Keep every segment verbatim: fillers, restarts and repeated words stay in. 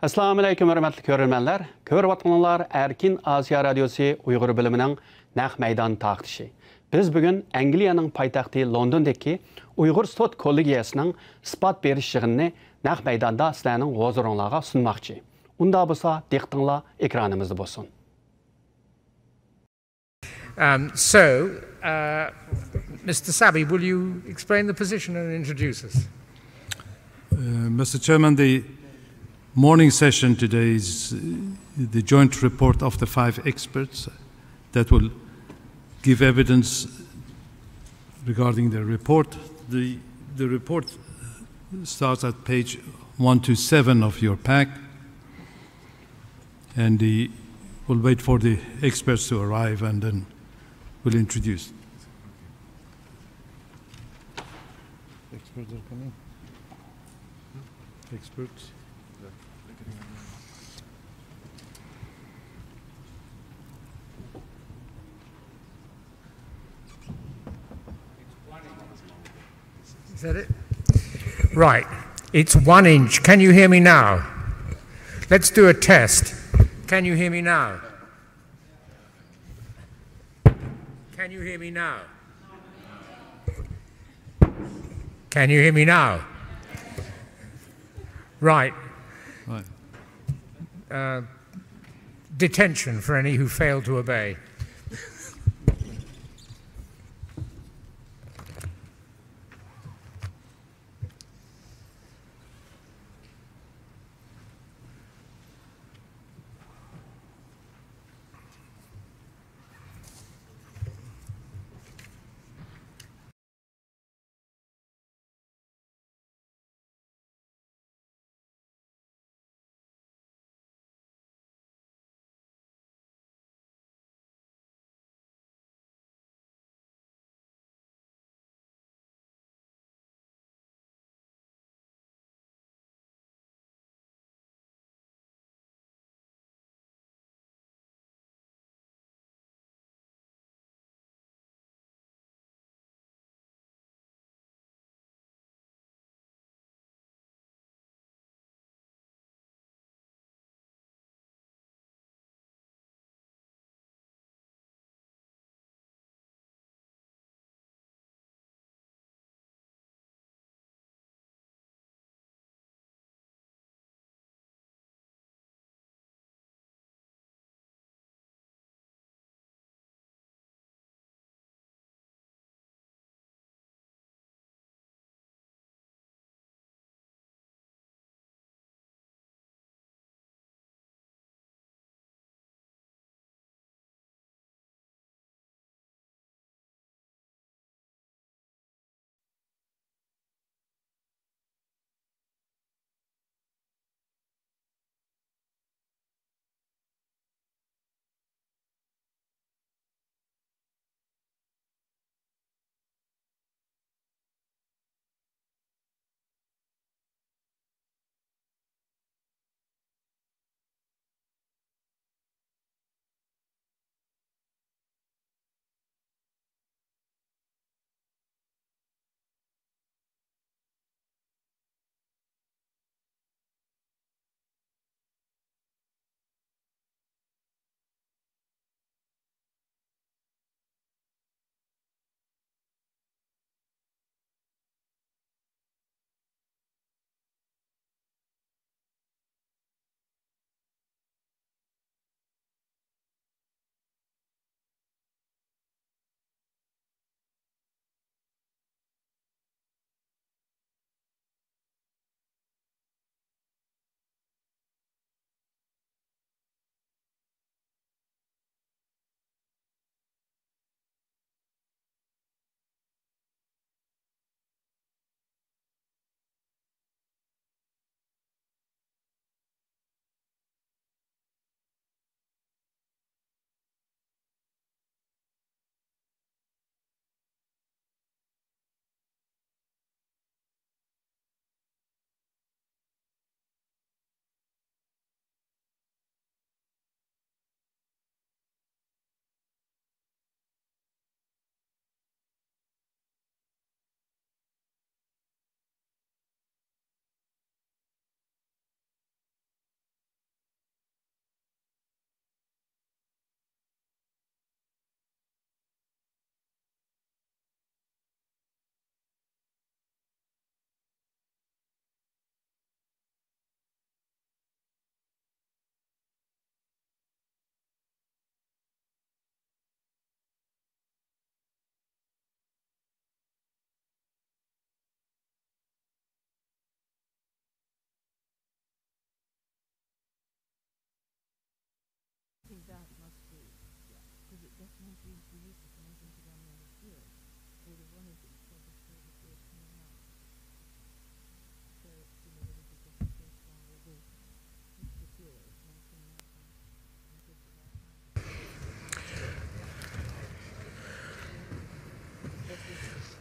ئەسسالامۇئەلەيكۇم، ھۆرمەتلىك كۆرۈرمەنلەر. كۆرۈۋاتقىنىڭلار ئەركىن ئاسىيا رادىيوسى ئۇيغۇر بۆلۈمىنىڭ نەق مەيدان تارقىتىشى. بىز بۈگۈن ئەنگلىيەنىڭ پايتەختى لوندوندىكى ئۇيغۇر سوت كوللېگىيەسىنىڭ ئىسپات بېرىش يىغىنىنى نەق مەيداندا سىلەرنىڭ ھۇزۇرۇڭلارغا سۇنماقچى. ئۇنداق بولسا، دىققىتىڭلار ئېكرانىمىزدا بولسۇن. Um, so, uh, Mister Sabi, will you explain the position and introduce us? Uh, Mister Chairman, the morning session today is uh, the joint report of the five experts that will give evidence regarding the report. The, the report starts at page one two seven of your pack. And the, we'll wait for the experts to arrive and then we'll introduce. Experts are coming. Experts. Is that it? Right. It's one inch. Can you hear me now? Let's do a test. Can you hear me now? Can you hear me now? Can you hear me now? Right. Right. Uh, detention for any who fail to obey.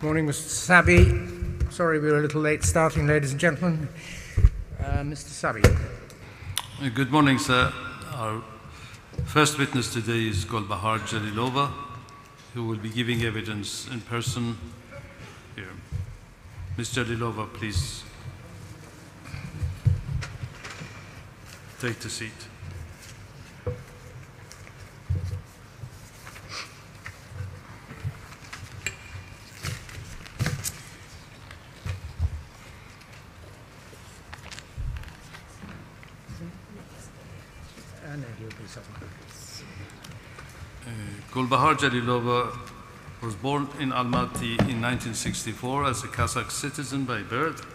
Morning, Mister Sabi. Sorry, we're a little late starting, ladies and gentlemen. Uh, Mister Sabi. Uh, Good morning, sir. Our first witness today is Golbahar Jalilova, who will be giving evidence in person here. Miss Jalilova, please take the seat. And then he'll be somewhere. Uh, Gulbahar Jalilova was born in Almaty in nineteen sixty-four as a Kazakh citizen by birth.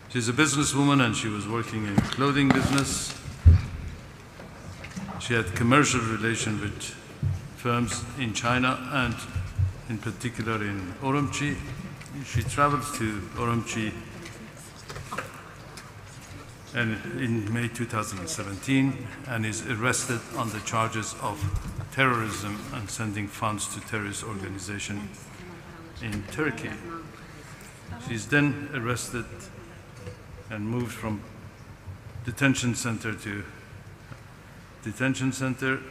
She's a businesswoman and she was working in clothing business. She had commercial relation with firms in China and in particular in Urumqi. She traveled to Urumqi and in May two thousand seventeen and is arrested on the charges of terrorism and sending funds to terrorist organization in Turkey. She's then arrested and moved from detention center to detention center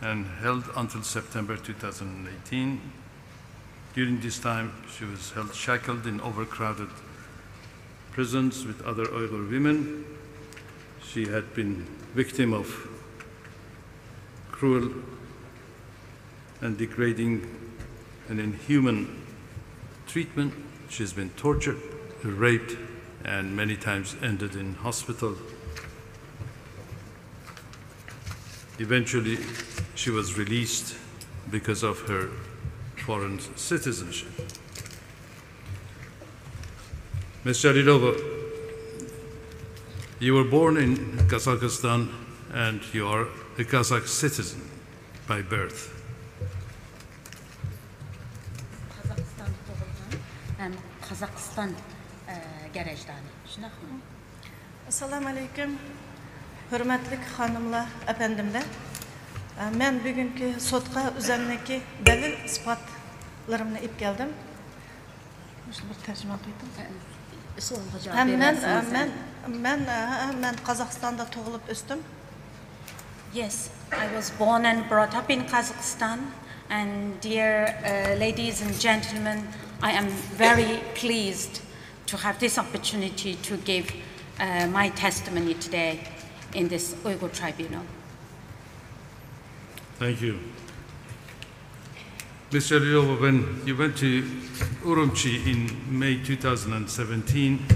and held until September two thousand eighteen. During this time, she was held shackled in overcrowded prisons with other Uyghur women. She had been victim of cruel and degrading and inhuman treatment. She has been tortured, raped, and many times ended in hospital. Eventually, she was released because of her foreign citizenship. Miss Jalilova, you were born in Kazakhstan and you are a Kazakh citizen by birth. قازاقىستاندا تۇغۇلغان ھەم قازاقىستان گەرەجدانى، شۇنداقمۇ؟ ئەسسالامۇ ئەلەيكۇم، ھۆرمەتلىك خانىملار، ئەپەندىملەر. مەن بۈگۈنكى سوتقا ئۆزۈمنىڭكى دەلىل ئىسپاتلىرىمنى ئېلىپ كەلدىم. مۇشۇنى بىر تەرجىمە قىلىۋېتىڭ. سوئالغا ھەم جاۋاب مەن بېرەلىسىڭىز. مەن مەن مەن قازاقىستاندا تۇغۇلۇپ ئۆستۈم. Yes, I was born and brought up in Kazakhstan. And dear uh, ladies and gentlemen, I am very pleased to have this opportunity to give uh, my testimony today in this Uyghur tribunal. Thank you. Miss Jalilova, when you went to Urumqi in May two thousand seventeen,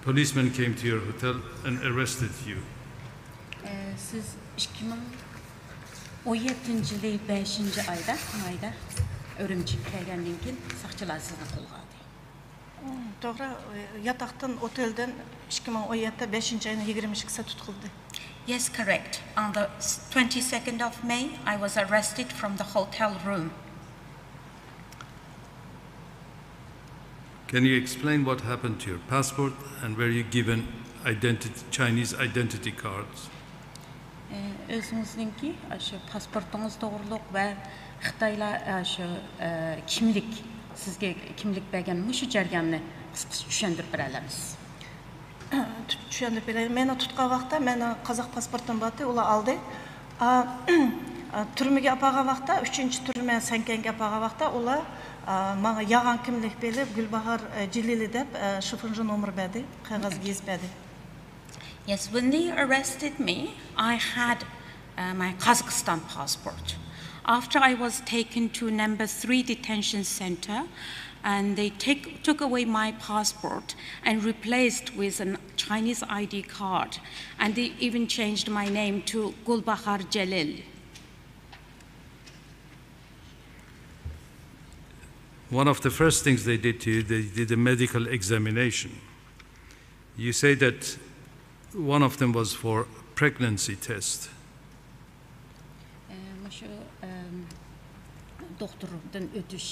policemen came to your hotel and arrested you. سىز ئىككى مىڭ ئون يەتتىنچى يىلى بەشىنچى ئايدا، مايدا ئۈرۈمچىگە كەلگەندىن كېيىن ساقچىلار سىزنى قولغا ئالدى. توغرا، ياتاقتىن، ئوتېلدىن ئىككى مىڭ ئون يەتتە بەشىنچى ئاينىڭ يىگىرمە ئىككىسى تۇتقۇزدى. Yes, correct. On the twenty-second of May, I was arrested from the hotel room. Can you explain what happened to your passport and were you given identity, Chinese identity cards? ئۆزىڭىزنىڭكى ئاشۇ پاسپورتىڭىز توغرۇلۇق ۋە خىتايلار ئاشۇ كىملىك، سىزگە كىملىك بەرگەن مۇشۇ جەرياننى قىسقىچە چۈشەندۈرۈپ بېرەلەمسىز؟ چۈشەندۈرۈپ بېرەي. مېنى تۇتقان ۋاقىتتا مېنىڭ قازاق پاسپورتۇم بارتى، ئۇلار ئالدى. تۈرمىگە ئاپارغان ۋاقىتتا، ئۈچىنچى تۈرمە سەنكەنگە ئاپارغان ۋاقىتتا ئۇلار ماڭا يالغان كىملىك بېرىپ، گۈلباھار جېلىلى دەپ شىفونژى نومۇر بەردى، قەغەز يېزىپ بەردى. Yes, when they arrested me, I had uh, my Kazakhstan passport. After I was taken to number three detention center, and they take, took away my passport and replaced with a Chinese I D card, and they even changed my name to Gulbahar Jalil. One of the first things they did to you, they did a medical examination. You say that one of them was for pregnancy test. شۇ، ئەم، دوختۇردىن ئۆتۈش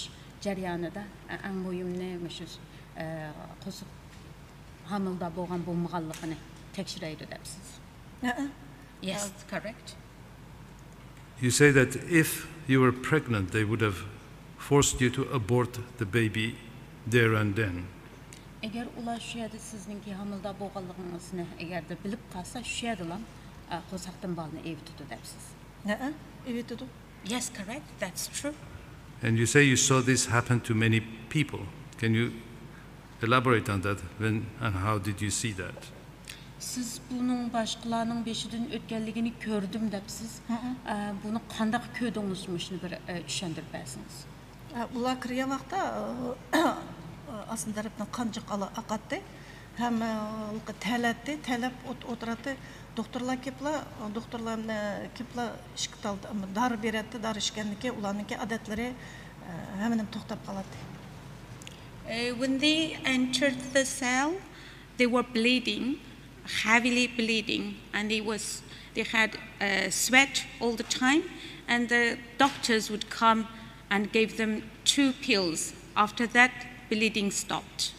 جەريانىدا، ئە، ئەڭ مۇھىمنى مۇشۇ، ئە، قورساق ھامىلىدار بولغان بولمىغانلىقىنى تەكشۈرەيدۇ دەپسىز. ھەئە. Yes, correct. You say that if you were pregnant, they would have forced you to abort the baby there and then. ئەگەر ئۇلار شۇ يەردە سىزنىڭكى ھامىلىدار بولغانلىقىڭىزنى ئەگەردە بىلىپ قالسا، شۇ يەردىلا، ئە، قورساقتىن بالىنى ئېۋىتىدۇ دەپسىز. ھەئە، ئېۋىتىدۇ. Yes, correct. That's true. And you say you saw this happen to many people. Can you elaborate on that? When and how did you see that? سىز بۇنىڭ باشقىلارنىڭ بېشىدىن ئۆتكەنلىكىنى كۆردۈم دەپسىز. ھەئە. ئە، بۇنى قانداق كۆردىڭىز؟ مۇشۇنى بىر، ئە، چۈشەندۈرۈپ بەرسىڭىز. ئە، ئۇلار كىرگەن ۋاقىتتا، ئە، ئاستىن تەرەپتىن قان جىق ئالا-، ئاقاتتى. ھەم، ئە، تەلەتتى، تەلەپ ئوت-، ئولتۇراتتى. دوختۇرلار كېپلا، دوختۇرلار، ئە، كېپلا ئىشىك تال-، دارى بېرەتتى، دارى ئىچكەندىن كېيىن ئۇلارنىڭكى ئادەتلىرى، ئە، ھەممىنېمە توختاپ قالاتتى. Uh, when they entered the cell, they were bleeding, heavily bleeding, and they was, they had, uh, sweat all the time, and the doctors would come and gave them two pills. After that, bleeding stopped.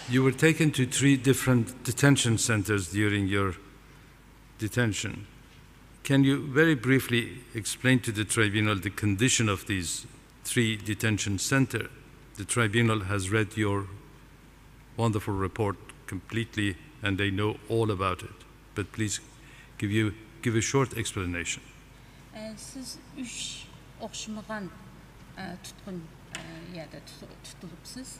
You were taken to three different detention centers during your detention. Can you very briefly explain to the tribunal the condition of these three detention center? The tribunal has read your wonderful report completely and they know all about it. But please give you, give a short explanation. ئە، سىز ئۈچ ئوخشىمىغان، ئە، تۇتقۇن، ئە، يەردە تۇت-، تۇتۇلۇپسىز.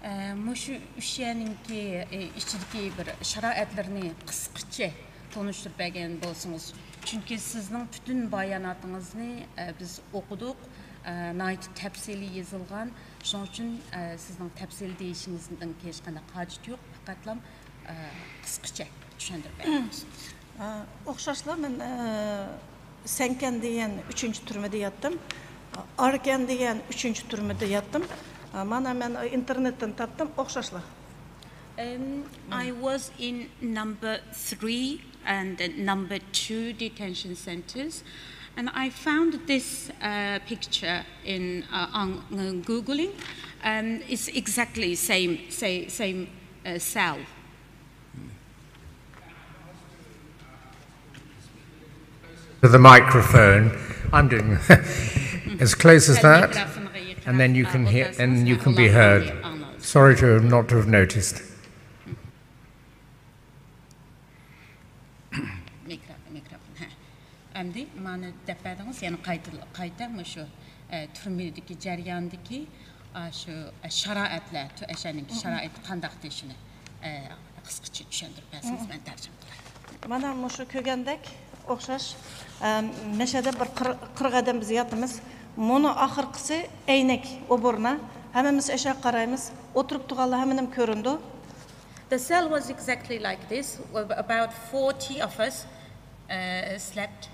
ئە، مۇشۇ ئۈچ يەرنىڭكى، ئە، ئىچىدىكى بىر شارائەتلىرىنى قىسقىچە تونۇشتۇرۇپ بەرگەن بولسىڭىز. چۈنكى سىزنىڭ پۈتۈن باياناتىڭىزنى، ئە، بىز ئوقۇدۇق. ئە، ناھايىتى تەپسىلىي يېزىلغان. شۇنىڭ ئۈچۈن، ئە، سىزنىڭ تەپسىلىي دېيىشىڭىزنىڭ ھېچقانداق ھاجىتى يوق. پەقەتلا، ئە، قىسقىچە چۈشەندۈرۈپ بەرگەن بولسىڭىز. ئە، ئوخشاشلا مەن، ئە، سەنكەن دېگەن ئۈچىنچى تۈرمىدە ياتتىم. ئاركەن دېگەن ئۈچىنچى تۈرمىدە ياتتىم. ئە، مانا مەن ئىنتېرنېتتىن تاپتىم، ئوخشاشلا. Um, I was in number three and number two detention centers, and I found this, uh, picture in, uh, on, uh, Googling. Um, it's exactly same, say, same, uh, cell. To the microphone. I'm doing as close as that, and then you can hear, and you can be heard. Sorry to not to have noticed. ئەمدى مانا دەپ بەردىڭىز، يەنە قايتا، قايتا مۇشۇ، ئە، تۈرمىدىكى جەرياندىكى، ئا، شۇ، ئە، شارائەتلەر، تۈ-، ئەشەنىڭكى شارائىتى قانداقتى شۇنى، ئە، قىسقىچە چۈشەندۈرۈپ بەرسىڭىز، مەن تەرجىمە قىلاي. مانا مۇشۇ كۆرگەندەك ئوخشاش، ئە، مەشەدە بىر قىر-، قىرىق ئادەم بىز ياتىمىز. مۇنۇ ئاخىرقىسى ئەينەك، ئوبۇرنا. ھەممىمىز ئەشەگە قارايمىز. ئولتۇرۇپ تۇرغانلار ھەممىنىڭ كۆرۈندى. The cell was exactly like this. About forty of us, uh, slept,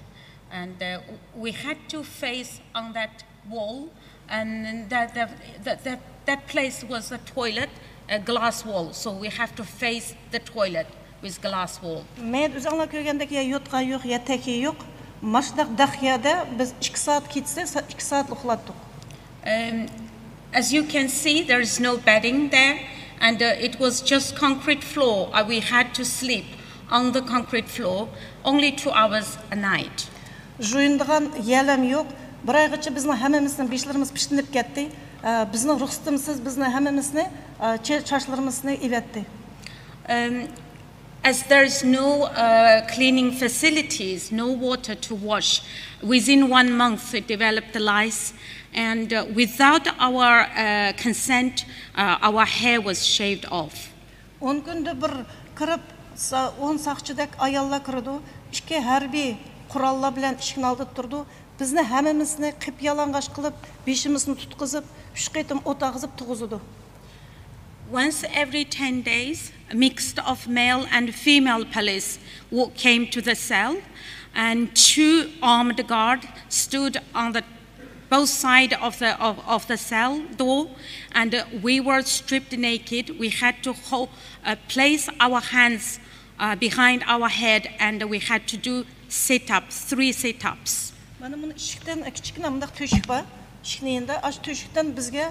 and, uh, we had to face on that wall, and that, that, that, that, that place was a toilet, a glass wall, so we have to face the toilet with glass wall. مەيەت ئۆزۈڭلار كۆرگەندەك يا يوتقان يوق، يا تەكىيە يوق. ماشۇنداق دەق يەردە بىز ئىككى سائەت كېچىسى، سا-، ئىككى سائەت ئۇخلاتتۇق. Um, as you can see, there is no bedding there, and, uh, it was just concrete floor. Uh, we had to sleep on the concrete floor only two hours a night. جۇيۇنىدىغان يەرلەرمۇ يوق. بىر ئايغىچە بىزنىڭ ھەممىمىزنىڭ بېشلىرىمىز پىشتىنىپ كەتتى. ئە، بىزنىڭ رۇخسىتىمىزسىز بىزنىڭ ھەممىمىزنى، ئە، چە-، چاچلىرىمىزنى ئېۋەتتى. Um, as there is no, uh, cleaning facilities, no water to wash, within one month it developed lice, and, uh, without our, uh, consent, uh, our hair was shaved off. ئون كۈندە بىر كىرىپ، سا-، ئون ساقچىدەك ئاياللار كىرىدۇ. ئىككى ھەربىي قوراللار بىلەن ئىشىكنىڭ ئالدىدا تۇرىدۇ. بىزنى ھەممىمىزنى قىپيالىڭاچ قىلىپ، بېشىمىزنى تۇتقۇزۇپ، ئۈچ قېتىم ئوت ئاغزىپ تۇغۇزىدۇ. Once every ten days, a mixture of male and female police wa-, came to the cell, and two armed guard stood on the both side of the, of, of the cell door, and, uh, we were stripped naked. We had to ho-, uh, place our hands uh, behind our head, and we had to do sit-ups, three sit-ups. مانا مۇنۇ ئىشىكتىن كىچىككىنە مۇنداق تۆشۈك بار. ئىشىكنىڭ يېنىدا ئاشۇ تۆشۈكتىن بىزگە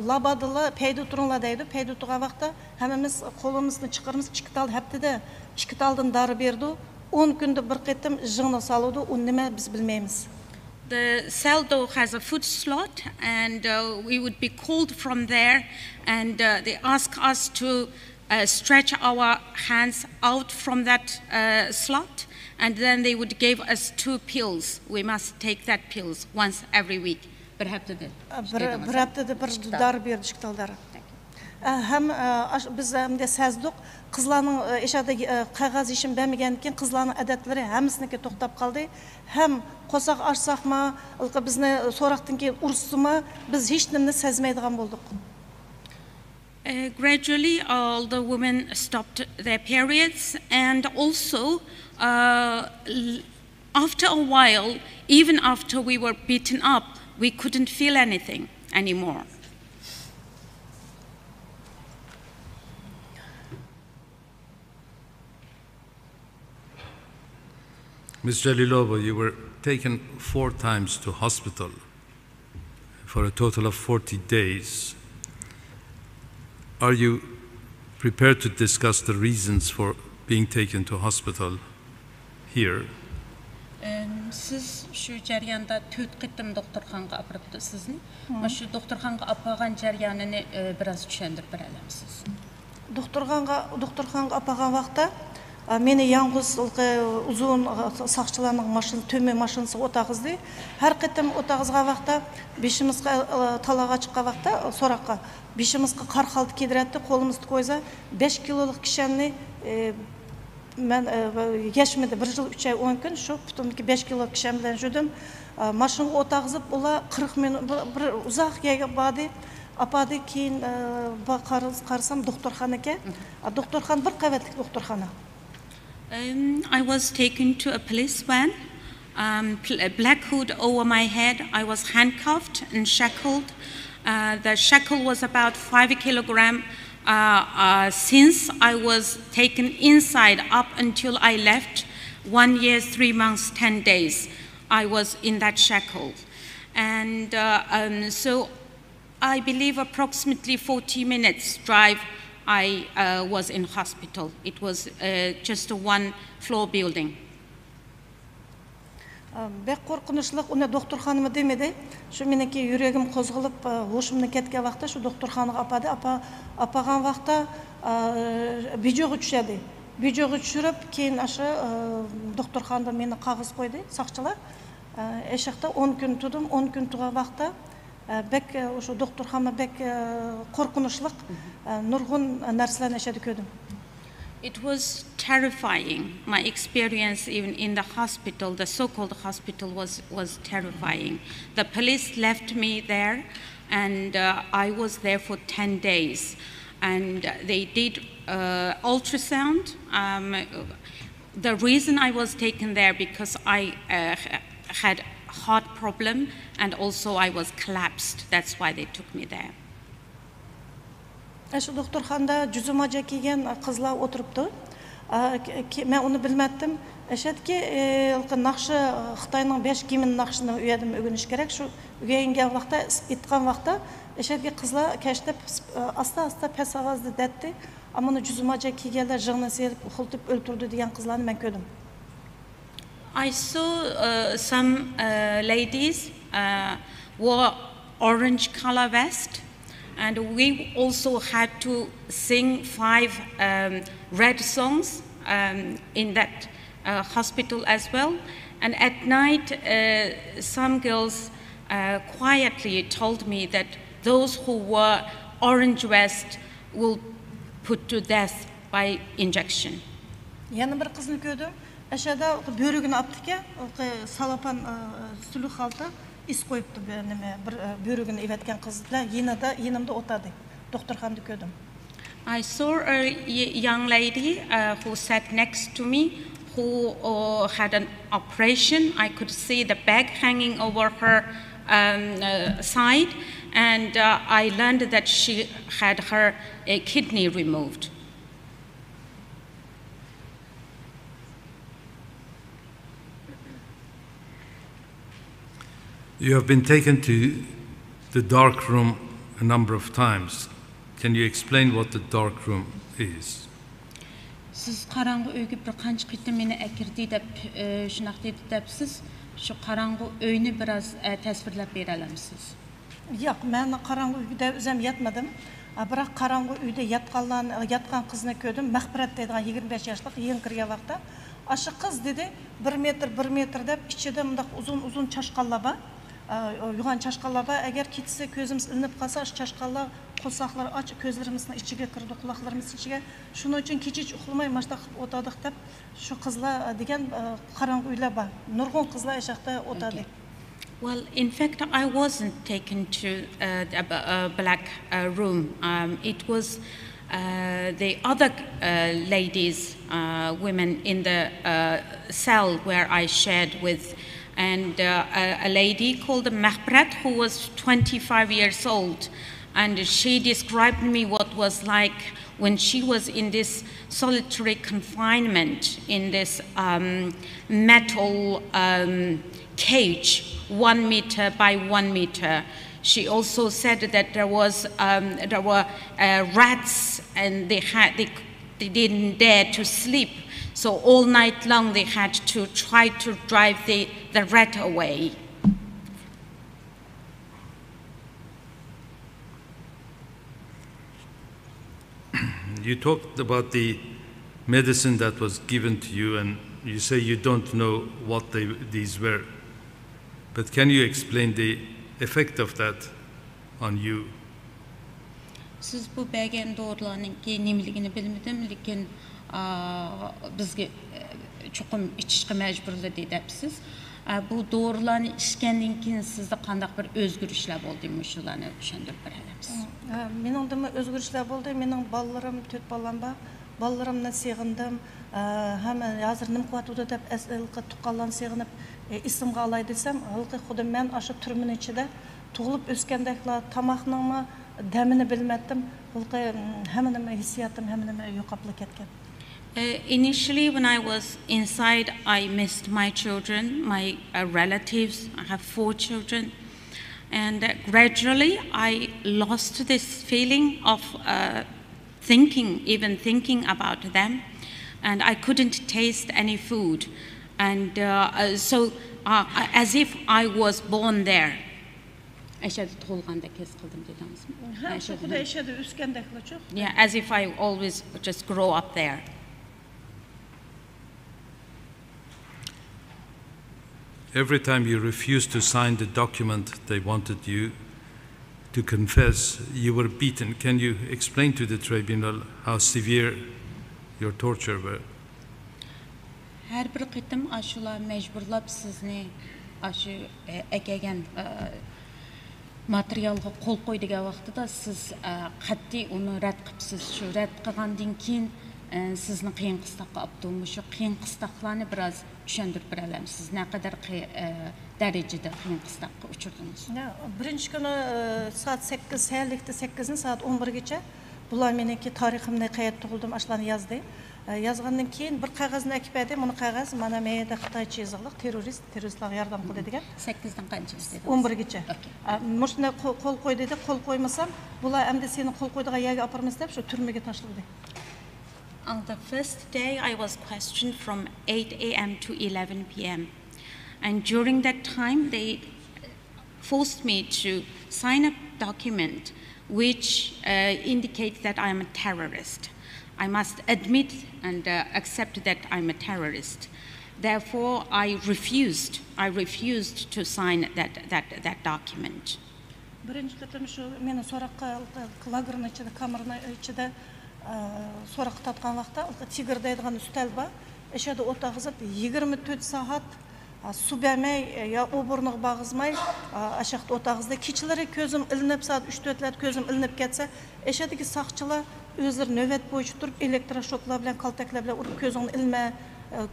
لابادىلا پەيدە تۇرۇڭلار دەيدۇ. پەيدە تۇرغان ۋاقىتتا ھەممىمىز قولىمىزنى چىقىرىمىز. ئىككى تال ھەپتىدە ئىككى تالدىن دارى بېرىدۇ. ئون كۈندە بىر قېتىم ژىڭنە سالىدۇ. ئۇ نېمە بىز بىلمەيمىز. The cell door has a foot slot, and uh, we would be called from there, and uh, they ask us to uh, stretch our hands out from that uh, slot, and then they would give us two pills. We must take that pills once every week. Bir haftada. Bir, bir haftada bir dori berdi, ikkita dori. Hem biz hem de sezdik, qızlarning eshada qog'oz yechim bermagandan keyin qizlarning odatlari hammasiniki to'xtab qoldi. Hem qo'saq ochsaqmi, bizni so'roqdan keyin urishsimi, biz hech nimani sezmaydigan bo'ldik. Uh, gradually, all the women stopped their periods, and also, uh, after a while, even after we were beaten up, we couldn't feel anything anymore. Miss Jalilova, you were taken four times to hospital for a total of forty days. Are you prepared to discuss the reasons for being taken to hospital here? سىز شۇ جەرياندا تۆت قېتىم دوختۇرخانىغا ئاپىرىپتۇ سىزنى. مانا شۇ دوختۇرخانىغا ئاپارغان جەريانىنى بىراز چۈشەندۈرۈپ بېرەلەمسىز؟ دوختۇرخانىغا دوختۇرخانىغا ئاپارغان ۋاقىتتا مېنى يالغۇز ئۇزۇن ساقچىلارنىڭ ماشىنا تۈمە ماشىنىسىغا ئولتۇرغۇزدى. ھەر قېتىم ئولتۇرغۇزغان ۋاقىتتا بېشىمىزغا تالاغا چىققان ۋاقىتتا سوراققا بېشىمىزغا قارا خالتا كىيدۈرەتتى، قولىمىزدا كويزا، بەش كىلولۇق كىشەننى مەن يەشمىدى، بىر يىل ئۈچ ئاي ئون كۈن شۇ پۇتۇمدىكى بەش كىلولۇق كىشەن بىلەن يۈردۈم. ماشىنىغا ئولتۇرغۇزۇپ ئۇلار قىرىق مىنۇت بىر ئۇزاق يەرگە باردى. ئاپاردى كېيىن قارىسام دوختۇرخانا ئىكەن. دوختۇرخانا بىر قەۋەتلىك دوختۇرخانا. Um, I was taken to a police van, um, a black hood over my head. I was handcuffed and shackled. Uh, the shackle was about five kilogram. Uh, uh, since I was taken inside up until I left, one year, three months, ten days, I was in that shackle. And uh, um, so I believe approximately forty minutes drive I uh, was in hospital. It was uh, just a one floor building. بەك قورقۇنچلۇق، ئۇنى دوختۇرخانىمۇ دېمىدى. شۇ مېنىڭكى يۈرىكىم قوزغىلىپ، ھوشۇمدىن كەتكەن ۋاقىتتا شۇ دوختۇرخانىغا ئاپاردى. ئاپا، ئاپارغان ۋاقىتتا بىجوغا چۈشەدى. بىجوغا چۈشۈرۈپ، كېيىن ئاشۇ دوختۇرخانىدا مېنى قاغىز قويدى ساقچىلار. ئەشەختە ئون كۈن تۇردۇم. ئون كۈن تۇرغان ۋاقىتتا بەك شۇ دوختۇرخانا بەك قورقۇنچلۇق. نۇرغۇن نەرسىلەرنى ئەشەدە كۆردۈم. It was terrifying. My experience, even in the hospital, the so-called hospital, was, was terrifying. The police left me there, and uh, I was there for ten days. And they did uh, ultrasound. Um, the reason I was taken there because I uh, had heart problem, and also I was collapsed. That's why they took me there. شۇ دوختۇرخانىدا جۈزۈم ھاجەت كىيگەن قىزلار ئولتۇرۇپتۇ. مەن ئۇنى بىلمەتتىم. ئەشەدىكى ناخشا، خىتاينىڭ بەش گىمن ناخشىسىنى ئۇ يەردىن ئۆگىنىش كېرەك. شۇ ئۆگەنگەن ۋاقىتتا، ئېيتقان ۋاقىتتا ئەشەدىكى قىزلار كەشتە ئاستا ئاستا پەس ئاۋازدا دەتتى. ئەمما ئۇنى جۈزۈم ھاجەت كىيگەنلەر ژىڭنە سېلىپ خۇلتىپ ئۆلتۈردى دېگەن قىزلارنى مەن كۆردۈم. I saw uh, some uh, ladies uh, wore orange color vest, and we also had to sing five um, red songs um, in that uh, hospital as well. And at night, uh, some girls uh, quietly told me that those who wore orange vest will put to death by injection. يەنە بىر قىزنى كۆردۈم. ئەشەدە بۆرۈگىنى ئاپتىكەن، سالاپان سۈلۈك خالتا ئىس قويۇپتۇ، بىر نېمە، بىر بۆرۈگىنى ئېۋەتكەن قىز بىلەن يېنىدا، يېنىمدا ئولتۇردى. دوختۇرخانىدا كۆردۈم. I saw a y- young lady uh, who sat next to me who uh, had an operation. I could see the bag hanging over her um, uh, side, and uh, I learned that she had her uh, kidney removed. You have been taken to the dark room a number of times. Can you explain what the dark room is? سىز قاراڭغۇ ئۆيگە بىر قانچە قېتىم مېنى ئەكىردى دەپ، ئە، شۇنداق دېدى دەپسىز. شۇ قاراڭغۇ ئۆينى بىراز، ئە، تەسۋىرلەپ بېرەلەمسىز؟ ياق، مەن قاراڭغۇ ئۆيگە ئۆزۈم يەتمىدىم. ئە، بىراق قاراڭغۇ ئۆيدە ياتقانلارنى، ياتقان قىزنى كۆردۈم. مەغپىرەت دەيدىغان يىگىرمە بەش ياشلىق يېڭى كىرگەن ۋاقىتتا. ئاشۇ قىز دېدى، بىر مېتىر، بىر مېتىر دەپ ئىچىدە مۇنداق ئۇزۇن، ئۇزۇن چاشقانلار بار. ئە، يوغان چاشقانلار بار. ئەگەر كېچىسى كۆزىمىز ئىلىنىپ قالسا، ئاشۇ چاشقانلار قورساقلار ئاچ، كۆزلىرىمىزنىڭ ئىچىگە كىرىدۇ، قۇلاقلىرىمىز ئىچىگە. شۇنىڭ ئۈچۈن كېچىچە ئۇخلىماي ماشۇنداق قىلىپ ئولتۇردۇق دەپ، شۇ قىزلار، ئە، دېگەن، ئە، قاراڭغۇ ئۆيلەر بار. نۇرغۇن قىزلار ئاشۇ ياقتا ئولتۇردى. Well, in fact, I wasn't taken to uh, a, a black uh, room. Um, it was uh, the other uh, ladies, uh, women in the uh, cell where I shared with, and uh, a, a lady called Mehpret, who was twenty-five years old, and she described me what was like when she was in this solitary confinement in this um, metal um, cage, one meter by one meter. She also said that there was um, there were uh, rats, and they had they, they didn't dare to sleep. So all night long they had to try to drive the, the rat away. You talked about the medicine that was given to you, and you say you don't know what they, these were. But can you explain the effect of that on you? سىز بۇ بەرگەن دورىلارنىڭكى نېمىلىكىنى بىلمىدىم، لېكىن ئا، بىزگە ئە، چوقۇم ئىچىشقا مەجبۇرلىدى دەپسىز. ئا، بۇ دورىلارنى ئىچكەندىن كېيىن سىزدە قانداق بىر ئۆزگىرىشلەر بولدى؟ مۇشۇلارنى چۈشەندۈرۈپ بېرەلەمسىز؟ ئە، مېنىڭدىمۇ ئۆزگىرىشلەر بولدى. مېنىڭ بالىلىرىم، تۆت بالام بار. بالىلىرىمنى سېغىندىم. ئە، ھەم ھازىر نېمە قىلىۋاتىدۇ دەپ ئەس-، ھېلىقى تۇغقانلارنى سېغىنىپ، ئە، ئېسىمگە ئالاي دېسەم، ھېلىقى خۇددى مەن ئاشۇ تۈرمىنىڭ ئىچىدە تۇغۇلۇپ ئۆسكەندەكلا، تاماقنىڭمۇ دەمىنى بىلمەتتىم. ھېلىقى، ھەممە نېمە ھېسسىياتىم، ھەممە نېمە يوقاپلا كەتكەن. Uh, initially, when I was inside, I missed my children, my uh, relatives. I have four children. And uh, gradually, I lost this feeling of uh, thinking, even thinking about them. And I couldn't taste any food. And uh, uh, so, uh, as if I was born there. ئەشەدە تۇغۇلغاندەك ھېس قىلدىم دېدىڭىزمۇ؟ ھە، شۇ خۇددى ئەشەدە ئۆسكەندەكلىچۇ. Yeah, as if I always just grow up there. Every time you refused to sign the document they wanted you to confess, you were beaten. Can you explain to the tribunal how severe your torture were? ھەر بىر قېتىم ئاشۇلار مەجبۇرلاپ سىزنى ئاشۇ ئەكەلگەن ماتېرىيالغا قول قوي دېگەن ۋاقتىدا سىز قەتئىي ئۇنى رەت قىپسىز. شۇ رەت قىلغاندىن كېيىن سىزنى قىيىن قىستاققا ئاپتۇ. مۇشۇ قىيىن قىستاقلارنى بىراز چۈشەندۈرۈپ بېرەلەمسىز؟ نەقەدەر دەرىجىدە قىيىن قىستاققا ئۇچرىدىڭىز؟ بىرىنچى كۈنى سائەت سەككىز، سەھەرلىكتە سەككىزدىن سائەت ئون بىرگىچە بۇلار مېنىڭكى تارىخىمنى، قەيەردە تۇغۇلدۇم، ئاشۇلارنى يازدى. يازغاندىن كېيىن بىر قەغەزنى ئەكىپ بەردى. مانا قەغەز، مانا مەيەردە خىتايچە يېزىقلىق، تېررورىست، تېررورىستلارغا ياردەم قىلدى دېگەن. سەككىزدىن قانچىگىچە دېدىڭىز؟ ئون بىرگىچە. مۇشۇنى قول قوي دېدى، قول قويمىسام بۇلار ئەمدى سېنى قول قويىدىغان يەرگە ئاپىرىمىز دەپ شۇ تۈرمىگە تاشلىدى. On the first day, I was questioned from eight a.m. to eleven p.m. And during that time, they forced me to sign a document which uh, indicates that I am a terrorist. I must admit and uh, accept that I'm a terrorist. Therefore, I refused. I refused to sign that, that, that document. بىرىنچى قېتىم شۇ مېنى سوراققا، لاگېرنىڭ ئىچىدە، كامېرنىڭ ئىچىدە سوراققا تارتقان ۋاقىتتا، تىگىر دەيدىغان ئۈستەل بار، ئەشەدە ئولتۇرغۇزۇپ، يىگىرمە تۆت سائەت سۇ بەرمەي، يا ئوبۇرنىغا بارغۇزماي، ئاشاقتا ئولتۇرغۇزدى. كېچىلىرى كۆزۈم ئىلىنىپ، سائەت ئۈچ تۆتلەردە كۆزۈم ئىلىنىپ كەتسە، ئەشەدىكى ساقچىلار ئۆزلىرى نۆۋەت بويىچە تۇرۇپ، ئېلېكتروشوكلار بىلەن، كالتەكلەر بىلەن ئۇرۇپ، كۆزۈڭنى ئىلمە،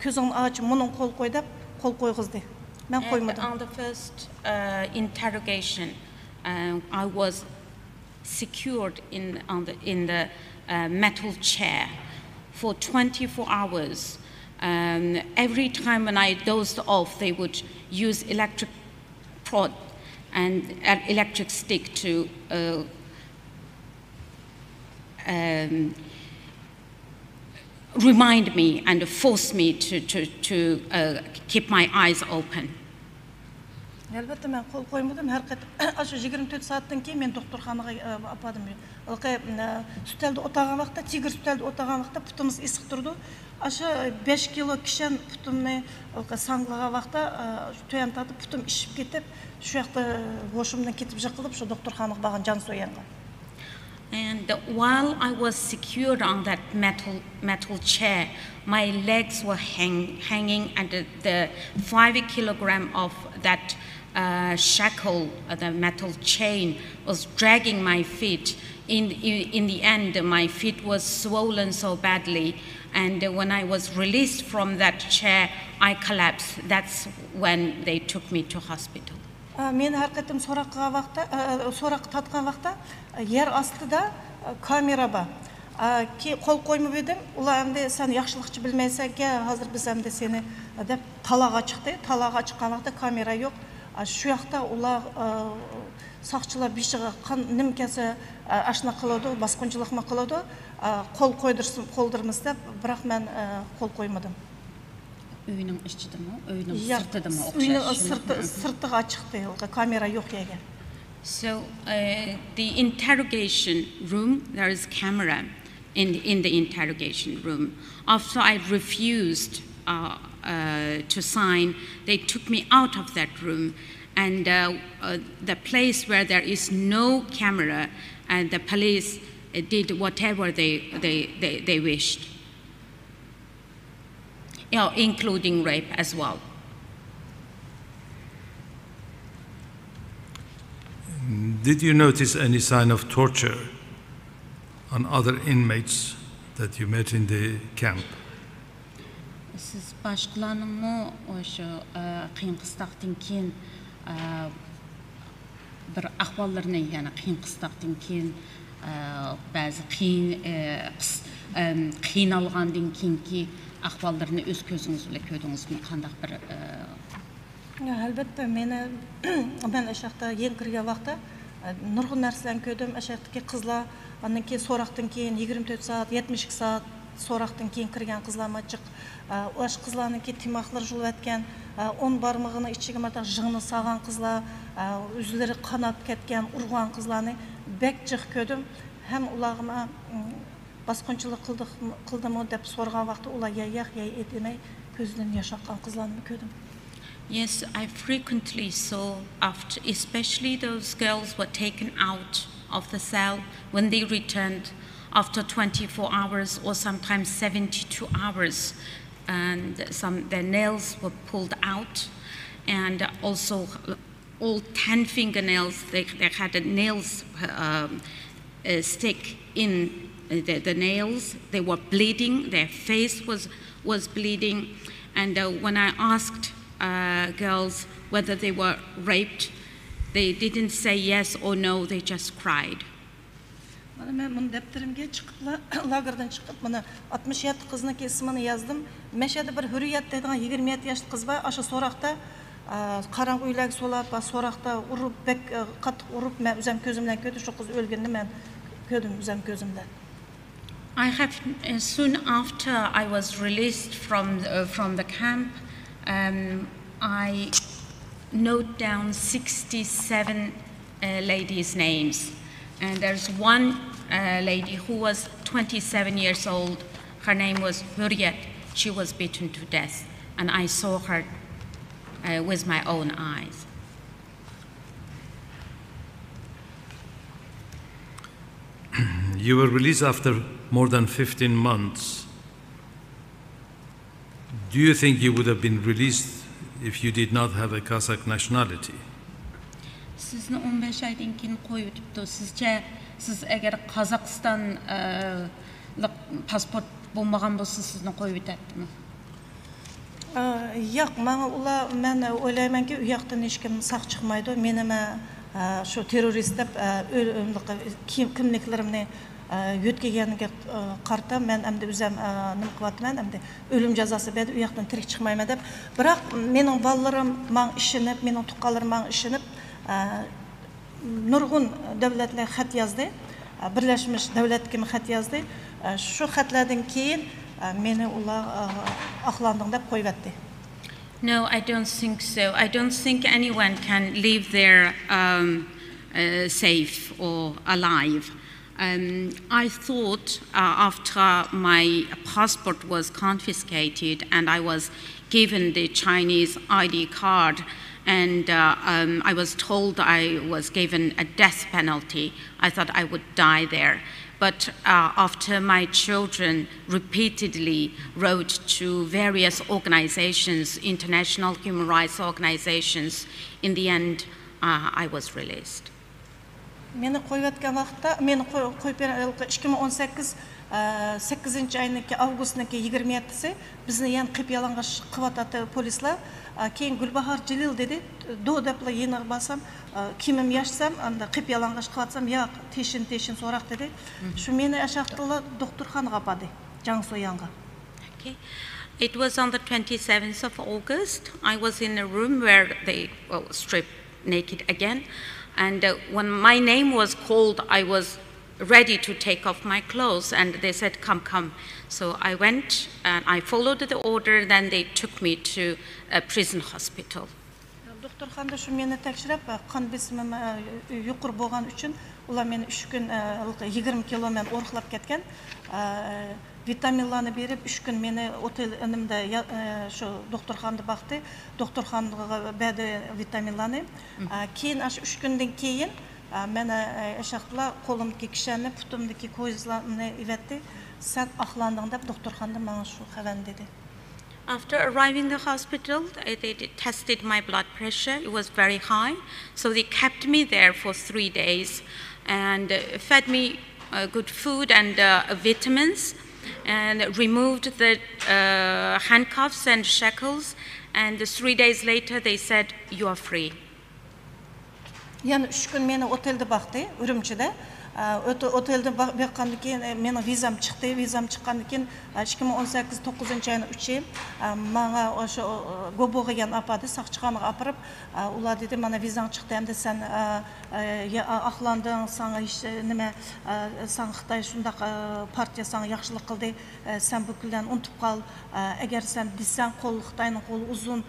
كۆزۈڭنى ئاچ، مۇنىڭغا قول قوي دەپ قول قويغۇزدى. مەن قويمىدىم. And on the first uh, interrogation, uh, I was secured in, on the, in the uh, metal chair for twenty-four hours. Um, every time when I dozed off, they would use electric prod and an electric stick to uh, um, remind me and force me to, to, to uh, keep my eyes open. ئەلۋەتتە، مەن قول قويمىدىم. ھەر قېتىم ئاشۇ يىگىرمە تۆت سائەتتىن كېيىن مېنى دوختۇرخانىغا ئاپاردىم. ھېلىقى ئۈستەلدە ئولتۇرغان ۋاقىتتا، تىگىر ئۈستەلدە ئولتۇرغان ۋاقىتتا پۇتىمىز ئېسىق تۇرىدۇ. ئاشۇ بەش كىلو كىشەن پۇتۇمنى ساڭغىغان ۋاقىتتا، شۇ تۆۋەن تارتىپ پۇتۇم ئىششىپ كېتىپ، شۇ ياقتا ھوشۇمدىن كېتىپ يىقىلىپ، شۇ دوختۇرخانىغا بارغان، جان سويۇنغا. And while I was secured on that metal, metal chair, my legs were hang, hanging, and the, the five kilogram of that uh, shackle, uh, the metal chain, was dragging my feet. In, in, in the end, my feet was swollen so badly, and when I was released from that chair, I collapsed. That's when they took me to hospital. مېنى ھەر قېتىم سوراق قىلغان ۋاقىتتا، سوراق تارتقان ۋاقىتتا، يەر ئاستىدا كامېرا بار. كېيىن قول قويماپ ئىدىم. ئۇلار ئەمدى سەن ياخشىلىقچە بىلمەيسەنكەن، ھازىر بىز ئەمدى سېنى دەپ تالاغا چىقتى. تالاغا چىققان ۋاقىتتا كامېرا يوق. شۇ ياقتا ئۇلار، ساقچىلار بېشىغا قان نېمە كەلسە، ئاشۇنداق قىلىدۇ، باسقۇنچىلىقمۇ قىلىدۇ. قول قويدۇرسۇن، قولدۇرمىسا دەپ، بىراق مەن قول قويمىدىم. ئۆينىڭ ئىچىدىمۇ، ئۆينىڭ سىرتىدىمۇ ئوخشاش؟ ئۆينىڭ سىرتى، سىرتىغا چىقتى، كامېرا يوق يەرگە. So uh, the interrogation room, there is camera in, in the interrogation room. After I refused uh, uh, to sign, they took me out of that room. And uh, uh, the place where there is no camera, and the police uh, did whatever they, they, they, they wished. You know, including rape as well. Did you notice any sign of torture on other inmates that you met in the camp? سىز باشقىلارنىڭمۇ ئاشۇ قىيىن قىستاقتىن كېيىن بىر ئەھۋاللىرىنى، يەنى قىيىن قىستاقتىن كېيىن، بەزى قىيىن، قىينالغاندىن كېيىنكى ئەھۋاللىرىنى ئۆز كۆزىڭىز بىلەن كۆردىڭىزمۇ؟ قانداق بىر؟ ئەلۋەتتە، مېنى، مەن ئاشۇ ياقتا يېڭى كىرگەن ۋاقىتتا نۇرغۇن نەرسىلەرنى كۆردۈم. ئاشۇ ياقتىكى قىزلار، ئاندىن كېيىن سوراقتىن كېيىن يىگىرمە تۆت سائەت، يەتمىش ئىككى سائەت سوراقتىن كېيىن كىرگەن قىزلارمۇ جىق. ئۇ قىزلارنىڭكى تىماقلىرى جۇلۇۋەتكەن، ئون بارمىقىنىڭ ئىچىگە مۇنداق ژىڭنە سالغان قىزلار، ئۆزلىرى قاناپ كەتكەن، ئۇرغان قىزلارنى بەك جىق كۆردۈم. ھەم ئۇلارغا مەن باسقۇنچىلىق قىلدىمۇ دەپ سورىغان ۋاقىتتا ئۇلار يە ياق، يە ئېيت دېمەي، كۆزىدىن ياش ئاققان قىزلارنىمۇ كۆردۈم. Yes, I frequently saw, after, especially those girls were taken out of the cell when they returned after twenty-four hours or sometimes seventy-two hours, and some their nails were pulled out, and also all ten fingernails, they, they had a nails um, uh, stick in the, the nails. They were bleeding. Their face was, was bleeding. And uh, when I asked uh, girls whether they were raped, they didn't say yes or no, they just cried. مانا مەن مۇنۇ دەپتىرىمگە چىقىپلا، لاگېردىن چىقىپ، مانا ئاتمىش يەتتە قىزنىڭكى ئىسمىنى يازدىم. مەشەدە بىر ھۈررىيەت دەيدىغان يىگىرمە يەتتە ياشلىق قىز بار، ئاشۇ سوراقتا، قاراڭغۇ ئۆيلەرگە سولاپ، سوراقتا ئۇرۇپ، بەك قاتتىق ئۇرۇپ، مەن ئۆزۈم كۆزۈم بىلەن كۆردۈم، شۇ قىز ئۆلگىنىنى مەن كۆردۈم ئۆزۈم كۆزۈم بىلەن. I have, uh, soon after I was released from, uh, from the camp, um, I note down sixty-seven uh, ladies' names. And there's one uh, lady who was twenty-seven years old. Her name was Hurriyet. She was beaten to death. And I saw her uh, with my own eyes. You were released after more than fifteen months. Do you think you would have been released if you did not have a Kazakh nationality? سىزنى ئون بەش ئايدىن كېيىن قويۇۋېتىپتۇ. سىزچە، سىز ئەگەر قازاقىستانلىق پاسپورت بولمىغان بولسا، سىزنى قويۇۋېتەتتىمۇ؟ ياق، ماڭا ئۇلار، مەن ئويلايمەنكى، ئۇ ياقتىن ھېچكىم ساق چىقمايدۇ. مېنى مەن شۇ تېررورىست دەپ كىملىكلىرىمنى يۆتكىگەنگە قارىتا مەن ئەمدى ئۆزۈم نېمە قىلىۋاتىمەن، ئەمدى ئۆلۈم جازاسى بەردى، ئۇ ياقتىن تىرىك چىقمايمەن دەپ. بىراق مېنىڭ بالىلىرىم ماڭا ئىشىنىپ، مېنىڭ تۇغقانلىرىم ماڭا ئىشىنىپ، نۇرغۇن دۆلەتلەر خەت يازدى، بىرلەشمىش دۆلەتكىمۇ خەت يازدى. شۇ خەتلەردىن كېيىن مېنى ئۇلار ئاقلاندىڭ دەپ قويۇۋەتتى. No, I don't think so. I don't think anyone can leave there um, uh, safe or alive. Um, I thought uh, after my passport was confiscated and I was given the Chinese I D card, and uh, um, I was told I was given a death penalty. I thought I would die there. But uh, after my children repeatedly wrote to various organizations, international human rights organizations, in the end, uh, I was released. مېنى قويۇۋەتكەن ۋاقىتتا، مېنى قويۇپ بېرىپ، ئىككى مىڭ ئون سەككىز سەككىزىنچى ئاينىڭكى، ئاۋغۇستنىڭكى يىگىرمە يەتتىسى بىزنى يەنە قېپىيالاڭغاچ قىلىۋاتاتتى پولىسلار. كېيىن گۈلباھار جېلىل دېدى، دو دەپلا يېنىغا بارسام، كىيىمىم ياشسام، ئاندا قېپىيالاڭغاچ قىلىۋاتسام، ياق، تېشىن، تېشىن سوراق دېدى. شۇ مېنى ئاشاقتىلا دوختۇرخانىغا ئاپاردى، جاڭسۇياڭغا. Okay. It was on the twenty-seventh of August. I was in a room where they well, stripped naked again. And uh, when my name was called, I was ready to take off my clothes, and they said, "Come, come." So I went and I followed the order. Then they took me to a prison hospital. دوختۇرخانىدا شۇ مېنى تەكشۈرۈپ، قان بېسىمىم يۇقىرى بولغان ئۈچۈن ئۇلار مېنى ئۈچ كۈن، يىگىرمە كىلو مەن ئورۇقلاپ كەتكەن. ۋىتامىنلارنى بېرىپ، ئۈچ كۈن مېنى ئوتېل ئىنىمدە شۇ دوختۇرخانىدا باقتى. دوختۇرخانىغا بەردى ۋىتامىنلارنى. كېيىن ئاشۇ ئۈچ كۈندىن كېيىن مەن ئاشاقتىلا قولۇمدىكى كىشەننى، پۇتۇمدىكى كويزىلارنى ئېۋەتتى. سەن ئاقلاندىڭ دەپ دوختۇرخانىدا ماڭا شۇ خەۋەرنى دېدى. After arriving the hospital, they tested my blood pressure. It was very high. So they kept me there for three days and uh, fed me uh, good food and uh, vitamins and removed the uh, handcuffs and shackles. And three days later, they said, "You are free." يەنە ئۈچ كۈن مېنى ئوتېلدا باقتى، ئۈرۈمچىدە. ئوتېلدا باققاندىن كېيىن مېنىڭ ۋىزام چىقتى. ۋىزام چىققاندىن كېيىن ئىككى مىڭ ئون سەككىز توققۇزىنچى ئاينىڭ ئۈچى ماڭا ئوشۇ گوبوغا يەنە ئاپاردى، ساقچىخانىغا ئاپىرىپ، ئۇلار دېدى، مانا ۋىزاڭ چىقتى، ئەمدى سەن ئاقلاندىڭ، ساڭا ھېچ نېمە، ساڭا خىتاي شۇنداق پارتىيە ساڭا ياخشىلىق قىلدى، سەن بۇ كۈنلەرنى ئۇنتۇپ قال، ئەگەر سەن دېسەڭ قول، خىتاينىڭ قولى ئۇزۇن،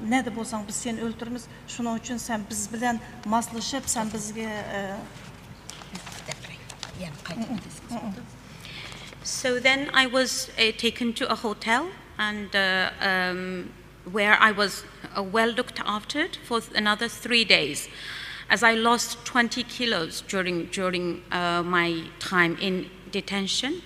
نەدە بولساڭ بىز سېنى ئۆلتۈرىمىز، شۇنىڭ ئۈچۈن سەن بىز بىلەن ماسلىشىپ، سەن بىزگە So then I was uh, taken to a hotel and uh, um, where I was uh, well looked after for another three days, as I lost twenty kilos during during uh, my time in detention.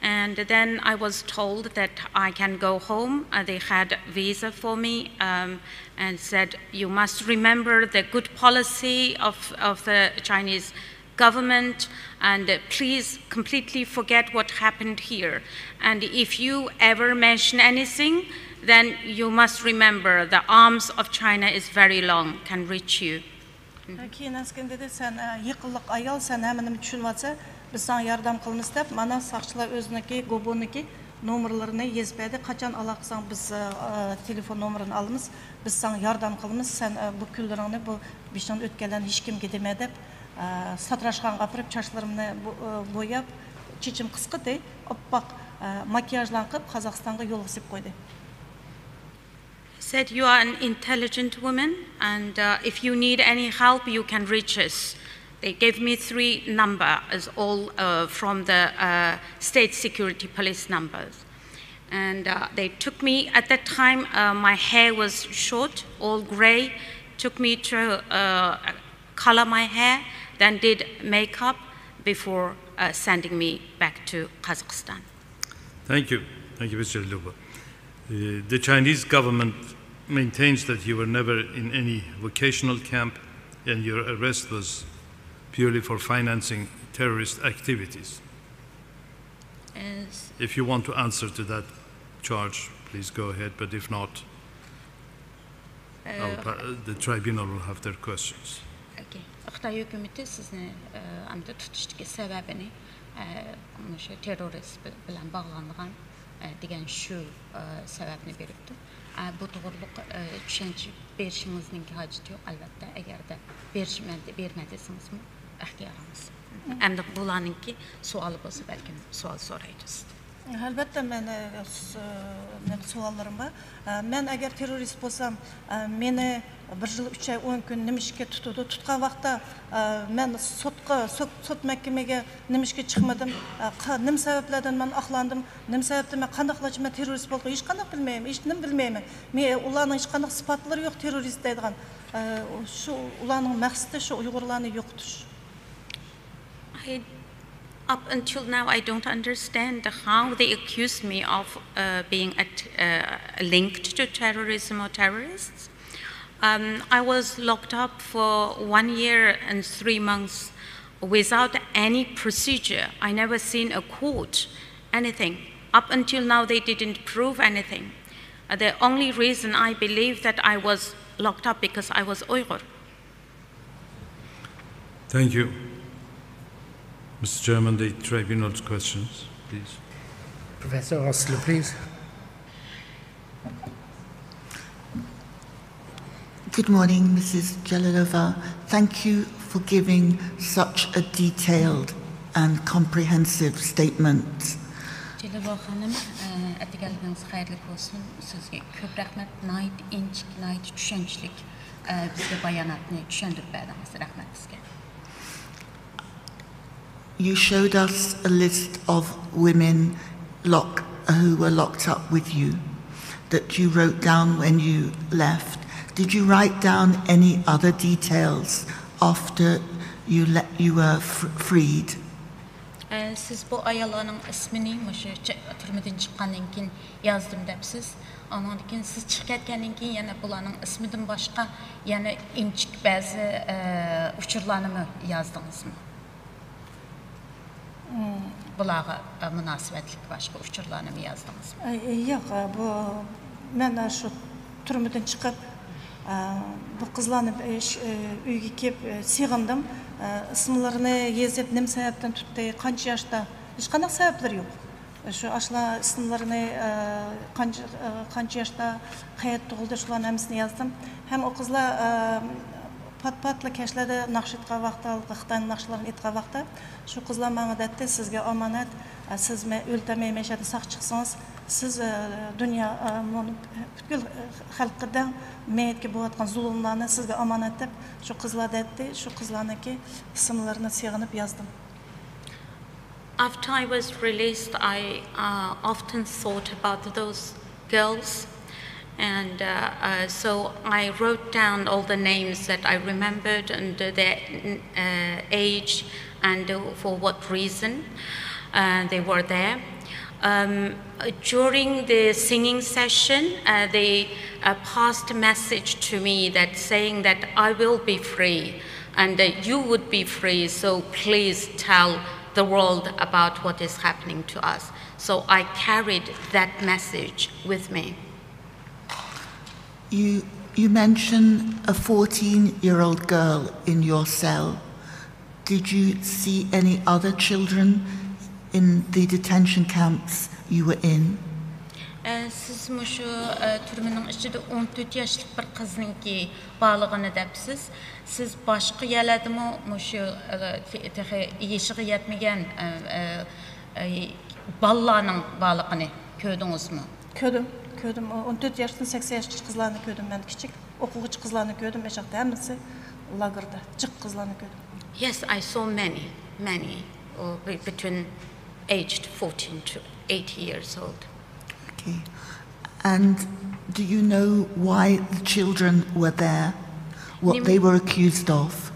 And then I was told that I can go home. Uh, they had a visa for me um, and said, "You must remember the good policy of, of the Chinese government and uh, please completely forget what happened here. And if you ever mention anything, then you must remember the arms of China is very long, can reach you." كېيىن ئەسكىن دېدى، سەن يېقىنلىق ئايال، سەن ھەممە نېمە چۈشىنىۋاتىسەن، بىز ساڭا ياردەم قىلىمىز دەپ، مانا ساقچىلار ئۆزىنىڭكى گوبونىڭكى نومۇرلىرىنى يېزىپ بەردى. قاچان ئالاقىساڭ بىز تېلېفون نومۇرىنى ئالىمىز، بىز ساڭا ياردەم قىلىمىز، سەن بۇ كۈنلىرىڭنى بۇ بېشىڭنى ئۆتكەنلەرنى ھېچكىمگە دېمە دەپ، ساتراشخانىغا ئاپىرىپ چاچلىرىمنى بوياپ، چېچىم قىسقىتى، ئاپئاق ماكىياژلارنى قىلىپ قازاقىستانغا يولغا سېلىپ قويدى. Said, "You are an intelligent woman, and uh, if you need any help, you can reach us." They gave me three numbers, all uh, from the uh, state security police numbers. And uh, they took me, at that time, uh, my hair was short, all gray, took me to uh, color my hair, then did makeup before uh, sending me back to Kazakhstan. Thank you. Thank you, Mister Luba. Uh, the Chinese government maintains that you were never in any vocational camp and your arrest was purely for financing terrorist activities. If you want to answer to that charge, please go ahead, but if not, I'll pa- the tribunal will have their questions. Okay. خىتاي ھۆكۈمىتى سىزنى ئەمدى تۇتۇشتىكى سەۋەبىنى مۇشۇ تېررورىست بىلەن باغلانغان دېگەن شۇ سەۋەبنى بېرىپتۇ. ئە، بۇ توغرۇلۇق، ئە، چۈشەنچە بېرىشىڭىزنىڭكى ھاجىتى يوق، ئەلۋەتتە. ئەگەردە بېرىشمەن، بېرىمەن دېسىڭىزمۇ ئىختىيارىڭىز. ئەمدى بۇلارنىڭكى سوئالى بولسا، بەلكىم سوئال سورايدۇ سىزدىن. ئەلۋەتتە، مەن، ئە، س-، مەن سوئاللىرىم بار. ئە، مەن ئەگەر تېررورىست بولسام، ئە، مېنى بىر يىل ئۈچ ئاي ئون كۈن نېمە ئىشكە تۇتىدۇ؟ تۇتقان ۋاقىتتا، ئە، مەن سوتقا، سوت، سوت مەھكىمىگە نېمە ئىشكە چىقمىدىم؟ ئە، قا-، نېمە سەۋەبلەردىن مەن ئاقلاندىم؟ نېمە سەۋەبتىن مەن قانداقلارچە مەن تېررورىست بولدۇم؟ ھېچقانداق بىلمەيمەن، ھېچنېمە بىلمەيمەن. مەن ئۇلارنىڭ ھېچقانداق ئىسپاتلىرى يوق تېررورىست دەيدىغان. ئە، شۇ ئۇلارنىڭ مەقسىتى شۇ ئۇيغۇرلارنى يوقىتىش. I, up until now, I don't understand how they accuse me of, uh, being at, uh, linked to terrorism or terrorists. Um, I was locked up for one year and three months without any procedure. I never seen a court, anything. Up until now, they didn't prove anything. Uh, the only reason I believe that I was locked up because I was Uyghur. Thank you. Mister Chairman, the tribunal's questions, please. Professor Osler, please. Good morning, Missus Jalilova. Thank you for giving such a detailed and comprehensive statement. جېلىلوۋا خانىم، ئە، ئەتىگەنلىكىڭىز خەيرلىك بولسۇن. سىزگە كۆپ رەھمەت. ناھايىتى ئىنچىكە، ناھايىتى چۈشەنچلىك، ئە، بىزگە باياناتنى چۈشەندۈرۈپ بەردىڭىز. رەھمەت سىزگە. You showed us a list of women lock, who were locked up with you that you wrote down when you left. Did you write down any other details after you, le- you were f- freed? ئە، سىز بۇ ئاياللارنىڭ ئىسمىنى مۇشۇ چە- تۈرمىدىن چىققاندىن كېيىن يازدىم دەپسىز. ئانىڭدىن كېيىن سىز چىقىپ كەتكەندىن كېيىن يەنە بۇلارنىڭ ئىسمىدىن باشقا يەنە ئىنچىكە بەزى، ئە، ئۇچۇرلارنىمۇ يازدىڭىزمۇ؟ بۇلارغا، ئە، مۇناسىۋەتلىك باشقا ئۇچۇرلارنىمۇ يازدىڭىزمۇ؟ ئە، ياق، ئە، بۇ مەن، ئە، شۇ تۈرمىدىن چىقىپ، ئە، بۇ قىزلارنى، ئە، ش-، ئە، ئۆيگە كېلىپ، ئە، سېغىندىم. ئە، ئىسىملىرىنى يېزىپ، نېمە سەۋەبتىن تۇتتى، قانچە ياشتا، ھېچقانداق سەۋەبلىرى يوق. شۇ ئاشۇلار ئىسىملىرىنى، ئە، قانچە، ئە، قانچە ياشتا، قەيەردە تۇغۇلدى، شۇلارنىڭ ھەممىسىنى يازدىم. ھەم ئۇ قىزلار، ئە، پات-پاتلا كەچلەردە ناخشا ئېيتقان ۋاقىتتا، خىتاينىڭ ناخشىلىرىنى ئېيتقان ۋاقىتتا، شۇ قىزلار ماڭا دەيتتى، سىزگە ئامانەت، ئە، سىز مەن ئۆلتۈرمەي مەشەدە ساق چىقسىڭىز، سىز، ئە، دۇنيا، ئە، مۇنۇ پۈتكۈل خەلققە دەڭ مەيتكە بولۇۋاتقان زۇلۇملارنى سىزگە ئامانەت دەپ، شۇ قىزلار دەيتتى، شۇ قىزلارنىڭكى ئىسىملىرىنى سېغىنىپ يازدىم. After I was released, I uh, often thought about those girls. And uh, uh, so I wrote down all the names that I remembered and their uh, age and uh, for what reason uh, they were there. Um, during the singing session, uh, they uh, passed a message to me that saying that I will be free and uh, you would be free, so please tell the world about what is happening to us. So I carried that message with me. You, you mentioned a fourteen year old girl in your cell. Did you see any other children in the detention camps you were in? ئە، سىز مۇشۇ، ئە، تۈرمىنىڭ ئىچىدە ئون تۆت ياشلىق بىر قىزنىڭكى بارلىقىنى دەپسىز. سىز باشقا يەرلەردىمۇ مۇشۇ، ئە، تېخى يېشىغا يەتمىگەن، ئە، ئە، ئە، بالىلارنىڭ بارلىقىنى كۆردىڭىزمۇ؟ كۆردۈم، كۆردۈم. ئون تۆت ياشتىن سەكسەن ياشقىچە قىزلارنى كۆردۈم مەن، كىچىك ئوقۇغۇچى قىزلارنى كۆردۈم. ئاشاقتا ھەممىسى لاگېردا، جىق قىزلارنى كۆردۈم. Yes, I saw many, many, uh, be- between aged fourteen to eighty years old. Okay. And do you know why the children were there? What Nim- they were accused of?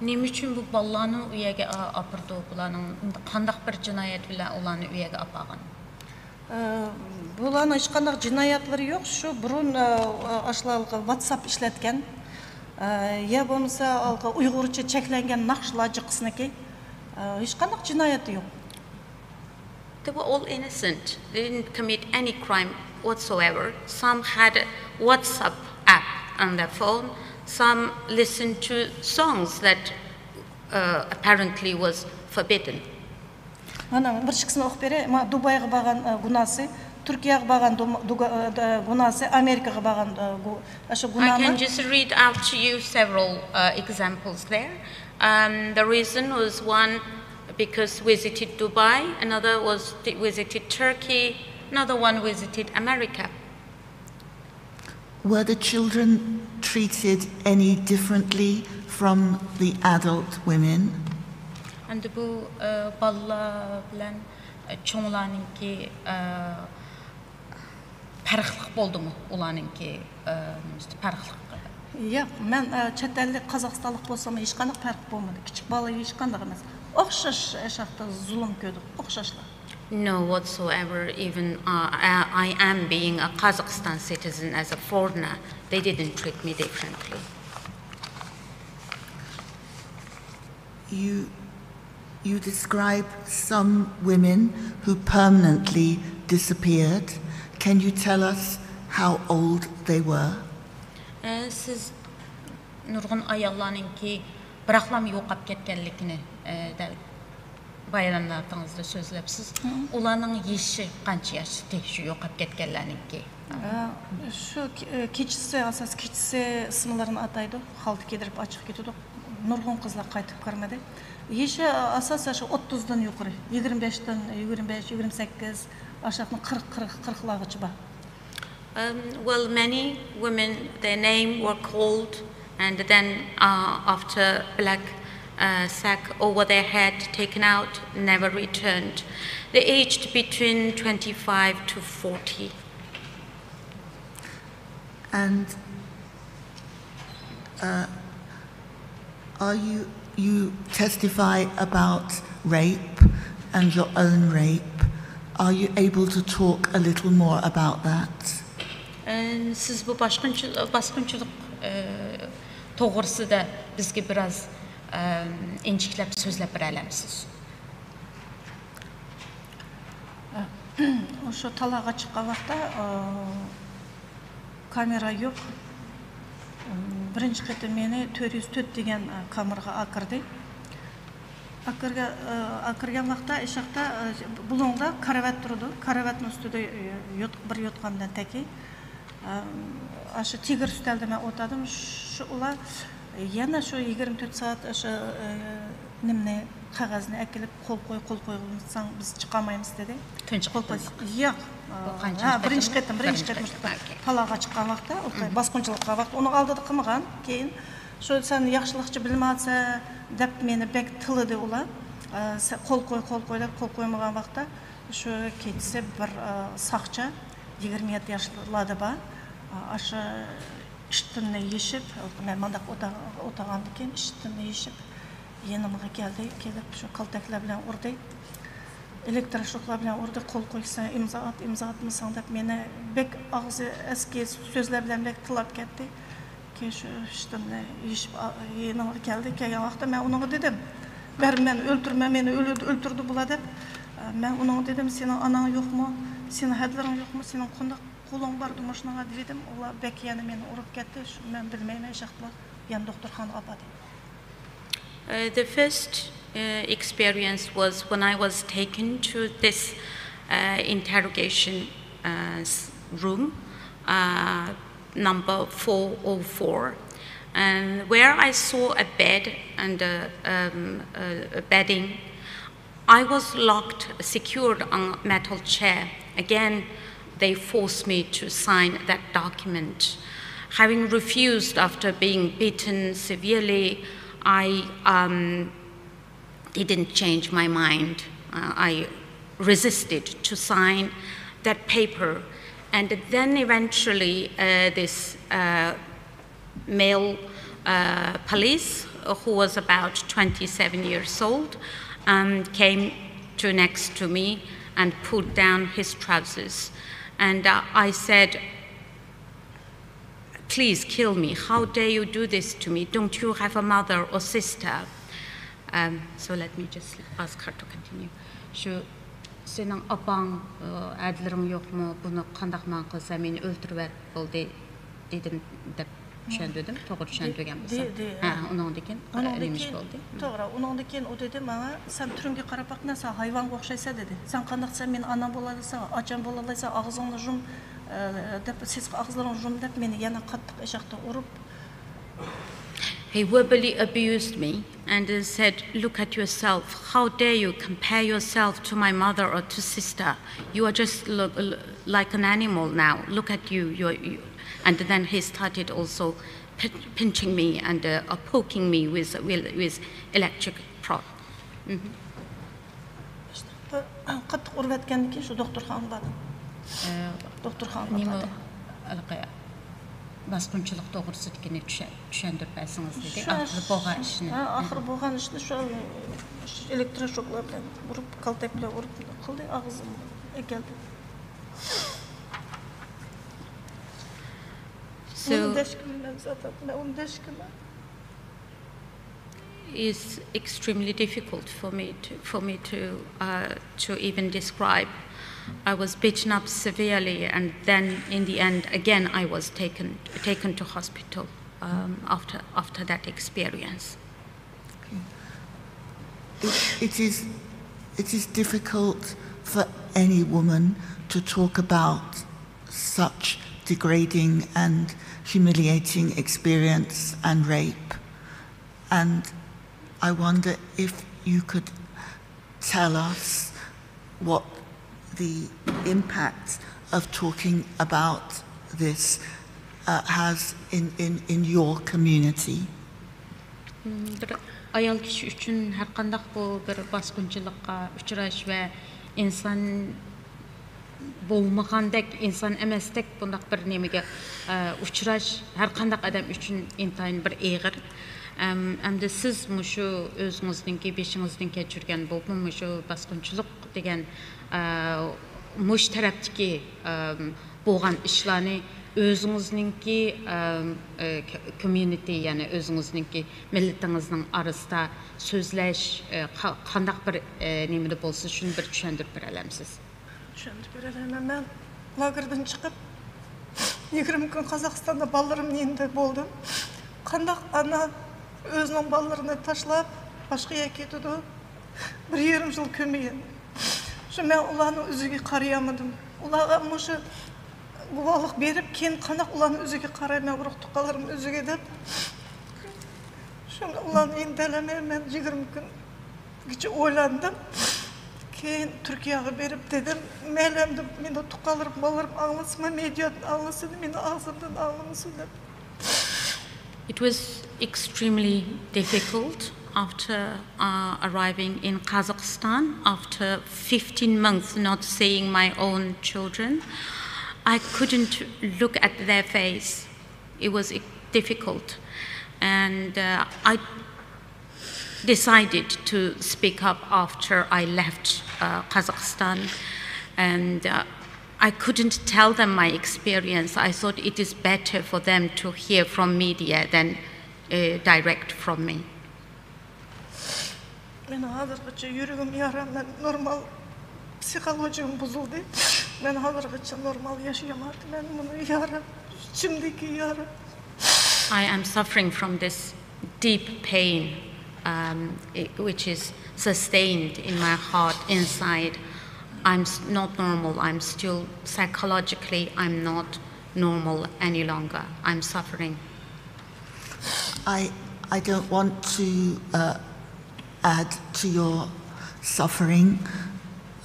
نېمە ئۈچۈن بۇ بالىلارنى ئۇ يەرگە ئا- ئاپىرىدۇ؟ بۇلارنىڭ قانداق بىر جىنايەت بىلەن ئۇلارنى ئۇ يەرگە ئاپارغان؟ ئە، بۇلارنىڭ ھېچقانداق جىنايەتلىرى يوق. شۇ بۇرۇن، ئە، ئاشۇلارغا ۋاتساپ ئىشلەتكەن. ئە، يا بولمىسا ئۇيغۇرچە چەكلەنگەن ناخشىلار جىققىسىنىكى. ئە، ھېچقانداق جىنايەت يوق. They were all innocent. They didn't commit any crime whatsoever. Some had a WhatsApp app on their phone. Some listened to songs that uh, apparently was forbidden. مانا بىر ئىككىسىنى ئوقۇپ بېرەي. ما دۇبايغا بارغان، ئە، گۇناھسى تۈركىيەگە بارغان دۇم- دۇگا- ئە، گۇناھسى، ئامېرىكىغا بارغان، ئە، گۇ- ئاشۇ I can گۇناھمۇ. Just read out to you several uh, examples there. Um, the reason was one because visited Dubai, another was visited Turkey, another one visited America. Were the children treated any differently from the adult women? ئەمدى بۇ ئە، بالىلار بىلەن ئە، چوڭلارنىڭكى ئە، پەرقلىق بولدىمۇ؟ ئۇلارنىڭكى ئە، نېمىسى پەرقلىق؟ ياق، مەن ئە، چەت ئەللىك قازاقىستانلىق بولسام ھېچقانداق پەرق بولمىدى. كىچىك بالا ھېچقانداق ئەمەس. ئوخشاش ئاشاقتا زۇلۇم كۆردۇق، ئوخشاشلا. No, whatsoever. Even uh, I I am being a Kazakhstan citizen as a foreigner, they didn't treat me differently. You, you describe some women who permanently disappeared. Can you tell us how old they were? ئە، سىز نۇرغۇن ئاياللارنىڭكى بىراقلام يوقاپ كەتكەنلىكىنى ئە، دەل باياناتىڭىزدا سۆزلەپسىز. ئۇلارنىڭ يېشى قانچە ياشتى شۇ يوقاپ كەتكەنلەرنىڭكى؟ ئە، شۇ كې- ئە، كېچىسى، ئاساس كېچىسى ئىسىملىرىنى ئاتايدۇ. خالتا كىيدۈرۈپ ئاچىقىپ كېتىدۇ. نۇرغۇن قىزلار قايتىپ كىرمىدى. يېشى ئاساسەن شۇ ئوتتۇزدىن يۇقىرى، يىگىرمە بەشتىن، يىگىرمە بەش، يىگىرمە سەككىز، ئاشاقنى قىرىق، قىرىق، قىرىقلارغىچە بار. Um, well, many women, their name were called, and then uh, after black uh, sack over their head, taken out, never returned. They aged between twenty-five to forty. And uh, are you, you testify about rape and your own rape. Are you able to talk a little more about that? سىز بۇ باسقۇنچىلىق توغرىسىدا بىزگە بىراز ئىنچىكىلەپ سۆزلەپ بېرەلەمسىز؟ شۇ تالاغا چىققان ۋاقىتتا كامېرا يوق. بىرىنچى قېتىم مېنى تۆت يۈز تۆت دېگەن كامېرغا ئاكىردى. ئاكىرگەن ۋاقىتتا ئىشاقتا بۇلۇڭدا كارىۋات تۇرىدۇ. كارىۋاتنىڭ ئۈستىدە بىر يوتقان بىلەن تەكى. ئاشۇ تىگىر ئۈستەلدە مەن ئولتۇردۇم. شۇ ئۇلار يەنە شۇ يىگىرمە تۆت سائەت ئاشۇ نېمىنى، قەغەزنى ئەكېلىپ، قول قوي، قول قويمىساڭ بىز چىقالمايمىز دېدى. تۇنجى قېتىم؟ ياق. بىرىنچى قېتىم، بىرىنچى قېتىم تالاغا چىققان ۋاقىتتا ئۇ باسقۇنچىلىق قىلغان ۋاقىتتا ئۇنىڭ ئالدىدا قىلمىغان. كېيىن شۇ سەن ياخشىلىقچە بىلمەيسەن دەپ مېنى بەك تىللىدى ئۇلار. قول قوي، قول قوي دەپ قول قويمىغان ۋاقىتتا شۇ كېچىسى بىر ساقچى، يىگىرمە يەتتە ياشلاردا بار، ئاشۇ ئىشتىننى يېشىپ، مەن مانداق ئولتۇرغاندىكىن ئىشتىننى يېشىپ يېنىمغا كەلدى. كېلىپ شۇ كالتەكلەر بىلەن ئۇردى. ئېلېكتىر شوكلار بىلەن ئۇردى. قول قويساڭ ئىمزا ئات، ئىمزا ئاتمىساڭ دەپ مېنى بەك ئاغزى ئەسكى سۆزلەر بىلەن بەك تىللاپ كەتتى. كېيىن شۇ ئىشتىننى يېشىپ يېنىمغا كەلدى. كەلگەن ۋاقىتتا مەن ئۇنىڭغا دېدىم، بەر مەن ئۆلتۈرمە، مەن مېنى ئۆلتۈردى بۇلار دەپ. مەن ئۇنىڭغا دېدىم، سېنىڭ ئاناڭ يوقمۇ؟ سېنىڭ ھەدىلىرىڭ يوقمۇ؟ سېنىڭ قانداق قولۇڭ باردى مۇشۇنىڭغا دېدىم. ئۇلار بەك يەنە مېنى ئۇرۇپ كەتتى. شۇ مەن بىلمەيمەن، ئىشاقتىلار يەنە دوختۇرخانىغا ئاپاردى. Uh, the first uh, experience was when I was taken to this uh, interrogation uh, room, uh, number four oh four, and where I saw a bed and a, um, a bedding. I was locked, secured on a metal chair. Again, they forced me to sign that document. Having refused after being beaten severely, I um, didn't change my mind. Uh, I resisted to sign that paper. And then eventually, uh, this uh, male uh, police, uh, who was about twenty-seven years old, um, came to next to me and pulled down his trousers. And uh, I said, "Please kill me. How dare you do this to me? Don't you have a mother or sister?" Um, so let me just ask her to continue. شۇ سېنىڭ ئاپاڭ، ھەدىلىرىڭ يوقمۇ؟ بۇنى قانداق ماڭا قىلسا مېنى ئۆلتۈرۈۋەت بولدى دېدىم دەپ چۈشەندۈردۈم، توغرا چۈشەندۈرگەن دې- بولسام. دې- ھە، ئۇنىڭدىن كېيىن ئۇنىڭدىن نېمە ئىش كېيىن بولدى؟ توغرا، ئۇنىڭدىن كېيىن ئۇ دېدى ماڭا، سەن تۈرۈمگە قاراپ باققىنا، سەن ھايۋانغا ئوخشايسەن دېدى. سەن قانداق دېسەم، مېنى ئانام بولالايسا، ئاچام بولالايسا، ئاغزىڭنى يۇم، ئە، دەپ، سېسىق ئاغزىلىرىڭنى يۇم دەپ، مېنى يەنە قاتتىق ئېشاقتا ئۇرۇپ. He verbally abused me and said, "Look at yourself. How dare you compare yourself to my mother or to sister? You are just look, like an animal now. Look at you. You're, you." And then he started also pin- pinching me and uh, uh, poking me with, with, with electric prod. Mhm. قاتتىق ئۇرۇۋەتكەندىن كېيىن شۇ دوختۇرخانىغا باردىم. ئە، دوختۇرخانىغا نېمە باردىم. ھېلىقى باسقۇنچىلىق توغرىسىدىكىنى چۈشە- چۈشەندۈرۈپ بەرسىڭىز دېدى. شۇ- ئاخىرى بولغان ئىشنى. ھە، ئاخىرى بولغان ئىشنى شۇ ئېلېكتروشوكلار بىلەن ئۇرۇپ، كالتەك بىلەن ئۇرۇپ قىلدى، ئاغزىمنى ئەكەلدى. ئۇنى So دەشكىمەن زادەن، مەن ئۇنى دەشكىمەن. It's extremely difficult for me to, for me to, uh, to even describe. I was beaten up severely, and then in the end, again, I was taken, taken to hospital, um, after, after that experience. It, it is, it is difficult for any woman to talk about such degrading and humiliating experience and rape. And I wonder if you could tell us what the impact of talking about this uh, has in, in, in your community. بىر ئايال كىشى ئۈچۈن ھەرقانداق بۇ بىر باسقۇنچىلىققا ئۇچراش ۋە ئىنسان بولمىغاندەك، ئىنسان ئەمەستەك بۇنداق بىر نېمىگە ئۇچراش ھەرقانداق ئادەم ئۈچۈن ئىنتايىن بىر ئېغىر. ئەمدى سىز مۇشۇ ئۆزىڭىزنىڭكى بېشىڭىزدىن كەچۈرگەن بولۇپمۇ مۇشۇ باسقۇنچىلىق دېگەن مۇشۇ تەرەپتىكى بولغان ئىشلارنى ئۆزىڭىزنىڭكى كوميۇنىتى، يەنى ئۆزىڭىزنىڭكى مىللىتىڭىزنىڭ ئارىسىدا سۆزلەش قانداق بىر نېمىدە بولسا، شۇنى بىر چۈشەندۈرۈپ بېرەلەمسىز؟ چۈشەندۈرۈپ بېرەلەيمەن. مەن لاگېردىن چىقىپ، يىگىرمە كۈن قازاقىستاندا بالىلىرىمنىڭ يېنىدا بولدۇم. قانداق ئانا ئۆزىنىڭ بالىلىرىنى تاشلاپ، باشقا يەرگە كېتىدۇ؟ بىر يېرىم يىل كۆرمىگەن. شۇ مەن ئۇلارنىڭ يۈزىگە قارىيالمىدىم. ئۇلارغا مۇشۇ گۇۋاھلىق بېرىپ، كېيىن قانداق ئۇلارنىڭ يۈزىگە قارايمەن، ئۇرۇق تۇغقانلىرىمنىڭ يۈزىگە دەپ. شۇڭا ئۇلارنى ئىندىرەلمەي مەن يىگىرمە كۈن كېچە ئويلاندىم. كېيىن تۈركىيەگە بېرىپ دېدىم، مەيلى ئەمدى مېنى تۇغقانلىرىم، بالىلىرىم ئاڭلىسىمۇ، مېدىيادىن ئاڭلىسۇن، مېنى ئاغزىمدىن ئاڭلىمىسۇن دەپ. It was extremely difficult after uh, arriving in Kazakhstan, after fifteen months not seeing my own children. I couldn't look at their face. It was difficult. And uh, I decided to speak up after I left uh, Kazakhstan. And uh, I couldn't tell them my experience. I thought it is better for them to hear from media than uh, direct from me. مېنىڭ ھازىرغىچە يۈرىكىم يارا، مەن نورمال پسىخولوگىيەم بۇزۇلدى. مەن ھازىرغىچە نورمال ياشىيالمايتتىم. مەن بۇنى يارا، ئىچىمدىكى يارا. I am suffering from this deep pain, um, i- which is sustained in my heart, inside. I'm s- not normal. I'm still psychologically, I'm not normal any longer. I'm suffering. I, I don't want to uh, add to your suffering.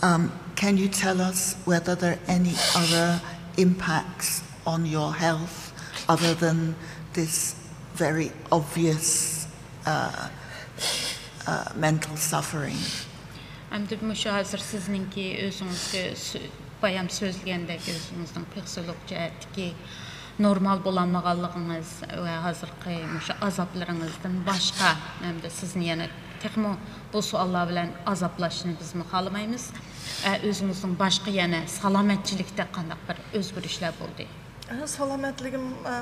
Um, can you tell us whether there are any other impacts on your health other than this very obvious uh, uh, mental suffering? ئەمدى مۇشۇ ھازىر سىزنىڭكى ئۆزىڭىزگە سۆ- بايام سۆزلىگەندەك، ئۆزىڭىزنىڭ پسىخولوگ جەھەتتىكى نورمال بولالمىغانلىقىڭىز ۋە ھازىرقى مۇشۇ ئازابلىرىڭىزدىن باشقا، ئەمدى سىزنى يەنە تېخىمۇ بۇ سوئاللار بىلەن ئازابلاشنى بىزمۇ خالىمايمىز. ئە، ئۆزىڭىزنىڭ باشقا يەنە سالامەتچىلىكتە قانداق بىر ئۆزگىرىشلەر بولدى؟ ئە، سالامەتلىكىم، ئە،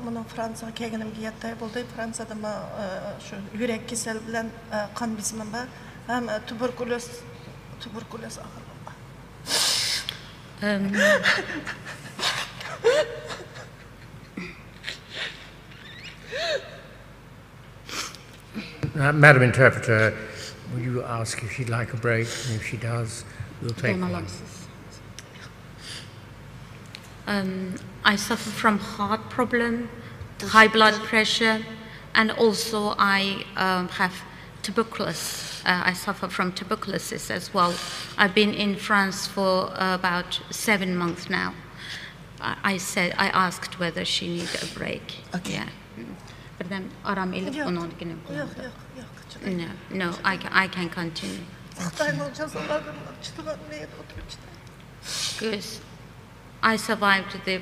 مانا فرانسىيەگە كەلگىنىمگە يەتتە ئاي بولدى. فرانسىيەدە ما-، ئە، شۇ يۈرەك كېسەل بىلەن، ئە، قان بېسىمىم بار. ھەم، ئە، تۇبېركۇليوز، تۇبېركۇليوز ئاغرىقىم بار. Um, Uh, Madam Interpreter, will you ask if she'd like a break? And if she does, we'll take one. Um, I suffer from heart problem, high blood pressure, and also I um, have tuberculosis. Uh, I suffer from tuberculosis as well. I've been in France for about seven months now. I, I said I asked whether she need a break. Okay. Yeah. بىردەم ئارام ئېلىپ ياق. ئۇنىڭدىن كېيىن ياق ياق ياق چىدايمەن. No, no, I can, I can continue. خىتاينىڭ جازا لاگېرلىرىدا چىدىغان مەيەردە ئولتۇرۇپ چىدايمەن. Because I survived the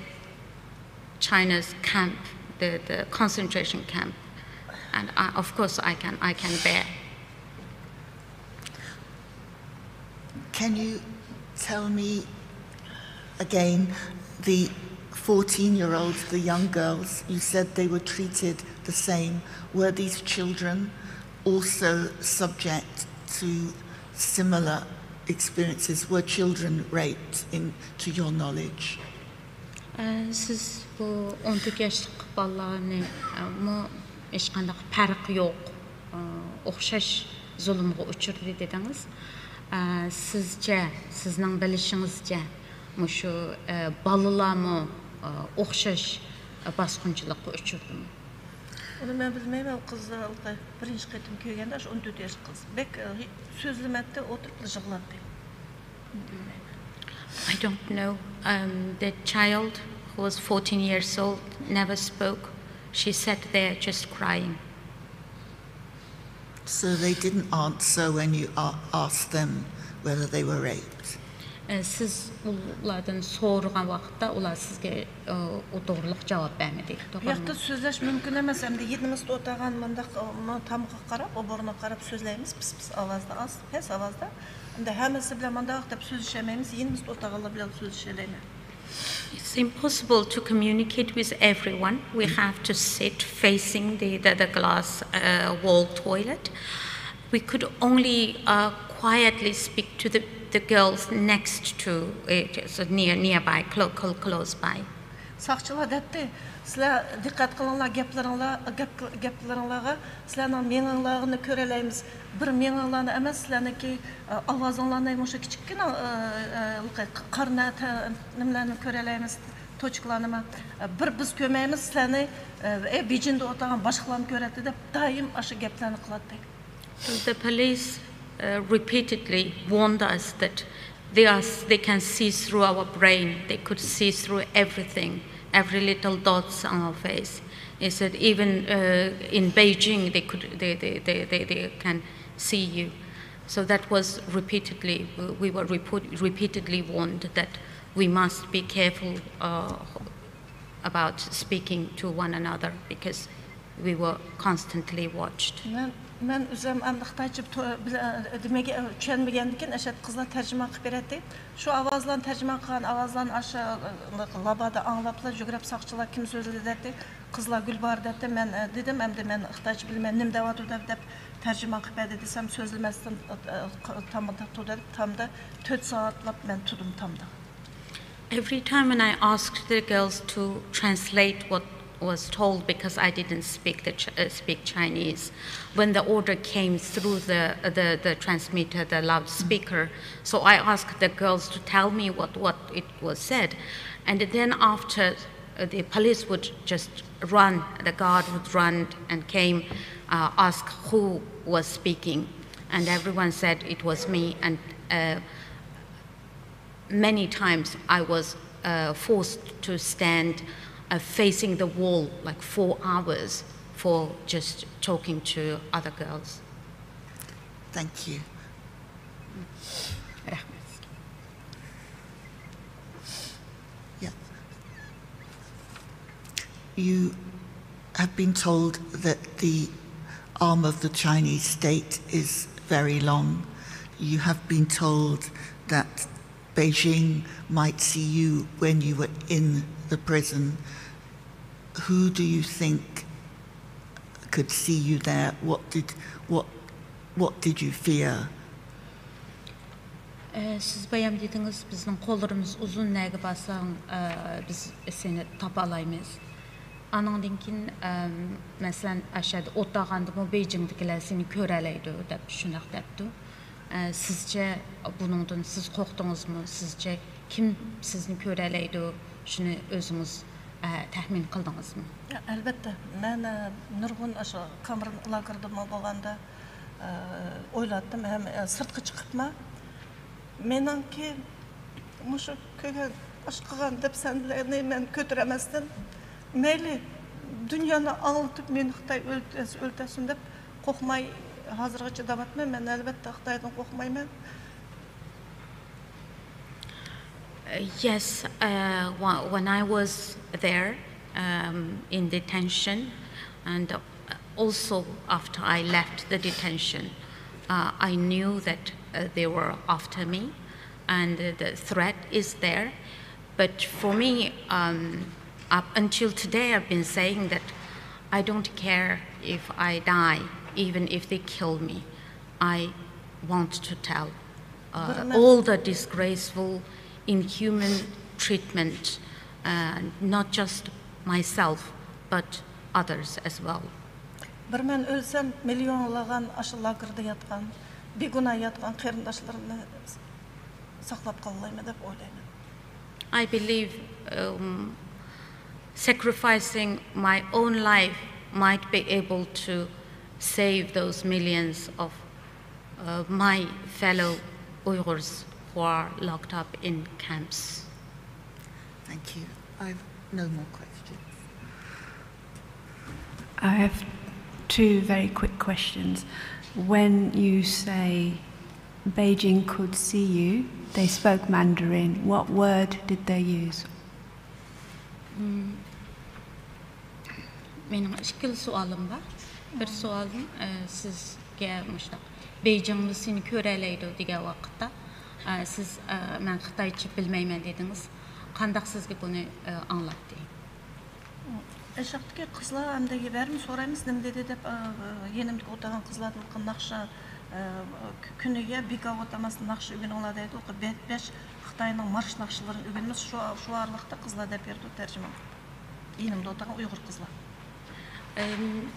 China's camp, the, the concentration camp, and I, of course I can, I can bear. Can you tell me again the fourteen year olds, the young girls, you said they were treated the same. Were these children also subject to similar experiences? Were children raped, in, to your knowledge? سىز بۇ ئون تۆت ياشلىق بالىلارنىمۇ ھېچقانداق پەرق يوق، ئوخشاش زۇلۇمغا ئۇچرىدى دېدىڭىز. سىزچە، سىزنىڭ بىلىشىڭىزچە مۇشۇ بالىلارمۇ ئوخشاش باسقۇنچىلىققا ئۇچرىدىمۇ؟ ئۇنى مەن بىلمەيمەن، ئۇ قىز ھېلىقى بىرىنچى قېتىم كۆرگەندە، شۇ ئون تۆت ياشلىق قىز بەك سۆزلىمەتتى، ئولتۇرۇپلا يىغلاتتى. I don't know. Um, the child who was fourteen years old never spoke. She sat there just crying. So they didn't answer when you a- asked them whether they were raped. سىز ئۇلاردىن سورىغان ۋاقىتتا ئۇلار سىزگە ئۇ توغرىلىق جاۋاب بەرمىدى. بۇ ياقتا سۆزلەش مۇمكىن ئەمەس، ئەمدى يېنىمىزدا ئولتۇرغان مۇنداق تامغىغا قاراپ، ئوبورىغا قاراپ سۆزلەيمىز، پىس پىس ئاۋازدا، ئاز پەس ئاۋازدا. ئەمدى ھەممىسى بىلەن مۇنداق دەپ سۆزلىشەلمەيمىز، يېنىمىزدا ئولتۇرغانلار بىلەن سۆزلىشەلەيمەن. It's impossible to communicate with everyone. We have to sit facing the, the, the glass uh, wall toilet. We could only uh, quietly speak to the, the girls next to it, so near, nearby, clo- clo- close by. ساقچىلار دەتتى، سىلەر دىققەت قىلىڭلار گەپلىرىڭلار، گەپ، گەپلىرىڭلارغا، سىلەرنىڭ مېڭىڭلارنى كۆرەلەيمىز. بىر مېڭىڭلارنى ئەمەس، سىلەرنىڭكى ئاۋازىڭلارنى، مۇشۇ كىچىككىنە قارا نە-، تە-، نېمىلەرنى كۆرەلەيمىز، توچكىلارنىمۇ. بىر بىز كۆرمەيمىز، سىلەرنى ئە، بېيجىڭدا ئولتۇرغان باشقىلارمۇ كۆرەتتى دەپ دائىم ئاشۇ گەپلەرنى قىلاتتى. The police uh, repeatedly warned us that they are, they can see through our brain. They could see through everything, every little dots on our face. He said even uh, in Beijing they could, they, they, they, they, they can see you. So that was repeatedly, we were report, repeatedly warned that we must be careful uh, about speaking to one another because we were constantly watched. مەن مەن ئۆزۈم ئەمدى خىتايچە تو- بىلە- دېمەگە چۈشەنمىگەندىكىن ئەشەت قىزلار تەرجىمان قىلىپ بېرەتتى. شۇ ئاۋازلارنى تەرجىمان قىلغان ئاۋازلارنى ئاشۇ لابادا ئاڭلاپلا يۈگۈرۈپ ساقچىلار كىم سۆزلىدى دەتتى. قىزلار گۈلباھار دەتتى. مەن ئە، دېدىم ئەمدى مەن خىتايچە بىلمەن نېمە دەۋاتىدۇ دەپ، دەپ تەرجىمان قىلىپ بەردى دېسەم سۆزلىمەستىن ئە، تامدا تۇردى دەپ تامدا تۆت سائەتلەپ مەن تۇردۇم تامدا. Every time when I asked the girls to translate what was told, because I didn't speak the Ch- uh, speak Chinese, when the order came through the, the the transmitter, the loudspeaker, so I asked the girls to tell me what what it was said, and then after uh, the police would just run, the guard would run and came, uh, ask who was speaking, and everyone said it was me, and uh, many times I was uh, forced to stand uh, facing the wall like four hours for just talking to other girls. Thank you. Yeah. You have been told that the arm of the Chinese state is very long. You have been told that Beijing might see you when you were in the prison. Who do you think could see you there? What did what what did you fear? سىز بايام دېدىڭىز، بىزنىڭ قوللىرىمىز ئۇزۇن، نەگە بارساڭ بىز سېنى تاپالايمىز. ئانىڭدىن كېيىن، ئەم، مەسىلەن، ئاشۇ يەردە ئولتۇرغاندىمۇ بېيجىڭدىكىلەر سېنى كۆرەلەيدۇ دەپ شۇنداق دەپتۇ. ئە، سىزچە بۇنىڭدىن سىز قورقتىڭىزمۇ؟ سىزچە كىم سىزنى كۆرەلەيدۇ؟ شۇنى ئۆزىڭىز، ئە، تەخمىن قىلدىڭىزمۇ؟ ئەلۋەتتە، مەن، ئە، نۇرغۇن ئاشۇ كامېرون لاگېرىدا بولغاندا، ئە، ئويلاپتىم ھەم، ئە، سىرتقا چىقىپمۇ مېنىڭكى مۇشۇ كۆرگەن ئاشۇ قىلغان دەپسەندىلەرنى مەن كۆتۈرەلمەستىن، مەيلى دۇنيانى ئاڭلىتىپ مېنى خىتاي ئۆلتۈرسە ئۆلتۈرسۇن دەپ قورقماي ھازىرغىچە دەۋاتىمەن. مەن ئەلۋەتتە خىتايدىن قورقمايمەن. Uh, yes, uh, wh- when I was there um, in detention, and uh, also after I left the detention, uh, I knew that uh, they were after me, and uh, the threat is there. But for me, um, up until today, I've been saying that I don't care if I die, even if they kill me. I want to tell uh, all the disgraceful, inhuman treatment, uh, not just myself, but others as well. بىر مەن ئۆلسەم، مىليونلىغان ئاشۇ لاگېردا ياتقان، بىگۇناھ ياتقان قېرىنداشلىرىمنى ساقلاپ قالالايمەن دەپ ئويلايمەن. I believe um, sacrificing my own life might be able to save those millions of uh, my fellow Uyghurs who are locked up in camps. Thank you. I've no more questions. I have two very quick questions. When you say Beijing could see you, they spoke Mandarin. What word did they use? مېنىڭ ئىككىلا سوئالىم بار. بىر سوئالىم، ئە، سىزگە مۇشۇنداق، بېيجىڭدا سېنى كۆرەلەيدۇ دېگەن ۋاقىتتا، ئە، سىز، ئە، مەن خىتايچە بىلمەيمەن دېدىڭىز. قانداق سىزگە بۇنى، ئە، ئاڭلاتتى؟ ئەشەقتىكى قىزلار ئەمدى بەرىمۇ سورايمىز نېمە دېدى دەپ، ئە، يېنىمدىكى ئولتۇرغان قىزلاردىن ناخشا، ئە، كۈنىگە بىكاۋا تاماسىدا ناخشا ئۆگىنىڭلار دەيدۇ. بەش خىتاينىڭ مارش ناخشىلىرىنى ئۆگىنىمىز. شۇ، شۇ ئارىلىقتا قىزلار دەپ بېرىدۇ تەرجىمە. يېنىمدا ئولتۇرغان ئۇيغۇر قىزلار. Um,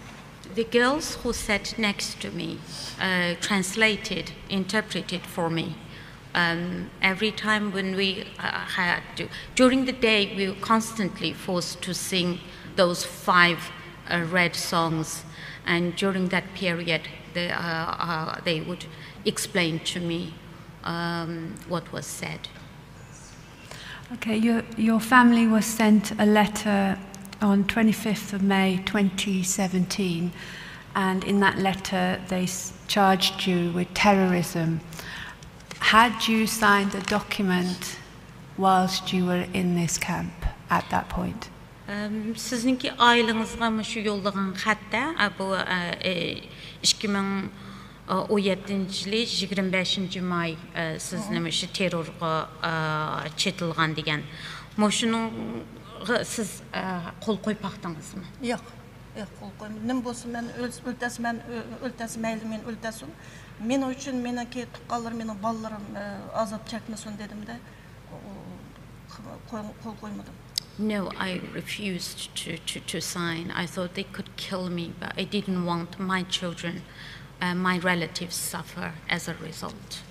the girls who sat next to me uh, translated, interpreted for me. Um, every time when we uh, had to, during the day, we were constantly forced to sing those five uh, red songs, and during that period, the, uh, uh, they would explain to me um, what was said. Okay, your, your family was sent a letter on twenty-fifth of May twenty seventeen, and in that letter they s- charged you with terrorism. Had you signed a document whilst you were in this camp at that point? سىزنىڭكى ئائىلىڭىزغا مۇشۇ يوللىغان خەتتە، بۇ ئىككى مىڭ ئون يەتتىنچى يىلى يىگىرمە بەشىنچى ماي سىزنى مۇشۇ تېررورغا چېتىلغان دېگەن. مۇشۇنىڭغا سىز قول قويۇپ باقتىڭىزمۇ؟ ياق، ياق، قول قويمىدىم. نېمە بولسا مەن ئۆلتەرسە مەن ئۆلتەرسە مەيلى مېنى ئۆلتەرسۇن. مېنىڭ ئۈچۈن مېنىڭكى تۇغقانلىرىم، مېنىڭ بالىلىرىم ئازاب چەكمىسۇن دېدىمدە. قول قويمىدىم. No, I refused to, to, to sign. I thought they could kill me, but I didn't want my children, uh, my relatives, suffer as a result.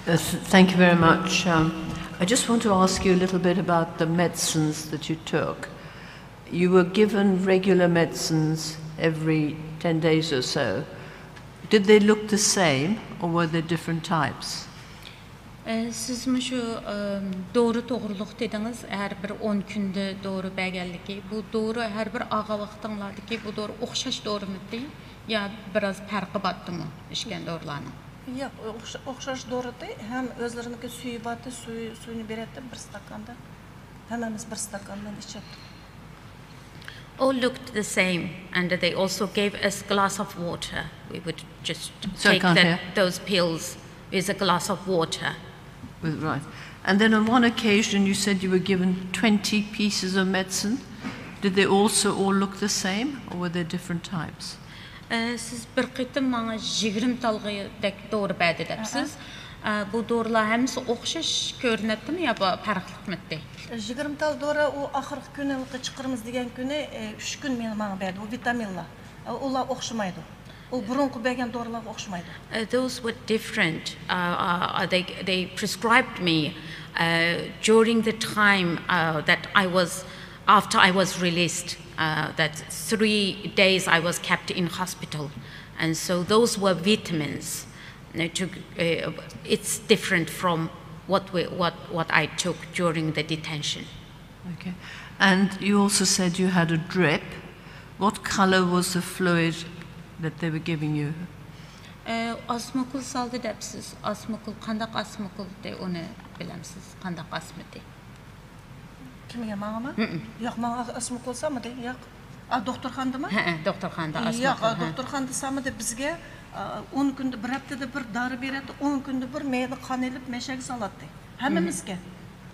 Uh, th- thank you very much. Um, I just want to ask you a little bit about the medicines that you took. You were given regular medicines every ten days or so. Did they look the same, or were there different types? سىز مۇشۇ دورا توغرۇلۇق دېدىڭىز، ھەر بىر ئون كۈندە دورا بەرگەنلىكى. بۇ دورا ھەر بىر ئالغان ۋاقتىڭلاردىكى بۇ دورا ئوخشاش دورىمىدى يا بىراز پەرقى بارتىمۇ ئىچكەن دورىلارنىڭ؟ ياق، ئوخشاش دورىدى. ھەم ئۆزلىرىنىڭكى سۈيى بارتى، سۈيى، سۈيىنى بېرەتتى بىر ستاكاندا. ھەممىمىز بىر ستاكاندىن ئىچەتتۇق. All looked the same, and they also gave us glass of water. We would just So I take can't that, hear. those pills with a glass of water. With- Right. And then on one occasion you said you were given twenty pieces of medicine. Did they also all look the same, or were there different types? سىز بىر قېتىم ماڭا يىگىرمە تالغىدەك دورا بەردى دەپسىز. ئە، بۇ دورىلار ھەممىسى ئوخشاش كۆرۈنەتتىمۇ يا پەرقلىقمىتتى؟ يىگىرمە تال دورا ئۇ ئاخىرقى كۈنى چىقىرىمىز دېگەن كۈنى ئۈچ كۈن مېنى ماڭا بەردى، ئۇ ۋىتامىنلار. ئۇلار ئوخشىمايدۇ. ئۇ بۇرۇنقى بەرگەن دورىلارغا ئوخشىمايدۇ. Uh, those were different. Uh, uh, they, they prescribed me uh, during the time uh, that I was, after I was released, uh, that three days I was kept in hospital. And so those were vitamins. Uh, to, uh, it's different from what, we, what, what I took during the detention. Okay. And you also said you had a drip. What color was the fluid that they were giving you? ئاسموكۇل سالدى دەپسىز. ئاسموكۇل، قانداق ئاسموكۇلدى، ئۇنى بىلەمسىز؟ قانداق ئاسمىدى؟ كىمگە، ماڭىمۇ؟ ياق، ماڭا ئاسموكۇل سالمىدى. ياق. ئا، دوختۇرخانىدىمۇ؟ ھەئە، دوختۇرخانىدا ئاسموكۇل. ياق، دوختۇرخانىدا سالمىدى بىزگە. ئون كۈندە، بىر ھەپتىدە بىر دارى بېرەتتى، ئون كۈندە بىر مېنى قان ئېلىپ مەشەگە سالاتتى. ھەممىمىزگە.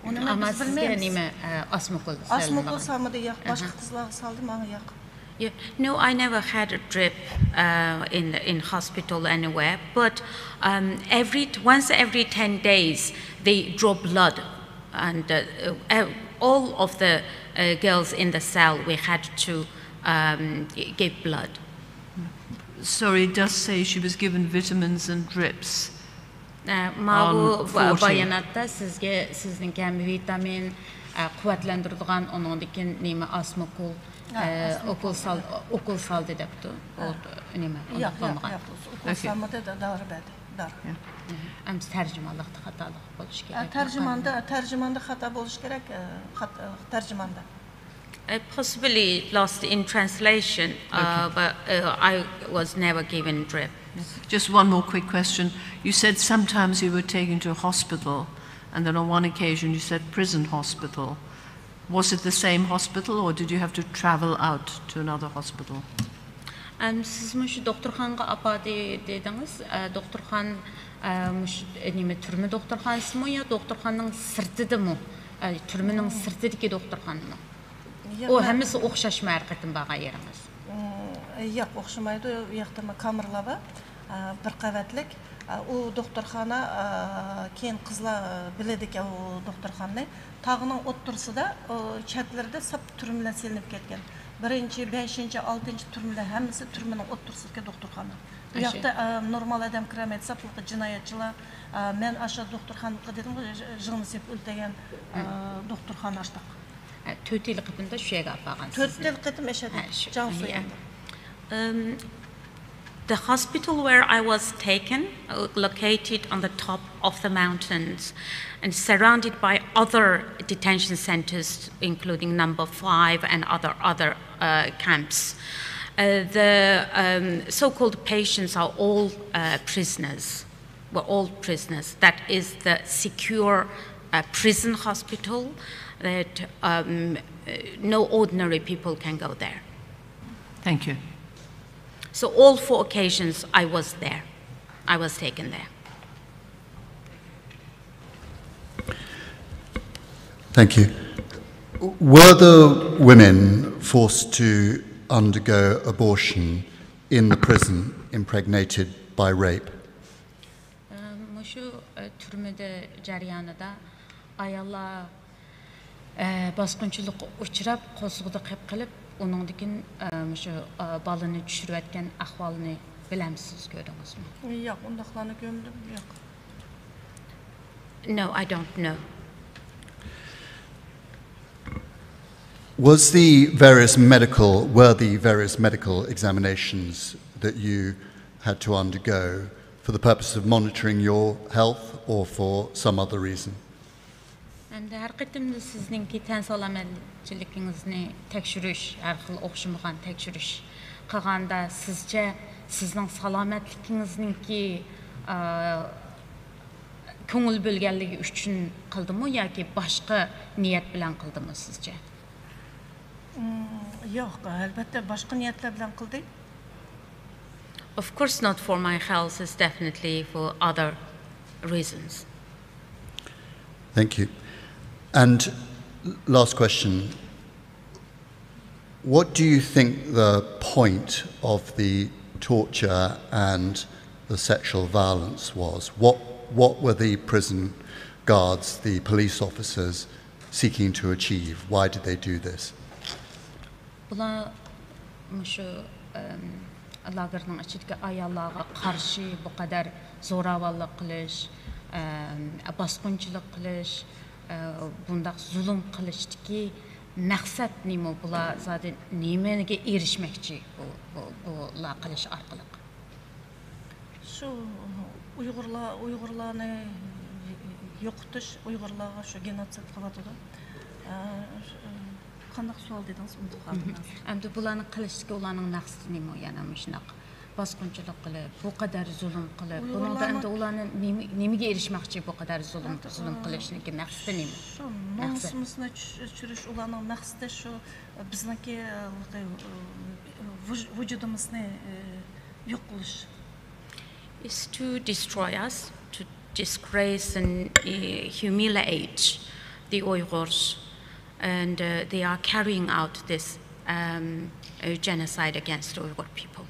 ئۇنى ئەمما بىز سىزگە بىلمەيمىز. نېمە ئاسموكۇل؟ ئاسموكۇل سالمىدى، ياق. باشقا قىزلارغا سالدى، ماڭا ياق. Yeah. No, I never had a drip uh, in in hospital anywhere. But um, every once every ten days, they draw blood, and uh, uh, all of the uh, girls in the cell, we had to um, give blood. Sorry, it does say she was given vitamins and drips. ماۋۇ باياناتتا سىزگە سىزنىڭ ھەم ۋىتامىن، قۇۋۋەتلەندۈرىدىغان، ئۇنىڭدىن كېيىن نېمە، ئاسموكۇل، ئوكۇل سال ئوكۇل سالدى دەپتۇ. ئۇ نېمە، ئۇنداق بولمىغان. ياق، ئۇكۇل سالمىدى، دارى بەردى، دارى. ئەمسە تەرجىمانلىقتا خاتالىق بولۇش كېرەك. تەرجىماندا تەرجىماندا خاتا بولۇش كېرەك. تەرجىماندا. I possibly lost in translation, uh, but uh, I was never given drip. Just one more quick question. You said sometimes you were taken to a hospital, and then on one occasion you said prison hospital. Was it the same hospital, or did you have to travel out to another hospital? Siz مۇشۇ دوختۇرخانىغا ئاپاردى دېدىڭىز. دوختۇرخان مۇشۇ نېمە، تۈرمە دوختۇرخانىسىمۇ يا دوختۇرخانىنىڭ سىرتىدىمۇ؟ تۈرمىنىڭ سىرتىدىكى دوختۇرخانىمۇ؟ ئۇ ھەممىسى ئوخشاشمۇ ھەر قېتىم بارغان يېرىڭىز؟ ياق، ئوخشىمايدۇ. ئۇ ياقتا كامېرلار بار، بىر قەۋەتلىك. ئۇ دوختۇرخانا كېيىن قىزلار بىلىدىكەن ئۇ دوختۇرخانىنى. تاغنىڭ ئوتتۇرىسىدا، چەتلىرىدە ساپ تۈرمىلەر سېلىنىپ كەتكەن. بىرىنچى، بەشىنچى، ئالتىنچى تۈرمىلەر ھەممىسى تۈرمىنىڭ ئوتتۇرىسىدىكى دوختۇرخانا. ئۇ ياقتا نورمال ئادەم كىرەلمەيدۇ، ساپلىقى جىنايەتچىلەر. مەن ئاشۇ دوختۇرخانىغا دېدىمغۇ، ژىڭنە سېلىپ ئۆلتۈرگەن دوختۇرخانا ئاشتاق. تۆت يىل قېتىمدا شۇ يەرگە ئاپارغان سىزنى. تۆت يىل قېتىم ئاشۇ يەردە. جياڭسۇ يەردە. The hospital where I was taken, uh, located on the top of the mountains and surrounded by other detention centers, including number five and other, other uh, camps. Uh, the um, so-called patients are all uh, prisoners. Were all prisoners. That is the secure uh, prison hospital that um, uh, no ordinary people can go there. Thank you. So all four occasions I was there. I was taken there. Thank you. Were the women forced to undergo abortion in the prison, impregnated by rape? مۇشۇ تۈرمىدە جەريانىدا ئاياللار باسقۇنچىلىققا ئۇچراپ، قورسىقىدا قېپ قېلىپ، ئۇنىڭدىن كېيىن مۇشۇ بالىنى چۈشۈرۈۋەتكەن ئەھۋالنى بىلەمسىز، كۆردىڭىزمۇ؟ ياق، ئۇنداقلارنى كۆرمىدىم، ياق. No, I don't know. Was the various medical, were the various medical examinations that you had to undergo for the purpose of monitoring your health or for some other reason? ئەمدى ھەر قېتىمدا سىزنىڭكى تەن سالامەتچىلىكىڭىزنى تەكشۈرۈش، ھەر خىل ئوخشىمىغان تەكشۈرۈش قىلغاندا، سىزچە سىزنىڭ سالامەتلىكىڭىزنىڭكى كۆڭۈل بۆلگەنلىكى ئۈچۈن قىلدىمۇ ياكى باشقا نىيەت بىلەن قىلدىمۇ سىزچە؟ ياق، ئەلۋەتتە باشقا نىيەتلەر بىلەن قىلدى. Of course not for my health, it's definitely for other reasons. Thank you. And last question. What do you think the point of the torture and the sexual violence was? What What were the prison guards, the police officers, seeking to achieve? Why did they do this? بۇلار مۇشۇ ئەم، لاگېرنىڭ ئىچىدىكى ئاياللارغا قارشى بۇ قەدەر زوراۋانلىق قىلىش، ئەم، باسقۇنچىلىق قىلىش، ئە، بۇنداق زۇلۇم قىلىشتىكى مەقسەت نېمە؟ بۇلار زادى نېمىگە ئېرىشمەكچى بۇ، بۇ، بۇلار قىلىش ئارقىلىق؟ شۇ ئۇيغۇرلار، ئۇيغۇرلارنى يوقىتىش، ئۇيغۇرلارغا شۇ گېنوتسىد قىلىۋاتىدۇ. ئە، شۇ، قانداق سوئال دېدىڭىز؟ ئۇنتۇپ قالدىم ھازىر. ئەمدى بۇلارنىڭ قىلىشتىكى ئۇلارنىڭ مەقسىتى نېمە؟ يەنە مۇشۇنداق باسقۇنچىلىق قىلىپ، بۇ قەدەر زۇلۇم قىلىپ، بۇنىڭدا ئەمدى ئۇلارنى نېمە- نېمىگە ئېرىشمەكچى؟ بۇ قەدەر زۇلۇم زۇلۇم قىلىشنىڭكى مەقسىتى نېمە؟ شۇ مەقسەت. نومۇسىمىزنى چۈش- چۈشۈرۈش ئۇلارنىڭ مەقسىتى شۇ، بىزنىڭكى ھېلىقى، ۋۇج- ۋۇجۇدىمىزنى يوق قىلىش. Is to destroy us, to disgrace and uh, humiliate the Uyghurs, and uh, they are carrying out this um, uh, genocide against the Uyghur people.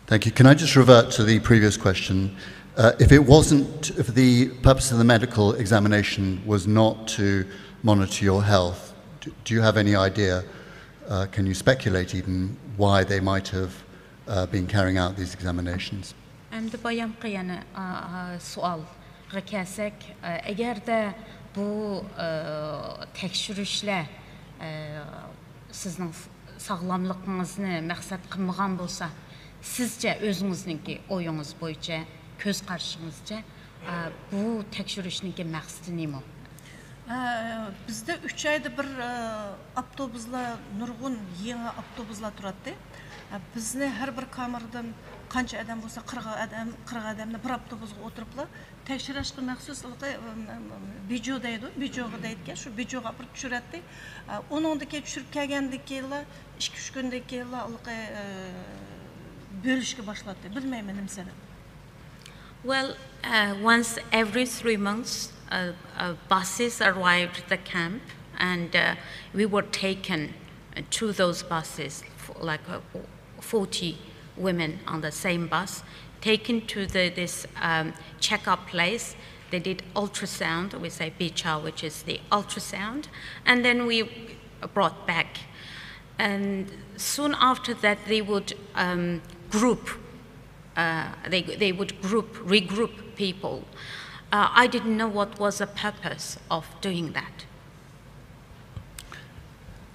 Thank you. Can I just revert to the previous question? Uh, if it wasn't, if the purpose of the medical examination was not to monitor your health, do, do you have any idea, uh, can you speculate even, why they might have uh, been carrying out these examinations? ئەمدى بايامقى يەنە ئا، ئا، سوئالغا كەلسەك، ئە، ئەگەردە بۇ ئە، تەكشۈرۈشلەر ئە، سىزنىڭ ساغلاملىقىڭىزنى مەقسەت قىلمىغان بولسا، سىزچە، ئۆزىڭىزنىڭكى ئويىڭىز بويىچە، كۆز قارىشىڭىزچە، ئە، بۇ تەكشۈرۈشنىڭكى مەقسىتى نېمە؟ ھە، بىزدە ئۈچ ئايدا بىر، ئە، ئاپتوبۇسلار، نۇرغۇن يېڭى ئاپتوبۇسلار تۇراتتى. ھە، بىزنى ھەر بىر كامېردىن قانچە ئادەم بولسا، قىرىق ئادەم، قىرىق ئادەمنى بىر ئاپتوبۇسقا ئولتۇرۇپلا تەكشۈرۈشكە مەخسۇس ھېلىقى، ئەم، ئەم، بىجو دەيدۇ، بىجوغا دەيدىكەن، شۇ بىجوغا ئاپىرىپ چۈشۈرەتتى. ئە، ئۇنىڭدىن كېيىن چۈشۈرۈپ كەلگەندىن كېيىنلا، ئىككى ئۈچ كۈندىن كېيىنلا ھېلىقى، ئە، بۆلۈشكە باشلاتتى. بىلمەيمەن نېمە سەۋەب. Well, uh, once every three months, uh, uh, buses arrived at the camp, and uh, we were taken to those buses, f- like uh, forty women on the same bus, taken to the, this um, checkup place. They did ultrasound, we say bicha, which is the ultrasound, and then we brought back. And soon after that, they would um, group uh, they, they would group, regroup people. Uh, I didn't know what was the purpose of doing that.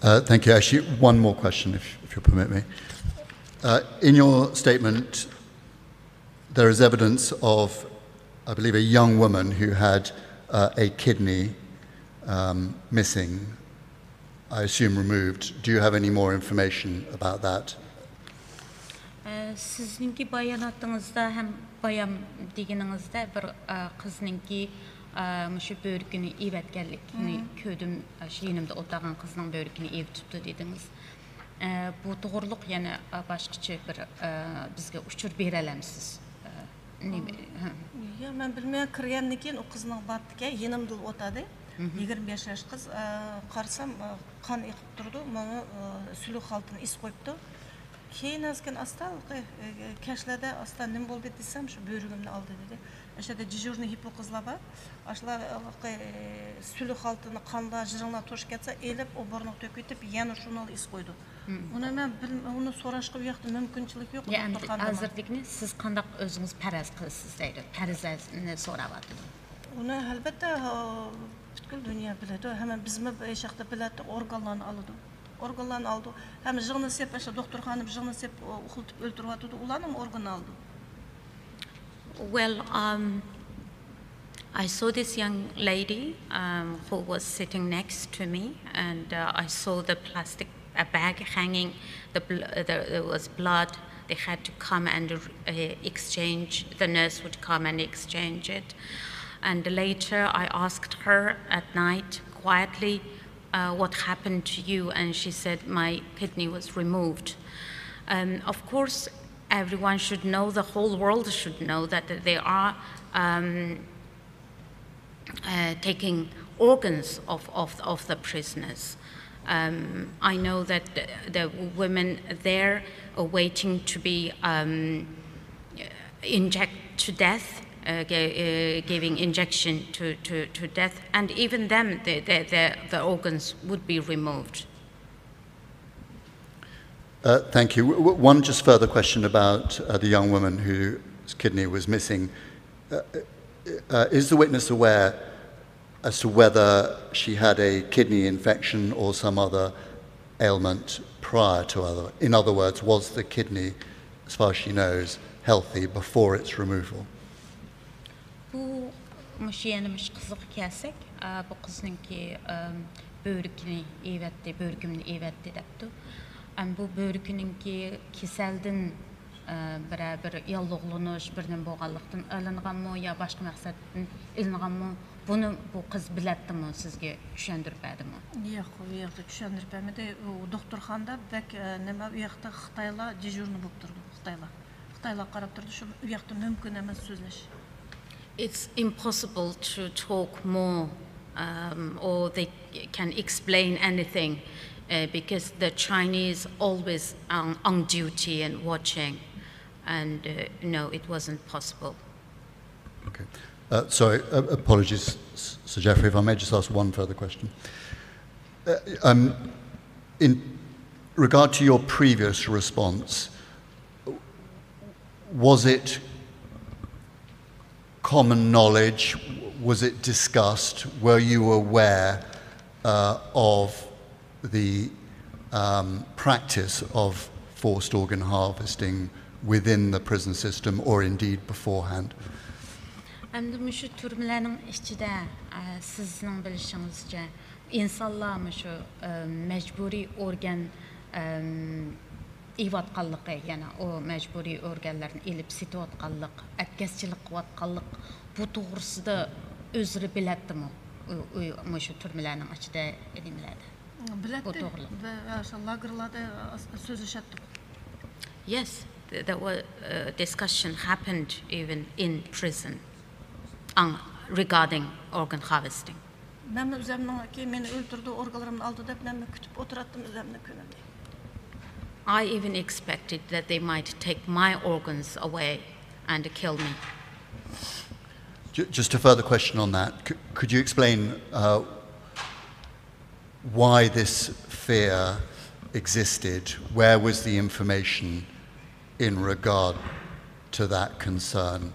Uh, thank you. Actually, one more question, if, if you'll permit me. Uh, in your statement, there is evidence of, I believe, a young woman who had uh, a kidney um, missing, I assume removed. Do you have any more information about that? ئە، سىزنىڭكى باياناتىڭىزدا ھەم بايام دېگىنىڭىزدە بىر ئە، قىزنىڭكى ئە، مۇشۇ بۆرىكىنى ئېۋەتكەنلىكىنى كۆردۈم، ئاشۇ يېنىمدا ئولتۇرغان قىزنىڭ بۆرىكىنى ئېۋىتىپتۇ دېدىڭىز. ئە، بۇ توغرۇلۇق يەنە ئە، باشقىچە بىر ئە، بىزگە ئۇچۇر بېرەلەمسىز؟ ئە، نېمە؟ ھە. يا، مەن بىلمەيمەن، كىرگەندىن كېيىن ئۇ قىزنىڭ بارتىكەن، يېنىمدىلا ئولتۇردى. يىگىرمە بەش ياش قىز. ئە، قارىسام، ئە، قان ئېقىپ تۇرىدۇ، ماڭا ئە، سۈلۈك خالتىنى ئېسىپ قويۇپتۇ. كېيىن ھازىركىن ئاستا، ئە، كەچلەردە ئاستا نېمە بولدى دېسەم، شۇ بۆرىكىمنى ئالدى دېدى. ئەشەدە دېژۇرنىي ھىپو قىزلار بار. ئاشۇلار، ئە، سۈلۈك خالتىنى، قانلار، جىرىڭلار توشۇپ كەتسە، ئېلىپ ئوبورنىغا تۆكۈۋېتىپ، يەنە شۇنىڭغا ئېسىپ قويىدۇ. ئۇنى مەن بىل-، ئۇنى سوراشقا ئۇ ياقتا مۇمكىنچىلىك يوق، يا، ئەمدى دوختۇرخانىدا. ھازىردىكىنى سىز قانداق ئۆزىڭىز پەرەز قىلىسىز دەيدۇ، پەرىزنى سوراۋاتىدۇ. ئۇنى ئەلۋەتتە، ھە، پۈتكۈل دۇنيا بىلىدۇ. ھەممە بىزمۇ بۇ چاغدا بىلەتتۇق، ئورگانلارنى ئالىدۇ. ئورگانلارنى ئالىدۇ. ھەم يىغنى سېپ، ئاشۇ دوختۇرخانا يىغنى سېپ، ئۇخلىتىپ ئۆلتۈرۈۋاتىدۇ. ئۇلارنىڭ ئورگىنى ئالىدۇ. Well, um, I saw this young lady um, who was sitting next to me, and uh, I saw the plastic a bag hanging. The, bl- uh, the, there was blood. They had to come and uh, exchange. The nurse would come and exchange it. And later, I asked her at night quietly, uh, "What happened to you?" And she said, "My kidney was removed." Um, of course, everyone should know. The whole world should know that they are. Um, uh, taking organs of, of, of the prisoners. Um, I know that the, the women there are waiting to be um, inject to death, uh, gi- uh, giving injection to, to, to death, and even then the, the, the, the organs would be removed. Uh, thank you. W- w- One just further question about uh, the young woman whose kidney was missing. Uh, uh, is the witness aware as to whether she had a kidney infection or some other ailment prior to other? In other words, was the kidney, as far as she knows, healthy before its removal? بۇ مۇشۇ يەنە مۇشۇ قىزغا كەلسەك، ئا، بۇ قىزنىڭكى ئەم، بۆرىكىنى ئېۋەتتى، بۆرىكىمنى ئېۋەتتى دەپتۇ. ئەم، بۇ بۆرىكىنىڭكى كېسەلدىن ئە، بىرەر بىر ياللۇغلىنىش، بىر نېمە بولغانلىقتىن ئېلىنغانمۇ يا باشقا مەقسەتتىن ئېلىنغانمۇ؟ بۇنى بۇ قىز بىلەتتىمۇ، سىزگە چۈشەندۈرۈپ بەردىمۇ؟ ياق، ئۇ ياقتا چۈشەندۈرۈپ بەرمىدى. ئۇ دوختۇرخانىدا بەك ئە، نېمە، ئۇ ياقتا خىتايلار دېژۇرنىي بولۇپ تۇرىدۇ. خىتايلار، خىتايلار قاراپ تۇرىدۇ. شۇ ئۇ ياقتا مۇمكىن ئەمەس سۆزلەش. It's impossible to talk more, um, or they can explain anything, uh, because the Chinese always on, on duty and watching, and uh, no, it wasn't possible. Okay. Uh, sorry, uh, apologies, S- Sir Geoffrey, if I may just ask one further question. Uh, um, in regard to your previous response, was it common knowledge? Was it discussed? Were you aware uh, of the um, practice of forced organ harvesting within the prison system or indeed beforehand? ئەمدى مۇشۇ تۈرمىلەرنىڭ ئىچىدە ئە، سىزنىڭ بىلىشىڭىزچە ئىنسانلار مۇشۇ ئە، مەجبۇرىي ئورگان ئەم، ئېلىۋاتقانلىقى، يەنى ئۇ مەجبۇرىي ئورگانلارنى ئېلىپ سېتىۋاتقانلىق، ئەتكەسچىلىك قىلىۋاتقانلىق، بۇ توغرىسىدا ئۆزلىرى بىلەتتىمۇ؟ ئۇ- ئۇ- مۇشۇ تۈرمىلەرنىڭ ئىچىدە نېمىلەردە؟ بۇ بىلەتتى. توغرىلىق. بە- شۇ لاگېرلاردا سۆزلىشەتتۇق. Yes, th- there were uh, discussion happened even in prison on regarding organ harvesting. مەنمۇ ئۆزۈمنىڭكى مېنى ئۆلتۈرىدۇ، ئورگانلىرىمنى ئالىدۇ دەپ مەنمۇ كۈتۈپ ئولتۇراتتىم ئۆزۈمنىڭ كۈنۈمنى. I even expected that they might take my organs away and kill me. Ju- Just a further question on that. C- could you explain uh, why this fear existed? Where was the information in regard to that concern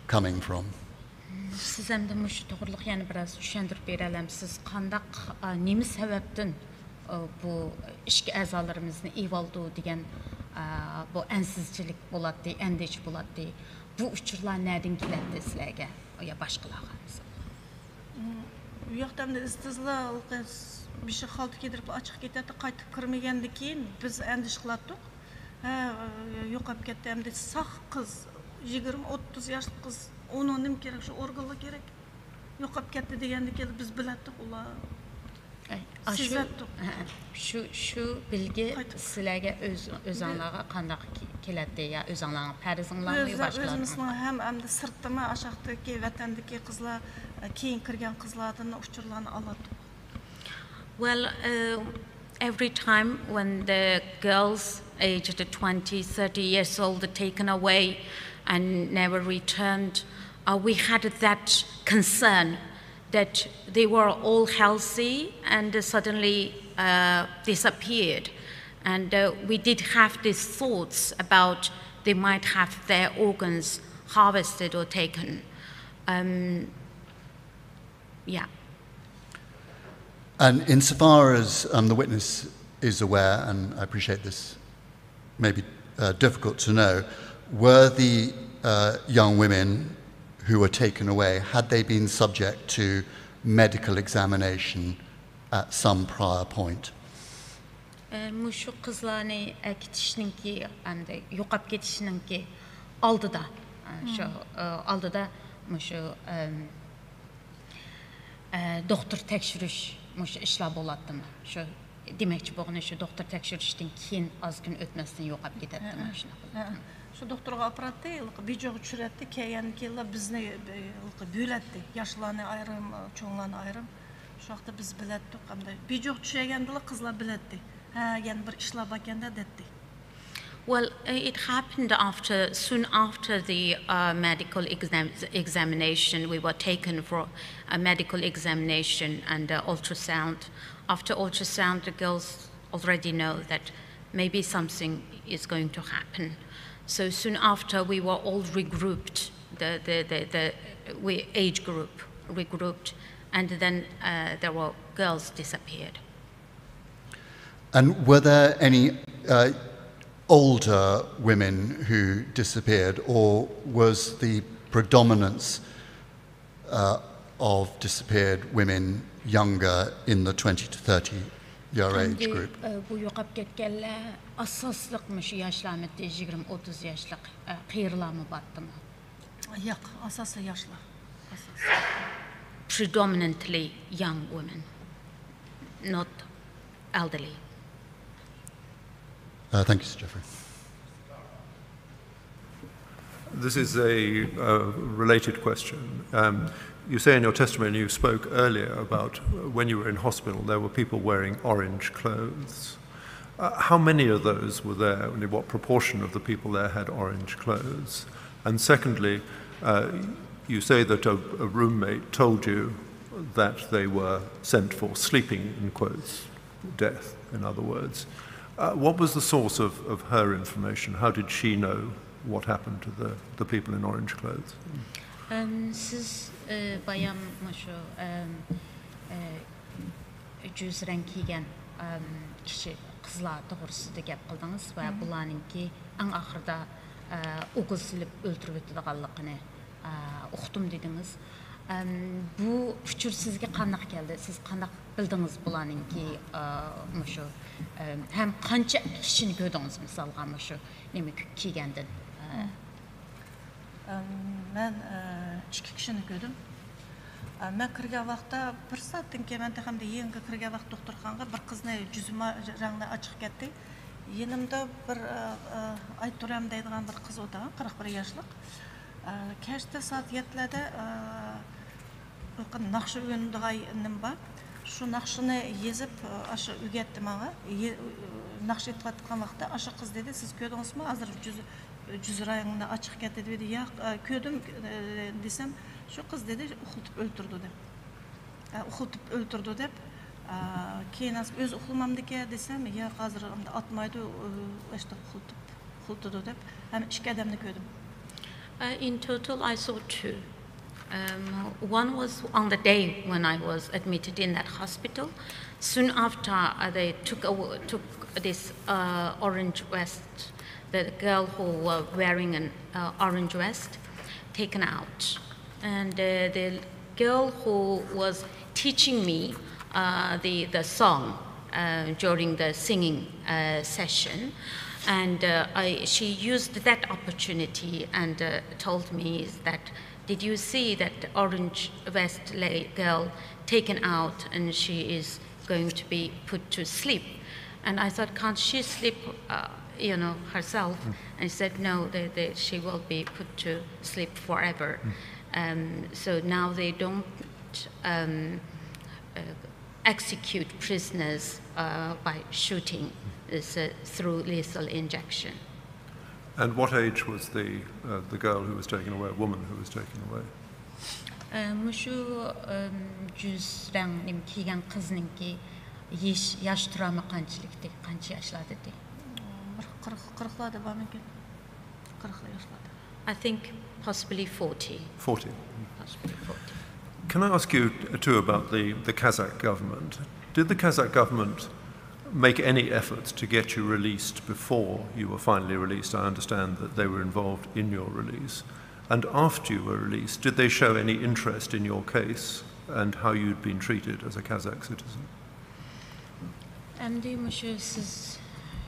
coming from? سىز ئەمدى مۇشۇ توغرىلىق يەنە بىراز چۈشەندۈرۈپ بېرەلەمسىز؟ قانداق، ئا، نېمە سەۋەبتىن، ئا، بۇ ئىچكى ئەزالىرىمىزنى ئېۋالدۇ دېگەن، ئا، بۇ ئەنسىزچىلىك بولاتتى، ئەندىشە بولاتتى. بۇ ئۇچۇرلار نەدىن كېلەتتى سىلەرگە يا باشقىلارغا؟ ئۇ ياقتا ئەمدى ئىز تېزلا بېشىغا خالتا كىيدۈرۈپ ئاچىقىپ كېتەتتى، قايتىپ كىرمىگەندىن كېيىن بىز ئەندىشە قىلاتتۇق. ھە، يوقاپ كەتتى ئەمدى ساق قىز، يىگىرمە ئوتتۇز ياشلىق قىز، ئۇنىڭ نېمە كېرەك، شۇ ئورگانلار كېرەك. يوقاپ كەتتى دېگەندىن كېيىن بىز بىلەتتۇق ئۇلار. ئەي، ئاشۇ- سېزەتتۇق. ھە، شۇ شۇ بىلگى قايتىپ- سىلەرگە ئۆز ئۆزۈڭلارغا قانداق كېلەتتى يا ئۆزۈڭلارنىڭ پەرىزىڭلارمۇ ئۆزلەر باشقىلارنىڭ؟ ئۆزىمىزنىڭ ھەم ئەمدى سىرتتىمۇ ئاشاقتىكى ۋەتەندىكى قىزلار، كېيىن كىرگەن قىزلاردىن ئۇچۇرلارنى ئالاتتۇق. Well, uh, every time when the girls aged twenty, thirty years old are taken away and never returned, uh, we had that concern that they were all healthy and suddenly uh, disappeared. And uh, we did have these thoughts about they might have their organs harvested or taken. Um, yeah. And insofar as um, the witness is aware, and I appreciate this may be uh, difficult to know, were the uh, young women who were taken away, had they been subject to medical examination at some prior point? ئە، مۇشۇ قىزلارنى ئەكېتىشنىڭكى، ئەمدى يوقاپ كېتىشنىڭكى ئالدىدا، ئە، شۇ ئە، ئالدىدا مۇشۇ ئەم، ئە، دوختۇر تەكشۈرۈش مۇشۇ ئىشلار بولاتتىمۇ؟ شۇ دېمەكچى بولغىنى شۇ دوختۇر تەكشۈرۈشتىن كېيىن ئاز كۈن ئۆتمەستىن يوقاپ كېتەتتىمۇ؟ شۇنداق ھە، شۇ دوختۇرغا ئاپىراتتى، بىجۇغا چۈشۈرەتتى، كەلگەندىن كېيىنلا بىزنى بۆلەتتى، ياشلارنى ئايرىم، چوڭلارنى ئايرىم. شۇ ۋاقىتتا بىز بىلەتتۇق، ئەمدى بىجۇغا چۈشەرگەندىلا قىزلار بىلەتتى. ھە، يەنە بىر ئىشلار باركەندە دەتتى. Well, uh, it happened after, soon after the uh, medical exam- examination. We were taken for a medical examination and uh, ultrasound. After ultrasound, the girls already know that maybe something is going to happen. So soon after, we were all regrouped. The the the, the we age group regrouped, and then uh, there were girls disappeared. And were there any uh, older women who disappeared, or was the predominance uh, of disappeared women younger in the twenty to thirty year age group? بۇ يوقاپ كەتكەنلەر ئاساسلىق مۇشۇ ياشلارمىتى، يىگىرمە ئوتتۇز ياشلىق قېرىلارمۇ بارتىمۇ؟ ياق، ئاساسىي ياشلار. Predominantly young women, not elderly. Uh, thank you, Sir Jeffrey. This is a uh, related question. Um, you say in your testimony you spoke earlier about when you were in hospital, there were people wearing orange clothes. Uh, how many of those were there? I mean, what proportion of the people there had orange clothes? And secondly, uh, you say that a, a roommate told you that they were sent for sleeping, in quotes, death, in other words. Uh, what was the source of, of her information? How did she know what happened to the, the people in orange clothes? ئەم، سىز ئە، بايام مۇشۇ ئەم، ئە، جۈز رەڭ كىيگەن ئەم، كىشى قىزلار توغرىسىدا گەپ قىلدىڭىز ۋە بۇلارنىڭكى ئەڭ ئاخىرىدا ئە، ئوغۇل سېلىپ ئۆلتۈرۈۋېتىدىغانلىقىنى ئە، ئۇقتۇم دېدىڭىز. ئەم، بۇ ئۇچۇر سىزگە قانداق كەلدى؟ سىز قانداق بىلدىڭىز بۇلارنىڭكى ئە، مۇشۇ ئەم، ھەم قانچە كىشىنى كۆردىڭىز مىسالغا مۇشۇ نېمە كىيگەندىن؟ ئە، مەن ئىككى كىشىنى كۆردۈم. مەن كىرگەن ۋاقىتتا بىر سائەتتىن كېيىن، مەن تېخى يېڭى كىرگەن ۋاقىت دوختۇرخانىغا بىر قىزنى جۈزىما رەڭنى ئاچىقىپ كەتتى. يېنىمدا بىر ئايتۇرەم دەيدىغان بىر قىز ئولتۇرغان، قىرىق بىر ياشلىق. كەچتە سائەت يەتتىلەردە ناخشا ئۆگىنىدىغان نېمە بار. شۇ ناخشىنى يېزىپ، ئاشۇ ئۆگەتتى ماڭا. ناخشا ئېيتىۋاتقان ۋاقىتتا ئاشۇ قىز دېدى، سىز كۆردىڭىزمۇ ھازىر جۈز جۈز رەڭنى ئاچىقىپ كەتتى دېدى. ياق، كۆردۈم دېسەم، شۇ قىز دېدى، ئۇخلىتىپ ئۆلتۈردى دەپ. ئۇخلىتىپ ئۆلتۈردى دەپ. كېيىن ئۆزى ئۇخلىمامدىكەن دېسەم، ياق، ھازىر ئاتمايدۇ، ئۇخلىتىپ ئۇخلىتىدۇ دەپ. ھەم ئىككى ئادەمنى كۆردۈم. Uh, in total, I saw two. Um, one was on the day when I was admitted in that hospital. Soon after, uh, they took, a, took this uh, orange vest, the girl who were wearing an uh, orange vest, taken out. And uh, the girl who was teaching me uh, the, the song uh, during the singing uh, session. And uh, I, she used that opportunity and uh, told me that, "Did you see that orange vest girl taken out and she is going to be put to sleep?" And I thought, "Can't she sleep, uh, you know, herself?" And she said, "No, they, they, she will be put to sleep forever." Um, so now they don't um, uh, execute prisoners uh, by shooting, it's, uh, through lethal injection. And what age was the, uh, the girl who was taken away, a woman who was taken away? مۇشۇ جۈز رەڭ نېمە كىيگەن قىزنىڭكى يېش ياش تۇرامى قانچىلىكتى؟ قانچە ياشلاردىدى؟ بىر قىرىق قىرىقلاردا بار مىكىن؟ قىرىق ياشلاردا. I think possibly forty. Forty. Possibly forty. Can I ask you too about the, the Kazakh government? Did the Kazakh government make any effort to get you released before you were finally released? I understand that they were involved in your release. And after you were released, did they show any interest in your case and how you'd been treated as a Kazakh citizen? ئەمدى مۇشۇ سىز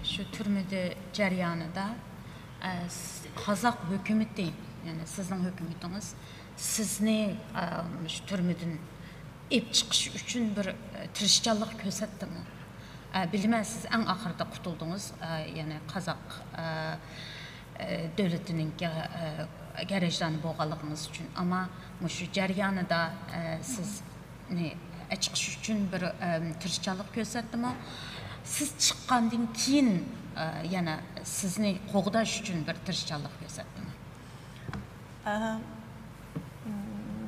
شۇ تۈرمىدە جەريانىدا، ئە، س-، قازاق ھۆكۈمىتى، يەنى سىزنىڭ ھۆكۈمىتىڭىز سىزنى، ئە، مۇشۇ تۈرمىدىن ئېلىپ چىقىش ئۈچۈن بىر، ئە، تىرىشچانلىق كۆرسەتتىمۇ؟ ئە، بىلىمەن، سىز ئەڭ ئاخىرىدا قۇتۇلدىڭىز، ئە، يەنى قازاق، ئە، ئە، دۆلىتىنىڭكى، ئە، گەرەجدانى بولغانلىقىڭىز ئۈچۈن. ئەمما مۇشۇ جەريانىدا، ئە، سىزنى ئەچىقىش ئۈچۈن بىر، ئەم، تىرىشچانلىق كۆرسەتتىمۇ؟ سىز چىققاندىن كېيىن، ئە، يەنە سىزنى قوغداش ئۈچۈن بىر تىرىشچانلىق كۆرسەتتىمۇ؟ ئە،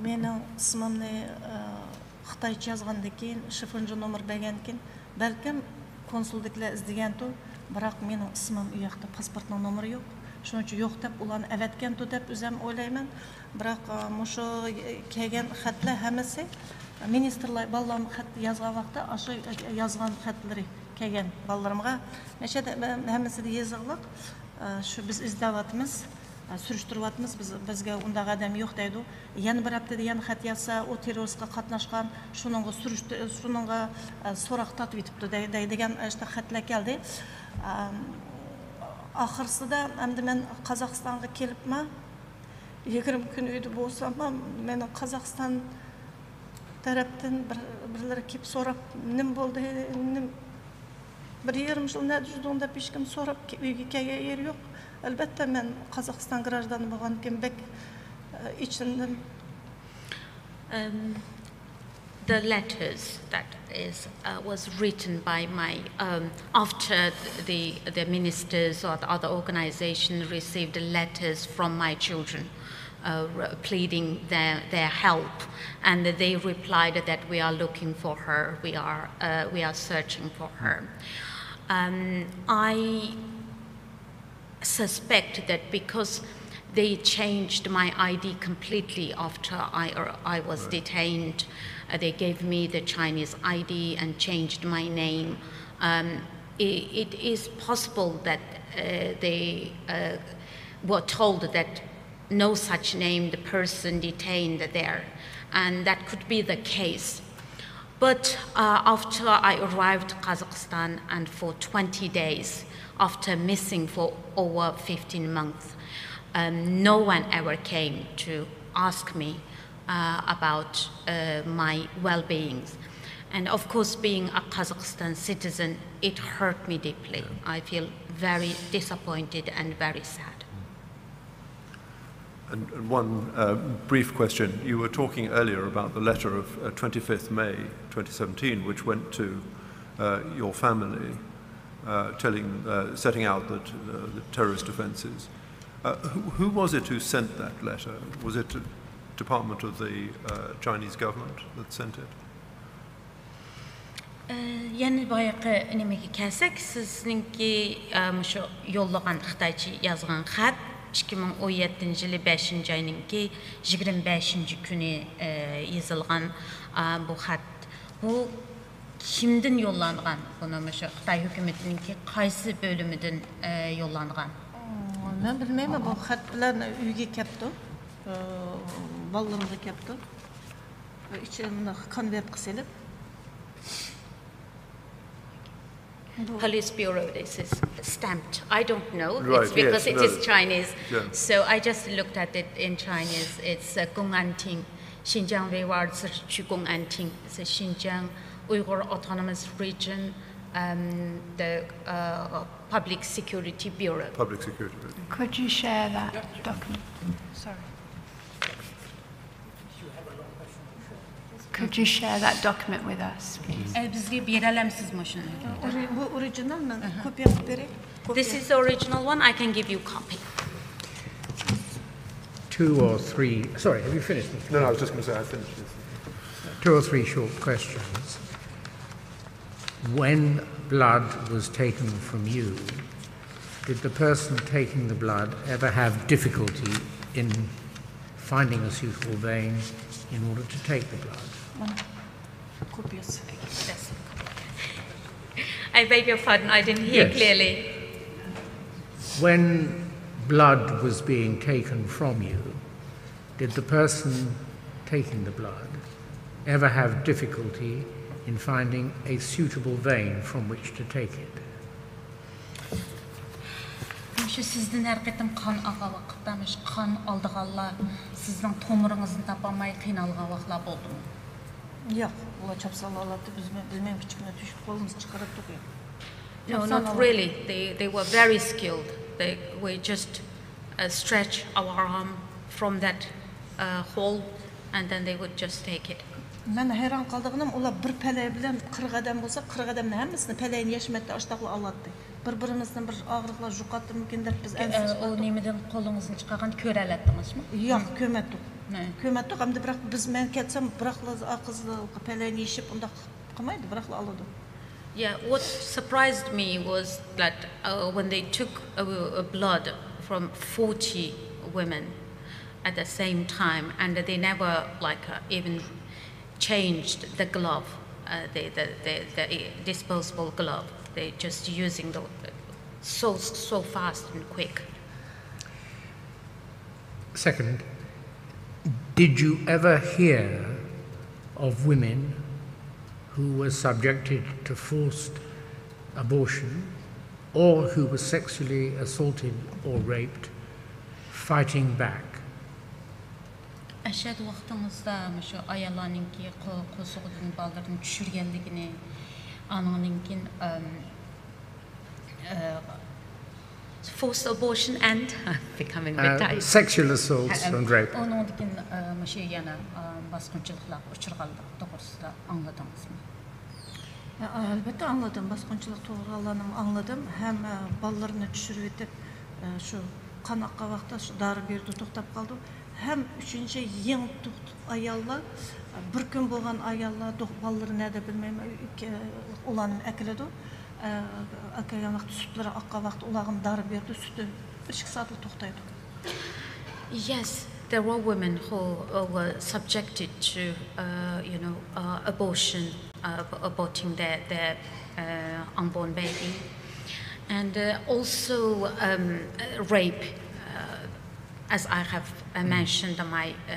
مېنىڭ ئىسمىمنى، ئە، خىتايچە يازغاندىن كېيىن، شىفونجا نومۇر بەرگەندىن كېيىن، بەلكىم كونسۇلدىكىلەر ئىزدىگەنتۇ، بىراق مېنىڭ ئىسمىم ئۇ ياقتا پاسپورتنىڭ نومۇرى يوق. شۇنىڭ ئۈچۈن يوق دەپ ئۇلارنى ئەۋەتكەنتۇ دەپ ئۆزۈم ئويلايمەن. بىراق، ئە، مۇشۇ كەلگەن خەتلەر ھەممىسى مىنىستىرلار بالىلارغا خەت يازغان ۋاقىتتا ئاشۇ يازغان خەتلىرى كەلگەن بالىلىرىمغا. مەشەدە ھەممىسىدە يېزىقلىق، ئە، شۇ بىز ئىزدەۋاتىمىز، ئە، سۈرۈشتۈرۈۋاتىمىز، بىز، بىزگە ئۇنداق ئادەم يوق دەيدۇ. يەنە بىر ھەپتىدە يەنە خەت يازسا، ئۇ تېررورىستقا قاتناشقان، شۇنىڭغا سۈرۈشتۈ-، شۇنىڭغا، ئە، سوراق تارتىۋېتىپتۇ دەي-، دەيدىغان ئىشتا خەتلەر كەلدى. ئە، ئاخىرسىدا ئەمدى مەن قازاقىستانغا كېلىپمۇ، يىگىرمە كۈن ئۆيدە بولساممۇ، مېنىڭ قازاقىستان تەرەپتىن بىر، بىرلىرى كېلىپ سوراپ، نېمە بولدى، نېمە، بىر يېرىم يىل نەدە يۈردۈڭ دەپ ھېچكىم سوراپ، ئۆيگە كەلگەن يېرى يوق. ئەلۋەتتە، مەن قازاقىستان گراژدانى بولغاندىكىن بەك، ئە، ئېچىندىم. Um, the letters that is uh, was written by my um, after the the ministers or the other organization received the letters from my children uh, re- pleading their their help, and they replied that we are looking for her, we are uh, we are searching for her. Um, I suspect that because they changed my I D completely after I, or I was detained. Uh, they gave me the Chinese I D and changed my name. Um, it, it is possible that uh, they uh, were told that no such named person detained there, and that could be the case. But uh, after I arrived Kazakhstan and for twenty days, after missing for over fifteen months, um, no one ever came to ask me uh, about uh, my well-being. And of course, being a Kazakhstan citizen, it hurt me deeply. I feel very disappointed and very sad. And, and one uh, brief question. You were talking earlier about the letter of uh, twenty-fifth May twenty seventeen, which went to uh, your family, uh, telling, uh, setting out that uh, the terrorist offences. Uh, who, who was it who sent that letter? Was it a department of the uh, Chinese government that sent it? يەنە بايىقى نېمىگە كەلسەك، سىزنىڭكى مۇشۇ يوللىغان خىتايچە يازغان خەت ئىككى مىڭ ئون يەتتىنچى يىلى بەشىنچى ئاينىڭكى يىگىرمە بەشىنچى كۈنى يېزىلغان بۇ خەت. بۇ كىمدىن يوللانغان؟ بۇنى مۇشۇ خىتاي ھۆكۈمىتىنىڭكى قايسى بۆلۈمىدىن يوللانغان؟ مەن بىلمەيمەن، بۇ خەت بىلەن ئۆيگە كەپتۇ، بالىلىرىمغا كەپتۇ. ئىچىگە مۇنداق كونۋېرتقا سېلىپ. Police Bureau, this is stamped. I don't know. Right, it's because yes, it no. is Chinese. Yeah. So I just looked at it in Chinese. It's uh, 公安厅, Xinjiang Reward Search 公安厅. It's a Xinjiang Uyghur Autonomous Region, um, the uh, Public Security Bureau. Public Security Bureau. Could you share that document? Sorry. Could you share that document with us, please? بىزگە بېرەلەمسىز مۇشۇنى؟ بۇ ئورىگىنال، مەن كوپىيە قىلىپ بېرەي. This is the original one. I can give you copy. Two or three. Sorry, have you finished? No, no, I was just going to say I finished this. Two or three short questions. When blood was taken from you, did the person taking the blood ever have difficulty in finding a suitable vein in order to take the blood? Copious. I beg your pardon, I didn't hear yes. clearly. When blood was being taken from you, did the person taking the blood ever have difficulty in finding a suitable vein from which to take it? مۇشۇ سىزدىن ھەر قېتىم قان ئالغان ۋاقىتتا، مۇشۇ قان ئالىدىغانلار سىزنىڭ تومۇرىڭىزنى تاپالماي قىينالغان ۋاقىتلار بولدىمۇ؟ ياق، ئۇلار چاپسان ئالاتتى، بىز بىلمەيمەن، كىچىككىنە تۆشۈپ قولىمىزنى چىقىراتتۇق. No, not really. They, they were very skilled. They were just uh, stretch our arm from that uh, hole, and then they would just take it. مەن ھەيران قالىدىغىنىم، ئۇلار بىر پەلەي بىلەن قىرىق ئادەم بولسا، قىرق ئادەمنىڭ ھەممىسىنى پەلەينى يەشمەتتە ئاشتاقلا ئالاتتى. بىر-بىرىمىزدىن بىر ئاغرىقلار يۇقاتتىمىكىن دەپ بىز ئەنسىز ئۇ قالدۇق. نېمىدىن قولىڭىزنى چىقارغان كۆرەلەتتىڭىزمۇ؟ ياق، كۆرمەتتۇق. نە؟ كۆرمەتتۇق، ئەمدى بىراق بىز، مەن كەتسەم، بىراقلا قىز پەلەينى يېشىپ ئۇنداق قىلمايدۇ، بىراقلا ئالىدۇ. Yeah, what surprised me was that uh, when they took uh, blood from forty women at the same time, and they never like uh, even changed the glove, uh, the, the, the, the disposable glove. They just using the so so fast and quick. Second, did you ever hear of women who were subjected to forced abortion or who were sexually assaulted or raped fighting back? ئەشەدە ۋاقتىڭىزدا مۇشۇ ئاياللارنىڭكى قو- قورسىقىدىن بالىلىرىنى چۈشۈرگەنلىكىنى، ئانىڭدىن كېيىن ئەم، ئە، Forced abortion and becoming uh, retired. Sexual assaults and rape. ئۇنىڭدىن كېيىن ئە، مۇشۇ يەنە ئە، باسقۇنچىلىقلارغا ئۇچرىغانلىقى توغرىسىدا ئاڭلىدىڭىزمۇ؟ ئە، ئەلبەتتە ئاڭلىدىم. باسقۇنچىلىق توغرىغانلارنىمۇ ئاڭلىدىم. ھەم ئە، بالىلىرىنى چۈشۈرۈۋېتىپ، ئە، شۇ قان ئاققان ۋاقىتتا شۇ دارى بېرىدۇ، توختاپ قالىدۇ. ھەم ئۈچىنچى يېڭى تۇغۇت ئاياللار، بىر كۈن بولغان ئاياللار دوخ- بالىلىرى نەدە بىلمەيمەن، ئۆيگە ئۇلارنى ئەكېلىدۇ. ئە، ئەكەلگەن ۋاقىتتا سۈتلىرى ئاققان ۋاقىتتا ئۇلارغا دارى بېرىدۇ، سۈتى بىر ئىككى سائەتلا توختايدۇ. Yes, there were women who uh, were subjected to, uh, you know, uh, abortion, uh, aborting their, their uh, unborn baby, and uh, also um, uh, rape, uh, as I have uh, mentioned in my uh,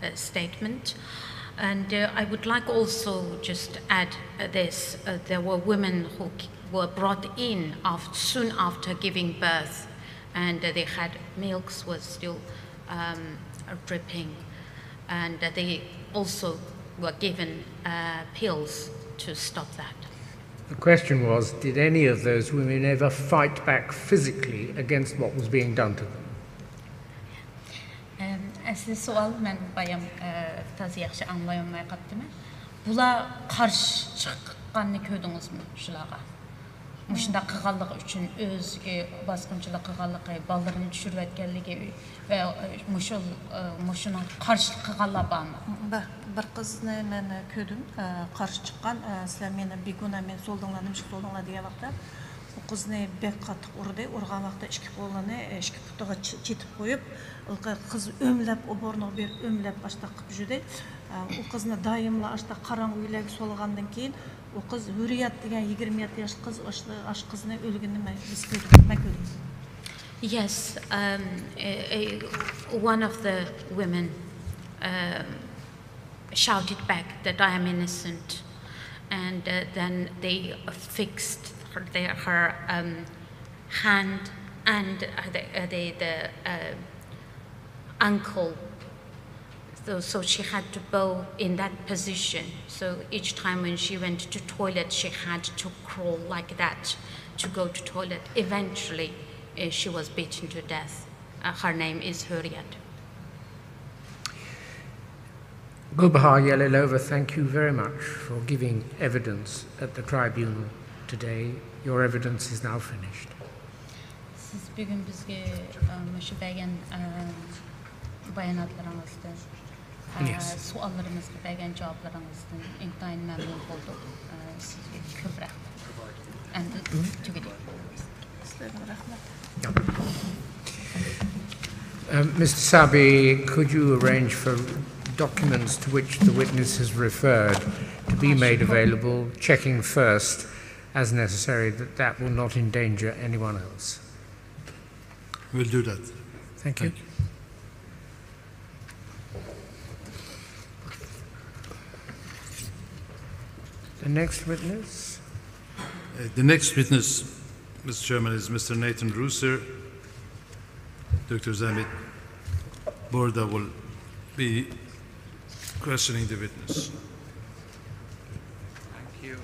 uh, statement. And uh, I would like also just to add uh, this: uh, there were women who were brought in after, soon after giving birth, and uh, they had milks was still um, dripping, and uh, they also were given uh, pills to stop that. The question was, did any of those women ever fight back physically against what was being done to them? ئەسلى سوئال، مەن بايام تازا ياخشى ئاڭلايالماي قاپتىمەن. بۇلار قارشى چىققاننى كۆردىڭىزمۇ شۇلارغا؟ مۇشۇنداق قىلغانلىقى ئۈچۈن، ئۆزىگە باسقۇنچىلىق قىلغانلىقى، بالىلىرىنى چۈشۈرۈۋەتكەنلىكى ۋە مۇشۇ مۇشۇنىڭغا قارشىلىق قىلغانلار بارمۇ؟ بىر قىزنى مەن كۆردۈم، قارشى چىققان، سىلەر مېنى بىگۇناھ، مېنى سولدۇڭلار، نېمىشقا سولدۇڭلار دېگەن ۋاقىتتا، ئۇ قىزنى بەك قاتتىق ئۇردى. ئۇرغان ۋاقىتتا ئىككى قولىنى ئىككى پۇتىغا چېتىپ قويۇپ، قىز ئۆملەپ، ئوبورنىغا بېرىپ ئۆملەپ ئاشتاق قىلىپ يۈردى. ئۇ قىزنى دائىملا ئاشتاق قاراڭغۇ ئۆيلەرگە سولىغاندىن كېيىن، ئۇ قىز ھۈررىيەت دېگەن يىگىرمە يەتتە ياشلىق قىز ئاشۇ قىزنى ئۆلگىنىنى مەن بىز كۆردۇق، مەن كۆردۈم. Yes, um, a, a, one of the women um, shouted back that I am innocent, and uh, then they fixed her, their, her um, hand and uh, the, uh, the, the uh, ankle. So, so she had to bow in that position. So each time when she went to toilet, she had to crawl like that to go to toilet. Eventually, uh, she was beaten to death. Uh, her name is Hurriyet. Gulbahar Yalilova, thank you very much for giving evidence at the tribunal today. Your evidence is now finished. سىز بۈگۈن بىزگە مۇشۇ بەرگەن باياناتلىرىڭىزدىن، سوئاللىرىمىزغا بەرگەن جاۋابلىرىڭىزدىن ئىنتايىن مەمنۇن بولدۇق. سىزگە كۆپ رەھمەت. ئەمدى تۈگىدى. سىلەرگە رەھمەت. Um, Mister Sabi, could you arrange for documents to which the witness has referred to be made available, checking first as necessary that that will not endanger anyone else? We'll do that. Thank you. The next witness. Uh, the next witness, Mister Chairman, is Mister Nathan Rooser. Doctor Zamit Borda will be questioning the witness. Thank you.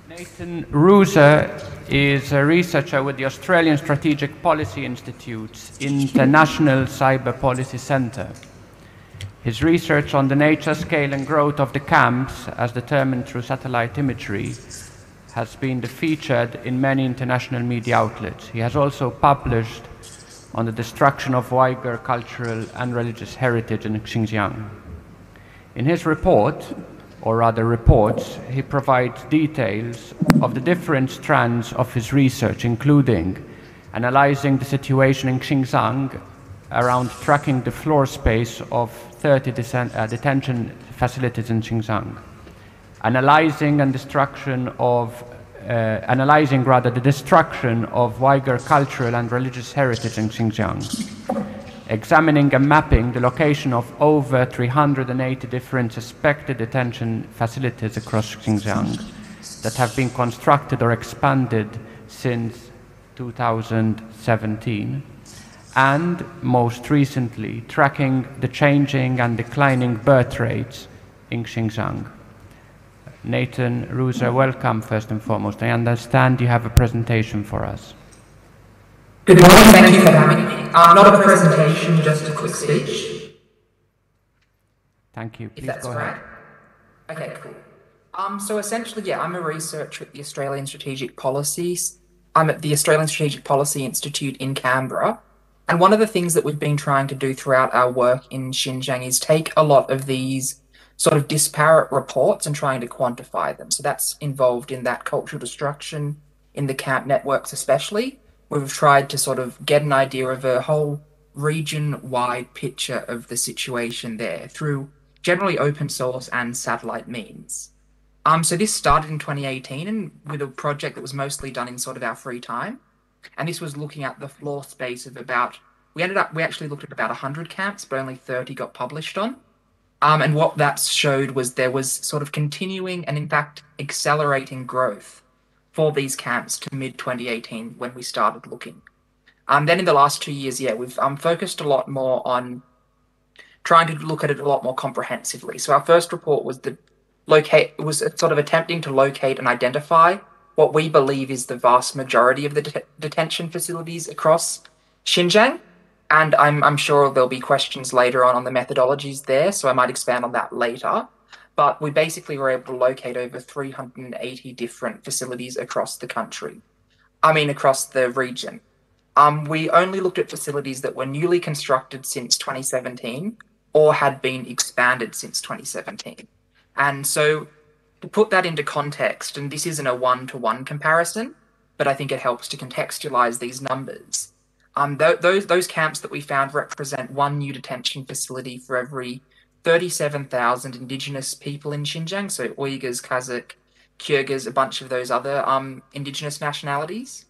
Nathan Rooser is a researcher with the Australian Strategic Policy Institute's International Cyber Policy Centre. His research on the nature, scale and growth of the camps, as determined through satellite imagery, has been featured in many international media outlets. He has also published on the destruction of Uyghur cultural and religious heritage in Xinjiang. In his report, or rather reports, he provides details of the different strands of his research, including analyzing the situation in Xinjiang around tracking the floor space of thirty deten- uh, detention facilities in Xinjiang, analyzing and destruction of uh, analyzing rather the destruction of Uyghur cultural and religious heritage in Xinjiang, examining and mapping the location of over three hundred and eighty different suspected detention facilities across Xinjiang that have been constructed or expanded since two thousand seventeen, and most recently, tracking the changing and declining birth rates in Xinjiang. Nathan Ruza, welcome first and foremost. I understand you have a presentation for us. Good morning, thank you for having me. Uh, not a presentation, just a quick speech. Thank you. If Please that's go all ahead. Right. Okay, cool. Um, so essentially, yeah, I'm a researcher at the Australian Strategic Policies. I'm at the Australian Strategic Policy Institute in Canberra. And one of the things that we've been trying to do throughout our work in Xinjiang is take a lot of these sort of disparate reports and trying to quantify them. So that's involved in that cultural destruction in the camp networks, especially. We've tried to sort of get an idea of a whole region wide picture of the situation there through generally open source and satellite means. Um, so this started in twenty eighteen and with a project that was mostly done in sort of our free time. And this was looking at the floor space of about, we ended up, we actually looked at about one hundred camps, but only thirty got published on. Um, and what that showed was there was sort of continuing and, in fact, accelerating growth for these camps to mid twenty eighteen when we started looking. Um, then in the last two years, yeah, we've um, focused a lot more on trying to look at it a lot more comprehensively. So our first report was the locate was sort of attempting to locate and identify what we believe is the vast majority of the det- detention facilities across Xinjiang. And I'm, I'm sure there'll be questions later on on the methodologies there, so I might expand on that later. But we basically were able to locate over three hundred eighty different facilities across the country. I mean, across the region. Um, we only looked at facilities that were newly constructed since twenty seventeen or had been expanded since twenty seventeen. And so, to put that into context, and this isn't a one to one comparison, but I think it helps to contextualize these numbers. Um, th- those, those camps that we found represent one new detention facility for every thirty-seven thousand indigenous people in Xinjiang, so Uyghurs, Kazakh, Kyrgyz, a bunch of those other um, indigenous nationalities.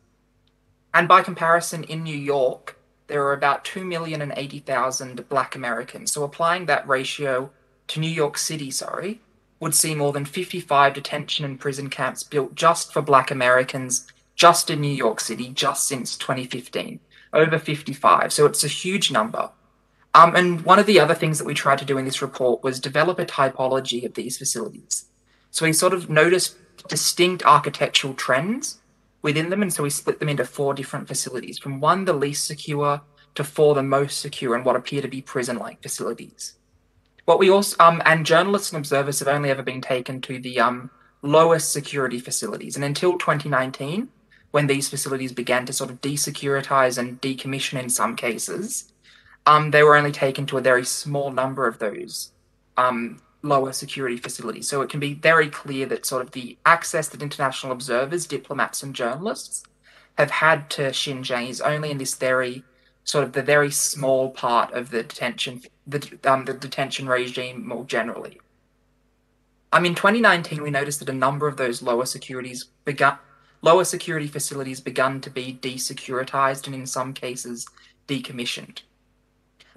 And by comparison, in New York, there are about two million and eighty thousand black Americans. So applying that ratio to New York City, sorry, would see more than fifty-five detention and prison camps built just for black Americans, just in New York City, just since twenty fifteen. Over fifty-five. So it's a huge number. Um, and one of the other things that we tried to do in this report was develop a typology of these facilities. So we sort of noticed distinct architectural trends within them, and so we split them into four different facilities, from one, the least secure, to four, the most secure, and what appear to be prison-like facilities. What we also um, and journalists and observers have only ever been taken to the um, lowest security facilities, and until twenty nineteen, when these facilities began to sort of desecuritize and decommission in some cases, um, they were only taken to a very small number of those um, lower security facilities. So it can be very clear that sort of the access that international observers, diplomats, and journalists have had to Xinjiang is only in this very sort of the very small part of the detention, the, um, the detention regime more generally. Um, in twenty nineteen, we noticed that a number of those lower securities begun, lower security facilities begun to be desecuritized and in some cases decommissioned.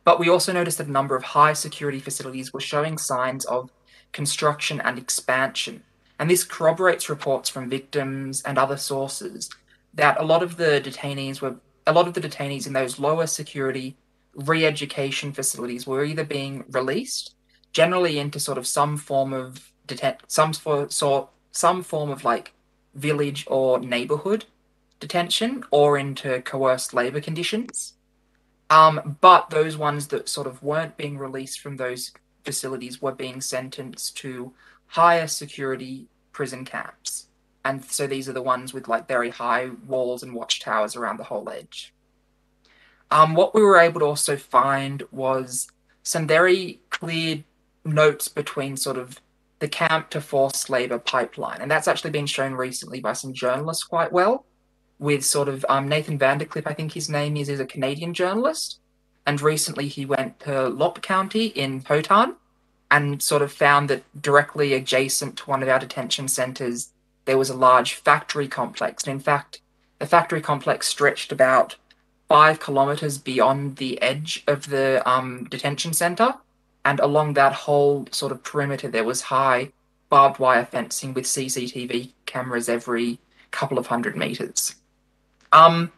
But we also noticed that a number of high security facilities were showing signs of construction and expansion. And this corroborates reports from victims and other sources that a lot of the detainees were a lot of the detainees in those lower security re-education facilities were either being released, generally into sort of some form of detent some for so some form of like village or neighborhood detention, or into coerced labor conditions. Um, but those ones that sort of weren't being released from those facilities were being sentenced to higher security prison camps. And so these are the ones with, like, very high walls and watchtowers around the whole edge. Um, what we were able to also find was some very clear notes between sort of the camp to forced labor pipeline. And that's actually been shown recently by some journalists quite well, with sort of, um, Nathan Vandercliff, I think his name is, is a Canadian journalist. And recently he went to Lop County in Khotan and sort of found that directly adjacent to one of our detention centres, there was a large factory complex. And in fact, the factory complex stretched about five kilometres beyond the edge of the, um, detention centre. And along that whole sort of perimeter, there was high barbed wire fencing with C C T V cameras every couple of hundred metres. Um,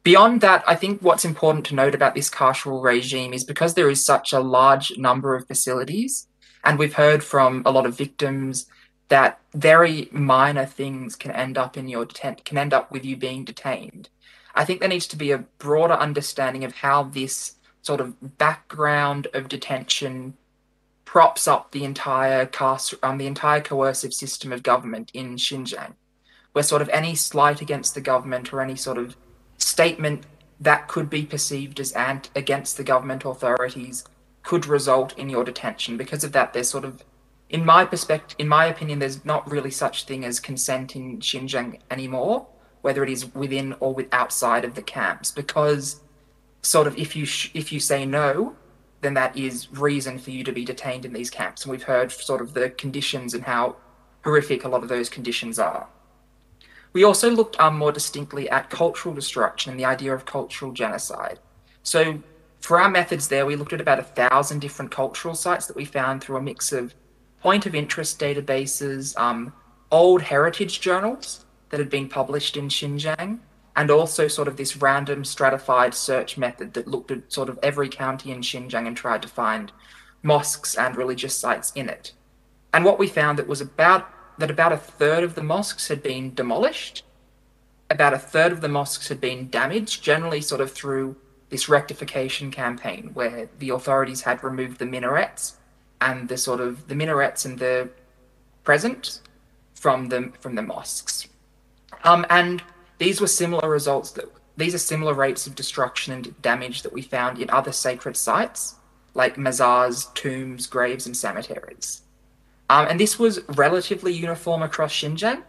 beyond that, I think what's important to note about this carceral regime is because there is such a large number of facilities, and we've heard from a lot of victims that very minor things can end up in your deten- can end up with you being detained. I think there needs to be a broader understanding of how this sort of background of detention props up the entire cast, um, the entire coercive system of government in Xinjiang, where sort of any slight against the government or any sort of statement that could be perceived as ant- against the government authorities could result in your detention. Because of that, there's sort of, in my perspective, in my opinion, there's not really such thing as consent in Xinjiang anymore, whether it is within or with outside of the camps, because sort of if you sh- if you say no, then that is reason for you to be detained in these camps. And we've heard sort of the conditions and how horrific a lot of those conditions are. We also looked, um, more distinctly at cultural destruction and the idea of cultural genocide. So for our methods there, we looked at about a thousand different cultural sites that we found through a mix of point of interest databases, um, old heritage journals that had been published in Xinjiang, and also sort of this random stratified search method that looked at sort of every county in Xinjiang and tried to find mosques and religious sites in it. And what we found that was about that about a third of the mosques had been demolished, about a third of the mosques had been damaged, generally sort of through this rectification campaign where the authorities had removed the minarets and the sort of the minarets and the present from the from the mosques. Um, and these were similar results that these are similar rates of destruction and damage that we found in other sacred sites, like mazars, tombs, graves, and cemeteries. Um, and this was relatively uniform across Xinjiang.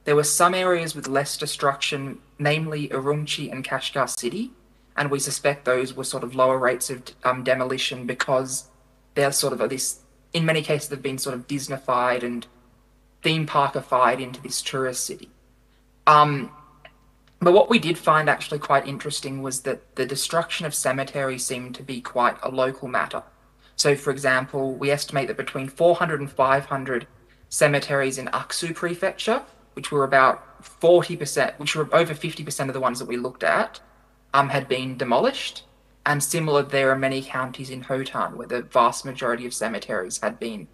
There were some areas with less destruction, namely Urumqi and Kashgar City, and we suspect those were sort of lower rates of, um, demolition because they're sort of this. In many cases, they've been sort of Disneyfied and theme parkified into this tourist city. Um, but what we did find actually quite interesting was that the destruction of cemeteries seemed to be quite a local matter. So, for example, we estimate that between four hundred and five hundred cemeteries in Aksu Prefecture, which were about forty percent, which were over fifty percent of the ones that we looked at, um, had been demolished. And similar, there are many counties in Khotan where the vast majority of cemeteries had been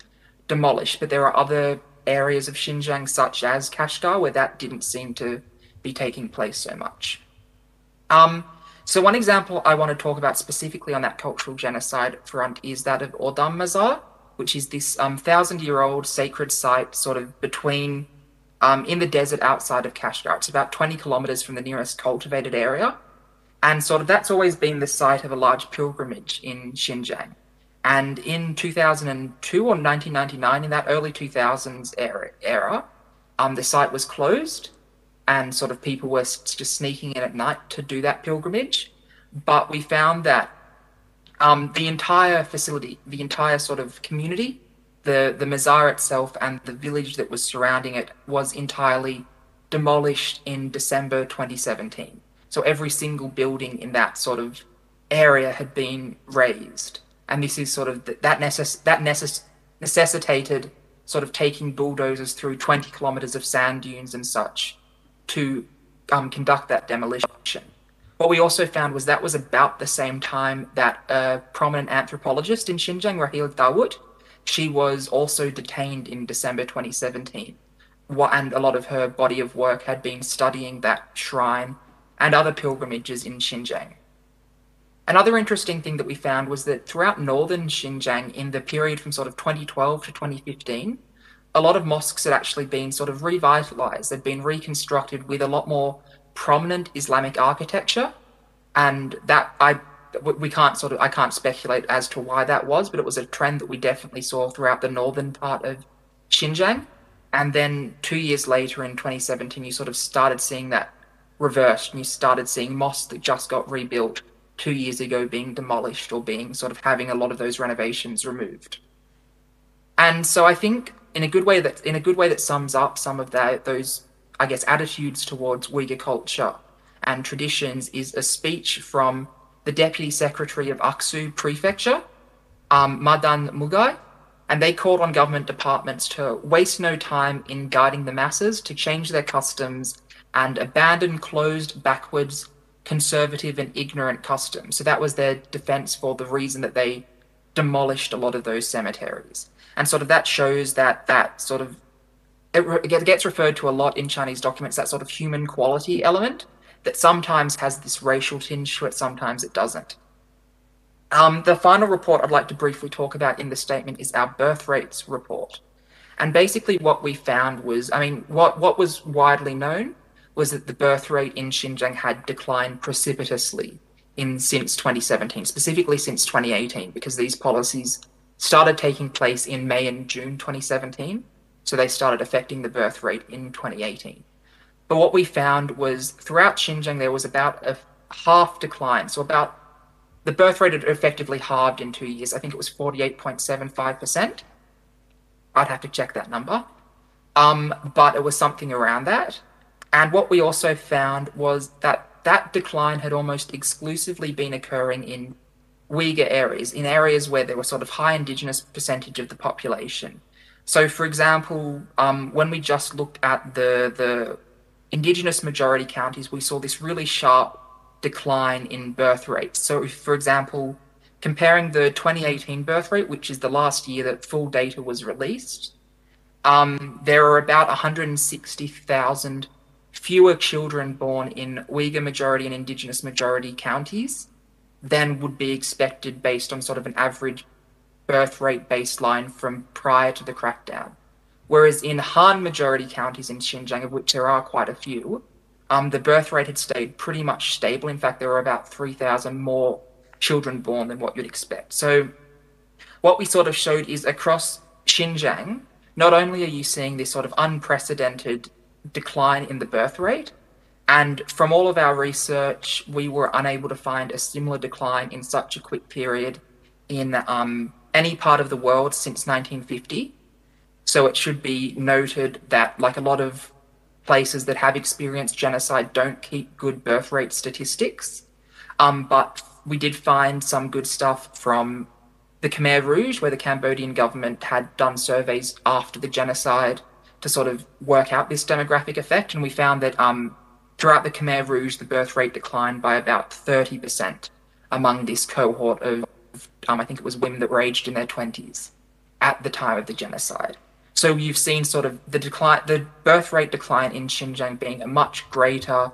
demolished. But there are other areas of Xinjiang, such as Kashgar, where that didn't seem to be taking place so much. Um, so one example I want to talk about specifically on that cultural genocide front is that of Odam Mazar, which is this, um, thousand-year-old sacred site sort of between, um, in the desert outside of Kashgar. It's about twenty kilometers from the nearest cultivated area. And sort of that's always been the site of a large pilgrimage in Xinjiang. And in two thousand two or nineteen ninety-nine, in that early two thousands era, era um, the site was closed, and sort of people were s- just sneaking in at night to do that pilgrimage. But we found that, um, the entire facility, the entire sort of community, the, the mazar itself and the village that was surrounding it was entirely demolished in December twenty seventeen. So every single building in that sort of area had been razed. And this is sort of th- that, necess- that necess- necessitated sort of taking bulldozers through twenty kilometers of sand dunes and such to, um, conduct that demolition. What we also found was that was about the same time that a prominent anthropologist in Xinjiang, Rahil Dawood, she was also detained in December twenty seventeen. Wha- And a lot of her body of work had been studying that shrine and other pilgrimages in Xinjiang. Another interesting thing that we found was that throughout northern Xinjiang, in the period from sort of twenty twelve to twenty fifteen, a lot of mosques had actually been sort of revitalized. They'd been reconstructed with a lot more prominent Islamic architecture. And that I, we can't sort of, I can't speculate as to why that was, but it was a trend that we definitely saw throughout the northern part of Xinjiang. And then two years later in twenty seventeen, you sort of started seeing that reversed, and you started seeing mosques that just got rebuilt two years ago being demolished or being sort of having a lot of those renovations removed. And so I think in a good way that in a good way that sums up some of that those, I guess, attitudes towards Uyghur culture and traditions is a speech from the deputy secretary of Aksu Prefecture, um, Madan Mugai, and they called on government departments to waste no time in guiding the masses to change their customs and abandon closed, backwards, conservative, and ignorant customs. So that was their defense for the reason that they demolished a lot of those cemeteries. And sort of that shows that that sort of it, re- it gets referred to a lot in Chinese documents, that sort of human quality element that sometimes has this racial tinge to it, sometimes it doesn't. Um, the final report I'd like to briefly talk about in the statement is our birth rates report. And basically, what we found was, I mean, what, what was widely known was that the birth rate in Xinjiang had declined precipitously in since twenty seventeen, specifically since twenty eighteen, because these policies started taking place in May and June twenty seventeen. So they started affecting the birth rate in twenty eighteen. But what we found was throughout Xinjiang, there was about a half decline. So about the birth rate had effectively halved in two years. I think it was forty-eight point seven five percent. I'd have to check that number. Um, but it was something around that. And what we also found was that that decline had almost exclusively been occurring in Uyghur areas, in areas where there was sort of high indigenous percentage of the population. So, for example, um, when we just looked at the the indigenous majority counties, we saw this really sharp decline in birth rates. So, if, for example, comparing the twenty eighteen birth rate, which is the last year that full data was released, um, there are about one hundred sixty thousand fewer children born in Uyghur majority and indigenous majority counties than would be expected based on sort of an average birth rate baseline from prior to the crackdown. Whereas in Han majority counties in Xinjiang, of which there are quite a few, um, the birth rate had stayed pretty much stable. In fact, there were about three thousand more children born than what you'd expect. So what we sort of showed is across Xinjiang, not only are you seeing this sort of unprecedented decline in the birth rate, and from all of our research, we were unable to find a similar decline in such a quick period in um, any part of the world since nineteen fifty. So it should be noted that, like a lot of places that have experienced genocide, don't keep good birth rate statistics. Um, but we did find some good stuff from the Khmer Rouge, where the Cambodian government had done surveys after the genocide to sort of work out this demographic effect. And we found that um, throughout the Khmer Rouge, the birth rate declined by about thirty percent among this cohort of, um, I think it was women that were aged in their twenties at the time of the genocide. So you've seen sort of the decline, the birth rate decline in Xinjiang being a much greater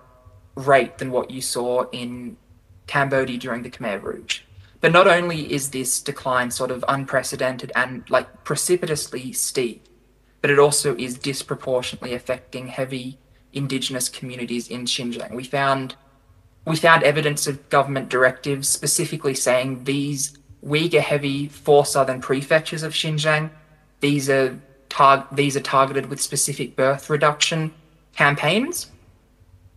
rate than what you saw in Cambodia during the Khmer Rouge. But not only is this decline sort of unprecedented and, like, precipitously steep, but it also is disproportionately affecting heavy indigenous communities in Xinjiang. We found we found evidence of government directives specifically saying these Uyghur heavy four southern prefectures of Xinjiang, these are tar- these are targeted with specific birth reduction campaigns.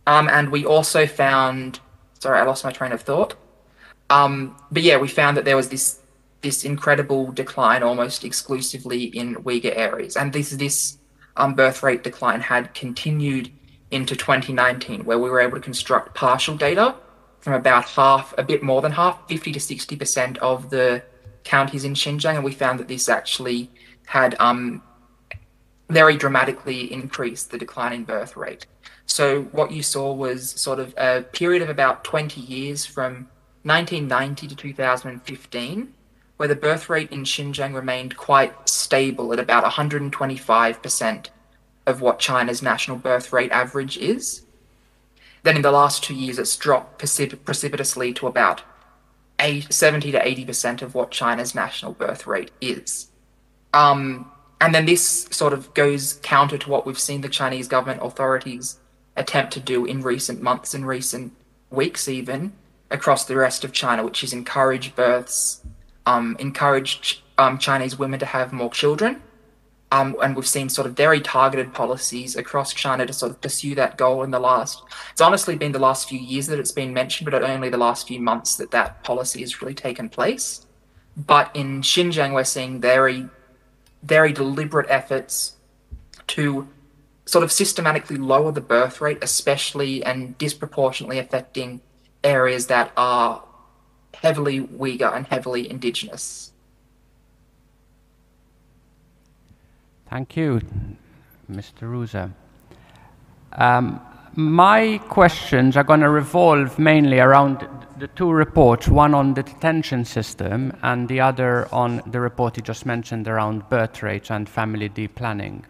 Um, and we also found, sorry, I lost my train of thought. Um, but yeah, we found that there was this this incredible decline almost exclusively in Uyghur areas. And this this um, birth rate decline had continued into twenty nineteen, where we were able to construct partial data from about half, a bit more than half, fifty to sixty percent of the counties in Xinjiang, and we found that this actually had um, very dramatically increased the decline in birth rate. So what you saw was sort of a period of about twenty years from nineteen ninety to two thousand fifteen, where the birth rate in Xinjiang remained quite stable at about one hundred twenty-five percent of what China's national birth rate average is. Then in the last two years, it's dropped precip- precipitously to about eight, seventy to eighty percent of what China's national birth rate is. Um, and then this sort of goes counter to what we've seen the Chinese government authorities attempt to do in recent months and recent weeks, even across the rest of China, which is encourage births, um, encourage um, Chinese women to have more children. Um, and we've seen sort of very targeted policies across China to sort of pursue that goal in the last, it's honestly been the last few years that it's been mentioned, but only the last few months that that policy has really taken place. But in Xinjiang, we're seeing very, very deliberate efforts to sort of systematically lower the birth rate, especially and disproportionately affecting areas that are heavily Uyghur and heavily indigenous. Thank you, Mister Ruza. Um, my questions are going to revolve mainly around the two reports, one on the detention system and the other on the report you just mentioned around birth rates and family deplanning.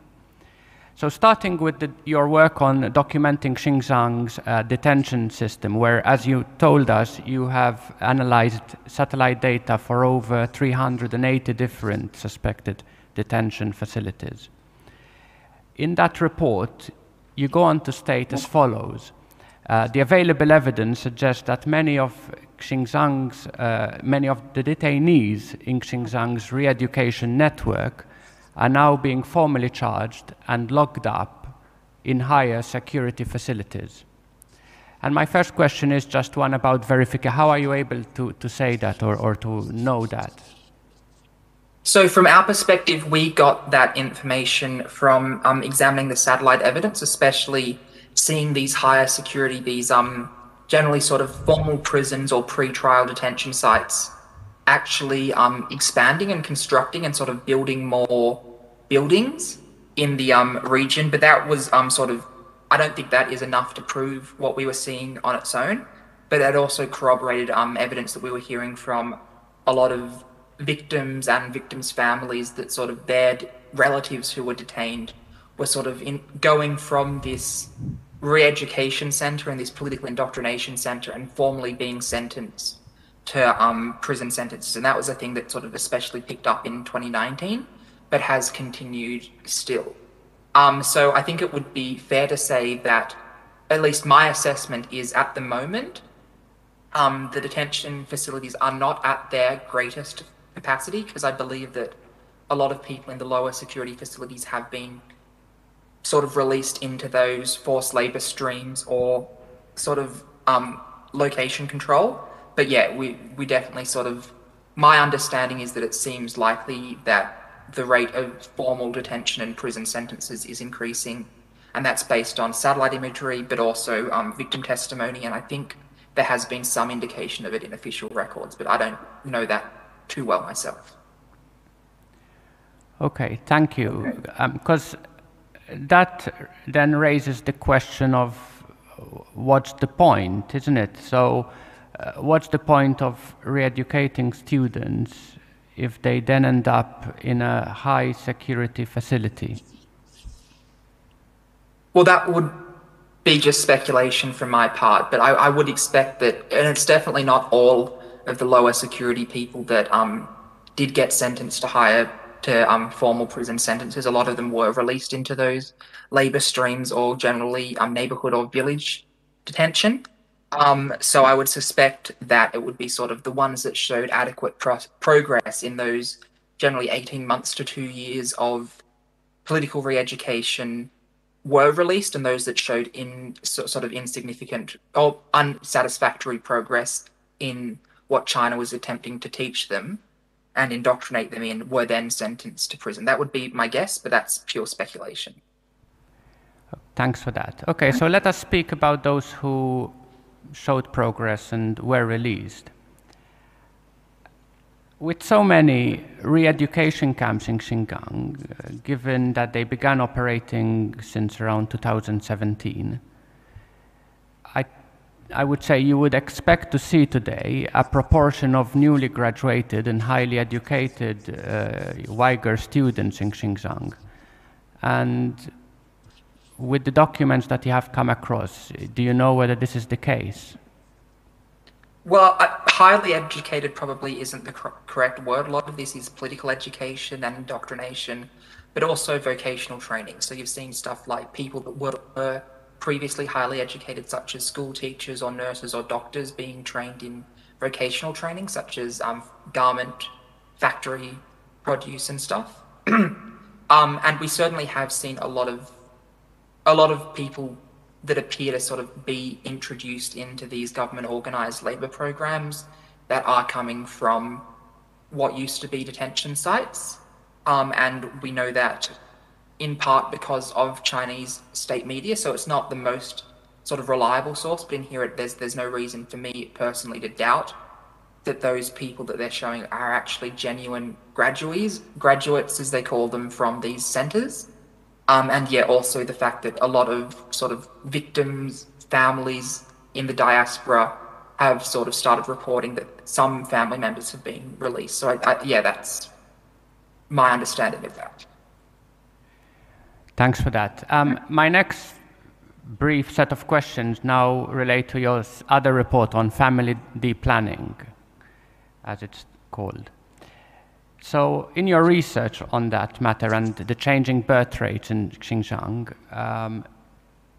So starting with the, your work on documenting Xinjiang's uh, detention system, where, as you told us, you have analyzed satellite data for over three hundred and eighty different suspected detention facilities. In that report, you go on to state as follows. Uh, the available evidence suggests that many of Xinjiang's, uh, many of the detainees in Xinjiang's re-education network are now being formally charged and locked up in higher security facilities. And my first question is just one about verification. How are you able to, to say that or, or to know that? So, from our perspective, we got that information from um, examining the satellite evidence, especially seeing these higher security, these um, generally sort of formal prisons or pre-trial detention sites actually um, expanding and constructing and sort of building more buildings in the um, region. But that was um, sort of, I don't think that is enough to prove what we were seeing on its own. But that also corroborated um, evidence that we were hearing from a lot of victims and victims' families that sort of their relatives who were detained were sort of in, going from this re-education center and this political indoctrination center and formally being sentenced to um, prison sentences. And that was a thing that sort of especially picked up in twenty nineteen, but has continued still. Um, so I think it would be fair to say that at least my assessment is at the moment, um, the detention facilities are not at their greatest capacity, because I believe that a lot of people in the lower security facilities have been sort of released into those forced labor streams or sort of um, location control. But yeah, we, we definitely sort of, my understanding is that it seems likely that the rate of formal detention and prison sentences is increasing, and that's based on satellite imagery, but also um, victim testimony, and I think there has been some indication of it in official records, but I don't know that too well myself. Okay, thank you. Because um, that then raises the question of what's the point, isn't it? So, uh, what's the point of re-educating students if they then end up in a high security facility? Well, that would be just speculation from my part, but I, I would expect that, and it's definitely not all of the lower security people that um, did get sentenced to higher to um, formal prison sentences. A lot of them were released into those labor streams or generally um, neighborhood or village detention. Um, so I would suspect that it would be sort of the ones that showed adequate pro- progress in those generally eighteen months to two years of political re-education were released, and those that showed in so- sort of insignificant or unsatisfactory progress in what China was attempting to teach them and indoctrinate them in were then sentenced to prison. That would be my guess, but that's pure speculation. Thanks for that. Okay, so let us speak about those who showed progress and were released. With so many re-education camps in Xinjiang, uh, given that they began operating since around two thousand seventeen, I, I would say you would expect to see today a proportion of newly graduated and highly educated uh, Uyghur students in Xinjiang. And with the documents that you have come across, do you know whether this is the case? Well, uh, highly educated probably isn't the cor- correct word. A lot of this is political education and indoctrination, but also vocational training. So you've seen stuff like people that were, were previously highly educated, such as school teachers or nurses or doctors, being trained in vocational training, such as um, garment, factory, produce, and stuff. Um, and we certainly have seen a lot of a lot of people that appear to sort of be introduced into these government organized labor programs that are coming from what used to be detention sites. Um, and we know that in part because of Chinese state media, so it's not the most sort of reliable source, but in here it, there's there's no reason for me personally to doubt that those people that they're showing are actually genuine graduates, graduates as they call them from these centres. Um, and yeah, also the fact that a lot of sort of victims, families in the diaspora have sort of started reporting that some family members have been released. So I, I, yeah, that's my understanding of that. Thanks for that. Um, my next brief set of questions now relate to your s- other report on family planning, as it's called. So, in your research on that matter and the changing birth rates in Xinjiang, um,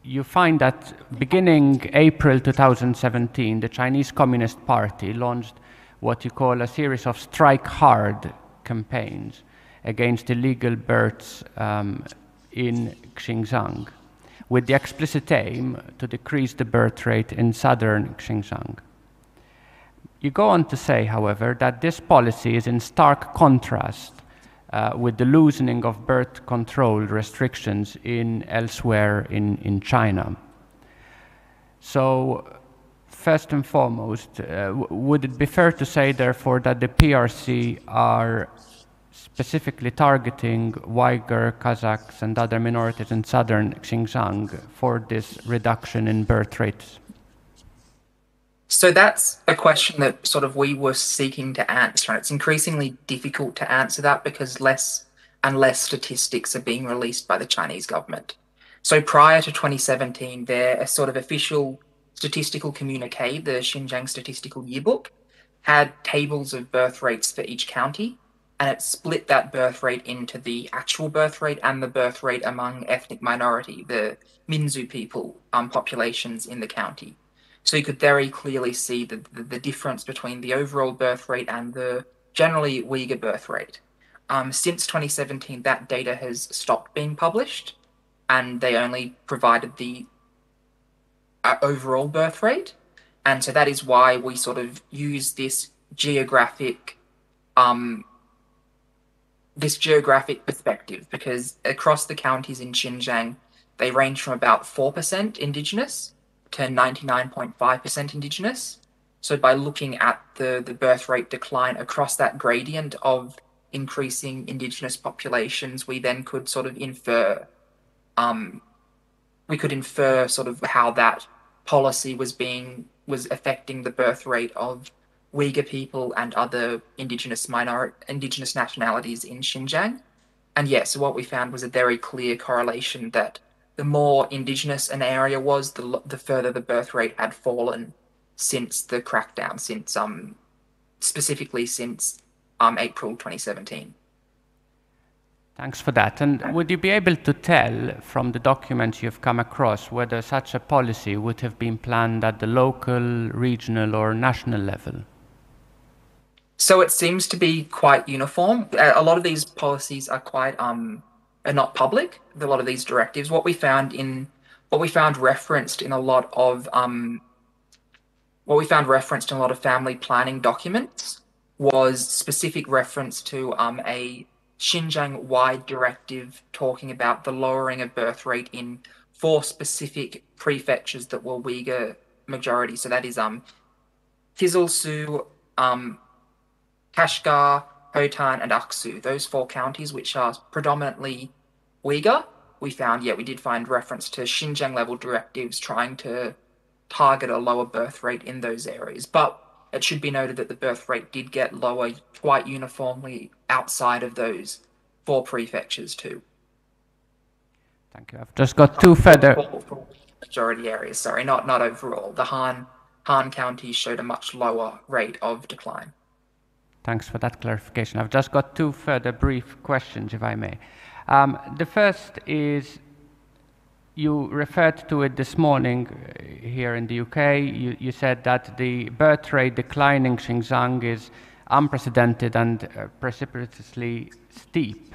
you find that beginning April two thousand seventeen, the Chinese Communist Party launched what you call a series of strike hard campaigns against illegal births um, in Xinjiang, with the explicit aim to decrease the birth rate in southern Xinjiang. You go on to say, however, that this policy is in stark contrast uh, with the loosening of birth control restrictions in elsewhere in, in China. So, first and foremost, uh, w- would it be fair to say, therefore, that the P R C are specifically targeting Uyghur, Kazakhs, and other minorities in southern Xinjiang for this reduction in birth rates? So that's a question that sort of we were seeking to answer, and it's increasingly difficult to answer that because less and less statistics are being released by the Chinese government. So prior to twenty seventeen, their sort of official statistical communique, the Xinjiang Statistical Yearbook, had tables of birth rates for each county, and it split that birth rate into the actual birth rate and the birth rate among ethnic minority, the Minzu people um, populations in the county. So you could very clearly see the, the, the difference between the overall birth rate and the generally Uyghur birth rate. Um, since twenty seventeen, that data has stopped being published, and they only provided the uh, overall birth rate. And so that is why we sort of use this geographic um, this geographic perspective, because across the counties in Xinjiang, they range from about four percent indigenous to ninety-nine point five percent indigenous. So by looking at the, the birth rate decline across that gradient of increasing indigenous populations, we then could sort of infer um, we could infer sort of how that policy was being was affecting the birth rate of Uyghur people and other indigenous minor indigenous nationalities in Xinjiang. And yeah, so what we found was a very clear correlation that the more indigenous an area was, the the further the birth rate had fallen since the crackdown, since um specifically since um April twenty seventeen. Thanks for that. And would you be able to tell from the documents you've come across whether such a policy would have been planned at the local, regional, or national level? So it seems to be quite uniform. A lot of these policies are quite um are not public. A lot of these directives. What we found in what we found referenced in a lot of um what we found referenced in a lot of family planning documents was specific reference to um a Xinjiang-wide directive talking about the lowering of birth rate in four specific prefectures that were Uyghur majority. So that is um Kyzylsu, um Kashgar, Hotan, and Aksu. Those four counties, which are predominantly Uyghur, we found, yeah, we did find reference to Xinjiang level directives trying to target a lower birth rate in those areas. But it should be noted that the birth rate did get lower quite uniformly outside of those four prefectures too. Thank you. I've just got two further. Majority areas, sorry, not not overall. The Han Han counties showed a much lower rate of decline. Thanks for that clarification. I've just got two further brief questions, if I may. Um, the first is, you referred to it this morning uh, here in the U K. You, you said that the birth rate decline in Xinjiang is unprecedented and uh, precipitously steep.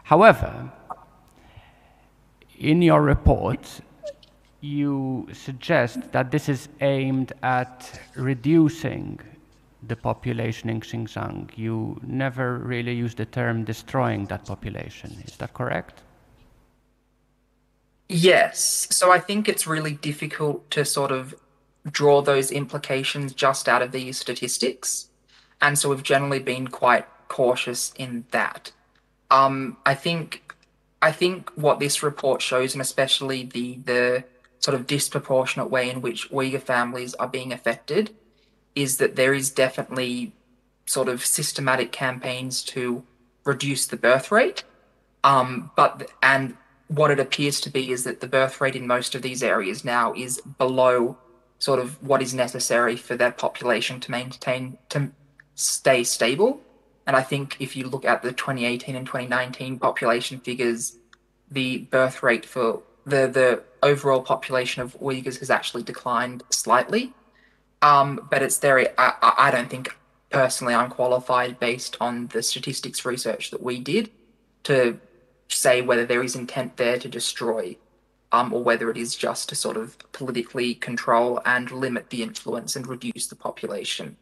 However, in your report, you suggest that this is aimed at reducing the population in Xinjiang. You never really use the term destroying that population. Is that correct? Yes. So I think it's really difficult to sort of draw those implications just out of these statistics. And so we've generally been quite cautious in that. Um, I think I think what this report shows, and especially the the sort of disproportionate way in which Uyghur families are being affected, is that there is definitely sort of systematic campaigns to reduce the birth rate. Um, but and what it appears to be is that the birth rate in most of these areas now is below sort of what is necessary for their population to maintain to stay stable. And I think if you look at the twenty eighteen and twenty nineteen population figures, the birth rate for the the overall population of Uyghurs has actually declined slightly. Um, but it's there. I, I don't think personally I'm qualified based on the statistics research that we did to say whether there is intent there to destroy um, or whether it is just to sort of politically control and limit the influence and reduce the population.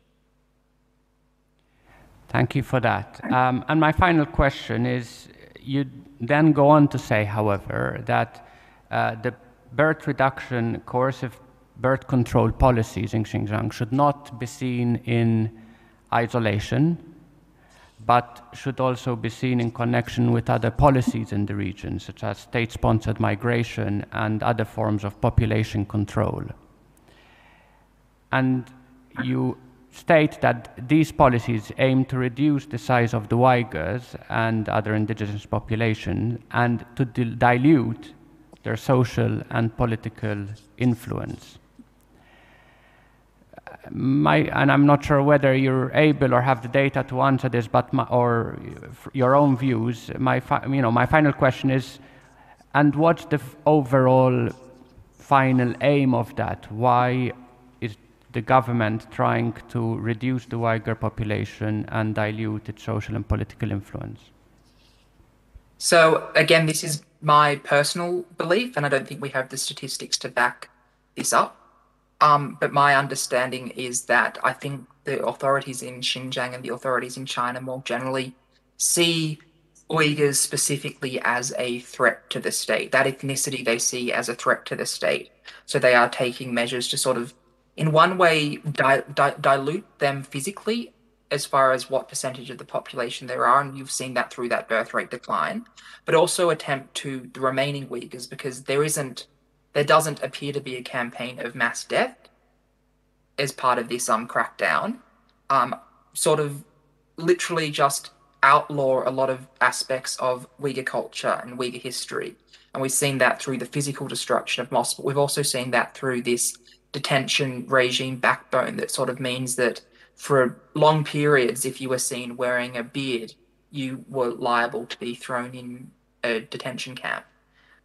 Thank you for that. Um, and my final question is, you then go on to say, however, that uh, the birth reduction, coercive birth control policies in Xinjiang should not be seen in isolation, but should also be seen in connection with other policies in the region, such as state-sponsored migration and other forms of population control. And you state that these policies aim to reduce the size of the Uyghurs and other indigenous population and to dil- dilute their social and political influence. My, and I'm not sure whether you're able or have the data to answer this, but my, or f- your own views. My, fi- you know, my final question is, and what's the f- overall final aim of that? Why is the government trying to reduce the Uyghur population and dilute its social and political influence? So again, this is my personal belief, and I don't think we have the statistics to back this up. Um, but my understanding is that I think the authorities in Xinjiang and the authorities in China more generally see Uyghurs specifically as a threat to the state. That ethnicity they see as a threat to the state. So they are taking measures to sort of, in one way, di- di- dilute them physically as far as what percentage of the population there are, and you've seen that through that birth rate decline, but also attempt to the remaining Uyghurs because there isn't, there doesn't appear to be a campaign of mass death as part of this um, crackdown. Um, sort of literally just outlaw a lot of aspects of Uyghur culture and Uyghur history. And we've seen that through the physical destruction of mosques, but we've also seen that through this detention regime backbone that sort of means that for long periods, if you were seen wearing a beard, you were liable to be thrown in a detention camp.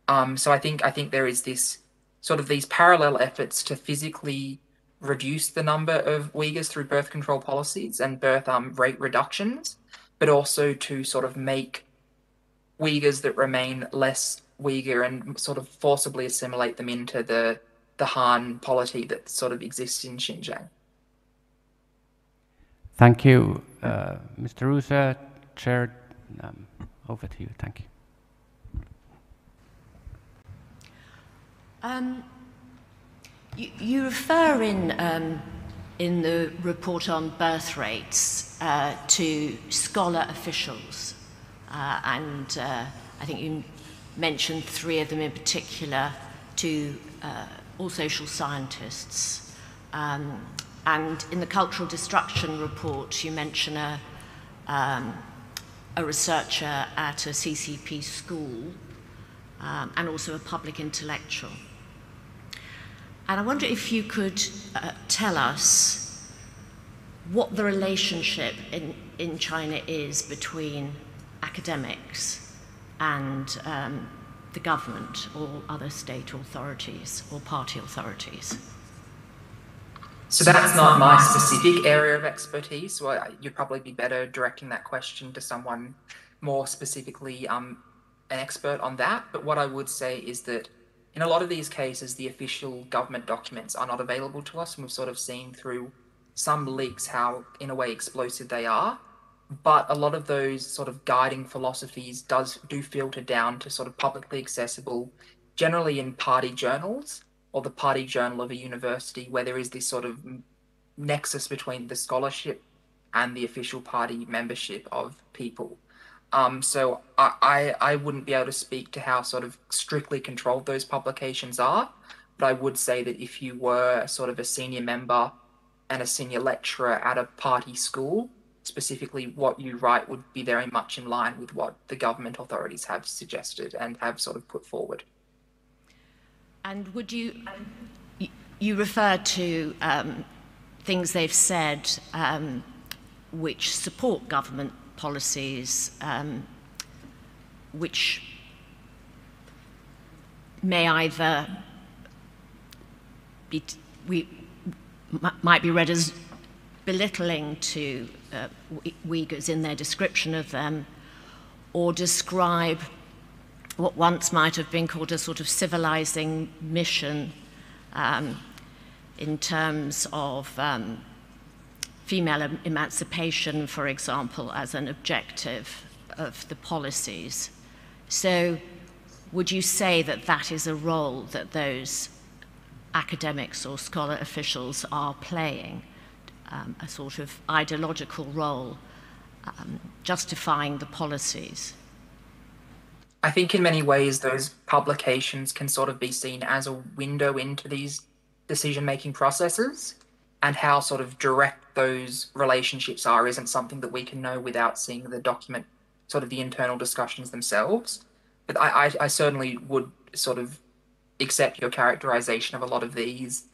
Um, so I think I think there is this sort of these parallel efforts to physically reduce the number of Uyghurs through birth control policies and birth um, rate reductions, but also to sort of make Uyghurs that remain less Uyghur and sort of forcibly assimilate them into the the Han polity that sort of exists in Xinjiang. Thank you, uh, Mister Rusa. Chair, um, over to you. Thank you. Um, you, you refer in um, in the report on birth rates uh, to scholar officials, uh, and uh, I think you mentioned three of them in particular to uh, all social scientists. Um, and in the cultural destruction report, you mention a, um, a researcher at a C C P school um, and also a public intellectual. And I wonder if you could uh, tell us what the relationship in, in China is between academics and um, the government or other state authorities or party authorities. So that's not my specific area of expertise, so I, you'd probably be better directing that question to someone more specifically um, an expert on that. But what I would say is that in a lot of these cases, the official government documents are not available to us, and we've sort of seen through some leaks how, in a way, explosive they are. But a lot of those sort of guiding philosophies does do filter down to sort of publicly accessible, generally in party journals or the party journal of a university, where there is this sort of nexus between the scholarship and the official party membership of people. Um, so I, I, I wouldn't be able to speak to how sort of strictly controlled those publications are, but I would say that if you were sort of a senior member and a senior lecturer at a party school, specifically what you write would be very much in line with what the government authorities have suggested and have sort of put forward. And would you, you refer to um, things they've said um, which support government policies, um, which may either be, we, might be read as belittling to uh, Uyghurs in their description of them, or describe what once might have been called a sort of civilizing mission um, in terms of um, female emancipation, for example, as an objective of the policies. So would you say that that is a role that those academics or scholar officials are playing, um, a sort of ideological role um, justifying the policies? I think in many ways those publications can sort of be seen as a window into these decision-making processes and how sort of direct those relationships are isn't something that we can know without seeing the document, sort of the internal discussions themselves. But I, I, I certainly would sort of accept your characterization of a lot of these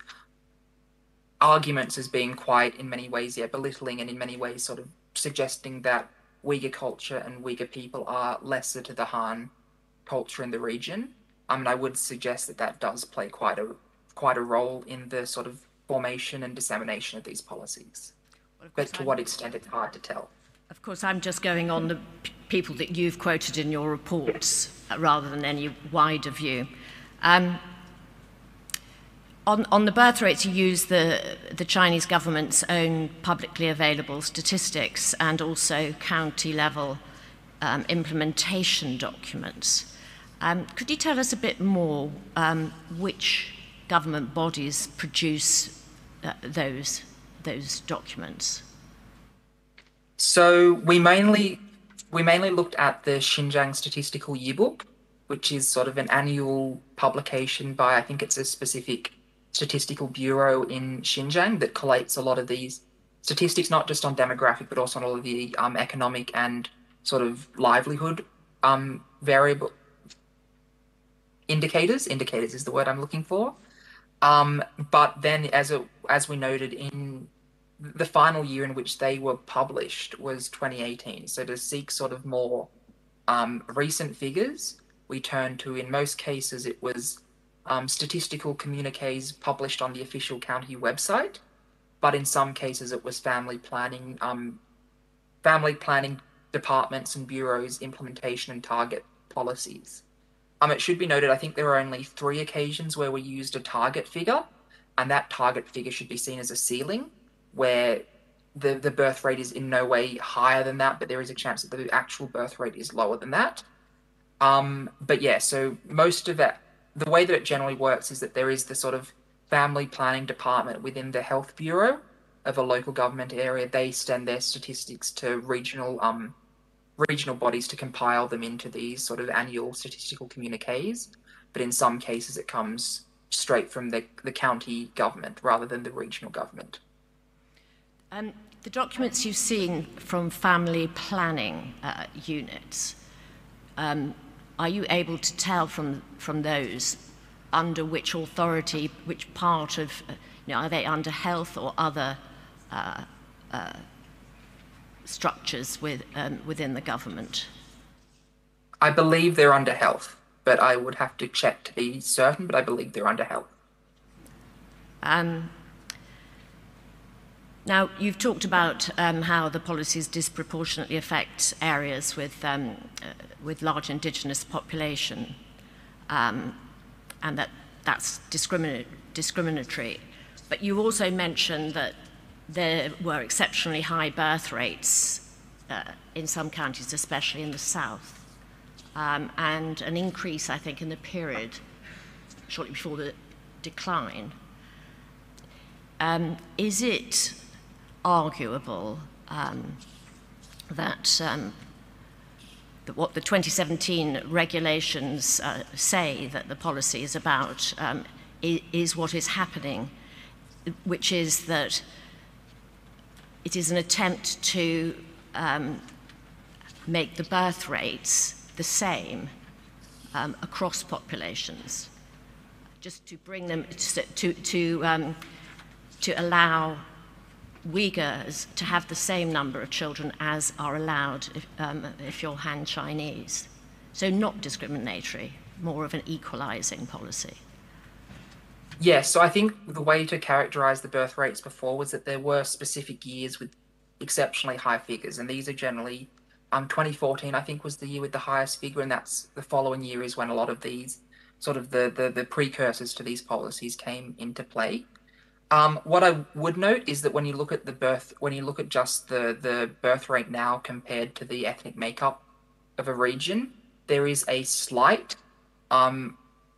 arguments as being quite, in many ways, yeah, belittling and in many ways sort of suggesting that Uyghur culture and Uyghur people are lesser to the Han culture in the region. I mean, I would suggest that that does play quite a quite a role in the sort of formation and dissemination of these policies. But to what extent, it's hard to tell. Of course, I'm just going on the people that you've quoted in your reports uh, rather than any wider view. Um, on, on the birth rates, you use the, the Chinese government's own publicly available statistics and also county level um, implementation documents. Um, could you tell us a bit more um, which government bodies produce uh, those, those documents? So we mainly we mainly looked at the Xinjiang Statistical Yearbook, which is sort of an annual publication by, I think it's a specific statistical bureau in Xinjiang that collates a lot of these statistics, not just on demographic, but also on all of the um, economic and sort of livelihood um, variable indicators. Indicators is the word I'm looking for. Um, but then, as a, as we noted in the final year in which they were published was twenty eighteen. So to seek sort of more um, recent figures, we turned to, in most cases, it was um, statistical communiques published on the official county website, but in some cases it was family planning, um, family planning departments and bureaus implementation and target policies. Um, it should be noted, I think there are only three occasions where we used a target figure, and that target figure should be seen as a ceiling, where the, the birth rate is in no way higher than that, but there is a chance that the actual birth rate is lower than that. Um, but yeah, so most of that, the way that it generally works is that there is the sort of family planning department within the health bureau of a local government area. They send their statistics to regional um, regional bodies to compile them into these sort of annual statistical communiques. But in some cases, it comes straight from the, the county government rather than the regional government. Um, the documents you've seen from family planning uh, units, um, are you able to tell from, from those Under which authority, which part of, uh, you know, are they under health or other uh, uh, structures with, um, within the government? I believe they're under health, but I would have to check to be certain, but I believe they're under health. Um, now, you've talked about um, how the policies disproportionately affect areas with, um, uh, with large indigenous population, um, and that that's discriminatory. But you also mentioned that there were exceptionally high birth rates uh, in some counties, especially in the south, um, and an increase, I think, in the period shortly before the decline. Um, is it arguable um, that, um, that what the twenty seventeen regulations uh, say that the policy is about um, is what is happening, which is that it is an attempt to um, make the birth rates the same um, across populations, just to bring them to, to, to, um, to allow Uyghurs to have the same number of children as are allowed if, um, if you're Han Chinese. So not discriminatory, more of an equalising policy. Yeah, so I think the way to characterize the birth rates before was that there were specific years with exceptionally high figures, and these are generally, um, twenty fourteen, I think, was the year with the highest figure, and that's the following year is when a lot of these, sort of the, the, the precursors to these policies came into play. Um, what I would note is that when you look at the birth, when you look at just the, the birth rate now compared to the ethnic makeup of a region, there is a slight um,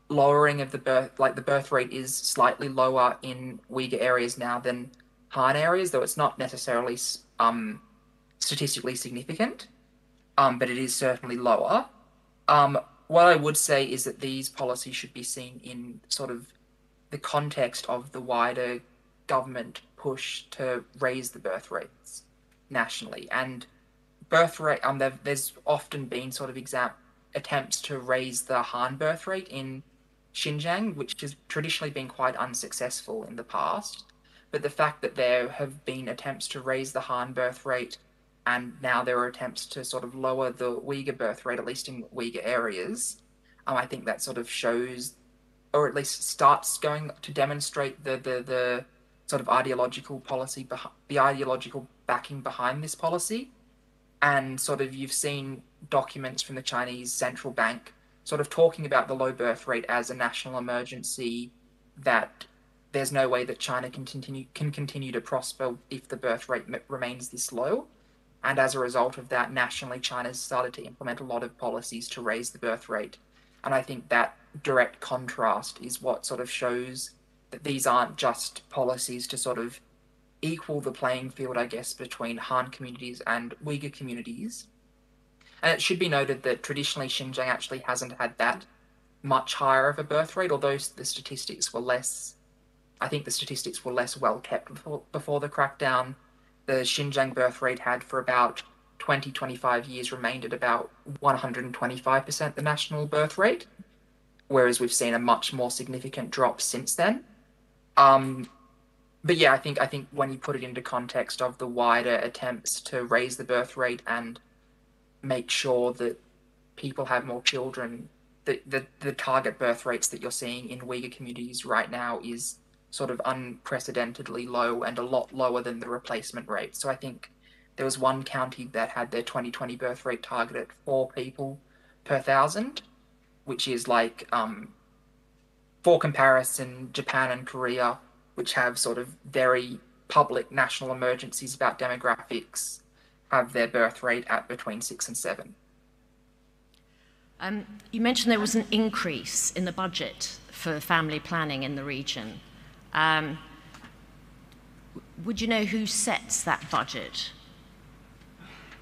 lowering of the birth, like, the birth rate is slightly lower in Uyghur areas now than Han areas, though it's not necessarily um, statistically significant, um, but it is certainly lower. Um, what I would say is that these policies should be seen in sort of the context of the wider government push to raise the birth rates nationally. And birth rate, um, there's often been sort of exam attempts to raise the Han birth rate in Xinjiang, which has traditionally been quite unsuccessful in the past. But the fact that there have been attempts to raise the Han birth rate, and now there are attempts to sort of lower the Uyghur birth rate, at least in Uyghur areas, um, I think that sort of shows, or at least starts going to demonstrate the, the, the sort of ideological policy, the ideological backing behind this policy. And sort of you've seen documents from the Chinese central bank sort of talking about the low birth rate as a national emergency, that there's no way that China can continue, can continue to prosper if the birth rate remains this low. And as a result of that, nationally, China's started to implement a lot of policies to raise the birth rate. And I think that direct contrast is what sort of shows that these aren't just policies to sort of equal the playing field, I guess, between Han communities and Uyghur communities. And it should be noted that traditionally Xinjiang actually hasn't had that much higher of a birth rate, although the statistics were less, I think the statistics were less well kept before, before the crackdown. The Xinjiang birth rate had for about twenty, twenty-five years remained at about one hundred twenty-five percent the national birth rate, whereas we've seen a much more significant drop since then. Um, but yeah, I think, I think when you put it into context of the wider attempts to raise the birth rate and make sure that people have more children, the, the, the target birth rates that you're seeing in Uyghur communities right now is sort of unprecedentedly low and a lot lower than the replacement rate. So I think there was one county that had their twenty twenty birth rate target at four people per thousand, which is like, um, for comparison, Japan and Korea, which have sort of very public national emergencies about demographics, have their birth rate at between six and seven. Um, you mentioned there was an increase in the budget for family planning in the region. Um, would you know who sets that budget?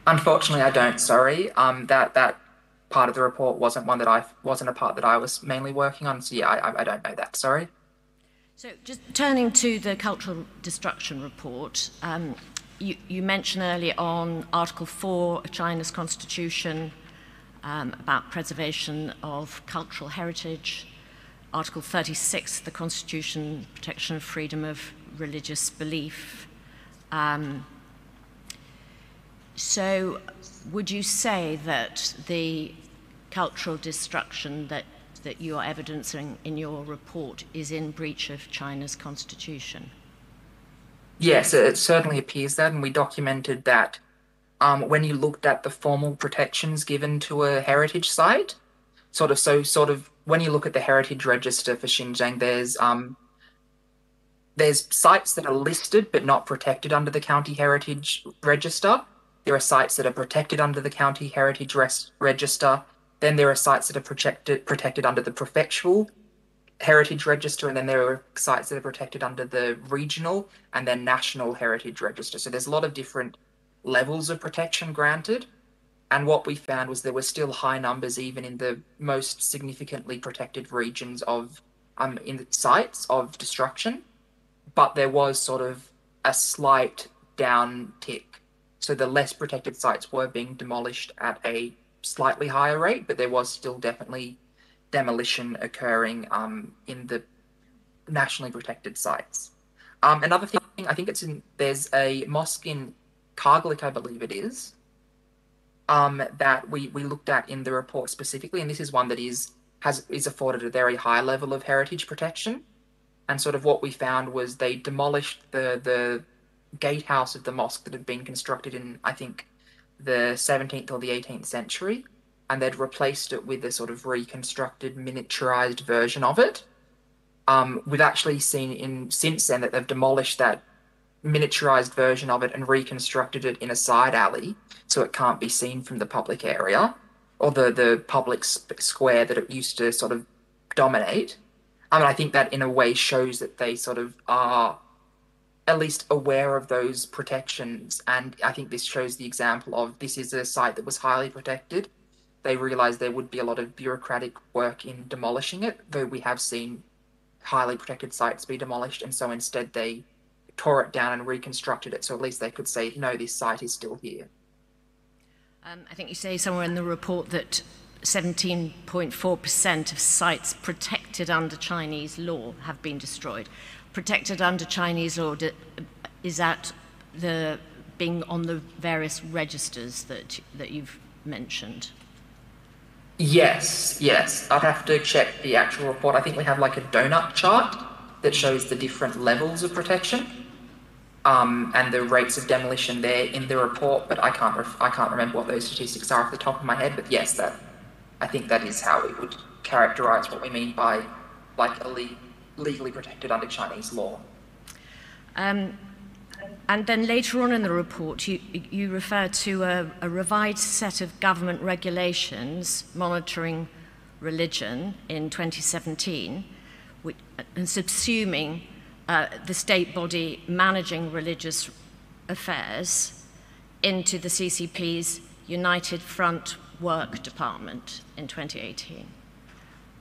Unfortunately, I don't. Sorry, um, that that part of the report wasn't one that I wasn't a part that I was mainly working on. So yeah, I, I don't know that. Sorry. So, just turning to the cultural destruction report, um, you, you mentioned earlier on Article four of China's constitution um, about preservation of cultural heritage. Article thirty-six, the Constitution, protection of freedom of religious belief. Um, so, would you say that the cultural destruction that, that you are evidencing in your report is in breach of China's constitution? Yes, it certainly appears that, and we documented that um, when you looked at the formal protections given to a heritage site. Sort of, so sort of when you look at the heritage register for Xinjiang, there's um, there's sites that are listed but not protected under the county heritage register. There are sites that are protected under the county heritage res- register. Then there are sites that are protected protected under the prefectural heritage register, and then there are sites that are protected under the regional and then national heritage register. So there's a lot of different levels of protection granted. And what we found was there were still high numbers, even in the most significantly protected regions of, um, in the sites of destruction. But there was sort of a slight downtick. So the less protected sites were being demolished at a slightly higher rate, but there was still definitely demolition occurring um, in the nationally protected sites. Um, another thing, I think it's in, there's a mosque in Kargalik, I believe it is, um, that we, we looked at in the report specifically, and this is one that is has is afforded a very high level of heritage protection. And sort of what we found was they demolished the the gatehouse of the mosque that had been constructed in, I think, the seventeenth or the eighteenth century, and they'd replaced it with a sort of reconstructed, miniaturized version of it. Um, we've actually seen in since then that they've demolished that miniaturized version of it and reconstructed it in a side alley so it can't be seen from the public area or the, the public sp- square that it used to sort of dominate. I mean, I think that in a way shows that they sort of are at least aware of those protections. And I think this shows the example of this is a site that was highly protected. They realized there would be a lot of bureaucratic work in demolishing it, though we have seen highly protected sites be demolished. And so instead they tore it down and reconstructed it. So at least they could say, no, this site is still here. Um, I think you say somewhere in the report that seventeen point four percent of sites protected under Chinese law have been destroyed. Protected under Chinese law, d- is that the being on the various registers that, that you've mentioned? Yes, yes. I'd have to check the actual report. I think we have like a donut chart that shows the different levels of protection um, and the rates of demolition there in the report, but I can't ref- I can't remember what those statistics are off the top of my head. But yes, that I think that is how we would characterize what we mean by like a le- legally protected under Chinese law. Um, and then later on in the report, you, you refer to a, a revised set of government regulations monitoring religion in twenty seventeen, which, and subsuming uh, the state body managing religious affairs into the C C P's United Front Work Department in twenty eighteen.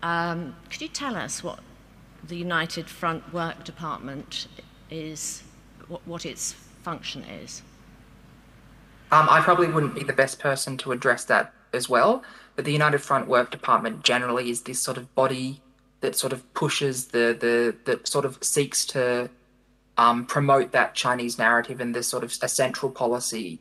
Um, could you tell us what the United Front Work Department is, what, what its function is? Um, I probably wouldn't be the best person to address that as well, but the United Front Work Department generally is this sort of body that sort of pushes the the that sort of seeks to um, promote that Chinese narrative and this sort of a central policy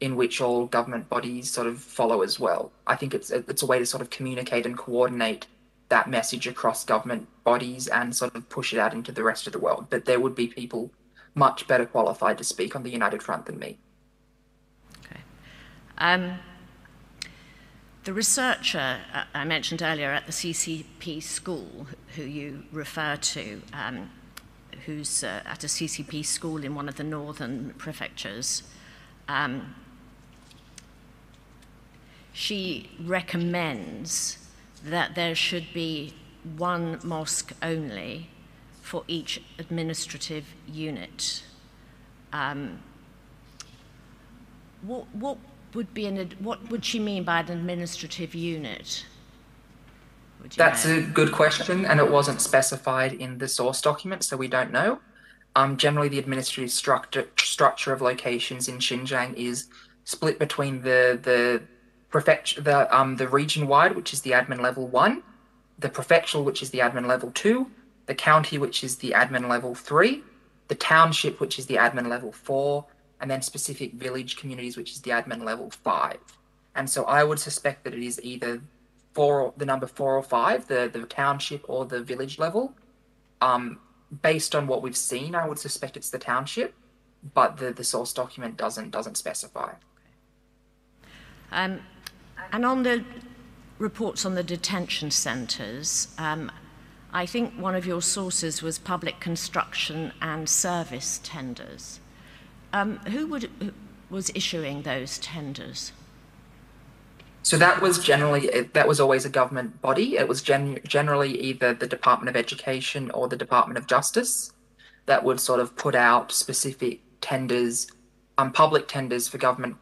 in which all government bodies sort of follow as well. I think it's it's a way to sort of communicate and coordinate that message across government bodies and sort of push it out into the rest of the world. But there would be people much better qualified to speak on the United Front than me. Okay. Um, the researcher uh, I mentioned earlier at the C C P school, who you refer to, um, who's uh, at a C C P school in one of the northern prefectures, um, she recommends that there should be one mosque only for each administrative unit. Um, what, what would be an ad- what would she mean by an administrative unit? Would you That's know? a good question, and it wasn't specified in the source document, so we don't know. Um, generally, the administrative structure structure of locations in Xinjiang is split between the the prefecture, the um the region wide, which is the admin level one, the prefectural, which is the admin level two, the county, which is the admin level three, the township, which is the admin level four, and then specific village communities, which is the admin level five. And so I would suspect that it is either four, the number four or five, the, the township or the village level. Um, based on what we've seen, I would suspect it's the township, but the, the source document doesn't doesn't specify. Um, and on the reports on the detention centres, um, I think one of your sources was public construction and service tenders. Um, who would, who was issuing those tenders? So that was generally, that was always a government body. It was gen- generally either the Department of Education or the Department of Justice that would sort of put out specific tenders, um, public tenders for government,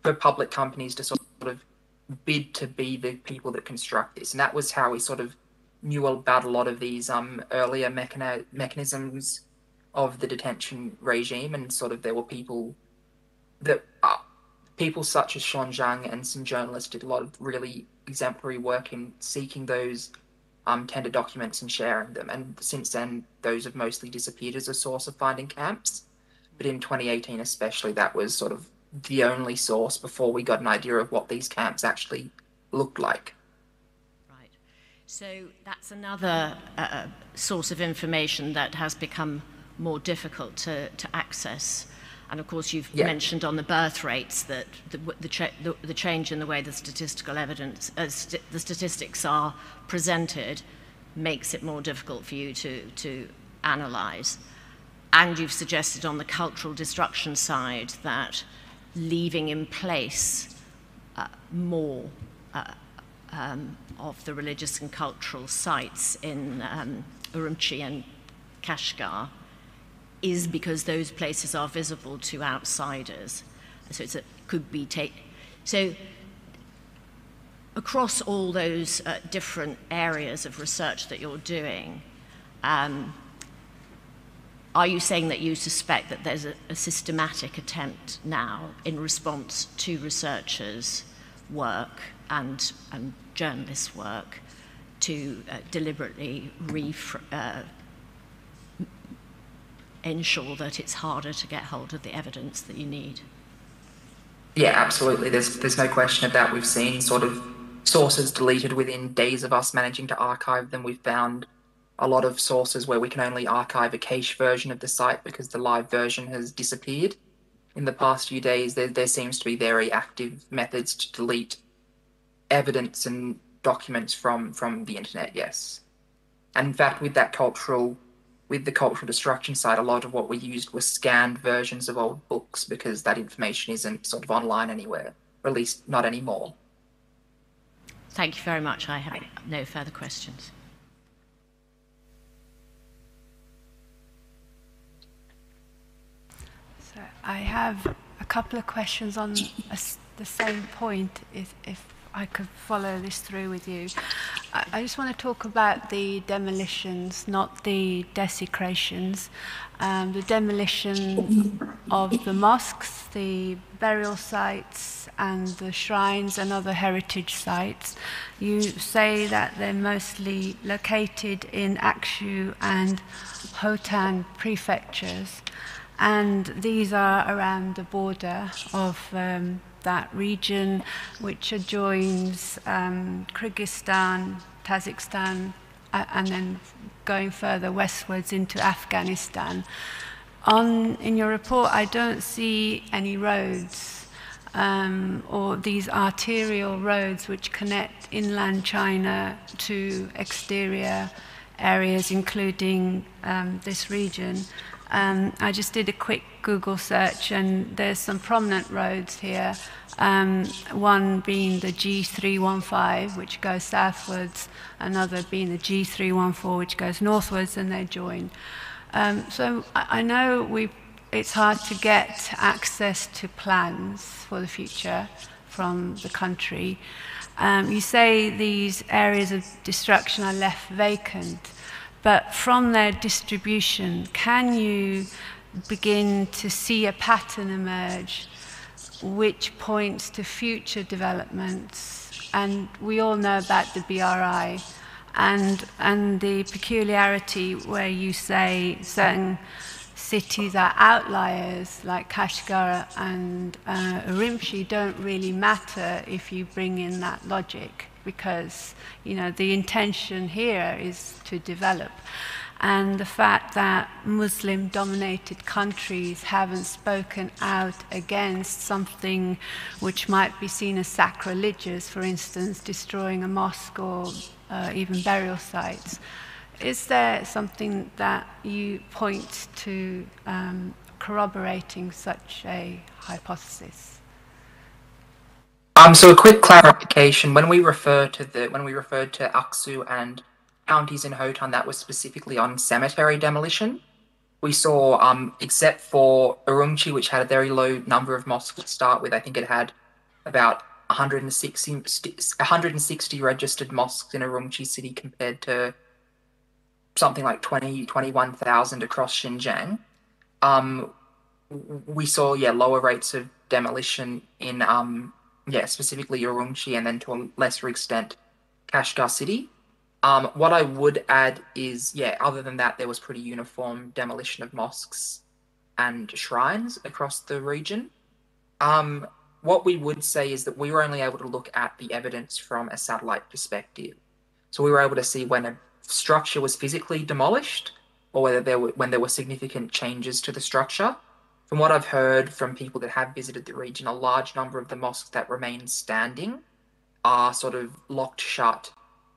for public companies to sort of bid to be the people that construct this. And that was how we sort of knew about a lot of these, um, earlier mechani- mechanisms of the detention regime, and sort of there were people that, uh, people such as Sean Zhang and some journalists did a lot of really exemplary work in seeking those, um, tender documents and sharing them. And since then, those have mostly disappeared as a source of finding camps. But in twenty eighteen especially, that was sort of the only source before we got an idea of what these camps actually looked like. Right. So that's another uh, source of information that has become more difficult to, to access. And of course, you've Yeah. mentioned on the birth rates that the, the, cha- the, the change in the way the statistical evidence, uh, st- the statistics are presented, makes it more difficult for you to, to analyse. And you've suggested on the cultural destruction side that leaving in place uh, more uh, um, of the religious and cultural sites in um, Urumqi and Kashgar is because those places are visible to outsiders. So it's a, could be take. So across all those uh, different areas of research that you're doing, um, are you saying that you suspect that there's a, a systematic attempt now in response to researchers' work and, and journalists' work to uh, deliberately refr- uh, ensure that it's harder to get hold of the evidence that you need? Yeah, absolutely. There's there's no question of that. We've seen sort of sources deleted within days of us managing to archive them. We've found a lot of sources where we can only archive a cache version of the site because the live version has disappeared. In the past few days, there, there seems to be very active methods to delete evidence and documents from from the internet. Yes, and in fact, with that cultural, with the cultural destruction site, a lot of what we used were scanned versions of old books because that information isn't sort of online anywhere, or at least not anymore. Thank you very much. I have no further questions. So I have a couple of questions on a s- the same point, if, if I could follow this through with you. I, I just want to talk about the demolitions, not the desecrations. Um, the demolition of the mosques, the burial sites, and the shrines and other heritage sites. You say that they're mostly located in Aksu and Hotan prefectures, and these are around the border of um, that region, which adjoins um, Kyrgyzstan, Kazakhstan, a- and then going further westwards into Afghanistan. On in your report, I don't see any roads um, or these arterial roads which connect inland China to exterior areas, including um, this region. Um, I just did a quick Google search, and there's some prominent roads here. Um, one being the G three one five, which goes southwards, another being the G three one four, which goes northwards, and they join. Um, so I, I know we, it's hard to get access to plans for the future from the country. Um, you say these areas of destruction are left vacant, but from their distribution, can you begin to see a pattern emerge which points to future developments? And we all know about the B R I And and the peculiarity where you say certain cities are outliers, like Kashgar and uh, Urumqi, don't really matter if you bring in that logic, because you know the intention here is to develop. And the fact that Muslim dominated countries haven't spoken out against something which might be seen as sacrilegious, for instance, destroying a mosque or uh, even burial sites. Is there something that you point to um, corroborating such a hypothesis? Um, so a quick clarification: when we refer to the when we referred to Aksu and counties in Hotan, that was specifically on cemetery demolition. We saw, um, except for Urumqi, which had a very low number of mosques to start with. I think it had about one hundred sixty, one hundred sixty registered mosques in Urumqi city compared to something like twenty, twenty-one thousand across Xinjiang. Um, we saw, yeah, lower rates of demolition in, um, yeah, specifically Urumqi, and then to a lesser extent, Kashgar city. Um, what I would add is, yeah, other than that, there was pretty uniform demolition of mosques and shrines across the region. Um, what we would say is that we were only able to look at the evidence from a satellite perspective. So we were able to see when a structure was physically demolished, or whether there were when there were significant changes to the structure. From what I've heard from people that have visited the region, a large number of the mosques that remain standing are sort of locked shut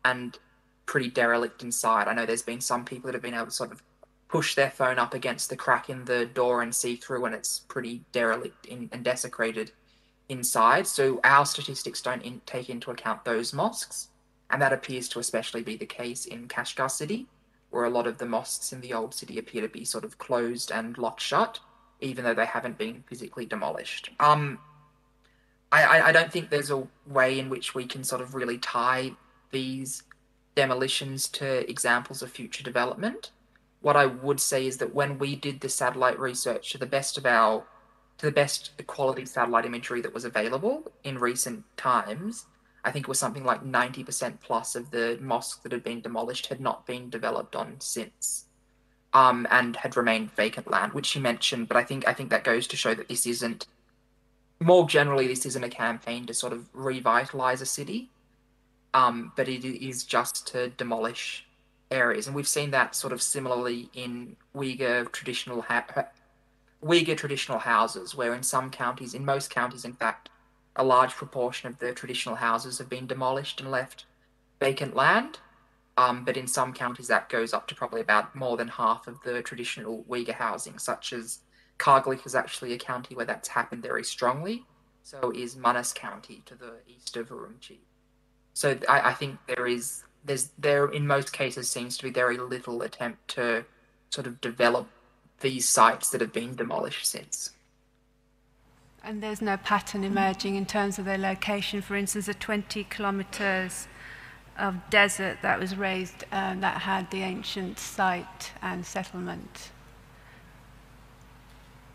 and pretty derelict inside. I know there's been some people that have been able to sort of push their phone up against the crack in the door and see through, and it's pretty derelict in, and desecrated inside. So our statistics don't in, take into account those mosques, and that appears to especially be the case in Kashgar city, where a lot of the mosques in the old city appear to be sort of closed and locked shut, even though they haven't been physically demolished. Um, I, I, I don't think there's a way in which we can sort of really tie these demolitions to examples of future development. What I would say is that when we did the satellite research to the best of our, to the best quality satellite imagery that was available in recent times, I think it was something like ninety percent plus of the mosques that had been demolished had not been developed on since, um, and had remained vacant land, which you mentioned. But I think I think that goes to show that this isn't, more generally, this isn't a campaign to sort of revitalize a city, um, but it is just to demolish areas. And we've seen that sort of similarly in Uyghur traditional ha- Uyghur traditional houses, where in some counties, in most counties, in fact, a large proportion of the traditional houses have been demolished and left vacant land. Um, but in some counties, that goes up to probably about more than half of the traditional Uyghur housing, such as Kargalik is actually a county where that's happened very strongly. So is Manas County to the east of Urumqi. So I, I think there is there's there in most cases seems to be very little attempt to sort of develop these sites that have been demolished since. And there's no pattern emerging in terms of their location. For instance, the twenty kilometers of desert that was raised um, that had the ancient site and settlement.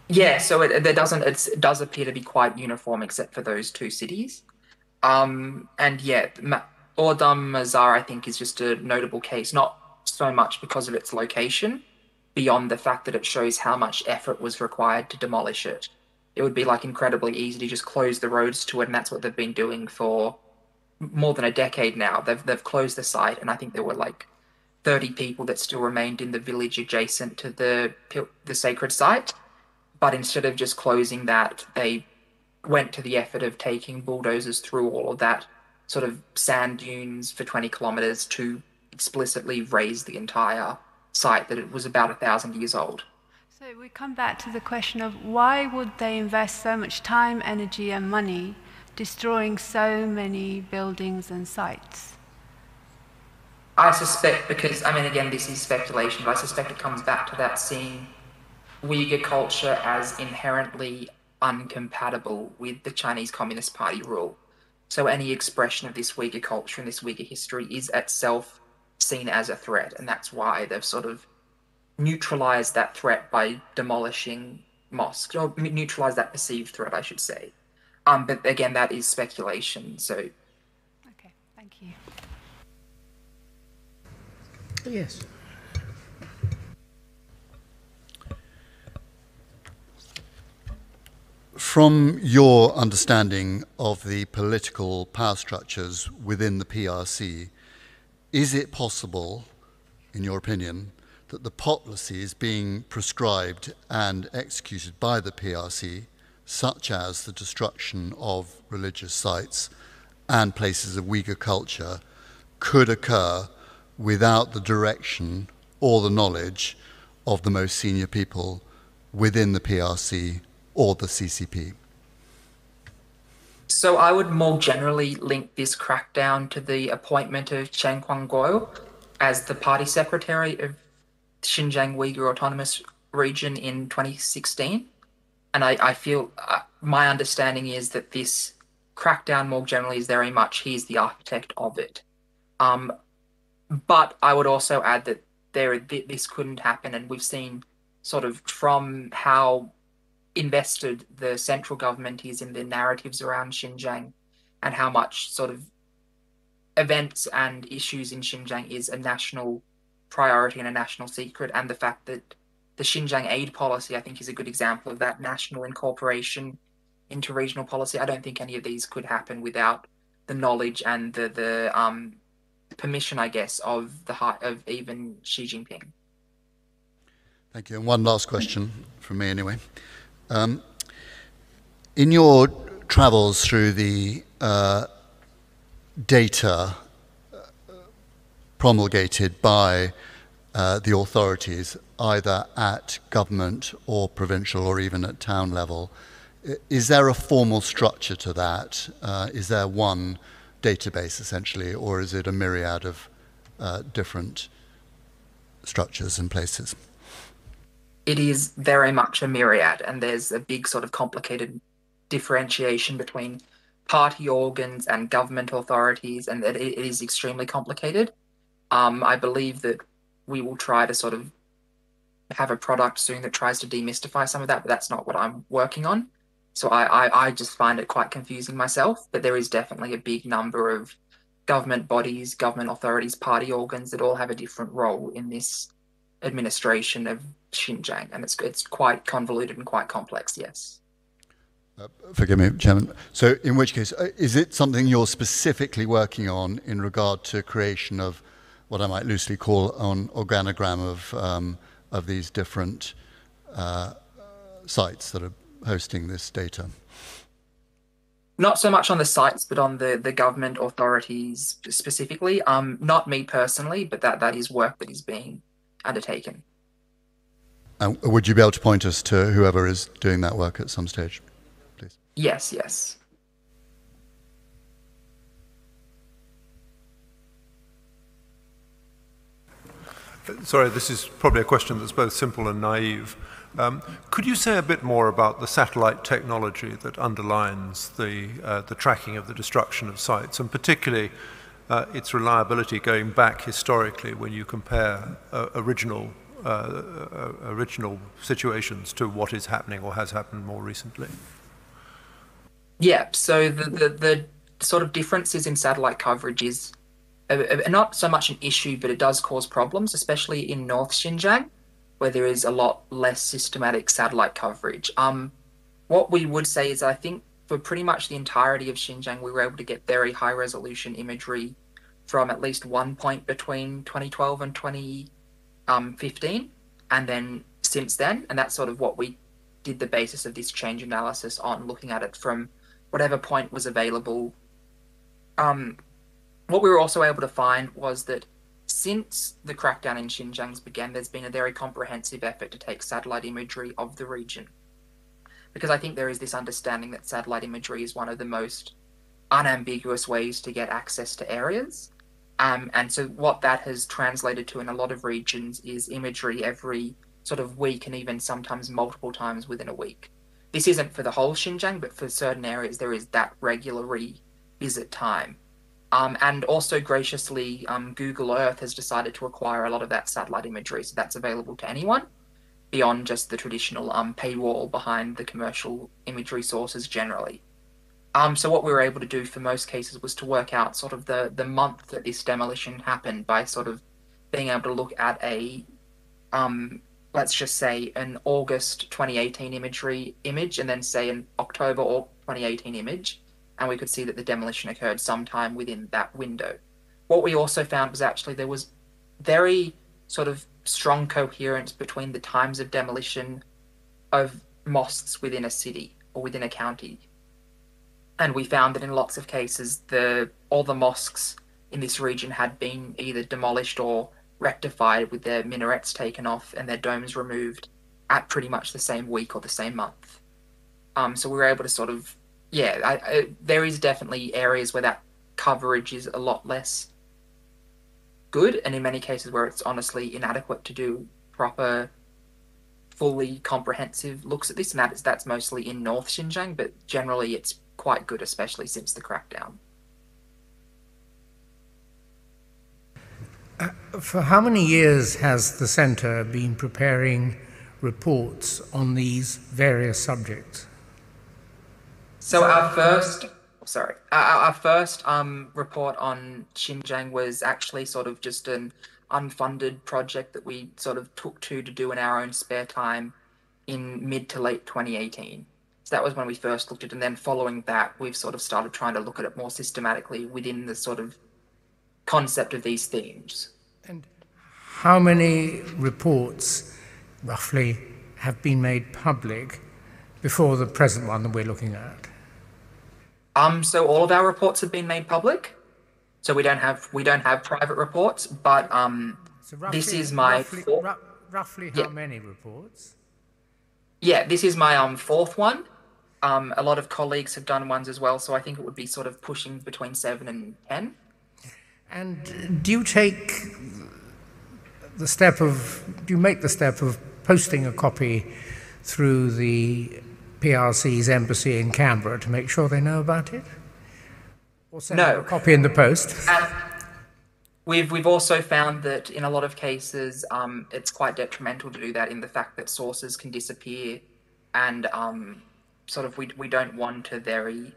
Yeah, so it, there doesn't it does appear to be quite uniform except for those two cities. Um, and yeah, Ma- Ordam Mazar, I think, is just a notable case, not so much because of its location, beyond the fact that it shows how much effort was required to demolish it. It would be like incredibly easy to just close the roads to it, and that's what they've been doing for more than a decade now. They've they've closed the site, and I think there were like thirty people that still remained in the village adjacent to the the sacred site. But instead of just closing that, they went to the effort of taking bulldozers through all of that sort of sand dunes for twenty kilometers to explicitly raise the entire site that it was about a thousand years old. So we come back to the question of why would they invest so much time, energy, and money destroying so many buildings and sites? I suspect, because, I mean, again, this is speculation, but I suspect it comes back to that seeing Uyghur culture as inherently uncompatible with the Chinese Communist Party rule. So any expression of this Uyghur culture and this Uyghur history is itself seen as a threat, and that's why they've sort of neutralized that threat by demolishing mosques, or neutralize that perceived threat, I should say. Um, but again, that is speculation. So, okay, thank you. Yes. From your understanding of the political power structures within the P R C, is it possible, in your opinion, that the policies being prescribed and executed by the P R C, such as the destruction of religious sites and places of Uyghur culture, could occur without the direction or the knowledge of the most senior people within the P R C or the C C P? So I would more generally link this crackdown to the appointment of Chen Quanguo as the party secretary of Xinjiang Uyghur Autonomous Region in twenty sixteen. And I, I feel uh, my understanding is that this crackdown more generally is very much he's the architect of it. Um, but I would also add that there th- this couldn't happen, and we've seen sort of from how invested the central government is in the narratives around Xinjiang and how much sort of events and issues in Xinjiang is a national priority and a national secret, and the fact that the Xinjiang aid policy, I think, is a good example of that national incorporation into regional policy. I don't think any of these could happen without the knowledge and the, the um, permission, I guess, of the high, of even Xi Jinping. Thank you. And one last question from me, anyway. Um, in your travels through the uh, data promulgated by uh, the authorities, either at government or provincial or even at town level, i- is there a formal structure to that? Uh, is there one database essentially, or is it a myriad of uh, different structures and places? It is very much a myriad, and there's a big sort of complicated differentiation between party organs and government authorities, and it, it is extremely complicated. Um, I believe that we will try to sort of have a product soon that tries to demystify some of that, but that's not what I'm working on. So I, I, I just find it quite confusing myself, but there is definitely a big number of government bodies, government authorities, party organs that all have a different role in this administration of Xinjiang, and it's it's quite convoluted and quite complex. Yes. Uh, forgive me, Chairman. So, in which case, uh, is it something you're specifically working on in regard to creation of what I might loosely call an organogram of um, of these different uh, sites that are hosting this data? Not so much on the sites, but on the, the government authorities specifically. Um, not me personally, but that, that is work that is being undertaken. And would you be able to point us to whoever is doing that work at some stage, please? Yes, yes. Sorry, this is probably a question that's both simple and naive. Um, could you say a bit more about the satellite technology that underlines the, uh, the tracking of the destruction of sites, and particularly uh, its reliability going back historically when you compare uh, original, uh, uh, original situations to what is happening or has happened more recently? Yeah, so the, the, the sort of differences in satellite coverage is uh, uh, not so much an issue, but it does cause problems, especially in North Xinjiang, where there is a lot less systematic satellite coverage. Um, what we would say is, I think for pretty much the entirety of Xinjiang, we were able to get very high resolution imagery from at least one point between twenty twelve and twenty fifteen, and then since then, and that's sort of what we did the basis of this change analysis on, looking at it from whatever point was available. Um, what we were also able to find was that since the crackdown in Xinjiang's began, there's been a very comprehensive effort to take satellite imagery of the region. Because I think there is this understanding that satellite imagery is one of the most unambiguous ways to get access to areas. Um, and so, what that has translated to in a lot of regions is imagery every sort of week and even sometimes multiple times within a week. This isn't for the whole Xinjiang, but for certain areas, there is that regular revisit time. Um, and also, graciously, um, Google Earth has decided to acquire a lot of that satellite imagery, so that's available to anyone beyond just the traditional um, paywall behind the commercial imagery sources generally. Um, so what we were able to do for most cases was to work out sort of the, the month that this demolition happened by sort of being able to look at a, um, let's just say, an August twenty eighteen imagery image, and then say an October or twenty eighteen image, and we could see that the demolition occurred sometime within that window. What we also found was actually there was very sort of strong coherence between the times of demolition of mosques within a city or within a county. And we found that in lots of cases, the all the mosques in this region had been either demolished or rectified, with their minarets taken off and their domes removed at pretty much the same week or the same month. Um, so we were able to sort of, yeah, I, I, there is definitely areas where that coverage is a lot less good, and in many cases where it's honestly inadequate to do proper, fully comprehensive looks at this, and that is, that's mostly in North Xinjiang, but generally it's quite good, especially since the crackdown. Uh, for how many years has the Centre been preparing reports on these various subjects? So our first, sorry, our, our first um, report on Xinjiang was actually sort of just an unfunded project that we sort of took to to do in our own spare time in mid to late twenty eighteen. So that was when we first looked at it, and then following that, we've sort of started trying to look at it more systematically within the sort of concept of these themes. And how many reports, roughly, have been made public before the present one that we're looking at? Um, so all of our reports have been made public. So we don't have we don't have private reports, but um, So roughly, this is my roughly, four- ru- roughly Yeah. how many reports? Yeah, this is my um fourth one. Um, a lot of colleagues have done ones as well, so I think it would be sort of pushing between seven and ten. And do you take the step of, do you make the step of posting a copy through the P R C's embassy in Canberra to make sure they know about it? Or send No. them a copy in the post? And we've we've also found that in a lot of cases, um, it's quite detrimental to do that, in the fact that sources can disappear, and um, sort of we we don't want to very.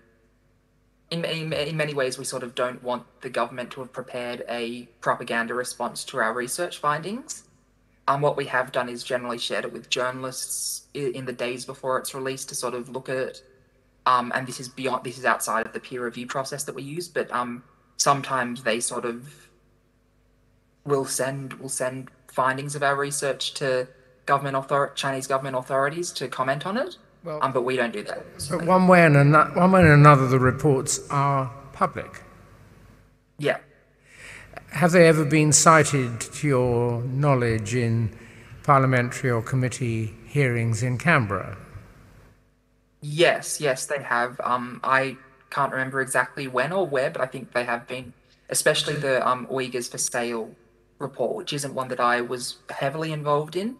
In, in, in many ways, we sort of don't want the government to have prepared a propaganda response to our research findings. Um, what we have done is generally shared it with journalists in, in the days before it's released to sort of look at it. Um, and this is beyond, this is outside of the peer review process that we use, but um, sometimes they sort of will send will send findings of our research to government author Chinese government authorities to comment on it. Well, Um, but we don't do that. But one way and another, one way and another, the reports are public. Yeah. Have they ever been cited, to your knowledge, in parliamentary or committee hearings in Canberra? Yes, yes, they have. Um, I can't remember exactly when or where, but I think they have been, especially the um, Uyghurs for Sale report, which isn't one that I was heavily involved in,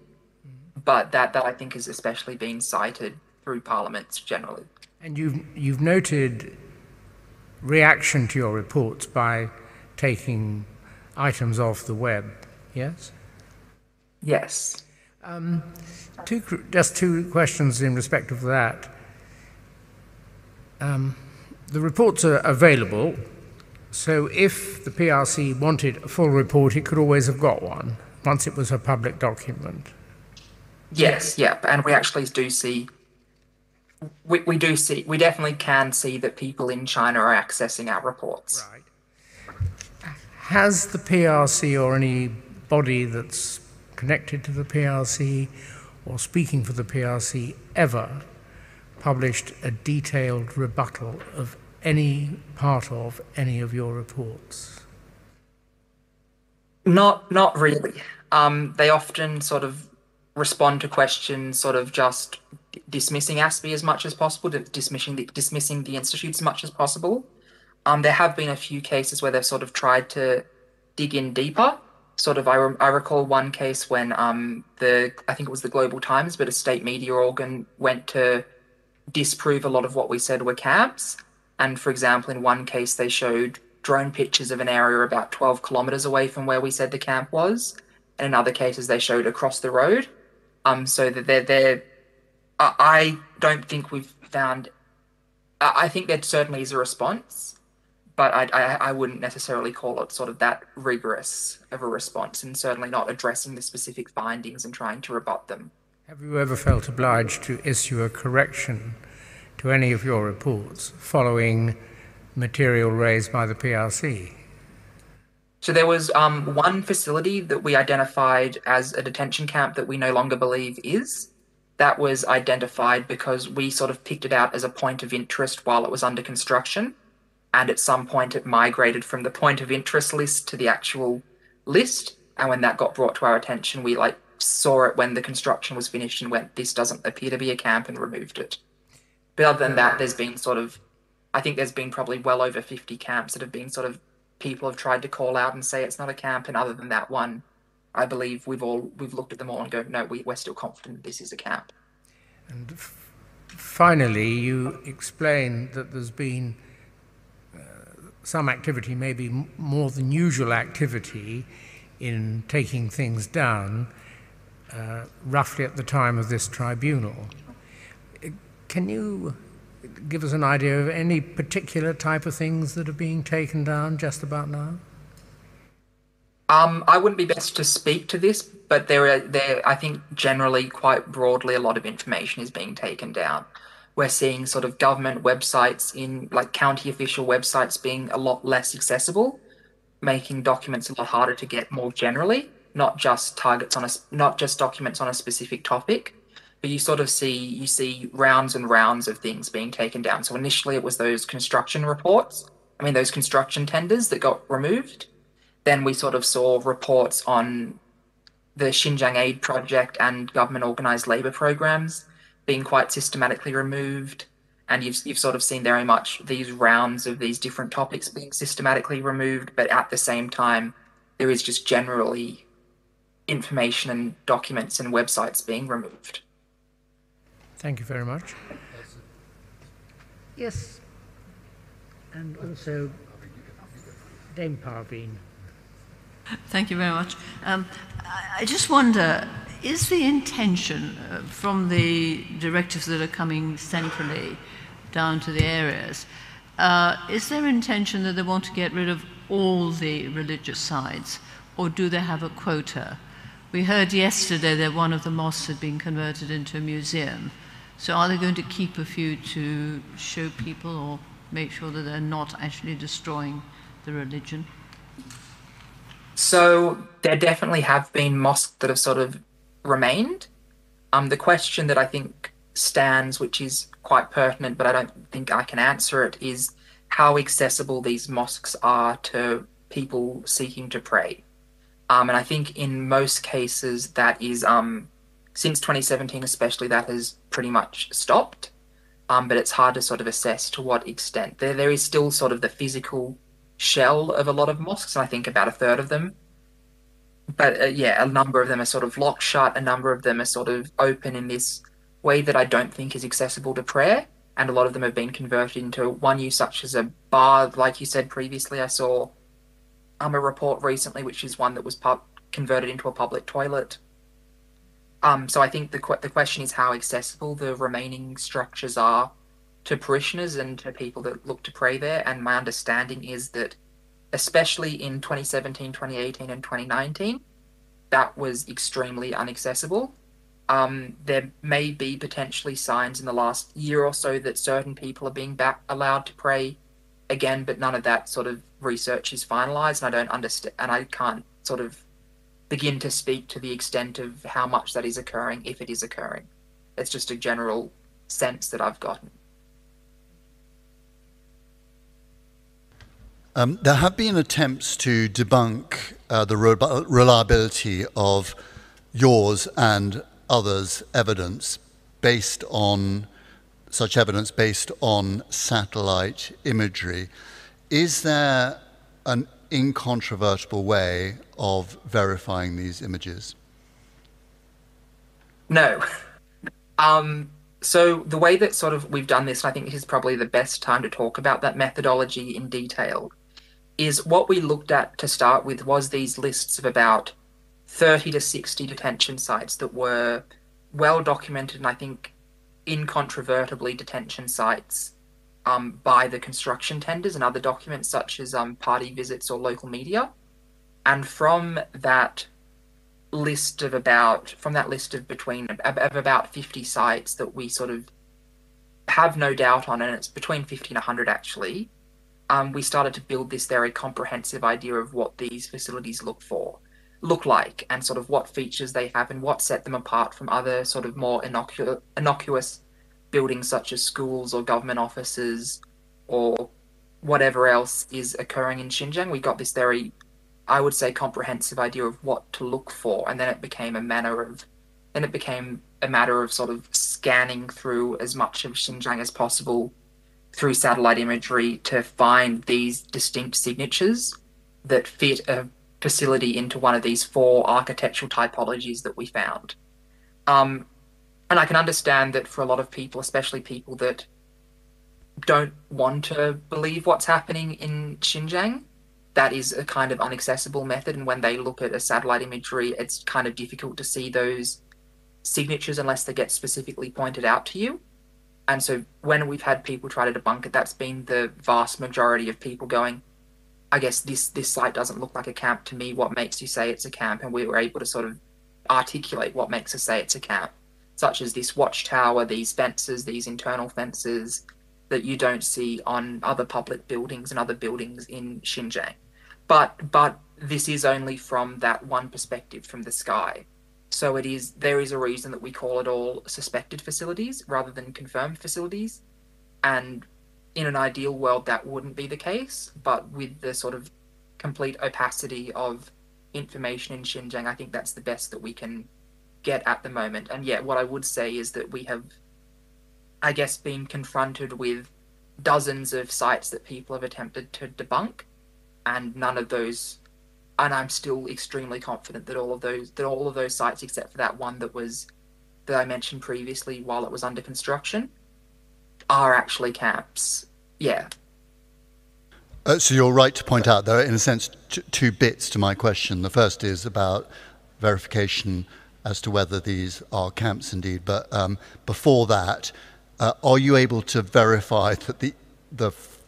but that, that I think has especially been cited through parliaments generally. And you've, you've noted reaction to your reports by taking items off the web, yes? Yes. Um, two, cr- just two questions in respect of that. Um, the reports are available, so if the P R C wanted a full report, it could always have got one once it was a public document. Yes, yep. And we actually do see, we, we do see, we definitely can see that people in China are accessing our reports. Right. Has the P R C or any body that's connected to the P R C or speaking for the P R C ever published a detailed rebuttal of any part of any of your reports? Not, not really. Um, they often sort of respond to questions, sort of just d- dismissing ASPI as much as possible, d- dismissing the, dismissing the institute as much as possible. Um, there have been a few cases where they've sort of tried to dig in deeper. Sort of, I, rem- I recall one case when um, the I think it was the Global Times, but a state media organ went to disprove a lot of what we said were camps. And for example, in one case, they showed drone pictures of an area about twelve kilometers away from where we said the camp was. And in other cases, they showed across the road. Um, so that they're, they're I I don't think we've found, I I think there certainly is a response, But I, I, I wouldn't necessarily call it sort of that rigorous of a response, and certainly not addressing the specific findings and trying to rebut them. Have you ever felt obliged to issue a correction to any of your reports following material raised by the P R C? So there was um, one facility that we identified as a detention camp that we no longer believe is. That was identified because we sort of picked it out as a point of interest while it was under construction. And at some point, it migrated from the point of interest list to the actual list. And when that got brought to our attention, we like saw it when the construction was finished and went, "This doesn't appear to be a camp," and removed it. But other than that, there's been sort of, I think there's been probably well over fifty camps that have been sort of, people have tried to call out and say it's not a camp. And other than that one, I believe we've all, we've looked at them all and go, "No, we, we're still confident this is a camp." And f- finally, you explained that there's been uh, some activity, maybe m- more than usual activity, in taking things down uh, roughly at the time of this tribunal. Uh, Can you give us an idea of any particular type of things that are being taken down just about now? Um, I wouldn't be best to speak to this, but there are there I think generally quite broadly a lot of information is being taken down. We're seeing sort of government websites in like county official websites being a lot less accessible, making documents a lot harder to get more generally, not just targets on a s- not just documents on a specific topic, but you sort of see you see rounds and rounds of things being taken down. So initially it was those construction reports, I mean those construction tenders that got removed. Then we sort of saw reports on the Xinjiang Aid Project and government organized labor programs being quite systematically removed. And you've, you've sort of seen very much these rounds of these different topics being systematically removed, but at the same time, there is just generally information and documents and websites being removed. Thank you very much. Yes. And also Dame Parveen. Thank you very much. Um, I I just wonder, is the intention uh, from the directives that are coming centrally down to the areas, uh, is there intention that they want to get rid of all the religious sites, or do they have a quota? We heard yesterday that one of the mosques had been converted into a museum. So are they going to keep a few to show people or make sure that they're not actually destroying the religion? So there definitely have been mosques that have sort of remained. Um, the question that I think stands, which is quite pertinent, but I don't think I can answer it, is how accessible these mosques are to people seeking to pray. Um, and I think in most cases that is, um, since twenty seventeen especially, that has pretty much stopped. Um, but it's hard to sort of assess to what extent. There, there is still sort of the physical shell of a lot of mosques, and I think about a third of them. But uh, yeah, a number of them are sort of locked shut, a number of them are sort of open in this way that I don't think is accessible to prayer. And a lot of them have been converted into one use, such as a bar, like you said previously. I saw um, a report recently, which is one that was pub- converted into a public toilet. Um, so I think the, qu- the question is how accessible the remaining structures are to parishioners and to people that look to pray there. And my understanding is that, especially in twenty seventeen, twenty eighteen, and twenty nineteen, that was extremely unaccessible. Um, there may be potentially signs in the last year or so that certain people are being back allowed to pray again, but none of that sort of research is finalized, and I don't understand, and I can't sort of begin to speak to the extent of how much that is occurring, if it is occurring. It's just a general sense that I've gotten. Um, there have been attempts to debunk uh, the re- reliability of yours and others' evidence based on such evidence based on satellite imagery. Is there an incontrovertible way of verifying these images? No. Um, so the way that sort of we've done this, and I think this is probably the best time to talk about that methodology in detail, is what we looked at to start with was these lists of about thirty to sixty detention sites that were well documented and I think incontrovertibly detention sites um, by the construction tenders and other documents such as um, party visits or local media. And from that list of about from that list of between of about fifty sites that we sort of have no doubt on, and it's between fifty and one hundred actually, um, we started to build this very comprehensive idea of what these facilities look for, look like, and sort of what features they have and what set them apart from other sort of more innocu- innocuous buildings such as schools or government offices or whatever else is occurring in Xinjiang. We got this very, I would say, comprehensive idea of what to look for, and then it became a manner of then it became a matter of sort of scanning through as much of Xinjiang as possible through satellite imagery to find these distinct signatures that fit a facility into one of these four architectural typologies that we found. Um, and I can understand that for a lot of people, especially people that don't want to believe what's happening in Xinjiang, that is a kind of unaccessible method. And when they look at a satellite imagery, it's kind of difficult to see those signatures unless they get specifically pointed out to you. And so when we've had people try to debunk it, that's been the vast majority of people going, I guess this this site doesn't look like a camp to me. What makes you say it's a camp? And we were able to sort of articulate what makes us say it's a camp, such as this watchtower, these fences, these internal fences that you don't see on other public buildings and other buildings in Xinjiang. But but this is only from that one perspective, from the sky. So it is there is a reason that we call it all suspected facilities rather than confirmed facilities. And in an ideal world, that wouldn't be the case. But with the sort of complete opacity of information in Xinjiang, I think that's the best that we can get at the moment. And yet, what I would say is that we have, I guess, been confronted with dozens of sites that people have attempted to debunk, and none of those, and I'm still extremely confident that all of those, that all of those sites, except for that one that was, that I mentioned previously while it was under construction, are actually camps. Yeah. Uh, so you're right to point out there are, in a sense, t- two bits to my question. The first is about verification as to whether these are camps indeed. But um, before that, uh, are you able to verify that the the f-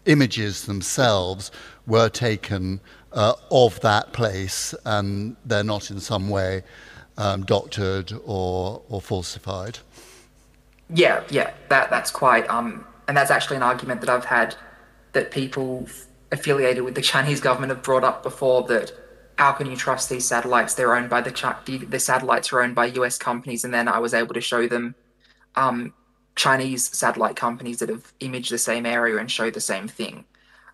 images themselves were taken uh, of that place and they're not in some way um, doctored or or falsified? Yeah, yeah, that that's quite um, and that's actually an argument that I've had that people affiliated with the Chinese government have brought up before, that how can you trust these satellites? They're owned by the Chi- the, the satellites are owned by U S companies, and then I was able to show them um, Chinese satellite companies that have imaged the same area and show the same thing.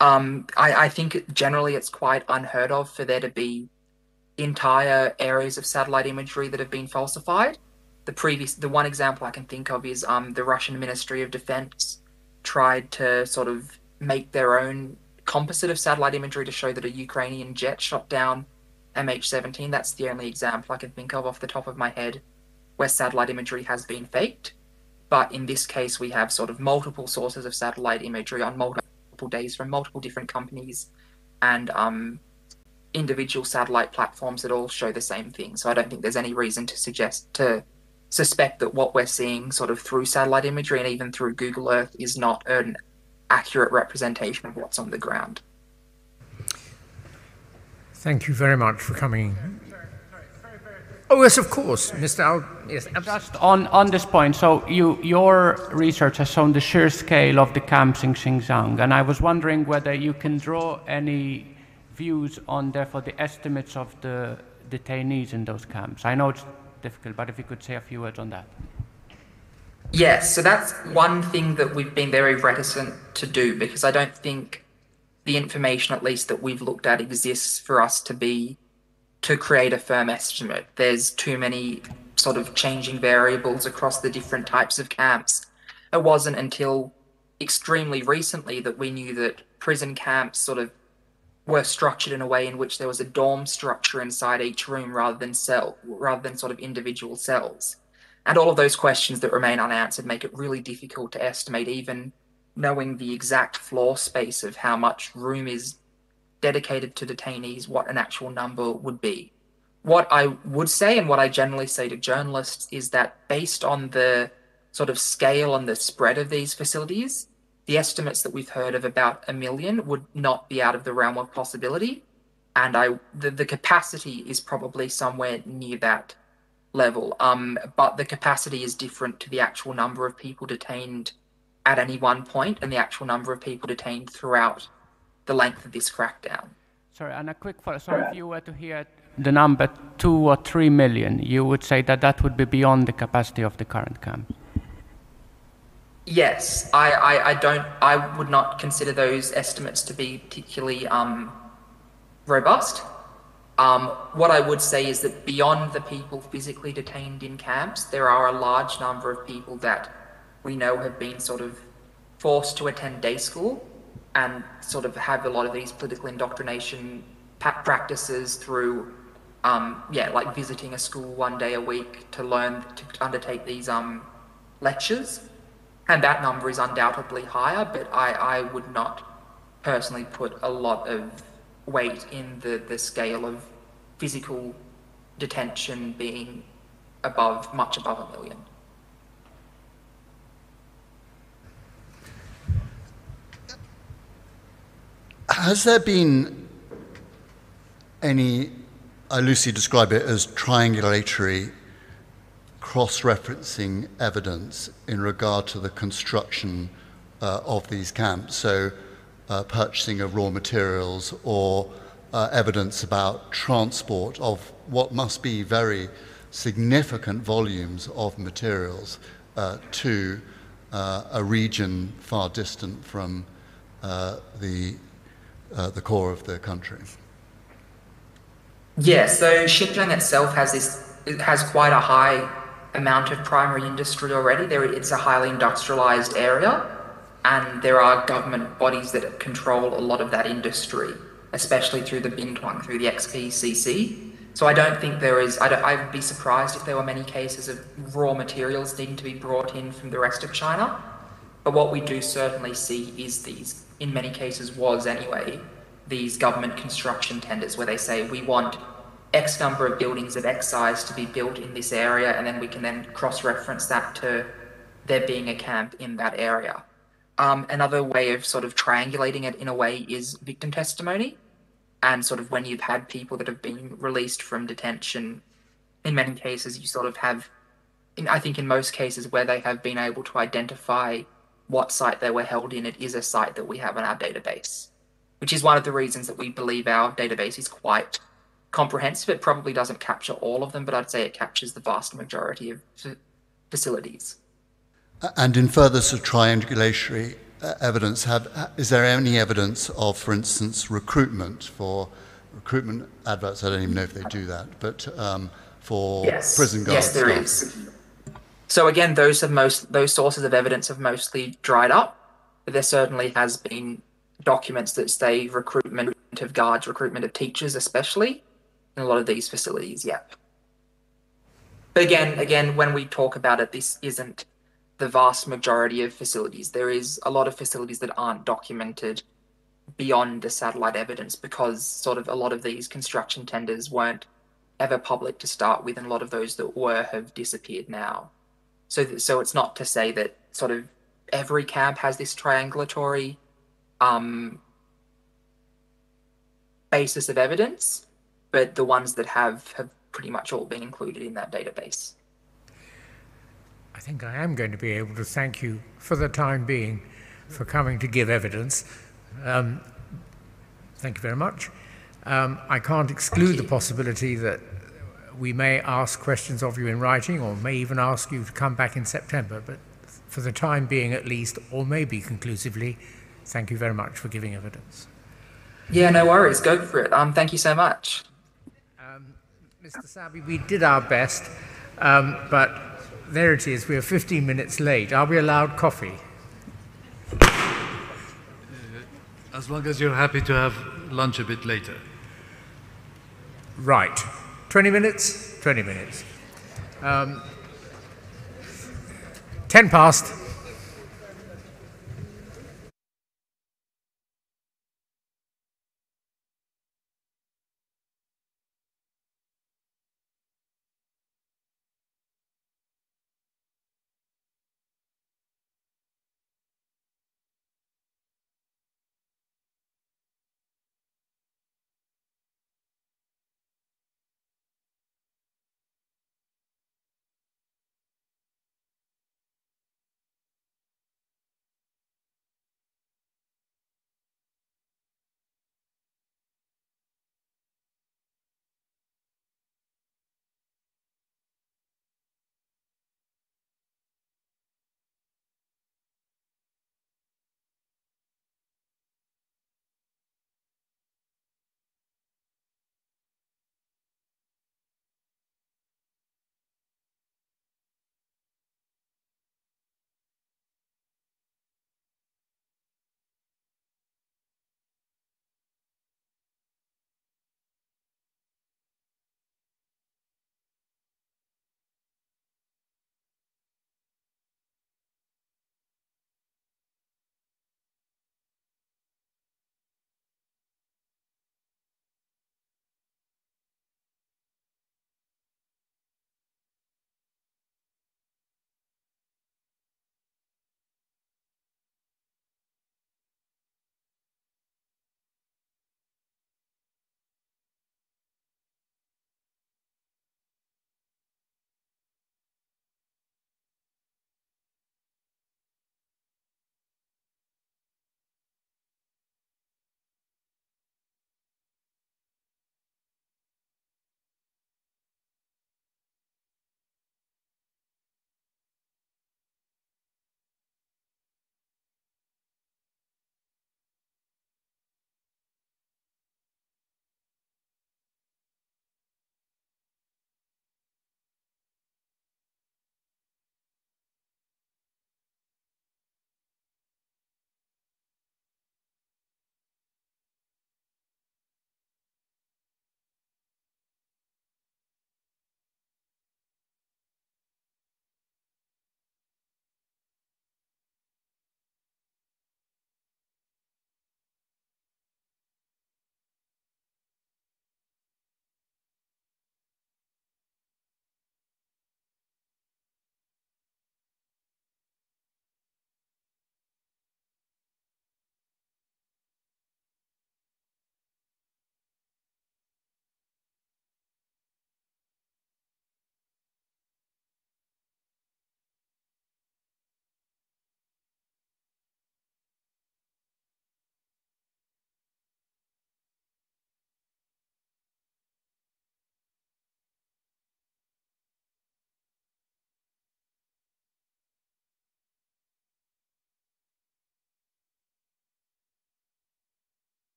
Um, I, I think generally it's quite unheard of for there to be entire areas of satellite imagery that have been falsified. The previous, the one example I can think of is um, the Russian Ministry of Defense tried to sort of make their own composite of satellite imagery to show that a Ukrainian jet shot down M H seventeen. That's the only example I can think of off the top of my head where satellite imagery has been faked. But in this case, we have sort of multiple sources of satellite imagery on multiple days from multiple different companies and um, individual satellite platforms that all show the same thing. So I don't think there's any reason to suggest to suspect that what we're seeing sort of through satellite imagery and even through Google Earth is not an accurate representation of what's on the ground. Thank you very much for coming. Oh, yes, of course, Mister Al. Yes, absolutely. Just on, on this point, so you, your research has shown the sheer scale of the camps in Xinjiang, and I was wondering whether you can draw any views on, therefore, the estimates of the detainees in those camps. I know it's difficult, but if you could say a few words on that. Yes, so that's one thing that we've been very reticent to do because I don't think the information, at least that we've looked at, exists for us to be to create a firm estimate. There's too many sort of changing variables across the different types of camps. It wasn't until extremely recently that we knew that prison camps sort of were structured in a way in which there was a dorm structure inside each room rather than cell, rather than sort of individual cells. And all of those questions that remain unanswered make it really difficult to estimate, even knowing the exact floor space of how much room is dedicated to detainees, what an actual number would be. What I would say, and what I generally say to journalists, is that based on the sort of scale and the spread of these facilities, the estimates that we've heard of about a million would not be out of the realm of possibility. And I, the, the capacity is probably somewhere near that level. Um, but the capacity is different to the actual number of people detained at any one point and the actual number of people detained throughout the length of this crackdown. Sorry, and a quick follow. So if you were to hear the number two or three million, you would say that that would be beyond the capacity of the current camp. Yes, I, I, I don't, I would not consider those estimates to be particularly um, robust. Um, what I would say is that beyond the people physically detained in camps, there are a large number of people that we know have been sort of forced to attend day school and sort of have a lot of these political indoctrination pa- practices through, um, yeah, like visiting a school one day a week to learn to undertake these um, lectures. And that number is undoubtedly higher, but I, I would not personally put a lot of weight in the, the scale of physical detention being above, much above a million. Has there been any, I loosely describe it as triangulatory cross referencing evidence in regard to the construction uh, of these camps? So, uh, purchasing of raw materials or uh, evidence about transport of what must be very significant volumes of materials uh, to uh, a region far distant from uh, the, uh, the core of the country. Yeah, so Xinjiang itself has this, it has quite a high amount of primary industry already. There, it's a highly industrialized area, and there are government bodies that control a lot of that industry, especially through the Bintang, through the X P C C. So I don't think there is, I don't, I'd be surprised if there were many cases of raw materials needing to be brought in from the rest of China. But what we do certainly see is these, in many cases was anyway, these government construction tenders where they say, "We want X number of buildings of X size to be built in this area," and then we can then cross reference that to there being a camp in that area. Um, another way of sort of triangulating it in a way is victim testimony. And sort of when you've had people that have been released from detention, in many cases, you sort of have, in, I think in most cases, where they have been able to identify what site they were held in, it is a site that we have in our database, which is one of the reasons that we believe our database is quite comprehensive. It probably doesn't capture all of them, but I'd say it captures the vast majority of facilities. And in further sort of triangulatory uh, evidence, have, is there any evidence of, for instance, recruitment for recruitment adverts? I don't even know if they do that, but um, for yes. prison guards. Yes, there is. So again, those have most those sources of evidence have mostly dried up. But there certainly has been documents that say recruitment of guards, recruitment of teachers, especially in a lot of these facilities. Yep. But again, again, when we talk about it, this isn't the vast majority of facilities. There is a lot of facilities that aren't documented beyond the satellite evidence because sort of a lot of these construction tenders weren't ever public to start with, and a lot of those that were have disappeared now. So, so it's not to say that sort of every camp has this triangulatory um, basis of evidence, but the ones that have have pretty much all been included in that database. I think I am going to be able to thank you for the time being for coming to give evidence. Um, thank you very much. Um, I can't exclude the possibility that we may ask questions of you in writing or may even ask you to come back in September, but for the time being at least, or maybe conclusively, thank you very much for giving evidence. Yeah, no worries. Go for it. Um, thank you so much. Um, Mister Sabi, we did our best, um, but there it is. We are fifteen minutes late. Are we allowed coffee? As long as you're happy to have lunch a bit later. Right. twenty minutes? twenty minutes. Um, ten past.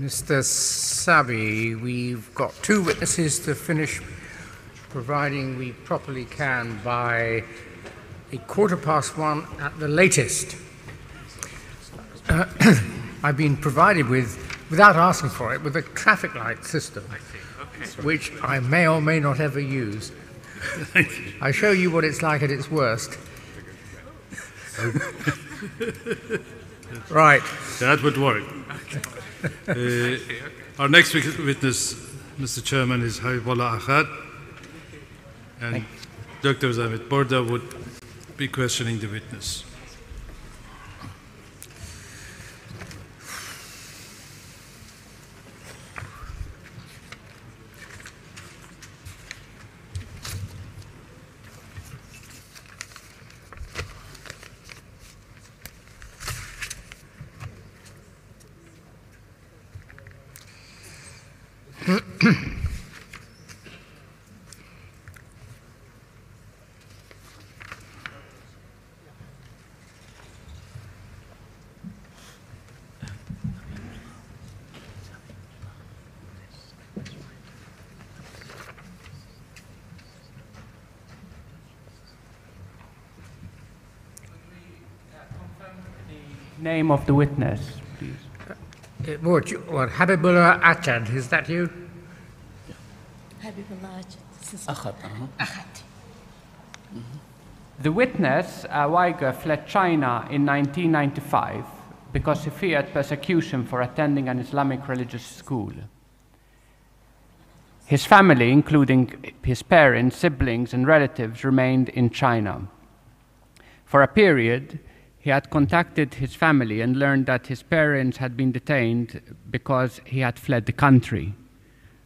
Mister Sabi, we've got two witnesses to finish, providing we properly can by a quarter past one at the latest. I've been provided with, without asking for it, with a traffic light system, which I may or may not ever use. I show you what it's like at its worst. Right. That would work. Uh, our next wit- witness, Mister Chairman, is Habibullah Ahad, and Doctor Zahid Borda would be questioning the witness. Name of the witness, please. Uh, what, you, what, Habibullah Achad, is that you? Habibullah Achad. Siz Ahad, aha. Ahad. The witness, uh, Weiger, fled China in nineteen ninety-five because he feared persecution for attending an Islamic religious school. His family, including his parents, siblings, and relatives, remained in China. For a period, he had contacted his family and learned that his parents had been detained because he had fled the country.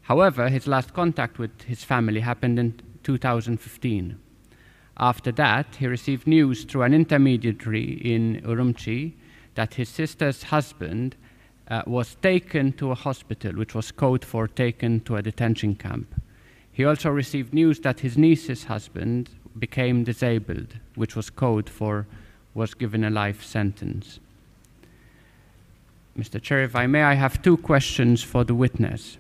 However, his last contact with his family happened in two thousand fifteen. After that, he received news through an intermediary in Urumqi that his sister's husband, uh, was taken to a hospital, which was code for taken to a detention camp. He also received news that his niece's husband became disabled, which was code for was given a life sentence. Mister Chair, if I may, I have two questions for the witness.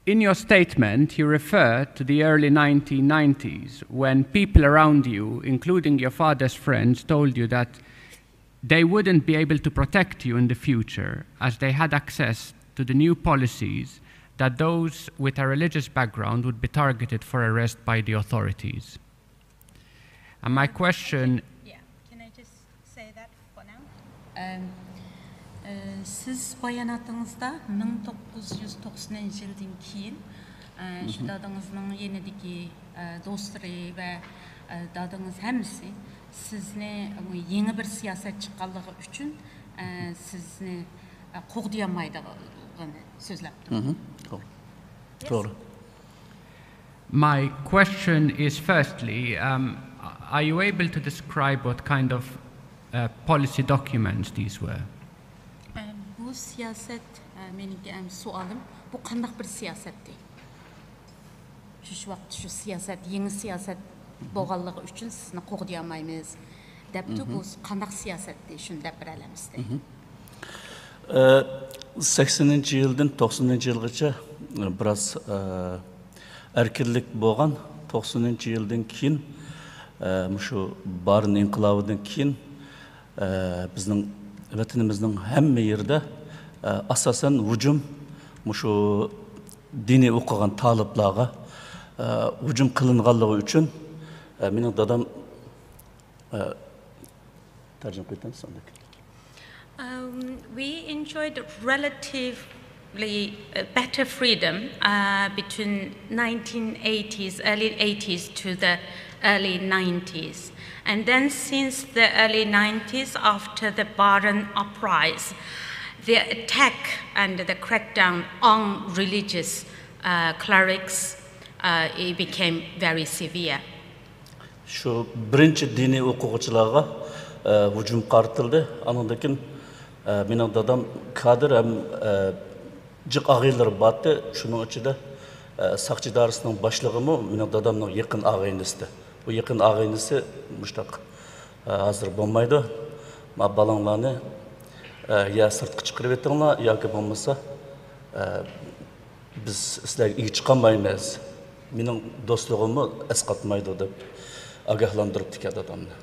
In your statement, you refer to the early nineteen nineties when people around you, including your father's friends, told you that they wouldn't be able to protect you in the future as they had access to the new policies, that those with a religious background would be targeted for arrest by the authorities. And my question Yeah, can I just say that for now? ئەم، ئە، سىز باياناتىڭىزدا مىڭ توققۇز يۈز توقسىنىنچى يىلدىن كېيىن، ئە، شۇ دادىڭىزنىڭ يېنىدىكى، ئە، دوستلىرى ۋە، ئە، دادىڭىز ھەممىسى سىزنى يېڭى بىر سىياسەت چىققانلىقى ئۈچۈن، ئە، سىزنى، ئە، قوغدىيالمايدىغىنىنى سۆزلەپتۇ. مهم. توغرا. Yes. توغرا. My question is, firstly, um, are you able to describe what kind of, uh, policy documents these were? ئە، بۇ سىياسەت، ئە، مېنىڭكى، ئەم، سوئالىم، بۇ قانداق بىر سىياسەتتى؟ شۇ، شۇ ۋاقىتتا شۇ سىياسەت، يېڭى سىياسەت بولغانلىقى ئۈچۈن سىزنى قوغدىيالمايمىز دەپتۇ. بۇ قانداق سىياسەتتى؟ شۇنى دەپ بېرەلەمسىز؟ ئە، سەكسىنىنچى يىلدىن توقسىنىنچى يىلغىچە بىراز، ئە، ئەركىنلىك بولغان. توقسىنىنچى يىلدىن كېيىن، ئە، مۇشۇ بارىن ئىنقىلابىدىن كېيىن، ئە، بىزنىڭ ۋەتىنىمىزنىڭ ھەممە يېرىدە، ئە، ئاساسەن ھۇجۇم مۇشۇ دىنىي ئوقۇغان تالىپلارغا، ئە، ھۇجۇم قىلىنغانلىقى ئۈچۈن، ئە، مېنىڭ دادام، ئە، تەرجىمە قىلىۋېتىمىز ئاندىن كېيىن. Um, we enjoyed relatively, uh, better freedom, uh, between nineteen eighties, early eighties to the early nineties. And then since the early nineties, after the Baran uprising, the attack and the crackdown on religious, uh, clerics, uh, it became very severe. شۇ بىرىنچى دىنىي ئوقۇغۇچىلارغا، ئە، ھۇجۇم قارىتىلدى. ئانىڭدىن كېيىن، ئە، مېنىڭ دادام كادىر ھەم، ئە، جىق ئاغىنىلىرى بارتتى. شۇنىڭ ئىچىدە، ئە، ساقچى ئىدارىسىنىڭ باشلىقىمۇ مېنىڭ دادامنىڭ يېقىن ئاغىنىسىدى. بۇ يېقىن ئاغىنىسى مۇشتاق، ئە، ھازىر بولمايدۇ. ما بالاڭلارنى ئە، يا سىرتقا چىقىرىۋېتىڭلار، ياكى بولمىسا، ئە، بىز سىلەرگە ئىگە چىقالمايمىز. مېنىڭ دوستلۇقۇممۇ ئەسقاتمايدۇ، دەپ ئاگاھلاندۇرۇپتىكەن دادامنى.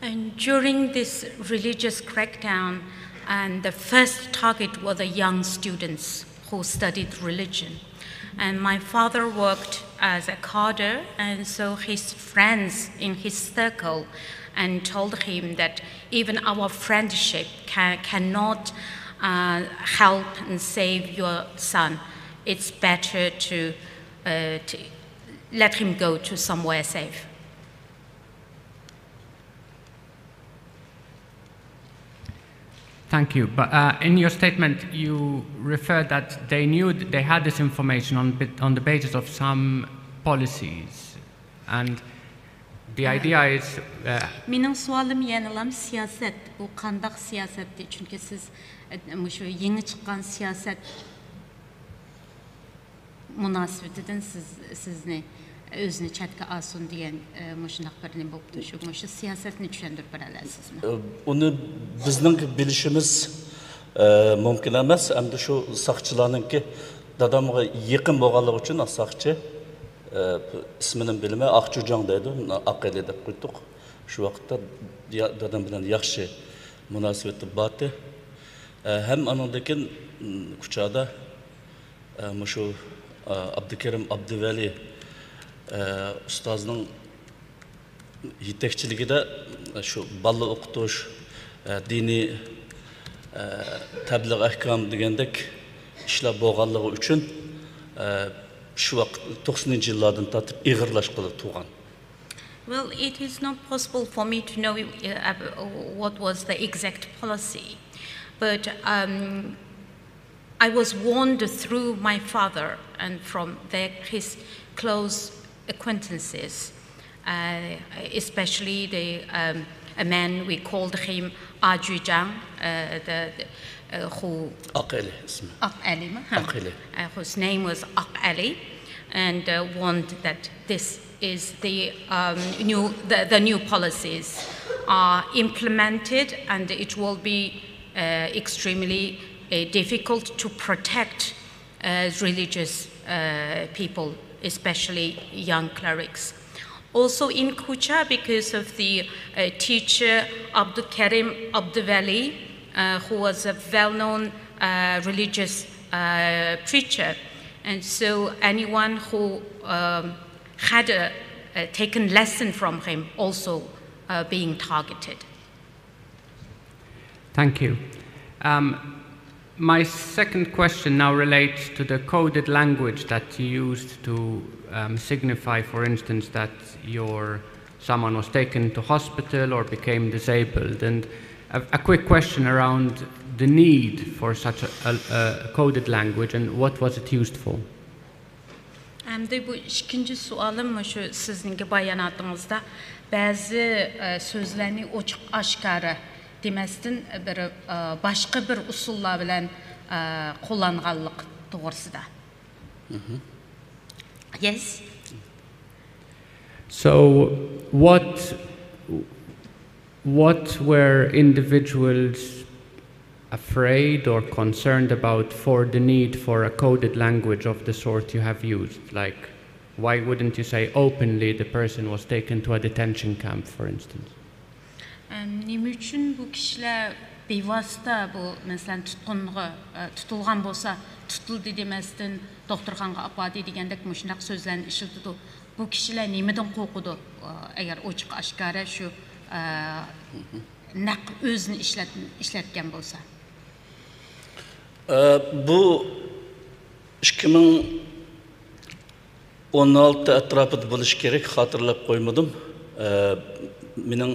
And during this religious crackdown, and the first target were the young students who studied religion. And my father worked as a cadre, and so his friends in his circle and told him that even our friendship can, cannot uh, help and save your son. It's better to, uh, to let him go to somewhere safe. Thank you. But uh, in your statement, you referred that they knew th- they had this information on bit- on the basis of some policies, and the idea is uh, مېنىڭ سوئالىم يەنىلام سىياسەت. بۇ قانداق سىياسەتتى؟ چۈنكى سىز ئە، مۇشۇ يېڭى چىققان سىياسەت مۇناسىۋىتىدىن سىز سىزنى ئۆزىنى چەتكە ئالسۇن دېگەن ئە، مۇشۇنداق بىر نېمە بوپتۇ. شۇ مۇشۇ سىياسەتنى چۈشەندۈرۈپ بېرەلەيسىزمۇ؟ ئۇنى بىزنىڭ بىلىشىمىز ئە، مۇمكىن ئەمەس. ئەمدى شۇ ساقچىلارنىڭكى دادامغا يېقىن بولغانلىقى ئۈچۈن ساقچى ئە، ئىسمىنى بىلمەي، ئاقچۇجاڭ دەيدۇ، ئاق ئەلى دەپ قويدۇق. شۇ ۋاقىتتا يا- دادام بىلەن ياخشى مۇناسىۋەتتە بارتى. ئە، ھەم ئانىڭدىن كېيىن م، كۇچادا ئە، مۇشۇ ئە، ئابدۇكېرىم ئابدۇۋەلى ئە، ئۇستازنىڭ يېتەكچىلىكىدە شۇ بالىلار ئوقۇتۇش، ئە، دىنىي ئە، تەبلىغ ئەھكام دېگەندەك ئىشلار بولغانلىقى ئۈچۈن ئە، شۇ ۋاقىت توقسىنىنچى يىللاردىن تارتىپ ئېغىرلاشقىلى تۇرغان. Well, it is not possible for me to know uh, what was the exact policy, but um, I was warned through my father and from their, his close acquaintances, uh, especially the um, a man we called him Ajujang, uh, the, the uh, who ئاق ئەلى ئىسمى. Ak Alima, Ak Eli. Uh, whose name was Ak Ali, and uh, warned that this is the um, new the, the new policies are implemented, and it will be uh, extremely uh, difficult to protect uh, religious uh, people, especially young clerics. Also in Kucha, because of the uh, teacher Abdul Karim Abduvali, uh, who was a well-known uh, religious uh, preacher, and so anyone who um, had uh, uh, taken lesson from him also uh, being targeted. Thank you. Um, my second question now relates to the coded language that you used to um, signify, for instance, that your someone was taken to hospital or became disabled. And a, a quick question around the need for such a, a, a coded language and what was it used for? ئەمدى بۇ ئىككىنچى سوئالىم مۇشۇ سىزنىڭكى باياناتىڭىزدا بەزى ئە، سۆزلەرنى ئوچۇق ئاشكارا دېمەستىن بىر ئە، باشقا بىر ئۇسۇللار بىلەن ئە، قوللانغانلىق توغرىسىدا. Yes. So, what what were individuals afraid or concerned about for the need for a coded language of the sort you have used? Like, why wouldn't you say openly the person was taken to a detention camp, for instance? نېمە ئۈچۈن بۇ كىشىلەر بىۋاسىتە بۇ مەسىلەن تۇتقۇنغا تۇتۇلغان بولسا تۇتۇلدى دېمەستىن دوختۇرخانىغا ئاپاردى دېگەندەك مۇشۇنداق سۆزلەرنى ئىشلىتىدۇ؟ بۇ كىشىلەر نېمىدىن قورقىدۇ؟ ئەگەر ئوچۇق ئاشكارا شۇ نەق ئۆزىنى ئىشلەتكەن بولسا. بۇ ئىككى مىڭ ئون ئالتە ئەتراپىدا بولۇشى كېرەك، خاتىرىلەپ قويمىدىم. مېنىڭ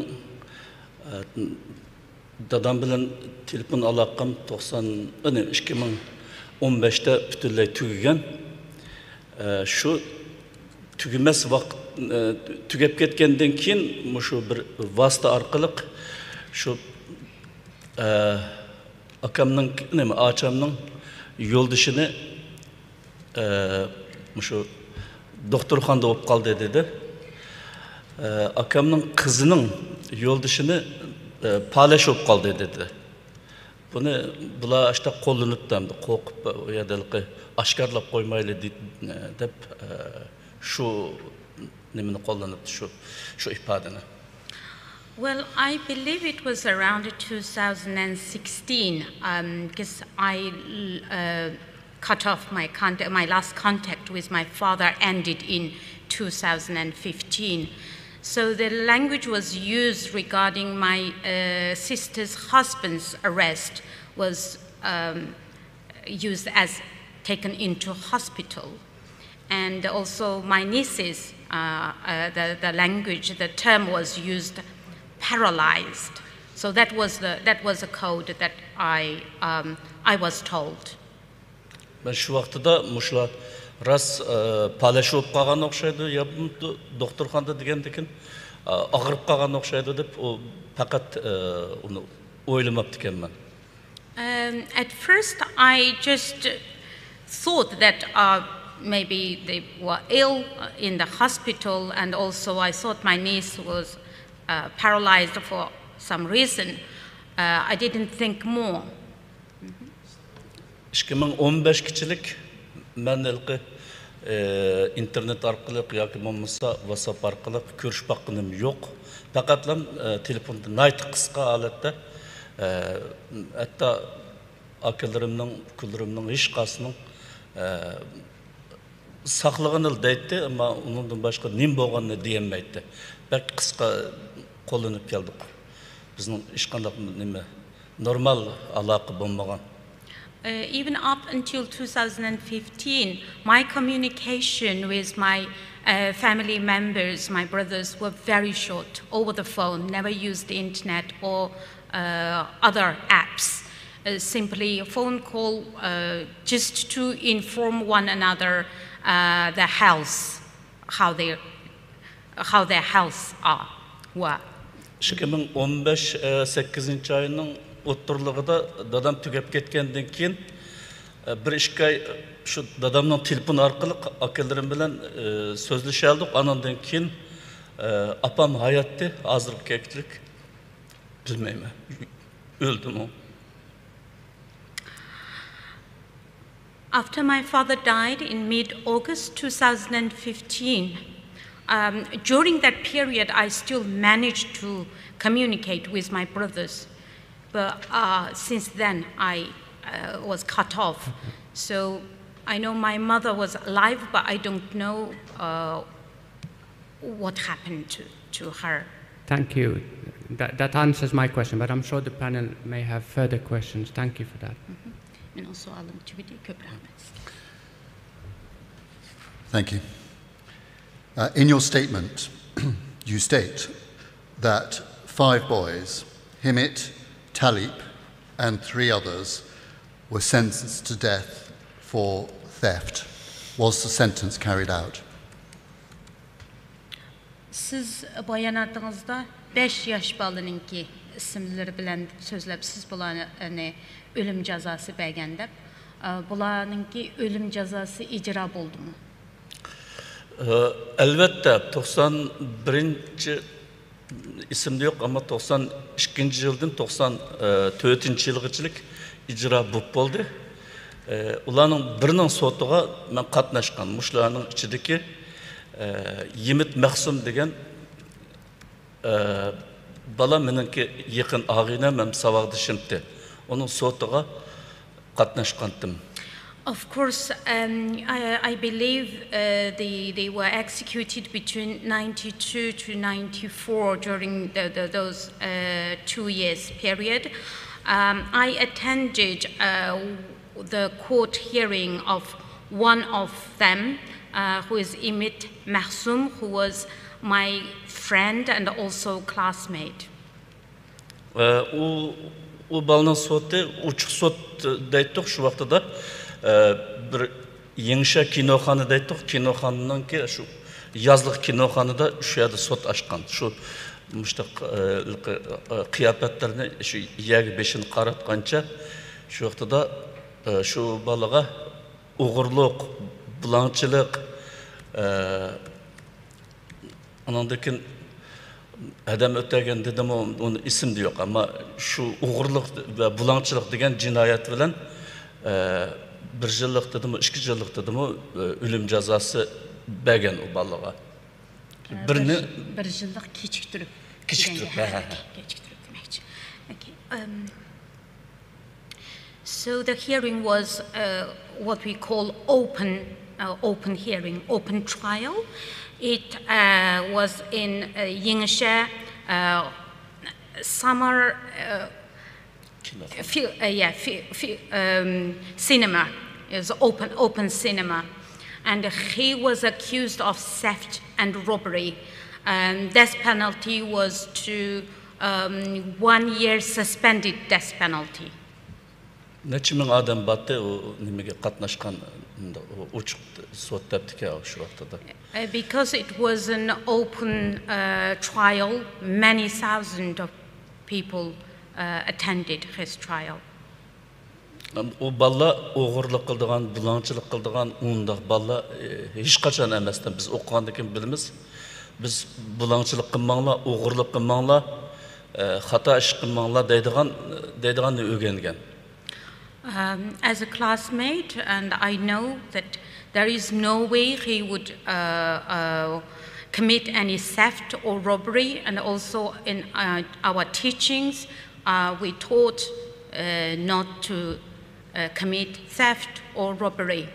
دادام بىلەن تېلېفون ئالاقەم توقسان، ئىككى مىڭ ئون بەشتە پۈتۈنلەي تۈگىگەن. شۇ تۈگىمەس ۋاقىت، تۈگەپ كەتكەندىن كېيىن مۇشۇ بىر ۋاسىتە ئارقىلىق شۇ ئاكامنىڭ، نېمە، ئاچامنىڭ يولدىشىنى مۇشۇ دوختۇرخانىدا بولۇپ قالدى دېدى. ئاكامنىڭ قىزىنىڭ يولدىشىنى پالەچ بولۇپ قالدى دېدى. بۇنى بۇلار ئاشتا قوللىنىپتۇ، ئەمدى قورقۇپ، ئۇ يەردە ھېلىقى ئاشكارىلاپ قويمايلى دېيىپ، دەپ، شۇ نېمىنى قوللىنىپتۇ، شۇ، شۇ ئىپادىنى. Well, I believe it was around two thousand sixteen, um, because I uh, cut off my contact. My last contact with my father ended in two thousand fifteen. So the language was used regarding my uh, sister's husband's arrest was um, used as taken into hospital. And also my niece's, uh, uh, the, the language, the term was used, paralyzed. So that was the, that was a code that I, um, I was told. مەن شۇ ۋاقتىدا مۇشۇلار راست، ئە، پالەچ بولۇپ قالغان ئوخشايدۇ، يا بولمىدى دوختۇرخانىدا دېگەندىكىن، ئە، ئاغرىپ قالغان ئوخشايدۇ دەپ، ئۇ پەقەت، ئە، ئۇنى ئويلىماپتىكەنمەن. Um, at first, I just thought that uh, maybe they were ill in the hospital, and also I thought my niece was uh, paralyzed for some reason. Uh, I didn't think more. ئىككى مىڭ ئون بەشكىچىلىك مەن ھېلىقى، ئى، ئىنتېرنېت ئارقىلىق ياكى بولمىسا ۋاتساپ ئارقىلىق كۆرۈشۈپ باققىنىم يوق. پەقەتلا، ئى، تېلېفوندا ناھايىتى قىسقا ھالەتتە، ئى، ھەتتا ئاكىلىرىمنىڭ، ئۇكىلىرىمنىڭ ھېچقايسىنىڭ، ئى، ساقلىغىنىلا دەيتتى، ئەمما ئۇنىڭدىن باشقا نېمە بولغاننى دېيەلمەيتتى. بەك قىسقا قوللىنىپ كەلدۇق. بىزنىڭ ھېچقانداق نېمە، نورمال ئالاقە بولمىغان. Uh, even up until two thousand fifteen, my communication with my uh, family members, my brothers, were very short, over the phone, never used the internet or uh, other apps. Uh, simply a phone call uh, just to inform one another uh, the health, how they, how their health are, were. ئىككى مىڭ ئون بەش، ئە، سەككىزىنچى ئاينىڭ ئوتتۇرىلىقىدا دادام تۈگەپ كەتكەندىن كېيىن، ئە، بىر ئىككى ئاي، ئە، شۇ دادامنىڭ تېلېفون ئارقىلىق ئاكىلىرىم بىلەن، ئە، سۆزلىشەلدۇق. ئانىڭدىن كېيىن، ئە، ئاپام ھاياتتى، ھازىرغا كەلگۈچىلىك بىلمەيمەن، ئۆلدىمۇ. After my father died in mid-August two thousand fifteen, um, during that period, I still managed to communicate with my brothers. But uh, since then, I uh, was cut off. So I know my mother was alive, but I don't know uh, what happened to, to her. Thank you. That, that answers my question, but I'm sure the panel may have further questions. Thank you for that. مېنىڭ سوئالىم تۈگىدى. كۆپ رەھمەت. Thank you. Uh, in your statement, you state that five boys, Himit, Talip, and three others, were sentenced to death for theft. Was the sentence carried out? سىز باياناتىڭىزدا بەش ياش بالىنىڭكى ئىسىملىرى بىلەن سۆزلەپ، سىز بۇلارنى ئۆلۈم جازاسى بەرگەن دەپ. ئە، بۇلارنىڭكى ئۆلۈم جازاسى ئىجرا بولدىمۇ؟ ئە، ئەلۋەتتە، توقسان بىرىنچى، ئېسىمدە يوق، ئەمما توقسان ئىككىنچى يىلدىن توقسان تۆتىنچى يىلغىچىلىك ئىجرا بوپ بولدى. ئە، ئۇلارنىڭ بىرىنىڭ سوتىغا مەن قاتناشقان. مۇشۇلارنىڭ ئىچىدىكى، ئە، يىمىت مەخسۇم دېگەن، ئە، بالا مېنىڭكى يېقىن ئاغىنەم ھەم ساۋاقدىشىمتى. ئۇنىڭ سوتىغا قاتناشقانتىم. Of course, um, I, I believe uh, they, they were executed between ninety-two to ninety-four during the, the, those uh, two years period. Um, I attended uh, the court hearing of one of them, uh, who is Imit Mahsoum, who was my friend and also classmate. ئۇ، ئۇ بالىنىڭ سوتى ئوچۇق سوت دەيتتۇق شۇ ۋاقتىدا. بىر يېڭىشە كىنوخانا دەيتتۇق، كىنوخانىنىڭكى شۇ يازلىق كىنوخانىدا شۇ يەردە سوت ئاچقان. شۇ مۇشتاق قىياپەتلەرنى شۇ يەرگە بېشىنى قاراتقانچە شۇ ۋاقتىدا شۇ بالىغا ئوغرىلىق، بۇلاڭچىلىق، ئانىڭدىن كېيىن ئادەم ئۆلتۈرگەن دېدىمۇ، ئۇنى ئېسىمدە يوق. ئەمما شۇ ئوغرىلىق ۋە بۇلاڭچىلىق دېگەن جىنايەت بىلەن، ئە، بىر يىللىق دېدىمۇ، ئىككى يىللىق دېدىمۇ، ئە، ئۆلۈم جازاسى بەرگەن ئۇ بالىغا. ئە، بىرنى بىر، بىر يىللىق كېچىكتۈرۈپ كېچىكتۈرۈپ، دېگەنگە، ھە، ھە، ھە، ھە. كېچىكتۈرۈپ دېمەكچى. ئوكەي. ئەم، So the hearing was, uh, what we call open, uh, open hearing, open trial. It, uh, was in, uh, Yingxia, uh, summer, uh, Kino. Fi-, uh, yeah, fi-, fi-, um, cinema. It was open, open cinema. And he was accused of theft and robbery. Um, death penalty was to, um, one year suspended death penalty. نەچچە مىڭ ئادەم بارتى، ئۇ نېمىگە قاتناشقان، ئۇنداق، ئۇ ئوچۇق سوت دەپتىكەن شۇ ۋاقتىدا. Uh, because it was an open, uh, trial, many thousand of people, uh, attended his trial. ئۇ بالىلار ئوغرىلىق قىلىدىغان، بۇلاڭچىلىق قىلىدىغان ئۇنداق بالىلار، ئى، ھېچقاچان ئەمەستىن، بىز ئوقۇغاندىن كېيىن بىلىمىز. بىز بۇلاڭچىلىق قىلماڭلار، ئوغرىلىق قىلماڭلار، ئى، خاتا ئىش قىلماڭلار دەيدىغان، دەيدىغاننى ئۆگەنگەن. Um, as a classmate, and I know that there is no way he would, uh, uh, commit any theft or robbery, and also in, uh, our teachings, uh, we taught, uh, not to, uh, commit theft or robbery.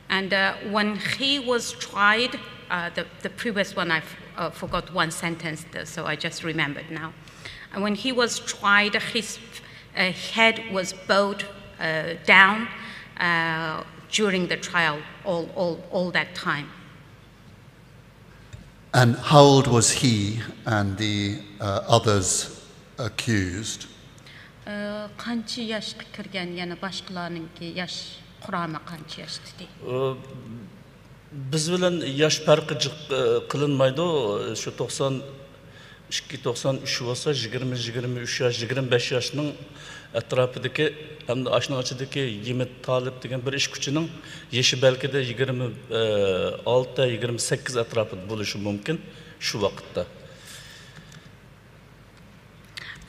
And, uh, when he was tried, uh, the, the previous one, I f-, uh, forgot one sentence, th-, so I just remembered now. And when he was tried, his, uh, head was bowed, uh, down, uh, during the trial, all, all, all that time. And how old was he and the, uh, others accused? ئى، قانچە ياشقا كىرگەن، يەنە باشقىلارنىڭكى ياش قۇرامى قانچە ياشتا ئىدى؟ ئى، بىز بىلەن ياش پەرقى جىق، ئى، قىلىنمايدۇ. شۇ توقسان ئىككى، توقسان ئۈچ بولسا، يىگىرمە، يىگىرمە ئۈچ ياش، يىگىرمە بەش ياشنىڭ ئەتراپىدىكى، ھەمدە ئاشۇنىڭ ئىچىدىكى يىمىت تالىپ دېگەن بىر ئىش كۈچىنىڭ يېشى بەلكىدە يىگىرمە ئالتە، يىگىرمە سەككىز ئەتراپىدا بولۇشى مۇمكىن شۇ ۋاقىتتا.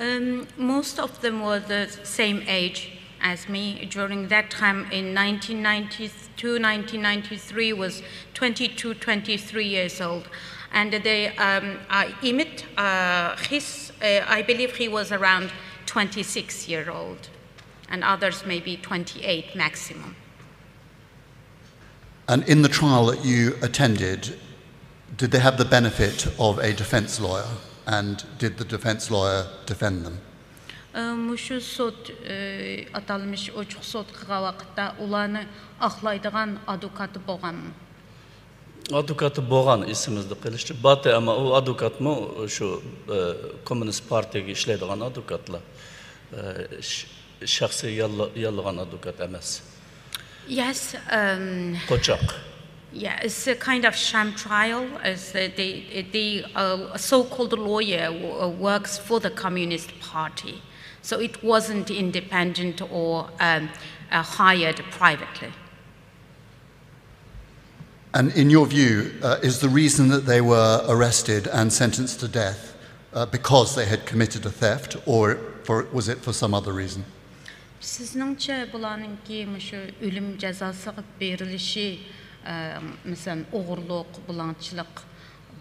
Um, most of them were the same age as me. During that time in nineteen ninety-two, nineteen ninety-three was twenty-two, twenty-three years old. And they, um, uh, Imit, uh, his, uh, I believe he was around twenty-six year old. And others maybe twenty-eight maximum. And in the trial that you attended, did they have the benefit of a defense lawyer? And did the defense lawyer defend them? ئى، مۇشۇ سوت، ئى، ئاتالمىش ئوچۇق سوت قىلغان ۋاقىتتا ئۇلارنى ئاقلايدىغان ئادۋوكاتى بولغانمۇ؟ ئادۋوكاتى بولغان، ئېسىمىزدە قېلىشىچە، باتى، ئەمما ئۇ ئادۋوكاتمۇ شۇ، ئى، كوممۇنىست پارتىيىگە ئىشلەيدىغان ئادۋوكاتلار. ئى، ش-، شەخسىي ياللا-، ياللىغان ئادۋوكات ئەمەس. Yes, um, قوچاق. Yeah, it's a kind of sham trial. As the, the, the, uh, so-called lawyer w-, uh, works for the Communist Party. So it wasn't independent or, um, uh, hired privately. And in your view, uh, is the reason that they were arrested and sentenced to death, uh, because they had committed a theft, or for, was it for some other reason? سىزنىڭچە بۇلارنىڭكى مۇشۇ ئۆلۈم جازاسىغا بېرىلىشى، ئە، مەسىلەن، ئوغرىلىق، بۇلاڭچىلىق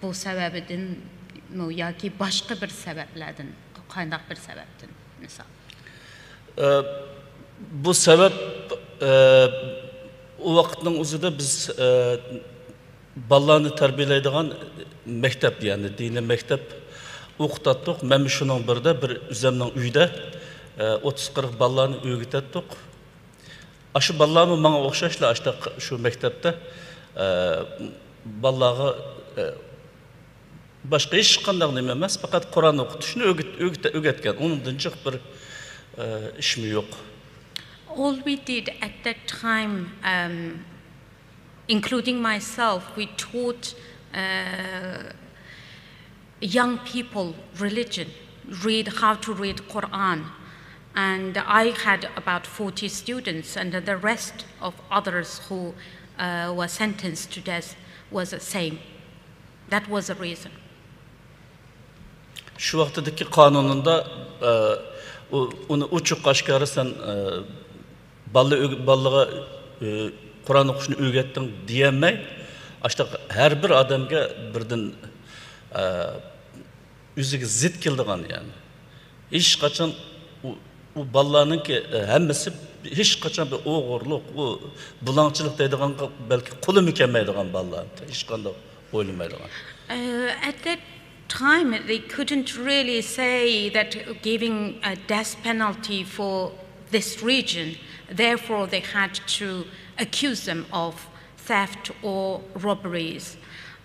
بۇ سەۋەبىدىنمۇ ياكى باشقا بىر سەۋەبلەردىن، قانداق بىر سەۋەبتىن، مىسال؟ ئە، بۇ سەۋەب، ئە، ئۇ ۋاقىتنىڭ ئۆزىدە بىز، ئە، بالىلارنى تەربىيەلەيدىغان مەكتەپ، يەنى دىنىي مەكتەپ ئوقۇتاتتۇق. مەنمۇ شۇنىڭ بىرىدە بىر ئۆزەمنىڭ ئۆيىدە، ئە، ئوتتۇز قىرىق بالىلارنى ئۆگىتەتتۇق. ئاشۇ بالىلارمۇ ماڭا ئوخشاشلا ئاشتاق شۇ مەكتەپتە، ئە، بالىلارغا، ئە، باشقا ھېچقانداق نېمە ئەمەس، پەقەت قۇرئان ئوقۇتۇشنى ئۆگىت-، ئۆگىتە-، ئۆگەتكەن. ئۇنىڭدىن جىق بىر، ئە، ئىشمۇ يوق. All we did at that time, um, including myself, we taught, uh, young people religion, read, how to read Quran. And I had about forty students, and the rest of others who, uh, were sentenced to death was the same. That was the reason. شۇ ۋاقتىدىكى قانۇنىدا، ئە، ئۇ، ئۇنى ئوچۇق ئاشكارا سەن، ئە، بالىلار ئۆگ-، بالىلارغا، ئە، قۇرئان ئوقۇشنى ئۆگەتتىڭ دېيەلمەي، ئاشۇنداق ھەر بىر ئادەمگە بىردىن، ئە، ئۆزىگە زىت كېلىدىغان، يەنى ھېچقاچان ئۇ، ئۇ بالىلارنىڭكى، ئە، ھەممىسى ھېچقاچان بىر ئوغرىلىق، ئۇ بۇلاڭچىلىق دەيدىغانغا بەلكى قولىمۇ كەلمەيدىغان بالىلار، ھېچقانداق ئويلىمايدىغان. Uh, at that time, they couldn't really say that giving a death penalty for this region, therefore, they had to accuse them of theft or robberies.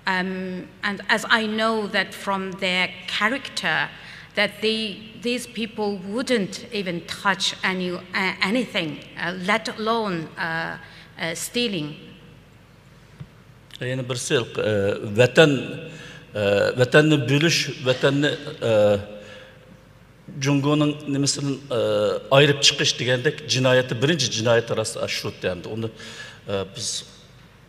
Um, and as I know that from their character, that they, these people wouldn't even touch any, uh, anything, uh, let alone uh, uh, stealing. يەنە بىرسى، ئە، ۋەتەن، ئە، ۋەتەننى بۆلۈش، ۋەتەننى، ئە، جۇڭگونىڭ نېمىسىدىن، ئە، ئايرىپ چىقىش دېگەندەك جىنايەتتە بىرىنچى جىنايەت راست شۇ ئەمدى. ئۇنى، ئە، بىز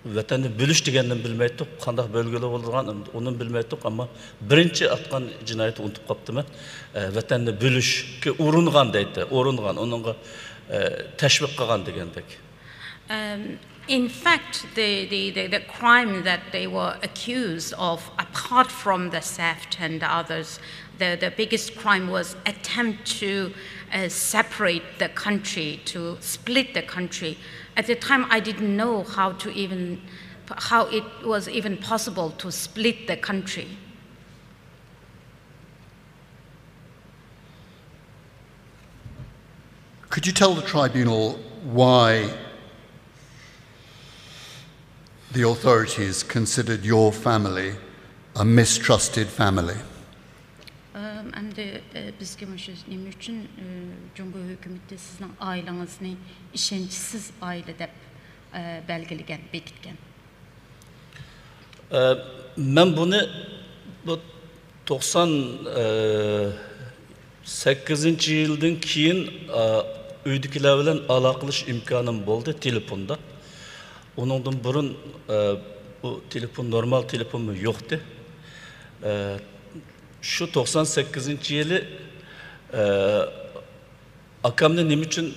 ۋەتەننى بۆلۈش دېگەننى بىلمەيتتۇق، قانداق بۆلگىلى بولىدىغان، ئۇنى بىلمەيتتۇق، ئەمما بىرىنچى ئاتقان جىنايەتنى ئۇنتۇپ قاپتىمەن. ئە، ۋەتەننى بۆلۈشكە ئۇرۇنغان دەيتتى، ئۇرۇنغان، ئۇنىڭغا، ئە، تەشۋىق قىلغان دېگەندەك. Um, in fact, the, the, the, the crime that they were accused of, apart from the theft and the others, the, the biggest crime was attempt to uh, separate the country, to split the country. At the time, I didn't know how to even, how it was even possible to split the country. Could you tell the tribunal why the authorities considered your family a mistrusted family? ئەمدى بىزگە مۇشۇ نېمە ئۈچۈن جۇڭگو ھۆكۈمىتى سىزنىڭ ئائىلىڭىزنى ئىشەنچسىز ئائىلە دەپ بەلگىلىگەن، بېكىتكەن؟ مەن بۇنى بۇ توقسان سەككىزىنچى يىلدىن كېيىن ئۆيدىكىلەر بىلەن ئالاقىلىشىش ئىمكانىم بولدى تېلېفوندا. ئۇنىڭدىن بۇرۇن بۇ تېلېفون، نورمال تېلېفونمۇ يوقتى. شۇ توقسان سەككىزىنچى يىلى ئاكامنى نېمە ئۈچۈن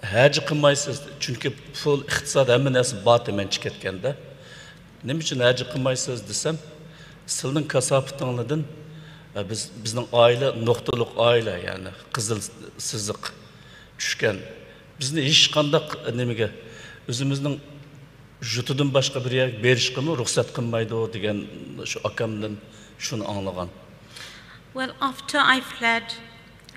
ھەجى قىلمايسىز؟ چۈنكى پۇل، ئىقتىساد، ھەممە نەرسە بارتى مەن چىقىپ كەتكەندە. نېمە ئۈچۈن ھەجى قىلمايسىز دېسەم، سىلىنىڭ كاساپىتىڭلاردىن، ئە، بىز، بىزنىڭ ئائىلە نۇقتىلىق ئائىلە، يەنى قىزىل سىزىق چۈشكەن. بىزنى ھېچقانداق نېمىگە، ئۆزىمىزنىڭ يۇرتىدىن باشقا بىر يەرگە بېرىشقىمۇ رۇخسەت قىلمايدۇ دېگەن، شۇ ئاكامدىن شۇنى ئاڭلىغان. Well, after I fled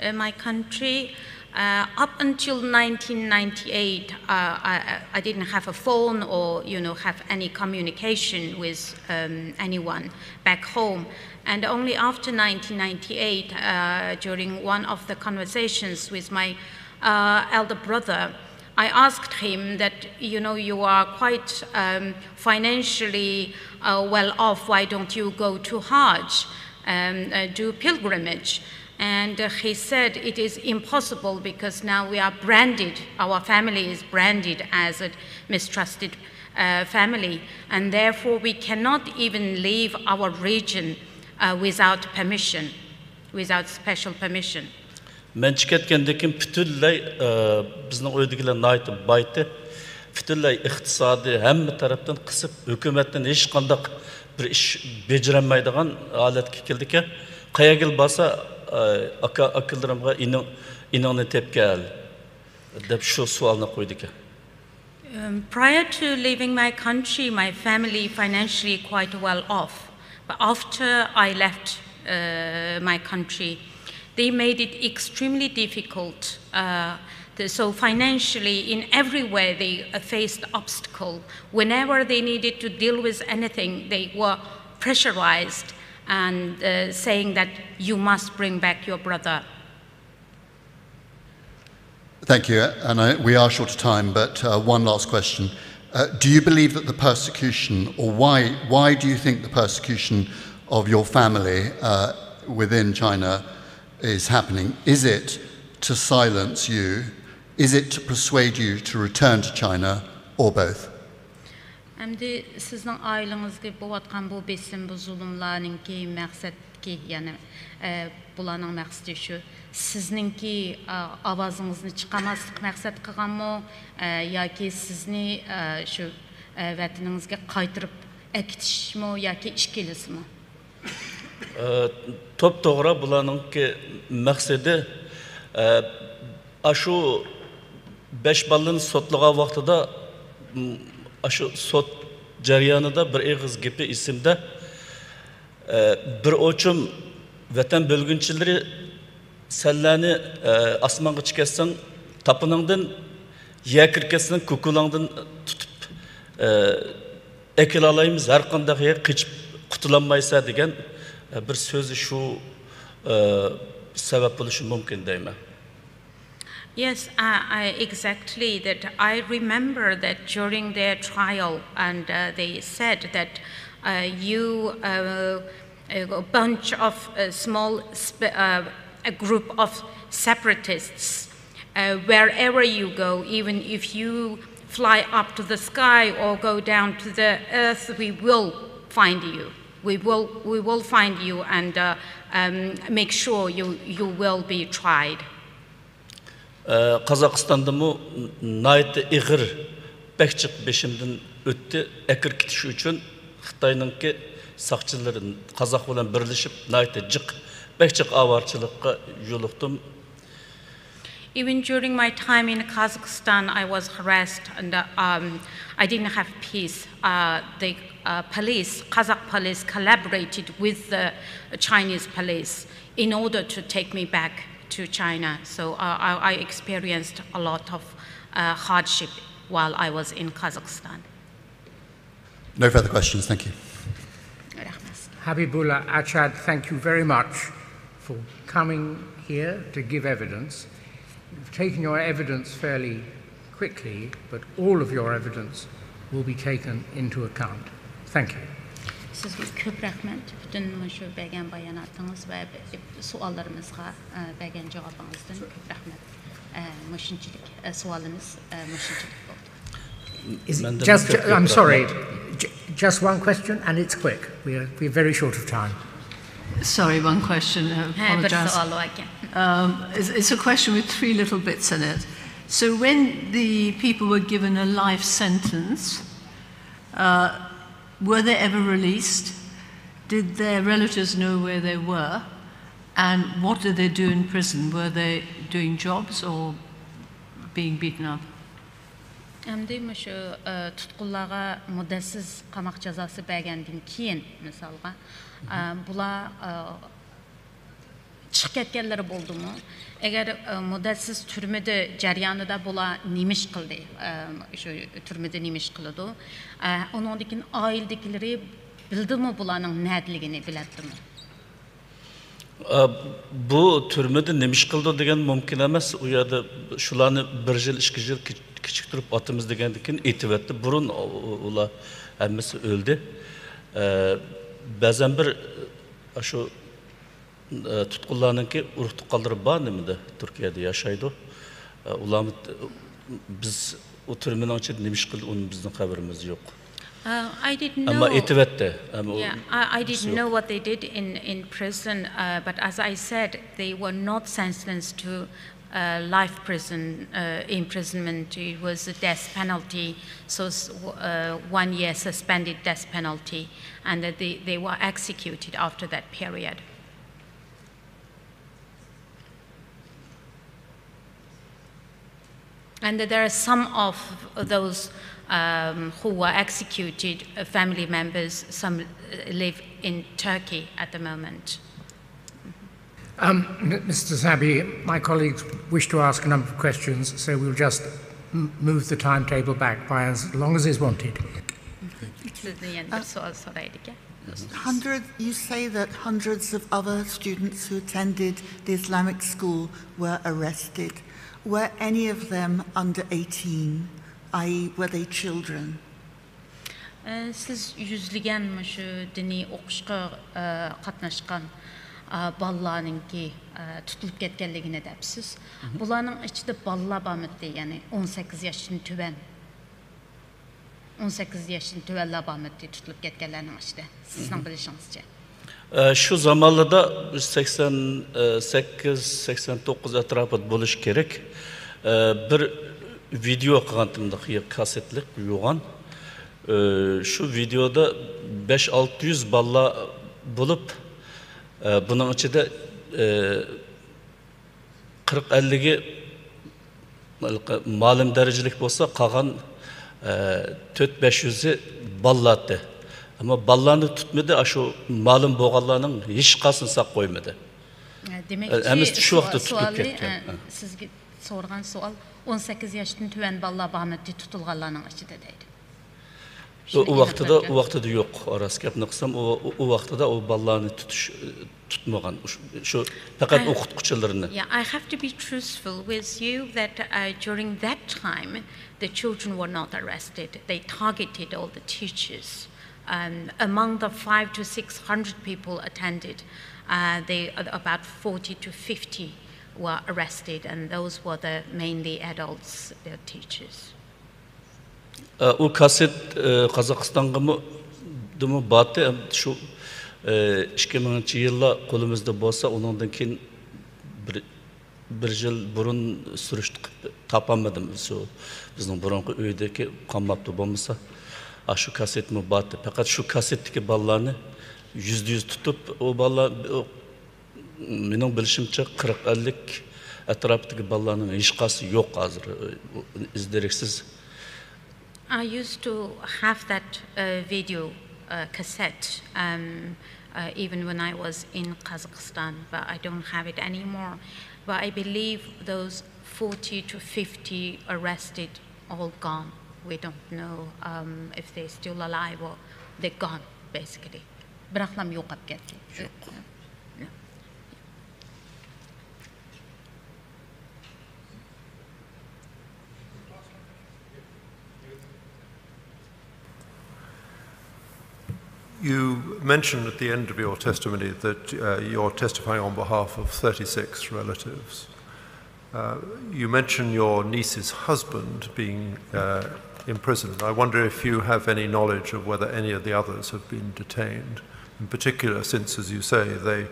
uh, my country, uh, up until nineteen ninety-eight, uh, I, I didn't have a phone or, you know, have any communication with um, anyone back home. And only after nineteen ninety-eight, uh, during one of the conversations with my uh, elder brother, I asked him that, you know, you are quite um, financially uh, well off. Why don't you go to Hajj, um, uh, do pilgrimage? And uh, he said it is impossible because now we are branded, our family is branded as a mistrusted uh, family, and therefore we cannot even leave our region uh, without permission, without special permission. مەن چىقىپ كەتكەندىن كېيىن پۈتۈنلەي، ئە، بىزنىڭ ئۆيدىكىلەر ناھايىتى بايتى. پۈتۈنلەي ئىقتىسادىي ھەممە تەرەپتىن قىسىپ، ھۆكۈمەتتىن ھېچقانداق بىر ئىش بېجىرەلمەيدىغان ھالەتكە كەلدىكەن. قەيەرگىلا بارسا، ئە، ئاكا، ئاكىلىرىمغا ئىنىڭ، ئىنىڭنى تېپكەل دەپ شۇ سوئالنى قويىدىكەن. Um, prior to leaving my country, my family financially quite well off. But after I left uh, my country, they made it extremely difficult. Uh, the, so financially, in every way, they uh, faced obstacle. Whenever they needed to deal with anything, they were pressurized and uh, saying that you must bring back your brother. Thank you, and I, we are short of time, but uh, one last question. Uh, do you believe that the persecution, or why, why do you think the persecution of your family uh, within China is happening? Is it to silence you? Is it to persuade you to return to China, or both? ئەمدى سىزنىڭ ئائىلىڭىزگە بولۇۋاتقان بۇ بېسىم، بۇ زۇلۇملارنىڭكى مەقسەت يەنى، ئە، بۇلارنىڭ مەقسىتى شۇ، سىزنىڭكى، ئا، ئاۋازىڭىزنى چىقارماسلىق مەقسەت قىلغانمۇ، ئە، ياكى سىزنى، ئە، شۇ، ئە، ۋەتىنىڭىزگە قايتۇرۇپ ئەكېتىشمۇ ياكى ئىككىلىسىمۇ؟ ئە، توپتوغرا بۇلارنىڭكى مەقسىتى، ئە، ئاشۇ بەش بالىنى سوتلىغان ۋاقتىدا، م، ئاشۇ سوت جەريانىدا بىر ئېغىز گېپى ئېسىمدە، ئە، بىر ئوچۇم ۋەتەن بۆلگۈنچىلىرى سەنلەرنى، ئە، ئاسمانغا چىكەتسەڭ تاپىنىڭدىن، يەرگە كىركەتسەڭ كۇكۇلاڭدىن تۇتۇپ، ئە، ئەكېلەلەيمىز، ھەر قانداق يەرگە قېچىپ قۇتۇلالمايسەن دېگەن، ئە، بىر سۆزى شۇ، ئە، سەۋەب بولۇشى مۇمكىن دەيمەن. Yes, uh, I, exactly that. I remember that during their trial, and uh, they said that uh, you, uh, a bunch of uh, small, sp- uh, a group of separatists, uh, wherever you go, even if you fly up to the sky or go down to the earth, we will find you. We will, we will find you and uh, um, make sure you, you will be tried. ئە، قازاقىستاندىمۇ ناھايىتى ئېغىر، بەك جىق بېشىمدىن ئۆتتى. ئەكىرىپ كېتىش ئۈچۈن خىتاينىڭكى ساقچىلىرى قازاق بىلەن بىرلىشىپ ناھايىتى جىق، بەك جىق ئاۋارىچىلىققا يولۇقتۇم. Even during my time in Kazakhstan, I was harassed and uh, um, I didn't have peace. Uh, the uh, police, Kazakh police, collaborated with the Chinese police in order to take me back to China. So uh, I, I experienced a lot of uh, hardship while I was in Kazakhstan. No further questions, thank you. Habibullah Achad, thank you very much for coming here to give evidence. You've taken your evidence fairly quickly, but all of your evidence will be taken into account. Thank you. سىزگە كۆپ رەھمەت. پۈتۈن مۇشۇ بەرگەن باياناتىڭىز ۋە سوئاللىرىمىزغا ئە، بەرگەن جاۋابىڭىزدىن كۆپ رەھمەت. ئە، مۇشۇنچىلىك ئە، سوئالىمىز ئە، مۇشۇنچىلىك بولدى. Is it just, I'm sorry, j- just one question and it's quick. We're, we're very short of time. Sorry, one question. I ھە، بىر apologize. سوئال باركەن. Um, it's, it's a question with three little bits in it. So, when the people were given a life sentence, uh, were they ever released? Did their relatives know where they were? And what did they do in prison? Were they doing jobs or being beaten up? ئەمدى مۇشۇ ئە، تۇتقۇنلارغا مۇددەتسىز قاماق جازاسى بەرگەندىن كېيىن، مىسالغا، ئە، بۇلار ئە، چىقىپ كەتكەنلىرى بولدىمۇ؟ ئەگەر ئە، مۇددەتسىز تۈرمىدە جەريانىدا بۇلار نېمە ئىش قىلدى؟ ئە، شۇ تۈرمىدە نېمە ئىش قىلىدۇ؟ ئە، ئۇنىڭدىن كېيىن ئائىلىدىكىلىرى بىلدىمۇ بۇلارنىڭ نەدىلىكىنى، بىلەتتىمۇ؟ ئە، بۇ تۈرمىدە نېمە ئىش قىلىدۇ دېگەن مۇمكىن ئەمەس. ئۇ يەردە شۇلارنى بىر يىل، ئىككى يىل كېچ- كېچىكتۈرۈپ ئاتىمىز دېگەندىن كېيىن ئېتىۋەتتى. بۇرۇن ئۇ- ئۇلار ھەممىسى ئۆلدى. ئە، بەزەن بىر شۇ ئە، تۇتقۇنلارنىڭكى ئۇرۇق تۇغقانلىرى بار نېمىدە، تۈركىيەدە ياشايدۇ. ئە، ئۇلارمۇ، بىز ئۇ تۈرمىنىڭ ئىچىدە نېمە ئىش قىلدى، ئۇنىڭ بىزنىڭ خەۋىرىمىز يوق. Uh, I didn't ئەمما know. ئېتىۋەتتى. ئەمما ئۇ Yeah, I, I didn't يوق. know what they did in, in prison, uh, but as I said, they were not sentenced to uh, life prison uh, imprisonment. It was a death penalty, so s- w- uh, one year suspended death penalty, and that they, they were executed after that period. And there are some of those um, who were executed, uh, family members, some uh, live in Turkey at the moment. Um, M- Mister Sabi, my colleagues wish to ask a number of questions, so we'll just m- move the timetable back by as long as is wanted. سىزدىن يەنە بىر سوئال سورايدىكەن. Hundred, you say that hundreds of other students who attended the Islamic school were arrested. Were any of them under eighteen, i.e., were they children? ئە، سىز يۈزلىگەن مۇشۇ دىنىي ئوقۇشقا ئە، قاتناشقان ئە، بالىلارنىڭكى ئە، تۇتۇلۇپ كەتكەنلىكىنى دەپسىز. بۇلارنىڭ ئىچىدە بالىلار بارمىدى، يەنى ئون سەككىز ياشتىن تۆۋەن؟ ئون سەككىز ياشتىن تۆۋەنلەر بارمىدى تۇتۇلۇپ كەتكەنلەرنىڭ ئىچىدە، سىزنىڭ بىلىشىڭىزچە؟ ئە، شۇ زامانلىدا سەكسەن سەككىز، سەكسەن توققۇز ئەتراپىدا بولۇشى كېرەك. ئە، بىر ۋىدېئو قىلغانتىم، مۇنداق كاسسېتلىق يوغان. ئە، شۇ ۋىدېئودا بەش ئالتە يۈز بالىلار بولۇپ، ئە، بۇنىڭ ئىچىدە، ئە، قىرىق ئەللىكى مۇئەللىم دەرىجىلىك بولسا، قالغان، ئە، تۆت بەش يۈزى بالىلارتى. ئەمما بالىلارنى تۇتمىدى، ئاشۇ مۇئەللىم بولغانلارنىڭ ھېچقايسىسىنى ساق قويمىدى. ئە، دېمەكچى، ئە، ھەممىسى شۇ ۋاقىتتا سوئال-، تۇتۇلۇپ سوئالنى، كەتكەن. ئە، سىزگە سورىغان سوئال، ئون سەككىز ياشتىن تۆۋەن بالىلار بارمىدى تۇتۇلغانلارنىڭ ئىچىدە دەيدۇ. ئۇ، شۇنى ئۇ ۋاقتىدا، ئېنىقلاركەن. ئۇ ۋاقتىدا يوق، راست گەپنى قىلسام، ئۇ، ئۇ، ئۇ ۋاقتىدا ئۇ بالىلارنى تۇتۇش، تۇتمىغان، شۇ، شۇ پەقەت ئوقۇتقۇچىلىرىنى. Yeah, I have to be truthful with you that, uh, during that time, the children were not arrested. They targeted all the teachers. Um, among the five to six hundred people attended, uh, they, about forty to fifty were arrested, and those were the mainly adults, the teachers. ئە، ئۇ كاسسېت، ئە، قازاقىستانغىمۇ، دىمۇ باتتى. ئەم، شۇ، ئە، ئىككى مىڭىنچى يىللار قولىمىزدا بولسا، ئۇنىڭدىن كېيىن بىر، بىر يىل بۇرۇن سۈرۈشتۈرۈپ تاپالمىدىم. شۇ بىزنىڭ بۇرۇنقى ئۆيدىكى قالماپتۇ. بولمىسا، ئاشۇ كاسسېتمۇ باتتى. پەقەت شۇ كاسسېتتىكى بالىلارنى يۈزدە يۈز تۇتۇپ، ئۇ بالىلار، ئۇ مېنىڭ بىلىشىمچە، قىرىق ئەللىك ئەتراپىدىكى بالىلارنىڭ ھېچقايسىسى يوق ھازىر، ئىز دېرەكسىز. I used to have that, uh, video, uh, cassette, um, uh, even when I was in Kazakhstan, but I don't have it anymore. But I believe those forty to fifty arrested, all gone. We don't know, um, if they're still alive or they're gone, basically. بىراقلام يوقاپ كەتتى. يوق. You mentioned at the end of your testimony that, uh, you're testifying on behalf of thirty-six relatives. Uh, you mentioned your niece's husband being, uh, imprisoned. I wonder if you have any knowledge of whether any of the others have been detained, in particular since, as you say, they,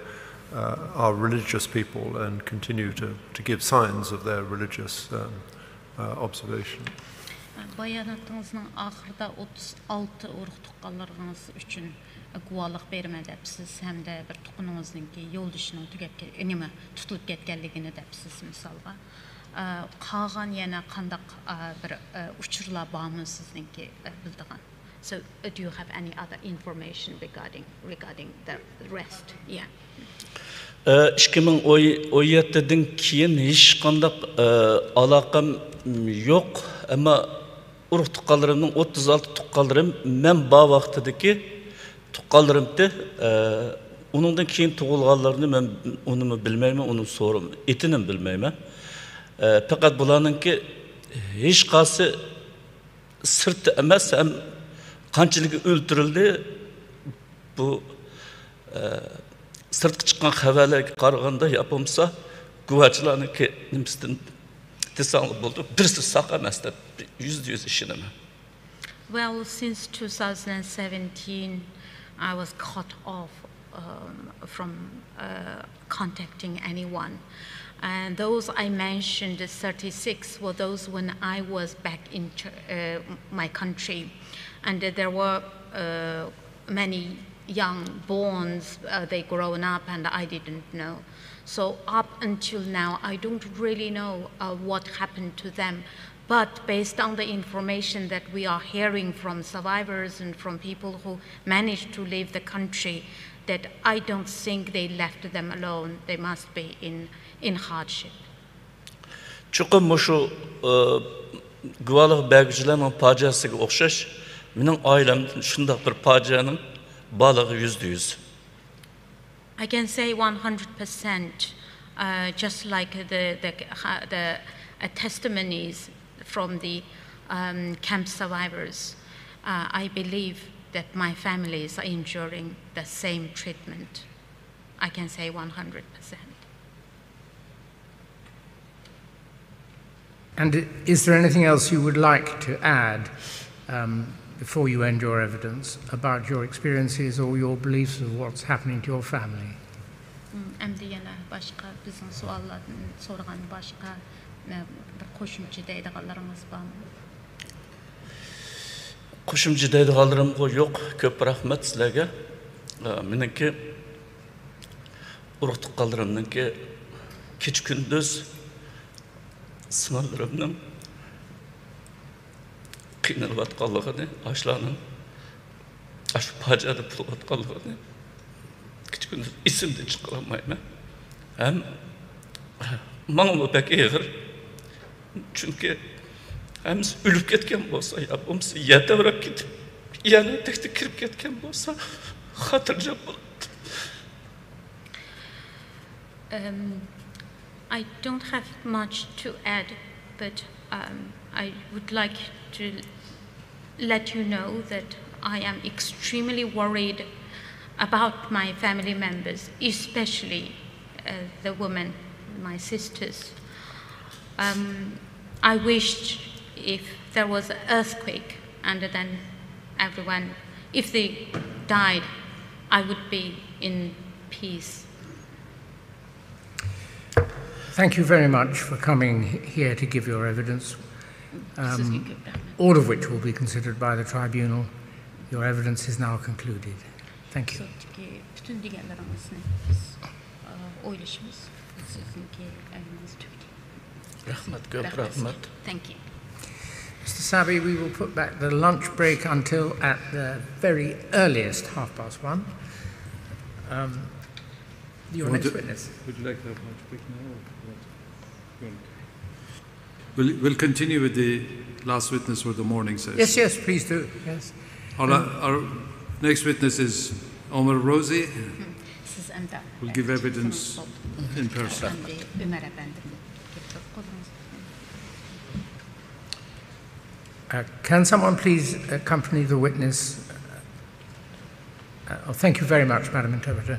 uh, are religious people and continue to, to give signs of their religious, um, uh, observation. باياناتىڭىزنىڭ ئاخىرىدا ئوتتۇز ئالتە ئۇرۇق تۇغقانلىرىڭىز ئۈچۈن گۇۋاھلىق بېرىمەن دەپسىز ھەمدە بىر تۇغقىنىڭىزنىڭكى يولدىشىنىڭ تۈگەپ كەت-، نېمە، تۇتۇلۇپ كەتكەنلىكىنى دەپسىز مىسالغا. ئە، قالغان يەنە قانداق، ئە، بىر، ئە، ئۇچۇرلار بارمۇ سىزنىڭكى، ئە، بىلىدىغان؟ So, uh, do you have any other information regarding, regarding the rest? Yeah. ئىككى مىڭ ئون يەتتىدىن كېيىن ھېچقانداق، ئە، ئالاقەم يوق. ئەمما ئۇرۇق تۇغقانلىرىمنىڭ ئوتتۇز ئالتە تۇغقانلىرىم مەن بار ۋاقتىدىكى تۇغقانلىرىمتى. ئە، ئۇنىڭدىن كېيىن تۇغۇلغانلىرىنى مەن ئۇنىمۇ بىلمەيمەن، ئۇنىڭ سورۇن ئېتىنىمۇ بىلمەيمەن. ئە، پەقەت بۇلارنىڭكى ھېچقايسى سىرتتا ئەمەس، ھەم قانچىلىكى ئۆلتۈرۈلدى، بۇ، ئە، سىرتقا چىققان خەۋەرلەرگە قارىغاندا، يا بولمىسا گۇۋاچىلارنىڭكى نېمىسىدىن دېسەڭلار بولىدۇ، بىرسى ساق ئەمەس دەپ يۈزدە يۈز ئىشىنىمەن. Well, since two thousand seventeen, I was cut off, um, from, uh, contacting anyone. And those I mentioned, the thirty-six, were those when I was back in Tur-, uh, my country. And there were, uh, many young borns, uh, they grown up, and I didn't know. So up until now, I don't really know, uh, what happened to them. But based on the information that we are hearing from survivors and from people who managed to leave the country, that I don't think they left them alone. They must be in, in hardship. چوقۇم مۇشۇ، ئى، گۇۋاھلىق بەرگۈچىلەرنىڭ پاجىئەسىگە ئوخشاش، مېنىڭ ئائىلەمدىن شۇنداق بىر پاجىئەنىڭ بارلىقى يۈزدە يۈز. I can say one hundred percent, uh, just like the, the, the, uh, testimonies from the, um, camp survivors. Uh, I believe that my families are enduring the same treatment. I can say one hundred percent. And is there anything else you would like to add, um, before you end your evidence about your experiences or your beliefs of what's happening to your family. ئەمدى يەنە باشقا بىزنىڭ سوئاللاردىن سورىغان باشقا بىر قوشۇمچە دەيدىغانلىرىڭىز بارمۇ؟ قوشۇمچە دەيدىغانلىرىمغۇ يوق. كۆپ رەھمەت سىلەرگە. مېنىڭكى ئۇرۇق تۇغقانلىرىمنىڭكى كېچە كۈندۈز سىڭىللىرىمنىڭ قىينىلىۋاتقانلىقىنى، ئاشۇلارنىڭ ئاشۇ پاجىئەدە بولۇۋاتقانلىقىنى كېچە كۈندۈز ئېسىمدىن چىقىرالمايمەن. ھەم ماڭىمۇ بەك ئېغىر. چۈنكى ھەممىسى ئۆلۈپ كەتكەن بولسا يا بولمىسا يەر تەۋرەپ كېتىپ يەرنىڭ تەكتىگە كىرىپ كەتكەن بولسا خاتىرجەم بولاتتىم. Um, I don't have much to add, but um, I would like to let you know that I am extremely worried about my family members, especially uh, the women, my sisters. Um, I wished if there was an earthquake and then everyone, if they died, I would be in peace. Thank you very much for coming he- here to give your evidence, um, all of which will be considered by the tribunal. Your evidence is now concluded. Thank you. سوتتىكى پۈتۈن دېگەنلىرىڭىزنى بىز ئويلىشىمىز. سىزنىڭكى ئەينىڭىز تۈگىدى. رەھمەت، كۆپ رەھمەت. Thank you. Mister Sabi, we will put back the lunch break until at the very earliest half past one. Um, your Want next to- witness. Would you like to have lunch break now or what? You want- We'll, we'll continue with the last witness for the morning session. Yes, yes, please do. Yes. Our, our next witness is Omar Rosie. سىز ئەمدى Will give evidence in person. ئەمدى ئۆمەر ئەپەندىم كېلىپ قولىڭىزنى. Uh, can someone please accompany the witness? Uh, oh, thank you very much, Madam Interpreter.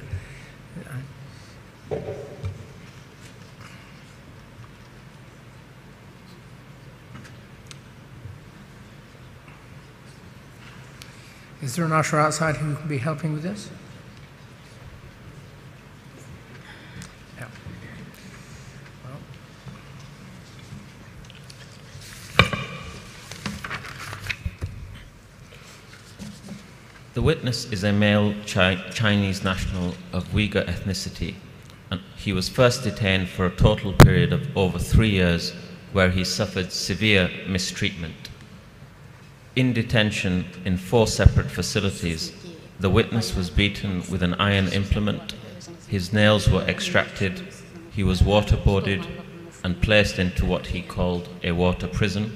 Is there an usher outside who can be helping with this? Yeah. Well, The witness is a male Chi- Chinese national of Uyghur ethnicity, and he was first detained for a total period of over three years, where he suffered severe mistreatment. In detention in four separate facilities, the witness was beaten with an iron implement, his nails were extracted, he was waterboarded and placed into what he called a water prison,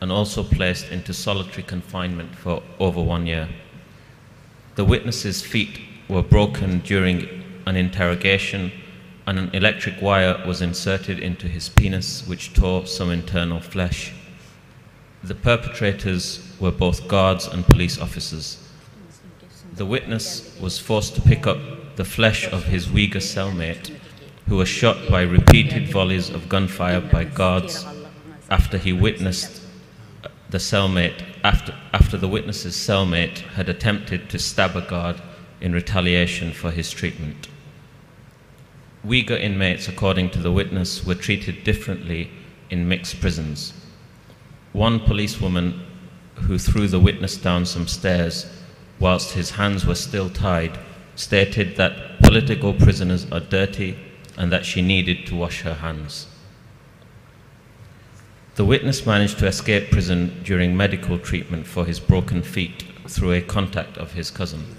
and also placed into solitary confinement for over one year. The witness's feet were broken during an interrogation, and an electric wire was inserted into his penis, which tore some internal flesh. The perpetrators were both guards and police officers. The witness was forced to pick up the flesh of his Uyghur cellmate, who was shot by repeated volleys of gunfire by guards after he witnessed the cellmate after, after the witness's cellmate had attempted to stab a guard in retaliation for his treatment. Uyghur inmates, according to the witness, were treated differently in mixed prisons. One policewoman who threw the witness down some stairs whilst his hands were still tied stated that political prisoners are dirty and that she needed to wash her hands. The witness managed to escape prison during medical treatment for his broken feet through a contact of his cousin.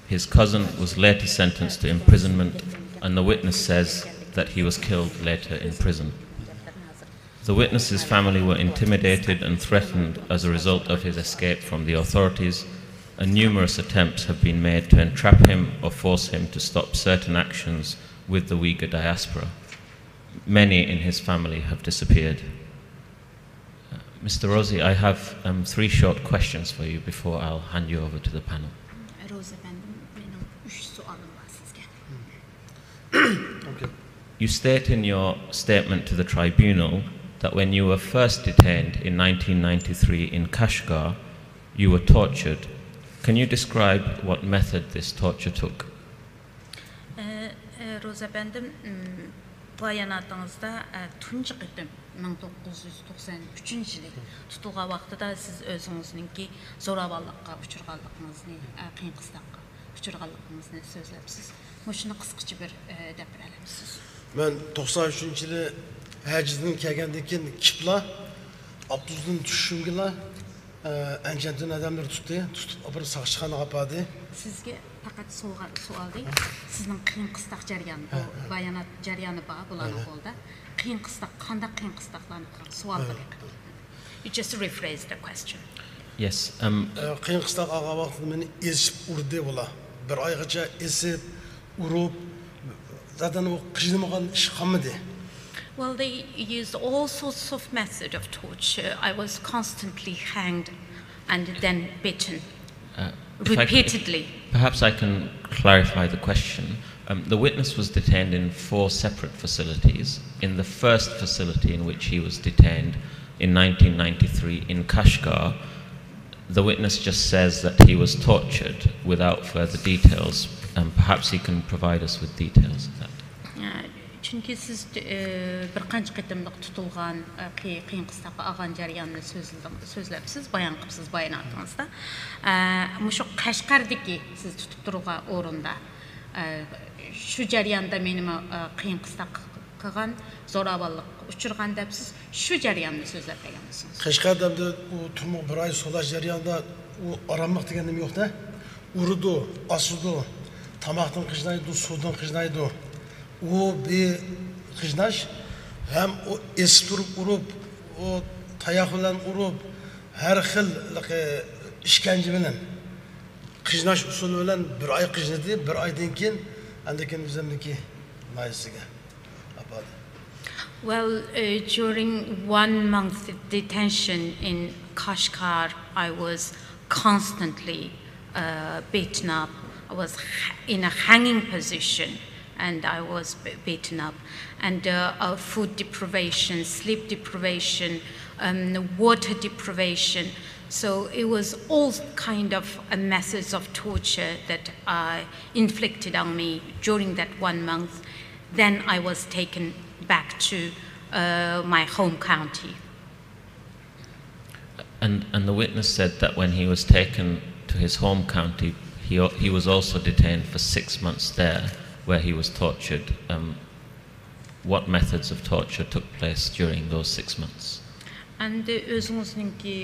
His cousin was later sentenced to imprisonment, and the witness says that he was killed later in prison. The witness's family were intimidated and threatened as a result of his escape from the authorities, and numerous attempts have been made to entrap him or force him to stop certain actions with the Uyghur diaspora. Many in his family have disappeared. Uh, Mister Rosie, I have um, three short questions for you before I'll hand you over to the panel. روزا ئەپەندىم، مېنىڭ ئۈچ سوئالىم بار سىزگە. You state in your statement to the tribunal that when you were first detained in nineteen ninety-three in Kashgar, You were tortured. Can you describe what method this torture took? روزا ئەپەندىم، باياناتىڭىزدا تۇنجى قېتىم مىڭ توققۇز يۈز توقسان ئۈچىنچى يىلى تۇتۇلغان ۋاقتىدا سىز ئۆزىڭىزنىڭكى زوراۋانلىققا ئۇچرىغانلىقىڭىزنى، قىيىن قىستاققا ئۇچرىغانلىقىڭىزنى سۆزلەپسىز. مۇشۇنى قىسقىچە بىر دەپ بېرەلەمسىز؟ مەن توقسان ئۈچىنچى يىلى ھەجدىن كەلگەندىن كېيىن كىپلا ئاپتوبۇستىن چۈشۈشۈمگىلا ئەنجەندىن ئادەملەر تۇتتى، تۇتۇپ ئاپىرىپ ساقچىخانىغا ئاپاردى. سىزگە پەقەت سوئال، سوئال دەي. سىزنىڭ قىيىن قىستاق جەريانى، بۇ بايانات جەريانى بار بۇلارنىڭ قولىدا. قىيىن قىستاق، قانداق قىيىن قىستاقلارنى قىلغان؟ سوئالغا دىققەت قىلىڭ. You just rephrase the question. Yes. Um, قىيىن قىستاق ئالغان ۋاقتىدا مېنى ئېسىپ ئۇردى بۇلار. بىر ئايغىچە ئېسىپ، ئۇرۇپ، زادەن ئۇ قىينىمىغان ئىش قالمىدى. Well, they used all sorts of method of torture. I was constantly hanged and then beaten uh, if I c- repeatedly. Perhaps I can clarify the question. Um, the witness was detained in four separate facilities. In the first facility in which he was detained in nineteen ninety-three in Kashgar, the witness just says that he was tortured without further details. Um, perhaps he can provide us with details of that. چۈنكى سىز بىر قانچە قېتىملىق تۇتۇلغان، قىيىن قىستاققا ئالغان جەرياننى سۆزلەپسىز، بايان قىپسىز باياناتىڭىزدا. مۇشۇ قەشقەردىكى سىز تۇتۇپ تۇرغان ئورۇندا شۇ جەرياندا مېنىمۇ قىيىن قىستاق قىلغان، زوراۋانلىققا ئۇچرىغان دەپ سىز شۇ جەرياننى سۆزلەپ بەرگەنمىسىڭىز؟ قەشقەردە ئەمدى ئۇ تۈرمىگە بىر ئاي سولاش جەريانىدا ئۇ ئاراملىق دېگەن نېمە يوق-دە. ئۇرىدۇ، ئاسىدۇ، تاماقتىن قىينايدۇ، سۇدىن قىينايدۇ. ئۇ بىر قىيناش ھەم ئۇ ئېسىپ تۇرۇپ ئۇرۇپ، ئۇ تاياق بىلەن ئۇرۇپ، ھەر خىل ئىشكەنجە بىلەن قىيناش ئۇسۇلى بىلەن بىر ئاي قىينىدى. بىر ئايدىن كېيىن ئاندىن كېيىن ئۆزۈمنىڭكى ناھىيەسىگە ئاپاردى. Well, uh, during one month detention in Kashgar, I was constantly uh, beaten up. I was ha- in a hanging position and I was b- beaten up. And uh, uh, food deprivation, sleep deprivation, um, water deprivation. So it was all kind of uh, methods of torture that uh, inflicted on me during that one month. Then I was taken back to uh, my home county. And, and the witness said that when he was taken to his home county, he, he was also detained for six months there, where he was tortured. Um, what methods of torture took place during those six months? ئەمدى ئۆزىڭىزنىڭكى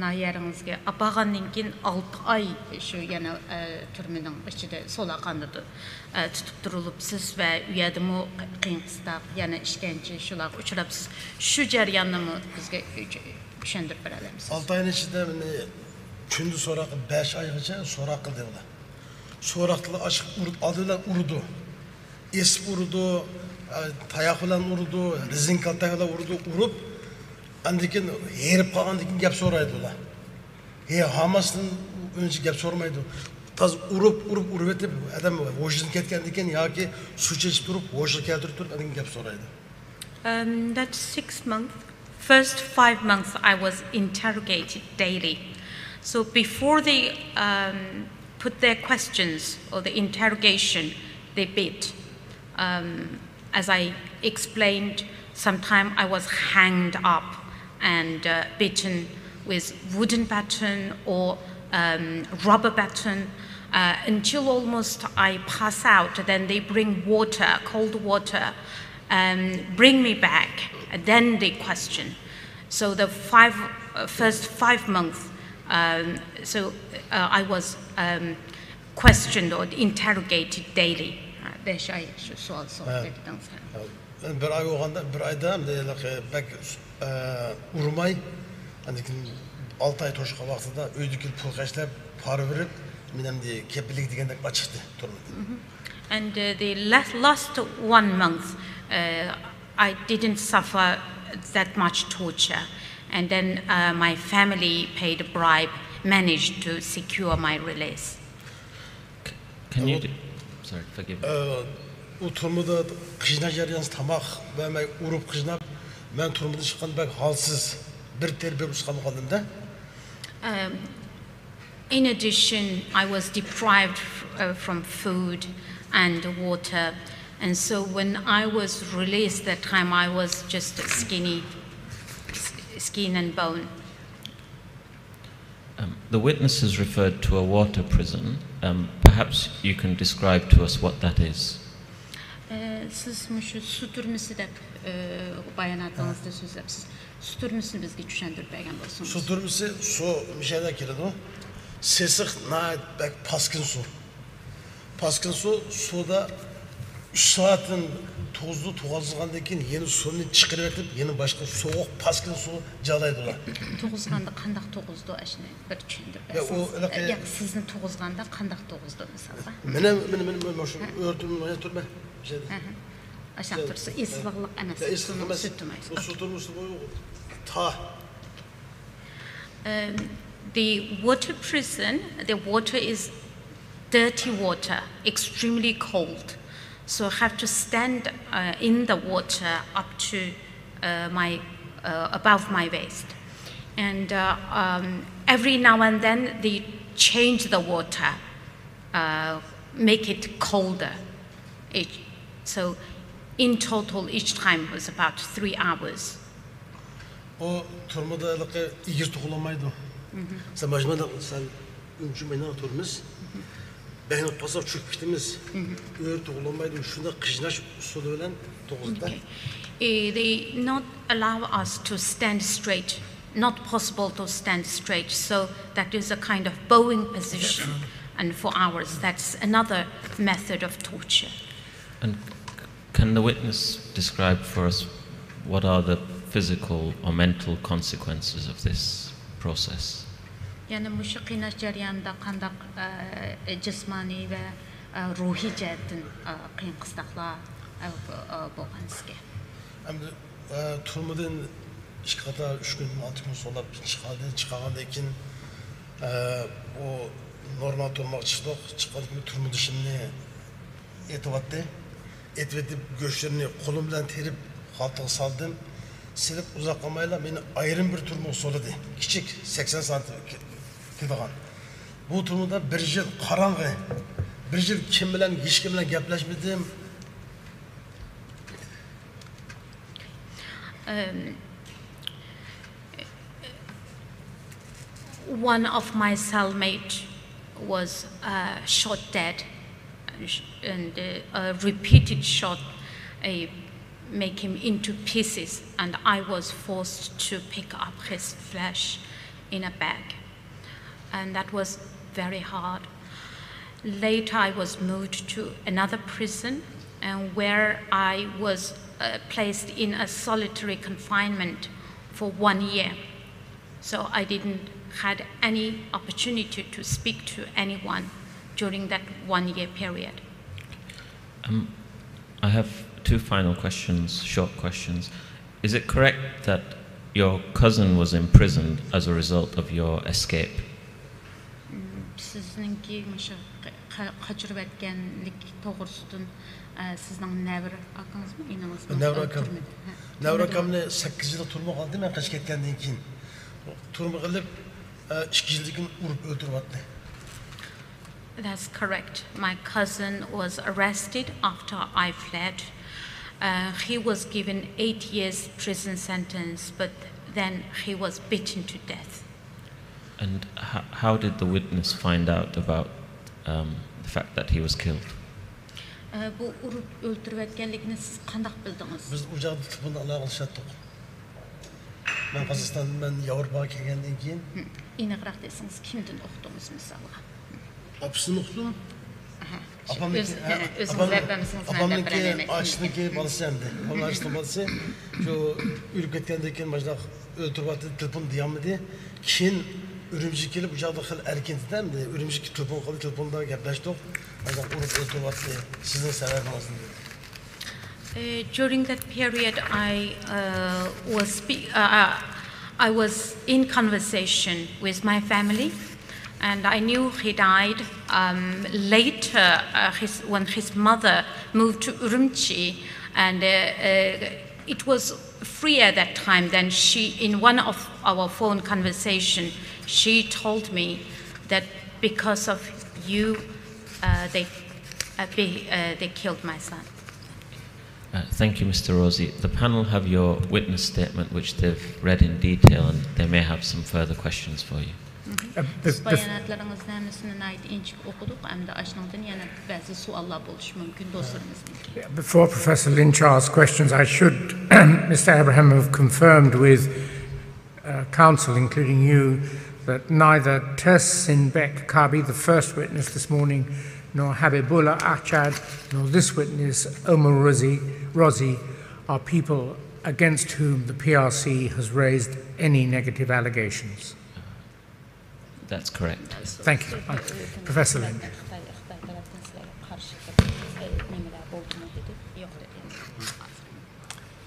ناھىيەڭىزگە ئاپارغاندىن كېيىن ئالتە ئاي شۇ يەنە تۈرمىنىڭ ئىچىدە، سولاخانىدا تۇتۇپ تۇرۇلۇپسىز ۋە ئۇ يەردىمۇ قىيىن قىستاق، يەنە ئىشكەنجە شۇلارغا ئۇچراپسىز. شۇ جەرياننىمۇ بىزگە چۈشەندۈرۈپ بېرەلەمسىز؟ ئالتە ئاينىڭ ئىچىدە مېنى كۈندە سوراق، بەش ئايغىچە سوراق قىلدى ئۇلار. سوراقتىلا ئاچىق ئۇرۇپ، ئالدى بىلەن ئۇرىدۇ. ئېسىپ ئۇرىدۇ، تاياق بىلەن ئۇرىدۇ، رېزىنكا كالتەك بىلەن ئۇرىدۇ، ئۇرۇپ ئاندىن كېيىن ھېرىپ قالغاندىن كېيىن گەپ سورايدۇ ئۇلار. ھېرىماستىن ئۆزىچە گەپ سورىمايدۇ. تازا ئۇرۇپ ئۇرۇپ ئۇرۇۋېتىپ ئادەم ھوشىدىن كەتكەندىن كېيىن ياكى سۇ چېچىپ تۇرۇپ ھوشىغا كەلتۈرۈپ تۇرۇپ ئاندىن كېيىن گەپ سورايدۇ. Um, that six months, first five months, I was interrogated daily. So before they um, put their questions or the interrogation, they beat. Um, as I explained, sometimes I was hanged up and uh, beaten with wooden baton or um, rubber baton uh, until almost I pass out. Then they bring water, cold water, and bring me back. And then they question. So the five uh, first five months, um, so uh, I was um, questioned or interrogated daily. بەش ئاي شۇ سوئال سوراپ بېقىدىڭىز. بىر ئاي بولغاندا، بىر ئايدا ئەمدى ھېلىقى بەك ئۇرماي، ئاندىن كېيىن ئالتە ئاي توشقان ۋاقتىدا ئۆيدىكى پۇل خەجلەپ، پارا بېرىپ، مېنى ئەمدى كېپىللىك دېگەندەك ئاچىقتى تۈرمىدىن. And uh, the last, last one month, uh, I didn't suffer that much torture. And then uh, my family paid a bribe, managed to secure my release. Can you do, sorry, forgive me. ئۇ تۈرمىدە قىيناش جەريانىدا تاماق بەرمەي ئۇرۇپ قىيناپ، مەن تۈرمىدىن چىققاندا بەك ھالسىز، بىر تېرە بىر ئۇسقان قالدىم-دە. Um, in addition, I was deprived uh, from food and water. And so when I was released that time, I was just skinny, skin and bone. Um, the witness has referred to a water prison. Um, perhaps you can describe to us what that is. سىز مۇشۇ سۇ تۈرمىسى دەپ باياناتىڭىزدا سۆزلەپسىز. سۇ تۈرمىسىنى بىزگە چۈشەندۈرۈپ بەرگەن بولسىڭىز. سۇ تۈرمىسى سۇ مۇشۇ يەردە كېلىدۇ. سېسىق، ناھايىتى بەك پاسكىنا سۇ. پاسكىنا سۇ، سۇدا ئۈچ سائەتتىن توغۇزدا توغۇزغاندىن كېيىن يەنە سۇنى چىقىرىۋېتىپ، يەنە باشقا سوغۇق پاسكىنا سۇ جالايدۇ. توغۇزغاندا قانداق توغۇزدۇ، ئاشۇنى بىر چۈشەندۈرۈپ بەرسىڭىز. ياق، سىزنى توغۇزغاندا قانداق توغۇزدۇ مىسالغا؟ مېنى مېنى مېنى مۇشۇ ئۆرتىمەن تۇرمەن. ئاشۇنداق تۇرسا ئېسىللىقلىق ئەمەس. سۇنى سۈرتمەيسىز. تا The water prison, the water is dirty water, extremely cold. So I have to stand uh, in the water up to uh, my uh, above my waist, and uh, um, every now and then they change the water, uh, make it colder. It, so in total, each time was about three hours. ئۇ تۈرمىدە ھېلىقى ئېگىز تۇغۇلالمايدۇ. سەن مانا مۇنداق سەل ئۈنچۈمەينىڭ تۇرىمىز. بەكنى قالساق چۆكۈپ كېتىمىز. ئۆرە تۇغۇلالمايدۇ. شۇنداق قىيناش ئۇسۇلى بىلەن تۇغۇزدى. They not allow us to stand straight. Not possible to stand straight. So that is a kind of bowing position. And for hours, that's another method of torture. And can the witness describe for us what are the physical or mental consequences of this process? يەنى مۇشۇ قىيناش جەريانىدا قانداق جىسمانىي ۋە روھىي جەھەتتىن قىيىن قىستاقلار بولغان سىزگە؟ ئەمدى تۈرمىدىن ئىككى قاتار ئۈچ كۈندىن ئالتە كۈن سولاپ چىقاردى. چىقارغاندىن كېيىن ئۇ نورمال تۇرمۇشقا چىقتۇق. چىققاندىن كېيىن تۈرمىدىشىمنى ئېتىۋاتتى. ئېتىۋېتىپ گۆشلىرىنى قولۇم بىلەن تېرىپ خالتىغا سالدىم. سېلىپ ئۇزاق قالمايلا مېنى ئايرىم بىر تۈرمىگە سولىدى. كىچىك، سەكسەن سانتىم كېتىدىغان. بۇ تۈرمىدە بىر يىل قاراڭغۇ. بىر يىل كىم بىلەن، ھېچكىم بىلەن گەپلەشمىدىم. One of my cellmate was uh, shot dead, and uh, a repeated shot uh, make him into pieces, and I was forced to pick up his flesh in a bag, and that was very hard. Later, I was moved to another prison, and where I was uh, placed in a solitary confinement for one year. So I didn't had any opportunity to speak to anyone during that one year period. Um, I have two final questions, short questions. Is it correct that your cousin was imprisoned as a result of your escape? سىزنىڭكى مۇشۇ قاچۇرۇۋەتكەنلىك توغرىسىدىن سىزنىڭ نەۋرە ئاكىڭىزمۇ، ئىنىڭىزمۇ؟ نەۋرە ئاكام. نەۋرە ئاكامنى سەككىز يىل تۈرمىگە ئالدى، مەن قېچىپ كەتكەندىن كېيىن. تۈرمىگە ئېلىپ ئىككى يىلدىن كېيىن ئۇرۇپ ئۆلتۈرۈۋەتتى. That's correct. My cousin was arrested after I fled. Uh, he was given eight years prison sentence, but then he was beaten to death. And how, how did the witness find out about um, the fact that he was killed? بۇ ئۇرۇپ ئۆلتۈرۈۋەتكەنلىكىنى سىز قانداق بىلدىڭىز؟ بىز ئۇ چاغدا تېلېفوندا ئالاقىلىشاتتۇق. مەن قازاقىستاندىن، مەن ياۋروپاغا كەلگەندىن كېيىن. ئېنىقراق دېسىڭىز، كىمدىن ئۇقتىڭىز مىسالغا؟ ئاپىسىدىن ئۇقتۇم. ئاپامنىڭكى، ئاپامنىڭكى ئاچىسىنىڭكى بالىسى ئەمدى. ئاپامنىڭ ئاچىسىنىڭ بالىسى شۇ ئۆلۈپ كەتكەندىن كېيىن مانا شۇنداق ئۆلتۈرۈۋەتتى، تېلېفون دېيالمىدى. كېيىن ئۈرۈمچىگە كېلىپ، ئۇ چاغدا خېلى ئەركىن ئىدى ئەمدى. ئۈرۈمچىگە تېلېفون قىلدى، تېلېفوندا گەپلەشتۇق. مانا شۇنداق ئۇرۇپ ئۆلتۈرۈۋەتتى، سىزنىڭ سەۋەبىڭىزدىن دېدى. Uh, during that period, I uh, was spe- uh, uh, I was in conversation with my family, and I knew he died um, later uh, his, when his mother moved to Urumqi, and uh, uh, it was free at that time. Then she, in one of our phone conversation, She told me that because of you, uh, they, uh, be, uh, they killed my son. Uh, thank you, Mister Rosie. The panel have your witness statement, which they've read in detail, and they may have some further questions for you. باياناتلىرىڭىزنىڭ ھەممىسىنى ناھايىتى ئىنچىكە ئوقۇدۇق، ئەمدى ئاشۇنىڭدىن يەنە بەزى سوئاللار بولۇشى مۇمكىن دوستلىرىمىزنىڭكى. Before Professor Lynch asks questions, I should, Mister Abraham, have confirmed with uh, counsel, including you, that neither Tahsin Bek Kabi, the first witness this morning, nor Habibullah Achad, nor this witness, Omar Rozi, Rozi, are people against whom the P R C has raised any negative allegations. That's correct. Thank you. Uh, Professor Lynch.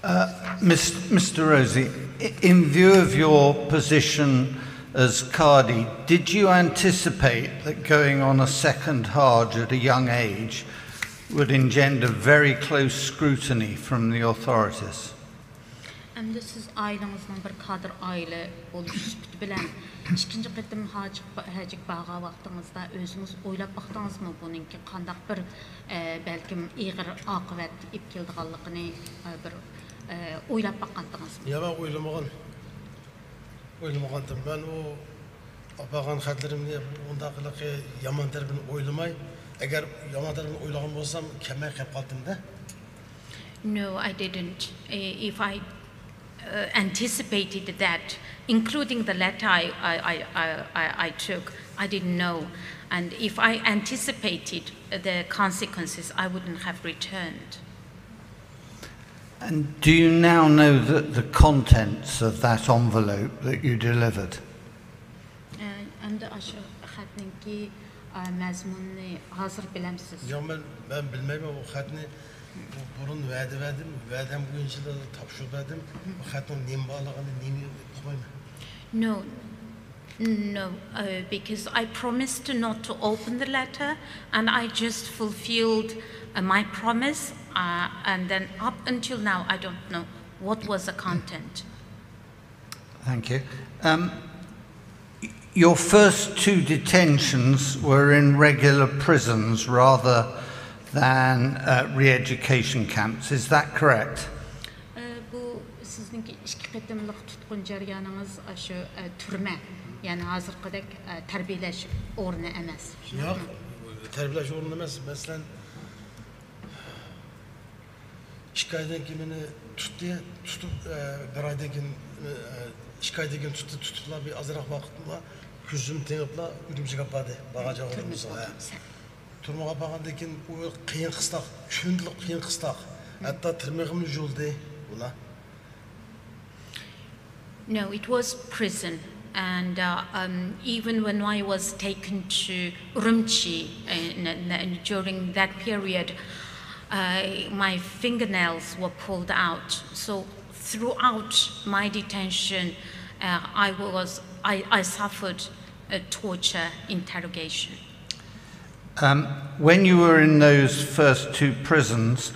Uh, Mis- Mister Rosie, i- in view of your position as Qadi, did you anticipate that going on a second Hajj at a young age would engender very close scrutiny from the authorities? ئەمدى سىز ئائىلىڭىزنىڭ بىر كادىر ئائىلە بولۇش سۈپىتى بىلەن ئىككىنچى قېتىم ھاجىغا ھەجگە بارغان ۋاقتىڭىزدا ئۆزىڭىز ئويلاپ باقتىڭىزمۇ بۇنىڭكى قانداق بىر ئە، بەلكىم ئېغىر ئاقىۋەتكە ئېلىپ كېلىدىغانلىقىنى ئە، بىر ئە، ئويلاپ باققانتىڭىزمۇ؟ يا مەن ئويلىمىغان ئويلىمىغانتىم. مەن ئۇ ئاپارغان خەتلىرىمنى ئۇنداق يامان تەرىپىنى ئويلىماي، ئەگەر يامان تەرىپىنى ئويلىغان بولسام كەلمەي قېلىپ قالاتتىم-دە. No, I didn't. If I uh, anticipated that, including the letter I, I, I, I, I took, I didn't know. And if I anticipated the consequences, I wouldn't have returned. And do you now know that the contents of that envelope that you delivered? ئەمدى ئاشۇ خەتنىڭكى مەزمۇنىنى ھازىر بىلەمسىز؟ ياق، مەن مەن بىلمەيمەن ئۇ خەتنى. بۇ بۇرۇن ۋەدە بەردىم، ۋەدەم بويىچىلا تاپشۇرۇپ بەردىم. بۇ خەتنىڭ نېمە بارلىقىنى، نېمە ئۇقمايمەن. No, no, uh, because I promised not to open the letter and I just fulfilled uh, my promise uh, and then up until now I don't know what was the content. Thank you. Um, your first two detentions were in regular prisons rather than uh, re-education camps. Is that correct? بۇ سىزنىڭكى ئىككى قېتىملىق تۇتقۇن جەريانىڭىز ئاشۇ تۈرمە، يەنى ھازىرقىدەك تەربىيەلەش ئورنى ئەمەس. ياق، تەربىيەلەش ئورنى ئەمەس. مەسىلەن، ئىككى ئايدىن كېيىن مېنى تۇتتى، تۇتۇپ، ئە، بىر ئايدىن كېيىن، ئە، ئىككى ئايدىن كېيىن تۇتتى، تۇتۇپلا بىر ئازراق ۋاقىتلا كۆزۈم تېڭىپلا ئۈرۈمچىگە ئاپاردى، بارغان جايغا. تۈرمىگە ئاپارغاندىن كېيىن ئۇ قىيىن قىستاق، كۈندىلىك قىيىن قىستاق، ھەتتا تىرمىغىمۇ يۇلدى ئۇلار. No, it was prison. And uh, um, even when I was taken to Urumqi uh, in, in, during that period, uh, my fingernails were pulled out. So throughout my detention, uh, I was I, I suffered uh, torture, interrogation. Um, when you were in those first two prisons,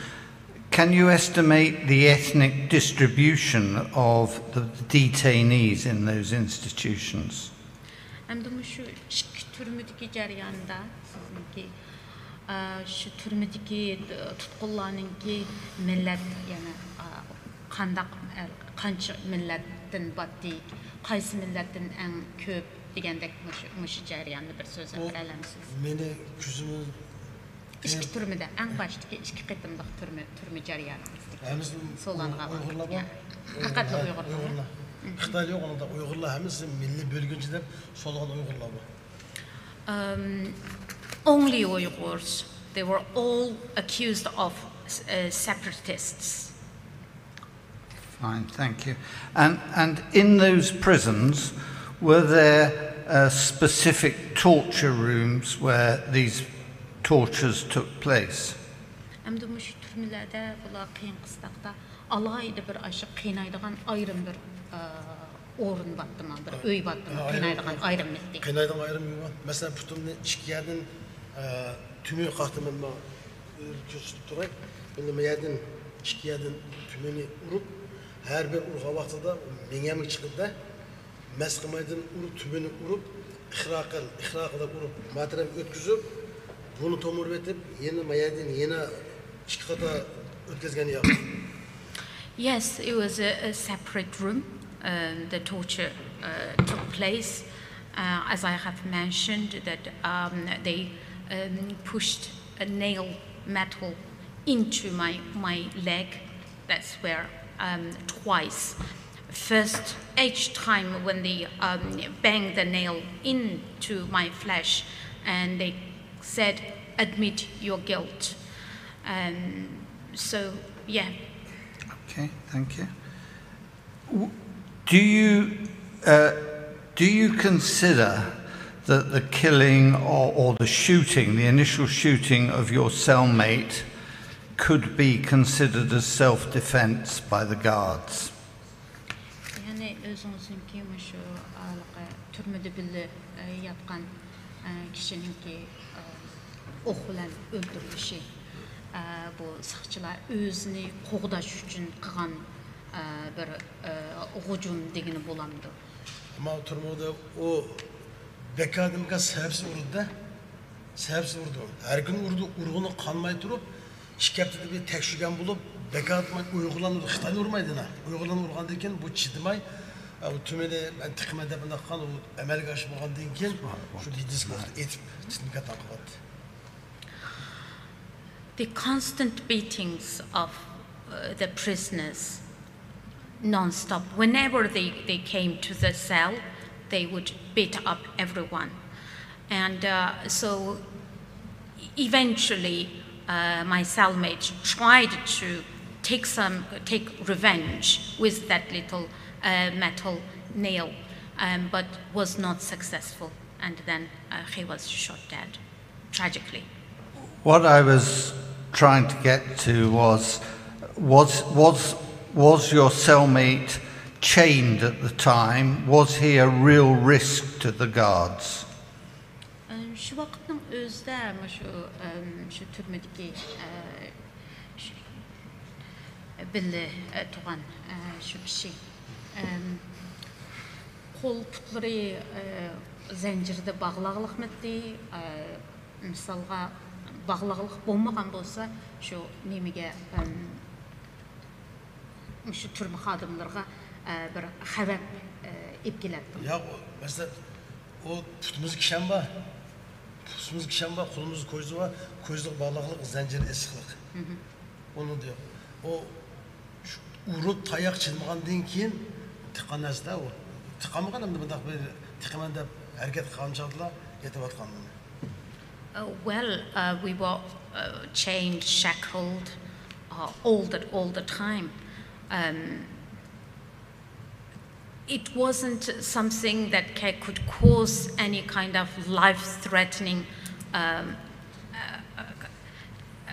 can you estimate the ethnic distribution of the detainees in those institutions? ئەمدى مۇشۇ ئىككى تۈرمىدىكى جەرياندا سىزنىڭكى شۇ تۈرمىدىكى تۇتقۇنلارنىڭكى مىللەت يەنى قانداق قانچە مىللەتتىن باتتى، قايسى مىللەتتىن ئەڭ كۆپ دېگەندەك مۇشۇ مۇشۇ جەرياننى بىر سۆزلەپ بېرەلەمسىز؟ مېنى كۆزۈمنى ئىچكى تۈرمىدە ئەڭ باشتىكى ئىككى قېتىملىق تۈرمە تۈرمە جەريانىڭىزدىكى ھەممىسى سولانغان ئۇيغۇرلار پەقەتلا ئۇيغۇرلار. خىتايلار يوق ئۇنىڭدا. ئۇيغۇرلار ھەممىسى مىللىي بۆلگۈنچى دەپ سولىغان ئۇيغۇرلار بۇ. Um, only Uyghurs. They were all accused of uh, separatists. Fine, thank you. And, and in those prisons, were there uh, specific torture rooms where these tortures took place? ئەمدى مۇشۇ تۈرمىلەردە بۇلار قىيىن قىستاقتا ئالاھىدە بىر ئاشۇ قىينايدىغان ئايرىم بىر ئورۇن بارتىما، بىر ئۆي بارتىما، قىينايدىغان ئايرىم مىتتى. قىينايدىغان ئايرىم ئۆي بار. مەسىلەن، پۇتۇمنى ئىككى يەردىن تۈمۈ قاقتىمەن، كۆرسىتىپ تۇراي. بۇنى بۇ يەردىن ئىككى يەردىن تۈمۈنى ئۇرۇپ، ھەر بىر ئۇرغان ۋاقتىدا مېڭەمگە چىقىدىدە. مەسخىمايدىن ئۇرۇپ، تۈبىنى ئۇرۇپ، ئىخراقىل، ئىخراقىدا ئۇرۇپ، ماتەرەم ئۆتكۈزۈپ، بۇنى تومۇرۇۋېتىپ، يەنە مايادىن يەنە ئىككى قاتا ئۆتكۈزگەن ياق. Yes, it was a, a separate room. Um, the torture uh, took place. Uh, as I have mentioned, that um, they um, pushed a nail metal into my, my leg. That's where um, twice. First, each time when they um, banged the nail into my flesh, and they said, "Admit your guilt." Um, so, yeah. Okay, thank you. Do you uh, do you consider that the killing or, or the shooting, the initial shooting of your cellmate, could be considered as self-defense by the guards? يەنى ئۆزىڭىزنىڭكى مۇشۇ ھېلىقى تۈرمىدە بىللە ياتقان كىشىنىڭكى ئوق بىلەن ئۆلتۈرۈلۈشى، بۇ ساقچىلار ئۆزىنى قوغداش ئۈچۈن قىلغان بىر ھۇجۇم دېگىلى بولامدۇ؟ ئەمما تۈرمىدە ئۇ بىكاردىمىكان سەۋەبسىز ئۇردى-دە. سەۋەبسىز ئۇردى. ھەر كۈنى ئۇردى، ئۇرغىنى قانماي تۇرۇپ، ئىككى ھەپتىدە بىر تەكشۈرگەن بولۇپ، بىكاردىمىكان ئۇيغۇرلارنى، خىتاينى ئۇرمايدىنا. ئۇيغۇرلارنى ئۇرغاندىن كېيىن بۇ چىدىماي، ئە، بۇ تۈمىنى مەن تىقىمەن دەپ ئۇنداق قىلغان، ئۇ ئەمەلگە ئاشمىغاندىن كېيىن شۇ دېسكىغا ئېتىپ، تىتمىكان تارقىغانتى. The constant beatings of uh, the prisoners non-stop. Whenever they, they came to the cell, they would beat up everyone. And uh, so eventually, uh, my cellmate tried to take some take revenge with that little uh, metal nail, um, but was not successful. And then uh, he was shot dead, tragically. What I was trying to get to was was was was your cellmate chained at the time? Was he a real risk to the guards? شۇ ۋاقىتنىڭ ئۆزىدە مۇشۇ شۇ تۈرمىدىكى بىللە تۇرغان شۇ كىشى قول پۇتلىرى زەنجىردە باغلاغلىقمىدى؟ مىسالغا، باغلاغلىق بولمىغان بولسا، شۇ نېمىگە، مۇشۇ تۈرمە خادىملىرىغا بىر خەۋپ ئېلىپ كېلەتتىمۇ؟ ياق، مەسىلەن، ئۇ پۇتىمىزدا كىشەن بار. پۇتىمىزدا كىشەن بار، قولىمىزدا كويزا بار، كويزىغا باغلاغلىق زەنجىر ئېسىقلىق. ئۇنى دېيىق. ئۇ ئۇرۇپ تاياق چىدىمىغاندىن كېيىن تىققان نەرسىدە ئۇ. تىقالمىغان ئەمدى مۇنداق بىر تىقىمەن دەپ ھەرىكەت قىلغان چاغدىلا يېتىۋاتقان. Uh, well, uh, we were uh, chained, shackled uh, all, the, all the time. Um, it wasn't something that ca- could cause any kind of life threatening um, uh, uh,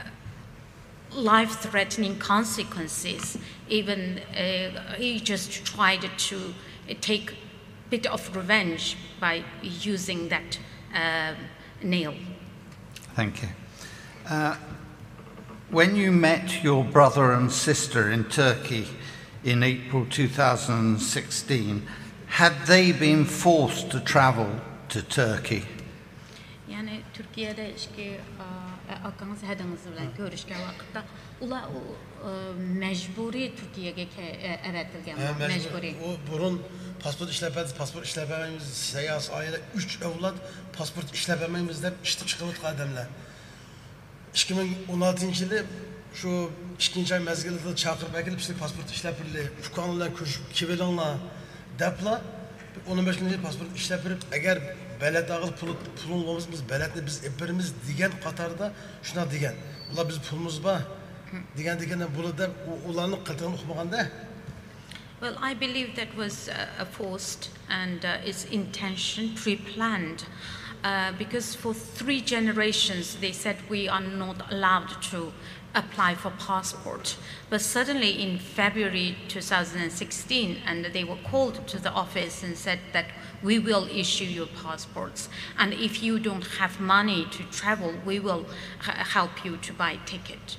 life threatening consequences. Even uh, he just tried to take bit of revenge by using that uh, nail. Thank you. Uh, when you met your brother and sister in Turkey in April two thousand sixteen, had they been forced to travel to Turkey? يەنى تۈركىيەدە ئىككى ئاكىڭىز ھەدىڭىز بىلەن كۆرۈشكەن ۋاقىتتا ئۇلار مەجبۇرىي تۈركىيەگە ئەۋەتىلگەن. مەجبۇرىي. ئۇ بۇرۇن پاسپورت ئىشلەپ بەردى، پاسپورت ئىشلەپ بەرمەيمىز، سەيياس ئائىلە ئۈچ ئەۋلاد، پاسپورت ئىشلەپ بەرمەيمىز دەپ ئىشتىن چىقىۋاتقان ئادەملەر. ئىككى مىڭ ئون ئالتىنچى يىلى شۇ ئىككىنچى ئاي مەزگىلىدە چاقىرىپ ئەكېلىپ، سىلەر پاسپورت ئىشلەپ بېرىلى، ئۇكاڭ بىلەن كۆچۈپ كېلىۋېلىڭلار دەپلا، ئون بەش كۈندىن كېيىن پاسپورت ئىشلەپ بېرىپ، ئەگەر بەلەت ئاغىل پۇلى، پۇلۇڭ بولمىسا، بىز بەلەتنى بىز ئېلىپ بېرىمىز دېگەن قاتاردا شۇنداق دېگەن. ئۇلار بىز پۇلىمىز بار دېگەندىكىن بۇلار دەپ ئۇلارنىڭ قىلتىقىنى ئۇقمىغاندا. Well, I believe that was uh, forced and uh, is intention pre-planned uh, because for three generations they said we are not allowed to apply for passport. But suddenly in February two thousand sixteen, and they were called to the office and said that we will issue your passports. And if you don't have money to travel, we will help you to buy a ticket.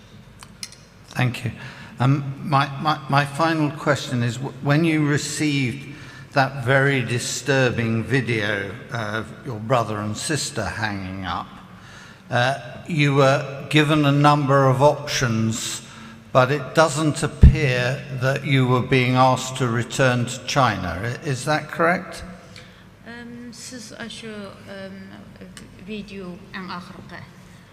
Thank you. Um, my, my, my final question is when you received That very disturbing video of your brother and sister hanging up, uh, you were given a number of options, but it doesn't appear that you were being asked to return to China. I- Is that correct? ئەم، سىز ئاشۇ ئەم، ۋىدېو، ئەڭ ئاخىرقى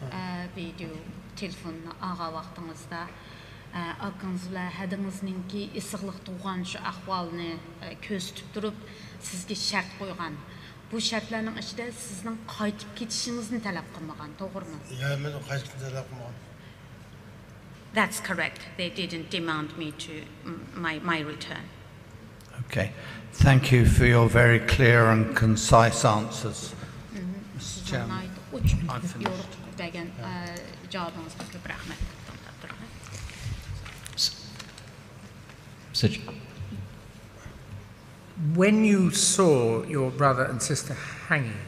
ئە، ۋىدېو تېلېفوننى ئالغان ۋاقتىڭىزدا، ئە، ئاكىڭىز بىلەن ھەدىڭىزنىڭكى ئېسىقلىق تۇغقان شۇ ئەھۋالنى ئە، كۆرسىتىپ تۇرۇپ، سىزگە شەرت قويغان. بۇ شەرتلەرنىڭ ئىچىدە سىزنىڭ قايتىپ كېتىشىڭىزنى تەلەپ قىلمىغان، توغرىمۇ؟ يا، مەن قايتىپ تەلەپ قىلمىغان. That's correct. They didn't demand me to, my, my return. Okay. Thank you for your very clear and concise answers, Mister سىزنىڭ Chairman. ناھايىتى ئوچۇق، I finished. يورۇق بەرگەن ئە، جاۋابىڭىزغا كۆپ رەھمەت. Such When you saw your brother and sister hanging,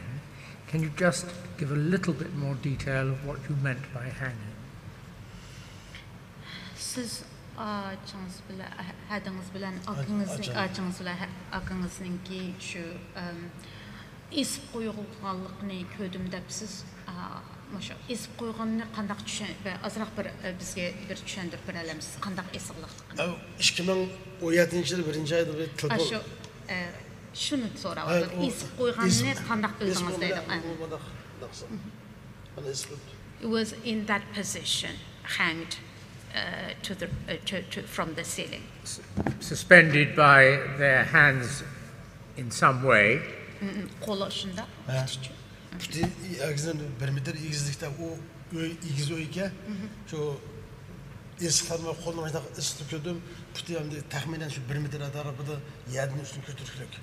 can you just give a little bit more detail of what you meant by hanging? سىز ئاچىڭىز بىلەن، ھەدىڭىز بىلەن ئاكىڭىزنىڭ، ئاچام. ئاچىڭىز بىلەن ھە- ئاكىڭىزنىڭكى شۇ ئەم، ئېسىپ قويۇلغانلىقىنى كۆردۈم دەپ سىز ئا، مۇشۇ ئېسىپ قويغاننى قانداق چۈشەن، بىر ئازراق بىر ئە، بىزگە بىر چۈشەندۈرۈپ بېرەلەمسىز؟ قانداق ئېسىقلىقلىقىنى؟ ئەو ئىككى مىڭ ئون يەتتىنچى يىل بىرىنچى ئايدا بىر تېلېفون. ئاشۇ ئە، شۇنى سوراۋاتىدۇ. ئېسىپ قويغاننى قانداق بىلدىڭىز دەيدۇ. ئە. مۇنداق، مۇنداق. مانا ئېسىپ قويۇپتۇ. He was in that position, hanged uh, to the, uh, to, to, from the ceiling. Suspended by their hands in some way. قولى شۇنداق. ھە. پۇتى ئەگزىدىن بىر مېتىر ئېگىزلىكتە، ئۇ ئۆي، ئېگىز ئۆي ئىكەن. شۇ ئېسىقلارنى قولىنىڭ شۇنداق ئېسىقنى كۆردۈم. پۇتى ئەمدى تەخمىنەن شۇ بىر مېتىر ئەتراپىدا يەردىن ئۈستۈن كۆتۈرۈشلۈك.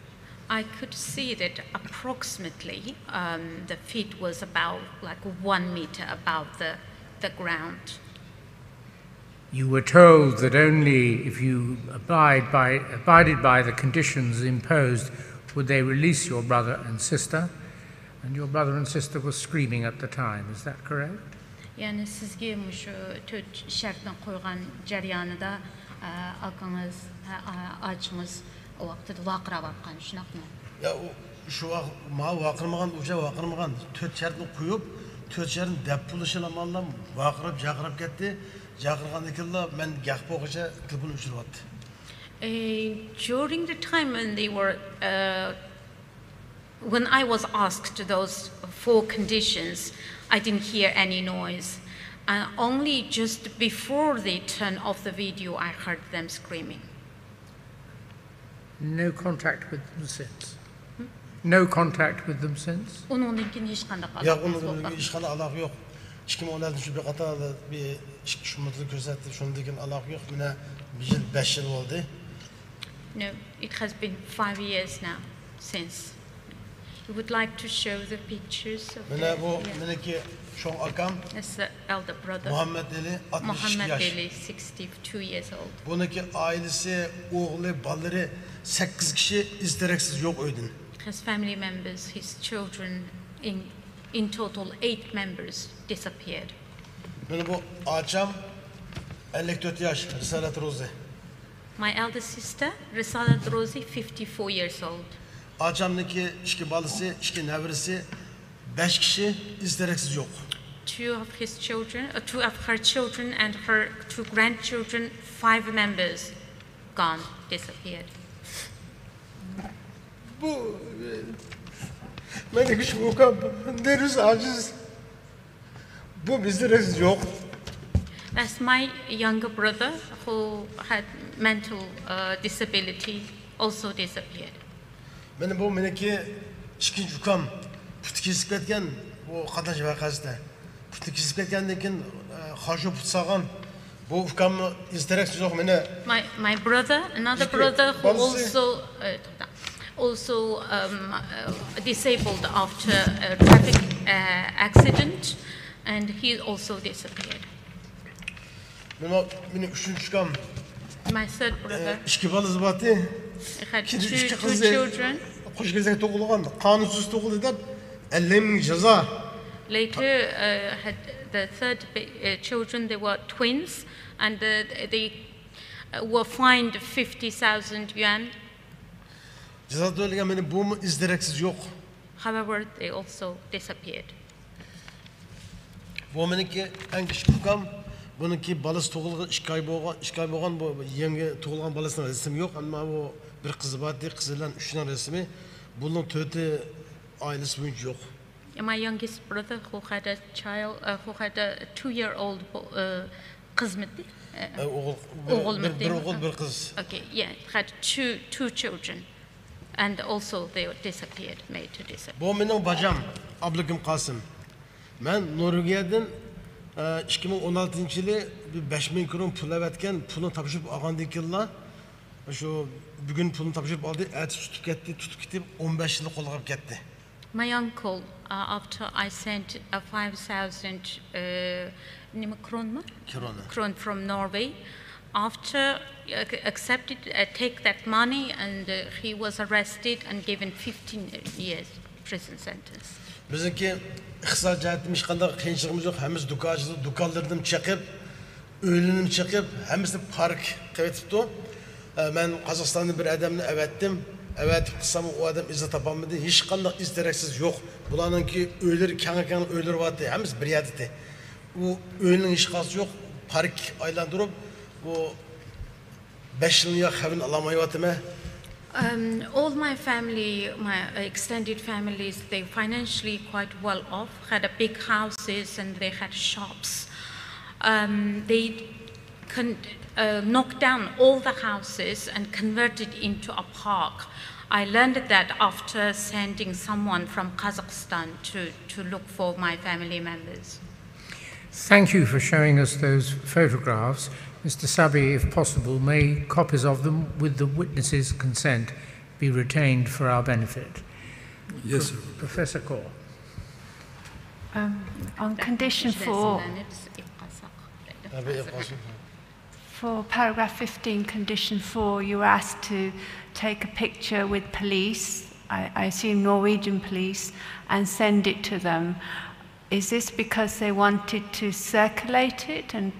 I could see that approximately um, the feet was about like one meter above the, the ground. You were told that only if you abide by, abided by the conditions imposed would they release your brother and sister, and your brother and sister were screaming at the time, is that correct? يەنى سىزگە مۇشۇ تۆت شەرتنى قويغان جەريانىدا ئاكىڭىز، ئاچىڭىز ئۇ ۋاقتىدا ۋارقىراۋاتقان، شۇنداقمۇ؟ يا، ئۇ شۇ ۋاق-، ماۋۇ ۋارقىرىمىغان، ئۇ چاغ ۋارقىرىمىغان. تۆت شەرتنى قويۇپ، تۆت شەرتنى دەپ بولۇشىلا ئامانلا ۋارقىراپ، جارقىراپ كەتتى. جارقىرىغاندىن كېيىنلا مەن گەپ بولغۇچە تېلېفون ئۆچۈرۈۋەتتى. Uh, during the time when they were, uh, when I was asked those four conditions, I didn't hear any noise. And only just before they turned off the video, I heard them screaming. No contact with them since. No contact with them since. ئۇنىڭدىن كېيىن ھېچقانداق ياق، ئالاقىڭىز ئۇنىڭ بولغان؟ ھېچقانداق ئالاقە يوق. ئىككى مىڭ ئون ئالتىنچى يىل بىر قاتار بىر ئىككى ئۈچ مۇددەت كۆرسەتتى، شۇندىن كېيىن ئالاقە يوق. مانا بىر يىل، بەش يىل بولدى. No, it has been five years now since. We would like to show the pictures of مانا the, بۇ yeah. مېنىڭكى چوڭ ئاكام That's the elder brother, مۇھەممەد ئەلى، ئاتمىش ئىككى Muhammad ياش. Ali, sixty-two years old. بۇنىڭكى ئائىلىسى، ئوغلى، بالىلىرى سەككىز كىشى ئىز دېرەكسىز يوق ئۆيدىن. His family members, his children, in, in total eight members disappeared. مانا بۇ ئاچام، ئەللىك تۆت ياش، رىسالەت روزى. My elder sister, Risalat Rozi, fifty-four years old. ئاچامنىڭكى ئىككى بالىسى، ئىككى نەۋرىسى، بەش كىشى ئىز دېرەكسىز يوق. Two of his children, uh, two of her children and her two grandchildren, five members gone, disappeared. بۇ مېنىڭ كىچىك ئۇكام، نېرۋىسى ئاجىز. بۇ بىز دېرەكسىز يوق. That's my younger brother who had mental uh, disability, also disappeared. مانا بۇ مېنىڭكى ئىككىنچى ئۇكام، پۇتى كېسىپ كەتكەن، بۇ قاتناش ۋەقەسىدە. پۇتى كېسىپ كەتكەندىن كېيىن، ئە، خاشۇ پۇت سالغان. بۇ ئۇكاممۇ ئىز دېرەكسىز يوق مانا. My, my brother, another Iki brother who babası- also, uh, also um, uh, disabled after a traffic uh, accident, and he also disappeared. مانا مېنىڭ ئۈچىنچى ئۇكام، My third ئە، brother, ئىككى بالىسى بارتى. he had كېيىن two, ئىككى two قىزى children. قوش كېزەك تۇغۇلغان، قانۇنسىز تۇغۇلدى دەپ، ئەللىك مىڭ جازا. Later, uh, had the third ba- uh, children. They were twins, and uh, they uh, were fined fifty thousand yuan. جازا تۆلىگەن مېنى بۇمۇ ئىز دېرەكسىز يوق. However, they also disappeared. بۇ مېنىڭكى ئەڭ كىچىك ئۇكام. بۇنىڭكى بالىسى تۇغۇلغان ئىككى ئاي بولغان، ئىككى ئاي بولغان بۇ يېڭى تۇغۇلغان بالىسىنىڭ رەسىمى يوق. ئەمما بۇ بىر قىزى بار ئىدى، قىزى بىلەن ئۈچىنىڭ رەسىمى. بۇنىڭ تۆتى ئائىلىسى بويىچە يوق. And my youngest brother, who had a child, uh, who had a two-year-old bo- uh, قىزمىتى. ئە، ئوغۇل، بىر، ئوغۇلمۇ بىر، بىر دېمە. ئوغۇل، بىر قىز. Okay, yeah, had two two children, and also they disappeared, made to disappear. بۇ مېنىڭ باجام، ئابلىكىم قاسىم. مەن نورۋېگىيەدىن ئىككى مىڭ ئون ئالتىنچى يىلى بىر بەش مىڭ كرون پۇل ئەۋەتكەن، پۇلنى تاپشۇرۇپ ئالغاندىن كېيىنلا، شۇ بۈگۈن پۇلنى تاپشۇرۇپ ئالدى، ئەتىسى تۇتۇپ كەتتى، تۇتۇپ كېتىپ ئون بەش يىللىق قولغا كەتتى. My uncle, uh, after I sent a five thousand uh, نېمە، كرونمۇ؟ كرونە. Kron from Norway, after uh, accepted, uh, take that money, and uh, he was arrested and given fifteen years prison sentence. بىزنىڭكى ئىقتىساد جەھەتتىن ھېچقانداق قىيىنچىلىقىمىز يوق. ھەممىسى دۇكان ئاچىدۇ، دۇكانلىرىنىمۇ چېقىپ، ئۆيلىرىنىمۇ چېقىپ، ھەممىسىنى پارك قىلىۋېتىپتۇ. ئە، مەن قازاقىستاندىن بىر ئادەمنى ئەۋەتتىم. ئەۋەتىپ قىلسام، ئۇ ئادەم ئىزنى تاپالمىدى. ھېچقانداق ئىز دېرەكسىز يوق. بۇلارنىڭكى ئۆيلىرى كەڭ-كەڭ ئۆيلىرى بارتى. ھەممىسى بىر يەردىتى. ئۇ ئۆينىڭ ھېچقايسىسى يوق. پارك ئايلاندۇرۇپ، بۇ بەش يىلنى يا خەۋىرىنى ئالالمايۋاتىمەن. Um, all my family, my extended families, they financially quite well off, had a big houses and they had shops. Um, they con- uh, knocked down all the houses and converted into a park. I learned that after sending someone from Kazakhstan to, to look for my family members. Thank you for showing us those photographs. Mister Sabi, if possible, may copies of them, with the witnesses' consent, be retained for our benefit. Yes, sir. Professor Kaur. Um, on condition four, رەسىملەرنى بىز ئېلىپ قالساق. ھە، بىر ئېلىپ قالسۇن. for paragraph fifteen, condition four, you were asked to take a picture with police, I, I assume Norwegian police, and send it to them. Is this because they wanted to circulate it and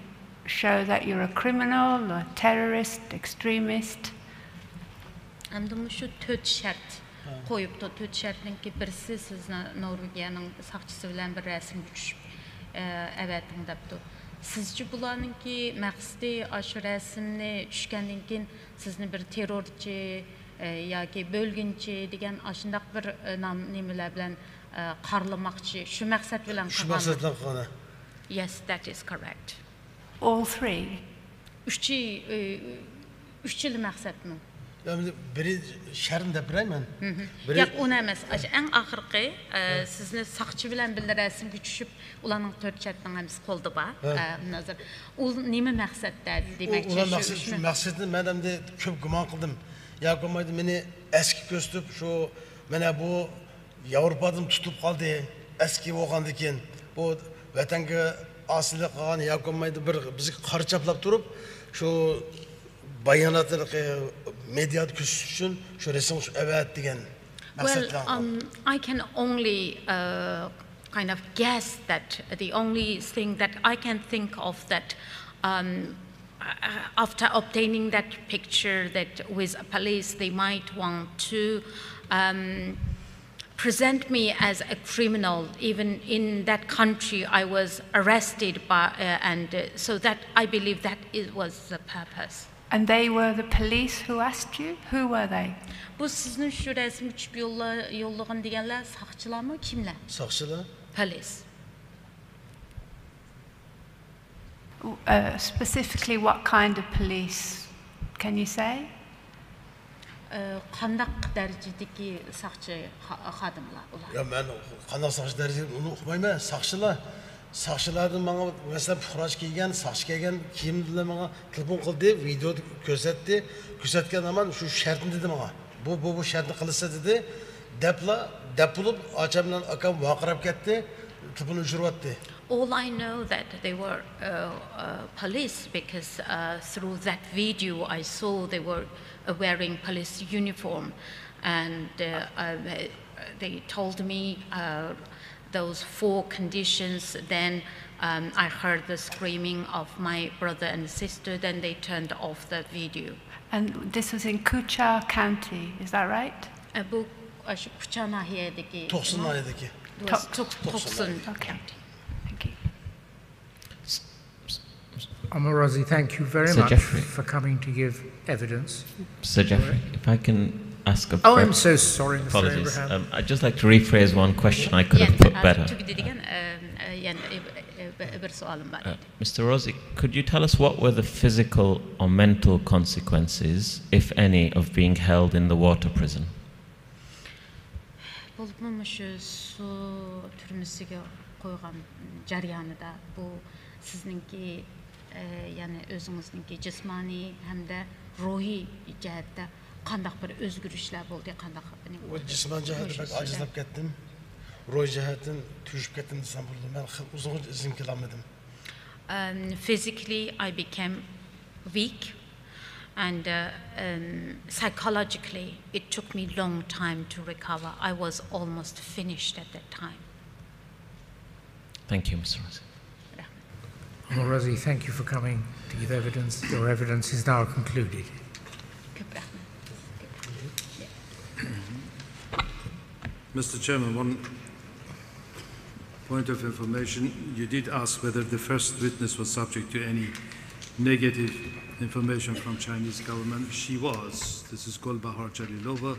show that you're a criminal, a terrorist, extremist? ئەمدى مۇشۇ تۆت شەرت قويۇپتۇ. تۆت شەرتنىڭكى بىرسى، سىزنى نورۋېگىيەنىڭ ساقچىسى بىلەن بىر رەسىمگە چۈشۈپ، ئە، ئەۋەتىڭ دەپتۇ. سىزچە بۇلارنىڭكى مەقسىتى ئاشۇ رەسىمنى چۈشكەندىن كېيىن سىزنى بىر تېررورچى، ئە، ياكى بۆلگۈنچى دېگەن ئاشۇنداق بىر، ئە، نام، نېمىلەر بىلەن، ئە، قارىلىماقچى، شۇ مەقسەت بىلەن شۇ قىلغانمۇ؟ مەقسەت بىلەن قىلغان. Yes, that is correct. All three? ئۈچى، ئە، ئۈچىلا مەقسەتمۇ؟ يا، بىرى شەرتنى دەپ بېرەي مەن. بىرى ياق، ئۇنى ئەمەس. ئاشۇ ئەڭ ئاخىرقى، ئە، سىزنى ساقچى بىلەن بىللە رەسىمگە چۈشۈپ، ئۇلارنىڭ تۆت شەرتنىڭ ھەممىسى قولدا بار. ھە. ئە، ھازىر ئۇ نېمە مەقسەتتە دېمەكچى؟ ئۇلار شۇ- مەقسەت، شۇ شۇ- مەقسەتنى مەن ئەمدى كۆپ گۇمان قىلدىم. ياكى بولمايدۇ مېنى ئەسكى كۆرسىتىپ، شۇ مانا بۇ ياۋروپادىن تۇتۇپ قالدى، ئەسكى بولغاندىن كېيىن، بۇ ۋەتەنگە ئاسىيلىق قىلغان ياكى بولمايدۇ بىر بىزگە قارا چاپلاپ تۇرۇپ، شۇ باياناتلىرى مېدىيادا كۆرسىتىش ئۈچۈن شۇ رەسىمگە چۈشۈپ ئەۋەت دېگەن مەقسەت Well, بىلەن. um, I can only uh, kind of guess that the only thing that I can think of that um, uh, after obtaining that picture that with police they might want to um, present me as a criminal. Even in that country I was arrested by, uh, and uh, so that I believe that it was the purpose. And they were the police who asked you? Who were they? بۇ سىزنى شۇ رەسىمگە چۈشۈپ يوللا- يوللىغان دېگەنلەر ساقچىلارمۇ، كىملەر؟ ساقچىلار. Police. Uh, specifically, what kind of police? Can you say? ئە، قانداق دەرىجىدىكى ساقچى خا- خادىملار ئۇلار؟ يا، مەن قانداق ساقچى دەرىجىدە ئۇنى ئۇقمايمەن. ساقچىلار، ساقچىلاردىن ماڭا، مەسىلەن، پۇقراچە كىيگەن، ساقچى كىيگەن كىيىم بىلەن ماڭا تېلېفون قىلدى، ۋىدېو كۆرسەتتى. كۆرسەتكەن ھامان شۇ شەرتنى دېدى ماڭا. بۇ، بۇ، بۇ شەرتنى قىلسا دېدى. دەپلا، دەپ بولۇپ، ئاچام بىلەن ئاكام ۋارقىراپ كەتتى. تېلېفوننى ئۆچۈرۈۋەتتى. All I know that they were uh, uh, police because uh, through that video I saw they were uh, wearing police uniform, and uh, uh, they told me uh, those four conditions. Then um, I heard the screaming of my brother and sister. Then they turned off the video. And this was in Kuchar County, is that right? ئە، بۇ، ئاشۇ كۇچا ناھىيەدىكى، توقسۇن ناھىيەدىكى. توقسۇن. توقسۇن. Okay. Thank you. Amar Razi, thank you very much for coming to give evidence. Sir Jeffrey, if I can ask a Oh, I'm so sorry, Mister Apologies. Abraham. Um, I'd just like to rephrase one question I could have put better. تۈگىدى دېگەن، ئە، ئە، يەنە، ئە، ئە، بىر سوئالىم بار ئىدى. Mister Razi, could you tell us what were the physical or mental consequences, if any, of being held in the water prison? بولۇپمۇ مۇشۇ سۇ تۈرمىسىگە قويغان جەريانىدا بۇ سىزنىڭكى، ئە، يەنى ئۆزىڭىزنىڭكى جىسمانىي ھەمدە روھىي جەھەتتە قانداق بىر ئۆزگىرىشلەر بولدى؟ قانداق بىر ئۇ جىسمانىي جەھەتتە بەك ئاجىزلاپ كەتتىم. روھىي جەھەتتىن تۈگىشىپ كەتتىم دېسەم بولىدۇ. مەن خېلى ئۇزۇنغىچە ئىزىمنى كېلەلمىدىم. Um, physically, I became weak, and, uh, um, psychologically, it took me long time to recover. I was almost finished at that time. Thank you, Mister Razi. Amar Razi, thank you for coming to give evidence. Your evidence is now concluded. Mister Chairman, one point of information. You did ask whether the first witness was subject to any negative information from Chinese government. She was. This is Gulbahar Jalilova.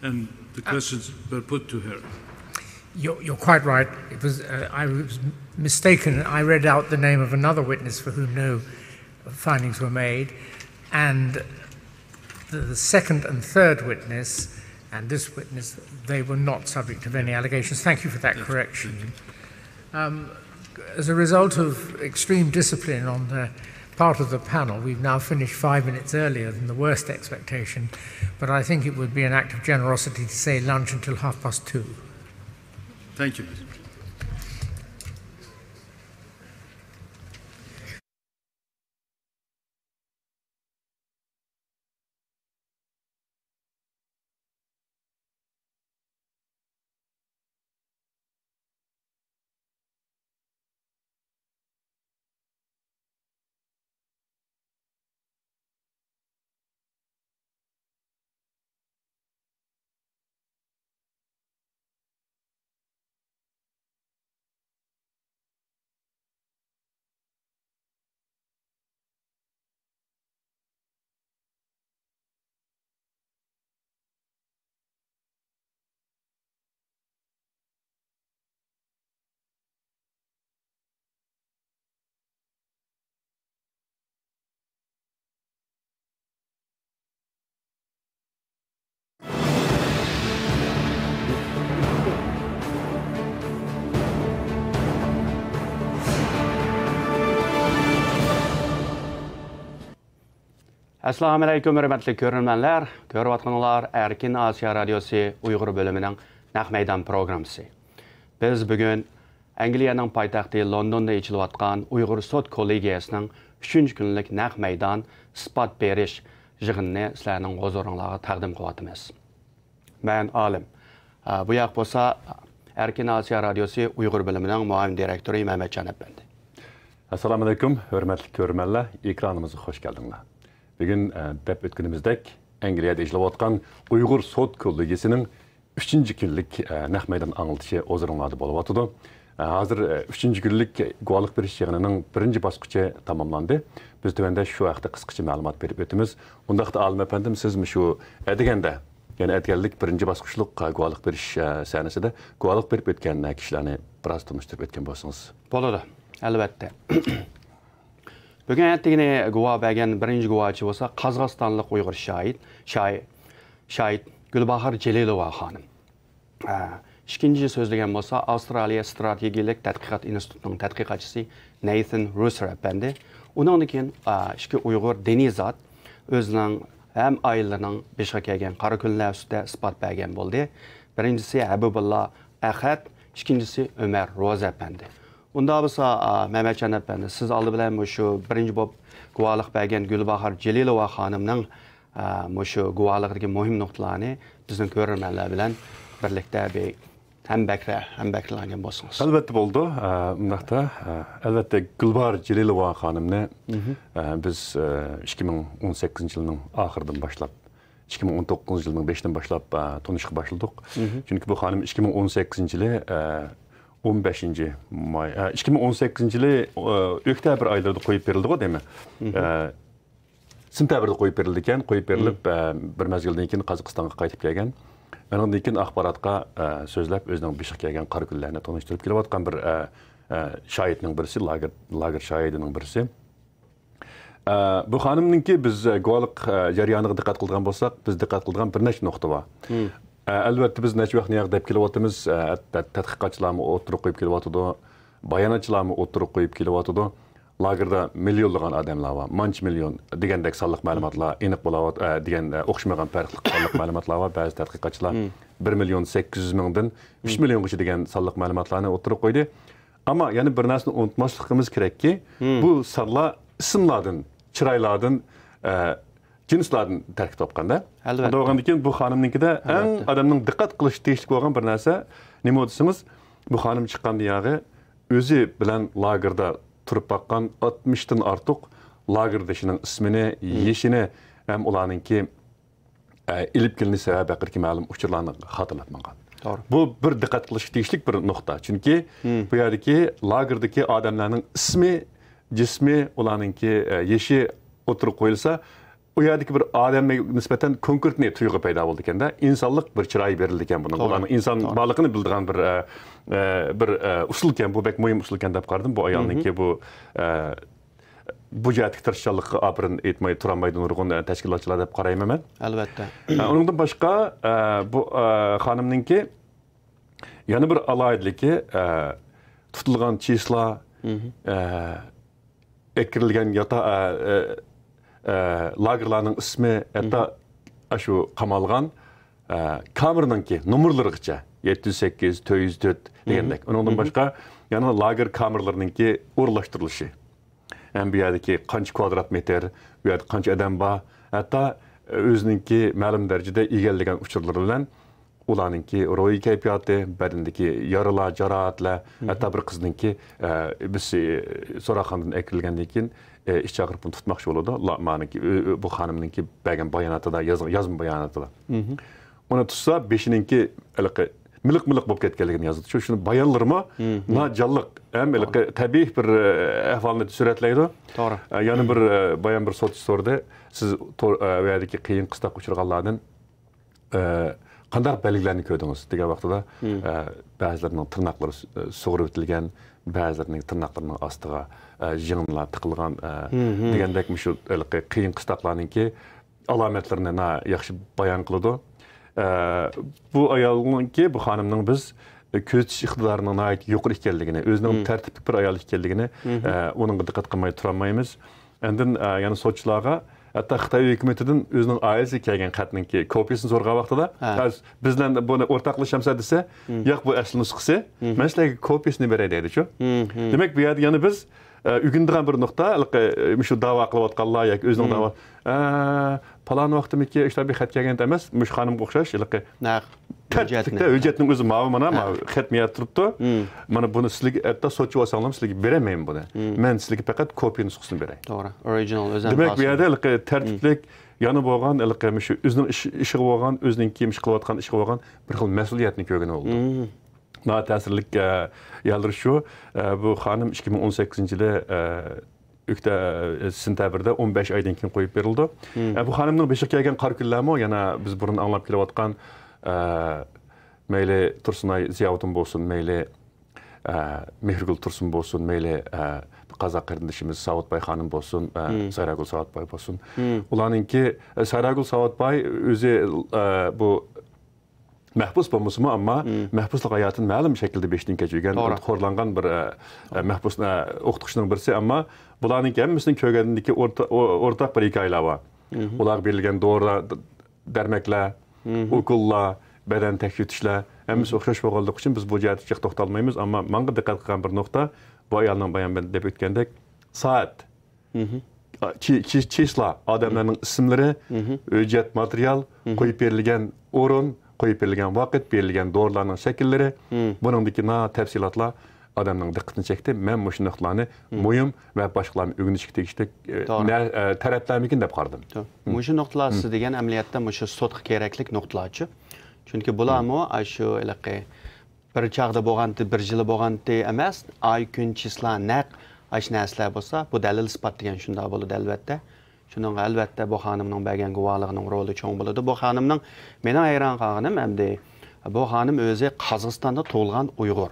And the questions were put to her. You're, you're quite right. It was, uh, I was mistaken. I read out the name of another witness for whom no findings were made. And the, the second and third witness and this witness, they were not subject of any allegations. Thank you for that correction. Um, as a result of extreme discipline on the part of the panel, we've now finished five minutes earlier than the worst expectation, but I think it would be an act of generosity to say lunch until half past two. Thank you. ئەسسالامۇئەلەيكۇم، ھۆرمەتلىك كۆرۈرمەنلەر. كۆرۈۋاتقىنىڭلار ئەركىن ئاسىيا رادىيوسى ئۇيغۇر بۆلۈمىنىڭ نەق مەيدان پروگراممىسى. بىز بۈگۈن ئەنگلىيەنىڭ پايتەختى لوندوندا ئېچىلىۋاتقان ئۇيغۇر سوت كوللېگىيەسىنىڭ ئۈچىنچى كۈنلۈك نەق مەيدان ئىسپات بېرىش يىغىنىنى سىلەرنىڭ ھۇزۇرۇڭلارغا تەقدىم قىلىۋاتىمىز. مەن ئالىم. ئا، بۇ ياق بولسا ئەركىن ئاسىيا رادىيوسى ئۇيغۇر بۆلۈمىنىڭ مۇئاۋىن دىرېكتورى مەمەتجان ئەپەندى. ئەسسالامۇئەلەيكۇم، ھۆرمەتلىك كۆرۈرمەنلەر، ئېكرانىمىزغا خوش كەلدىڭلار. بۈگۈن، ئە، دەپ ئۆتكىنىمىزدەك، ئەنگلىيەدە ئېچىلىۋاتقان ئۇيغۇر سوت كوللېگىيەسىنىڭ ئۈچىنچى كۈنلۈك، ئە، نەق مەيدان ئاڭلىتىشى ھۇزۇرۇڭلاردا بولۇۋاتىدۇ. ئە، ھازىر، ئە، ئۈچىنچى كۈنلۈك گۇۋاھلىق بېرىش يىغىنىنىڭ بىرىنچى باسقۇچى تاماملاندى. بىز تۆۋەندە شۇ ھەقتە قىسقىچە مەلۇمات بېرىپ ئۆتىمىز. ئۇنداقتا ئالىم ئەپەندىم، سىز مۇشۇ ئەتىگەندە، يەنى ئەتىگەنلىك بىرىنچى باسقۇچلۇق، ئە، گۇۋاھلىق بېرىش، ئە، سەھنىسىدە گۇۋاھلىق بېرىپ ئۆتكەن، ئە، كىشىلەرنى بىراز تونۇشتۇرۇپ ئۆتكەن بولسىڭىز. بولىدۇ، ئەلۋەتتە. بۈگۈن ئەتىگىنى گۇۋاھ بەرگەن بىرىنچى گۇۋاھچى بولسا قازاقىستانلىق ئۇيغۇر شاھىت، شاھىت، شاھىت گۈلباھار جېلىلوۋا خانىم. ئە، ئىككىنچى سۆزلىگەن بولسا ئاۋسترالىيە ستراتېگىيەلىك تەتقىقات ئىنستىتۇتىنىڭ تەتقىقاتچىسى نەيسون رۇسېر ئەپەندى. ئۇنىڭدىن كېيىن، ئە، ئىككى ئۇيغۇر دىنىي زات ئۆزىنىڭ ھەم ئائىلىلىرىنىڭ بېشىغا كەلگەن قارا كۈنلەر ئۈستىدە ئىسپات بەرگەن بولدى. بىرىنچىسى ھەبىبۇللا ئەخەت، ئىككىنچىسى ئۆمەر روزى ئەپەندى. ئۇنداق بولسا، ئا، مەمەتجان ئەپەندى، سىز ئالدى بىلەن مۇشۇ بىرىنچى بولۇپ گۇۋاھلىق بەرگەن گۈلباھار جېلىلوۋا خانىمنىڭ، ئا، مۇشۇ گۇۋاھلىقىدىكى مۇھىم نۇقتىلارنى بىزنىڭ كۆرۈرمەنلەر بىلەن بىرلىكتە بىر ھەمبەھىرلەنگەن بولسىڭىز. ئەلۋەتتە بولىدۇ. ئا، ئۇنداقتا، ئا، ئەلۋەتتە گۈلباھار جېلىلوۋا خانىمنى، ئا، بىز، ئا، ئىككى مىڭ ئون سەككىزىنچى يىلنىڭ ئاخىرىدىن باشلاپ ئىككى مىڭ ئون توققۇزىنچى يىلنىڭ بېشىدىن باشلاپ، ئە، تونۇشۇشقا باشلىدۇق. چۈنكى بۇ خانىم ئىككى مىڭ ئون سەككىزىنچى يىلى، ئە، ئون بەشىنچى ماي، ئە، ئىككى مىڭ ئون سەككىزىنچى يىلى، ئە، ئۆكتەبىر ئايلىرىدا قويۇپ بېرىلدىغۇ دەيمەن. ئە، سېنتەبىردە قويۇپ بېرىلىدىكەن، قويۇپ بېرىلىپ، ئە، بىر مەزگىلدىن كېيىن قازاقىستانغا قايتىپ كەلگەن. ئانىڭدىن كېيىن ئاخباراتقا، ئە، سۆزلەپ، ئۆزىنىڭ بېشىغا كەلگەن قارا كۈنلەرنى تونۇشتۇرۇپ كېلىۋاتقان بىر، ئە، ئە، شاھىتنىڭ بىرسى، لاگېر، لاگېر شاھىتىنىڭ بىرسى. ئە، بۇ خانىمنىڭكى بىز، ئە، گۇۋاھلىق، ئە، جەريانىغا دىققەت قىلىدىغان بولساق، بىز دىققەت قىلىدىغان بىر نەچچە نۇقتا بار. ئە، ئەلۋەتتە، بىز نەچچە ۋاقىتتىن ياقى دەپ كېلىۋاتىمىز، ئە، تە-، تەتقىقاتچىلارمۇ ئوتتۇرىغا قويۇپ كېلىۋاتىدۇ، باياناتچىلارمۇ ئوتتۇرىغا قويۇپ كېلىۋاتىدۇ. لاگېردا مىليونلىغان ئادەملەر بار، مانچە مىليون دېگەندەك سانلىق مەلۇماتلار ئېنىق بولاۋات-، ئە، دېگەن، ئە، ئوخشىمىغان پەرقلىق سانلىق مەلۇماتلار بار. بەزى تەتقىقاتچىلار بىر مىليون سەككىز يۈز مىڭدىن ئۈچ مىليونغىچە دېگەن سانلىق مەلۇماتلارنى ئوتتۇرىغا قويدى. ئەمما يەنە بىر نەرسىنى ئۇنتۇماسلىقىمىز كېرەككى، بۇ سانلار ئىسىملاردىن، چىرايلاردىن، ئە، جىنسلاردىن تەركىب تاپقاندا. ئەلۋەتتە. شۇنداق بولغاندىن كېيىن بۇ خانىمنىڭكىدە ئەڭ ئادەمنىڭ دىققەت قىلىشى تېگىشلىك بولغان بىر نەرسە نېمە دېسىڭىز، بۇ خانىم چىققاندىن ياغى ئۆزى بىلەن لاگېردا تۇرۇپ باققان ئاتمىشتىن ئارتۇق لاگېردىشىنىڭ ئىسمىنى، يېشىنى ھەم ئۇلارنىڭكى، ئە، ئېلىپ كېلىنىش سەۋەبى ھەققىدىكى مەلۇم ئۇچۇرلارنى خاتىرىلەپ ماڭغان. توغرا. بۇ بىر دىققەت قىلىشقا تېگىشلىك بىر نۇقتا. چۈنكى بۇ يەردىكى لاگېردىكى ئادەملەرنىڭ ئىسمى، جىسمى، ئۇلارنىڭكى، ئە، يېشى ئوتتۇرىغا قويۇلسا، ئۇ يەردىكى بىر ئادەمگە نىسبەتەن كونكرېتنى تۇيغۇ پەيدا بولىدىكەن-دە، ئىنسانلىق بىر چىراي بېرىلىدىكەن بۇنىڭ. توغرا. ئۇلارنىڭ ئىنسان بارلىقىنى بىلىدىغان بىر، ئە، ئە، بىر، ئە، ئۇسۇلكەن. بۇ بەك مۇھىم ئۇسۇلكەن دەپ قارىدىم. بۇ ئايالنىڭكى بۇ، ئە، بۇ جەھەتتىكى تىرىشچانلىقىغا ئاپىرىن ئېيتماي تۇرالمايدۇ نۇرغۇن، ئە، تەشكىلاتچىلار دەپ قارايمەن مەن. ئەلۋەتتە. ئە، ئۇنىڭدىن باشقا، ئە، بۇ، ئە، خانىمنىڭكى يەنە بىر ئالاھىدىلىكى، ئە، تۇتۇلغان چىسلا، ئە، ئەكىرىلگەن ياتا-، ئە، ئە، ئە، لاگېرلارنىڭ ئىسمى، ھەتتا ئاشۇ قامالغان، ئە، كامېرنىڭكى نومۇرلىرىغىچە، يەتتە يۈز سەككىز، تۆت يۈز تۆت دېگەندەك. ئۇنىڭدىن باشقا يەنە لاگېر كامېرلىرىنىڭكى ئورۇنلاشتۇرۇلۇشى. ھەم بۇ يەردىكى قانچە كۋادرات مېتىر، بۇ يەردە قانچە ئادەم بار، ھەتتا ئۆزىنىڭكى مەلۇم دەرىجىدە ئىگىلىگەن ئۇچۇرلىرى بىلەن ئۇلارنىڭكى روھىي كەيپىياتى، بەدىنىدىكى يارىلار، جاراھەتلەر، ھەتتا بىر قىزنىڭكى، ئە، بىز، ئە، سوراقخانىدىن ئەكىرىلگەندىن كېيىن، ئە، ئىچ ئاغرىقىنى تۇتماقچى بولىدۇ. لا-، مانىڭكى، ئۆ-، ئۆ-، بۇ خانىمنىڭكى بەرگەن باياناتىدا، يازغان، يازما باياناتىدا. ئۇنى تۇتسا، بېشىنىڭكى ھېلىقى مىلىق-مىلىق بولۇپ كەتكەنلىكىنى يازىدۇ. شۇ، شۇنى بايانلىرىمۇ ناجانلىق ھەم ھېلىقى تەبىئىي بىر، ئە، ئەھۋالنى سۈرەتلەيدۇ. توغرا. ئە، يەنە بىر، ئە، بايان بىر سوتچى سورىدى. سىز تور-، ئە، ئۇ يەردىكى قىيىن قىستاققا ئۇچرىغانلاردىن، ئە، قانداق بەلگىلەرنى كۆردىڭىز؟ دېگەن ۋاقتىدا، ئە، بەزىلىرىنىڭ تىرناقلىرى سۇ-، ئە، سۇغۇرۇۋېتىلگەن، بەزىلىرىنىڭ تىرناقلىرىنىڭ ئاستىغا، ئە، يىڭنىلار تىقىلغان، ئە، دېگەندەك مۇشۇ ھېلىقى قىيىن قىستاقلارنىڭكى ئالامەتلىرىنى ناھايىتى ياخشى بايان قىلىدۇ. ئە، بۇ ئايالنىڭكى، بۇ خانىمنىڭ بىز كۆزىتىش ئىقتىدارىنىڭ ناھايىتى يۇقىرى ئىكەنلىكىنى، ئۆزىنىڭ تەرتىپلىك بىر ئايال ئىكەنلىكىنى، ئە، ئۇنىڭغا دىققەت قىلماي تۇرالمايمىز. ئاندىن، ئە، يەنە سوتچىلارغا، ھەتتا خىتاي ھۆكۈمىتىدىن ئۆزىنىڭ ئائىلىسىگە كەلگەن خەتنىڭكى كوپىيىسىنى سورىغان ۋاقتىدا، ھە. «بىز بىلەن بۇنى ئورتاقلىشامسەن؟» دېسە، «ياق، بۇ ئەسلى نۇسخىسى. مەن سىلەرگە كوپىيىسىنى بېرەي» دەيدىچۇ. دېمەك، بۇ يەردە يەنە بىز ئە، ئۆگىنىدىغان بىر نۇقتا، ھېلىقى، مۇشۇ داۋا قىلىۋاتقانلار ياكى ئۆزىنىڭ داۋا، ئە، پالان ۋاقتىمىكى ئىشتا بىر خەت كەلگەن ئەمەس، مۇشۇ خانىمغا ئوخشاش، ھېلىقى تەرتىپلىكتە ھۆججەتنىڭ ئۆزى ماۋۇ، مانا، ماۋۇ خەت مۇيەردە تۇرۇپتۇ. مانا بۇنى سىلىگە، ھەتتا سوتچى بولساڭلارمۇ سىلىگە بېرەلمەيمەن بۇنى. مەن سىلىگە پەقەت كوپىيە نۇسخىسىنى بېرەي. توغرا، ئورىجىنال ئۆزى. دېمەك، بۇ يەردە ھېلىقى تەرتىپلىك، يەنە بولغان، ھېلىقى مۇشۇ ئۆزىنىڭ ئىش-، ئىشىغا بولغان، ئۆزىنىڭكى مۇشۇ قىلىۋاتقان ئىشىغا بولغان بىر خىل مەسئۇلىيەتنى كۆرگىلى بولىدۇ. ناھايىتى تەسىرلىك، ئە، يەرلىرى شۇ. ئە، بۇ خانىم ئىككى مىڭ ئون سەككىزىنچى يىلى، ئە، ئۆكتە-، ئە، سېنتەبىردە ئون بەش ئايدىن كېيىن قويۇپ بېرىلىدۇ. ئە، بۇ خانىمنىڭ بېشىغا كەلگەن قارا كۈنلەرمۇ يەنە بىز بۇرۇن ئاڭلاپ كېلىۋاتقان، ئە، مەيلى تۇرسۇنئاي زىياۋۇدۇن بولسۇن، مەيلى، ئە، مېھرىگۈل تۇرسۇن بولسۇن، مەيلى، ئە، قازاق قېرىندىشىمىز ساۋۇتباي خانىم بولسۇن، ئە، سايراگۈل ساۋۇتباي بولسۇن. ئۇلارنىڭكى، ئە، سايراگۈل ساۋۇتباي ئۆزى، ئە، بۇ مەھبۇس بولمىسىمۇ، ئەمما مەھبۇسلۇق ھاياتىنى مەلۇم شەكىلدە بېشىدىن كەچۈرگەن، خورلانغان بىر، ئە، ئە، مەھبۇس، ئە، ئوقۇتقۇچىنىڭ بىرسى. ئەمما بۇلارنىڭكى ھەممىسىنى كۆرگەندىن كېيىن ئورتا-، ئو-، ئورتاق بىر ھېكايىلەر بار. ئۇلارغا بېرىلگەن دورىلار، د-، دەرمەكلەر، ئوكۇللار، بەدەن تەكشۈرتۈشلەر، ھەممىسى ئوخشاش بولغانلىقى ئۈچۈن بىز بۇ جەھەتتە جىق توختالمايمىز. ئەمما ماڭا دىققەت قىلغان بىر نۇقتا، بۇ ئايالنىڭ بايان بىلەن دەپ ئۆتكەندەك، سائەت، چى-، چى-، چىسلا، ئادەملەرنىڭ ئىسىملىرى، ھۆججەت ماتېرىيال، قويۇپ بېرىلگەن ئورۇن، قويۇپ بېرىلگەن ۋاقىت، بېرىلگەن دورىلارنىڭ شەكىللىرى، بۇنىڭدىكى ناھايىتى تەپسىلاتلار ئادەمنىڭ دىققىتىنى چەكتى. مەن مۇشۇ نۇقتىلارنى مۇھىم ۋە باشقىلارمۇ ئۆگىنىشكە تېگىشلىك، ئە، توغرا. نە-، ئە، تەرەپلەرمىكىن دەپ قارىدىم. توغرا. مۇشۇ نۇقتىلار سىز دېگەن ئەمەلىيەتتە مۇشۇ سوتقا كېرەكلىك نۇقتىلارچۇ. چۈنكى بۇلارمۇ ئاشۇ ھېلىقى بىر چاغدا بولغانتى، بىر يىلى بولغانتى ئەمەس، ئاي، كۈن، چىسلا، نەق، ئاشۇ نەرسىلەر بولسا، بۇ دەلىل ئىسپات دېگەن شۇنداق بولىدۇ، ئەلۋەتتە. شۇنىڭغا، ئەلۋەتتە، بۇ خانىمنىڭ بەرگەن گۇۋاھلىقىنىڭ رولى چوڭ بولىدۇ. بۇ خانىمنىڭ، مېنىڭ ھەيران قالغىنىم ئەمدى، بۇ خانىم ئۆزى قازاقىستاندا تۇغۇلغان ئۇيغۇر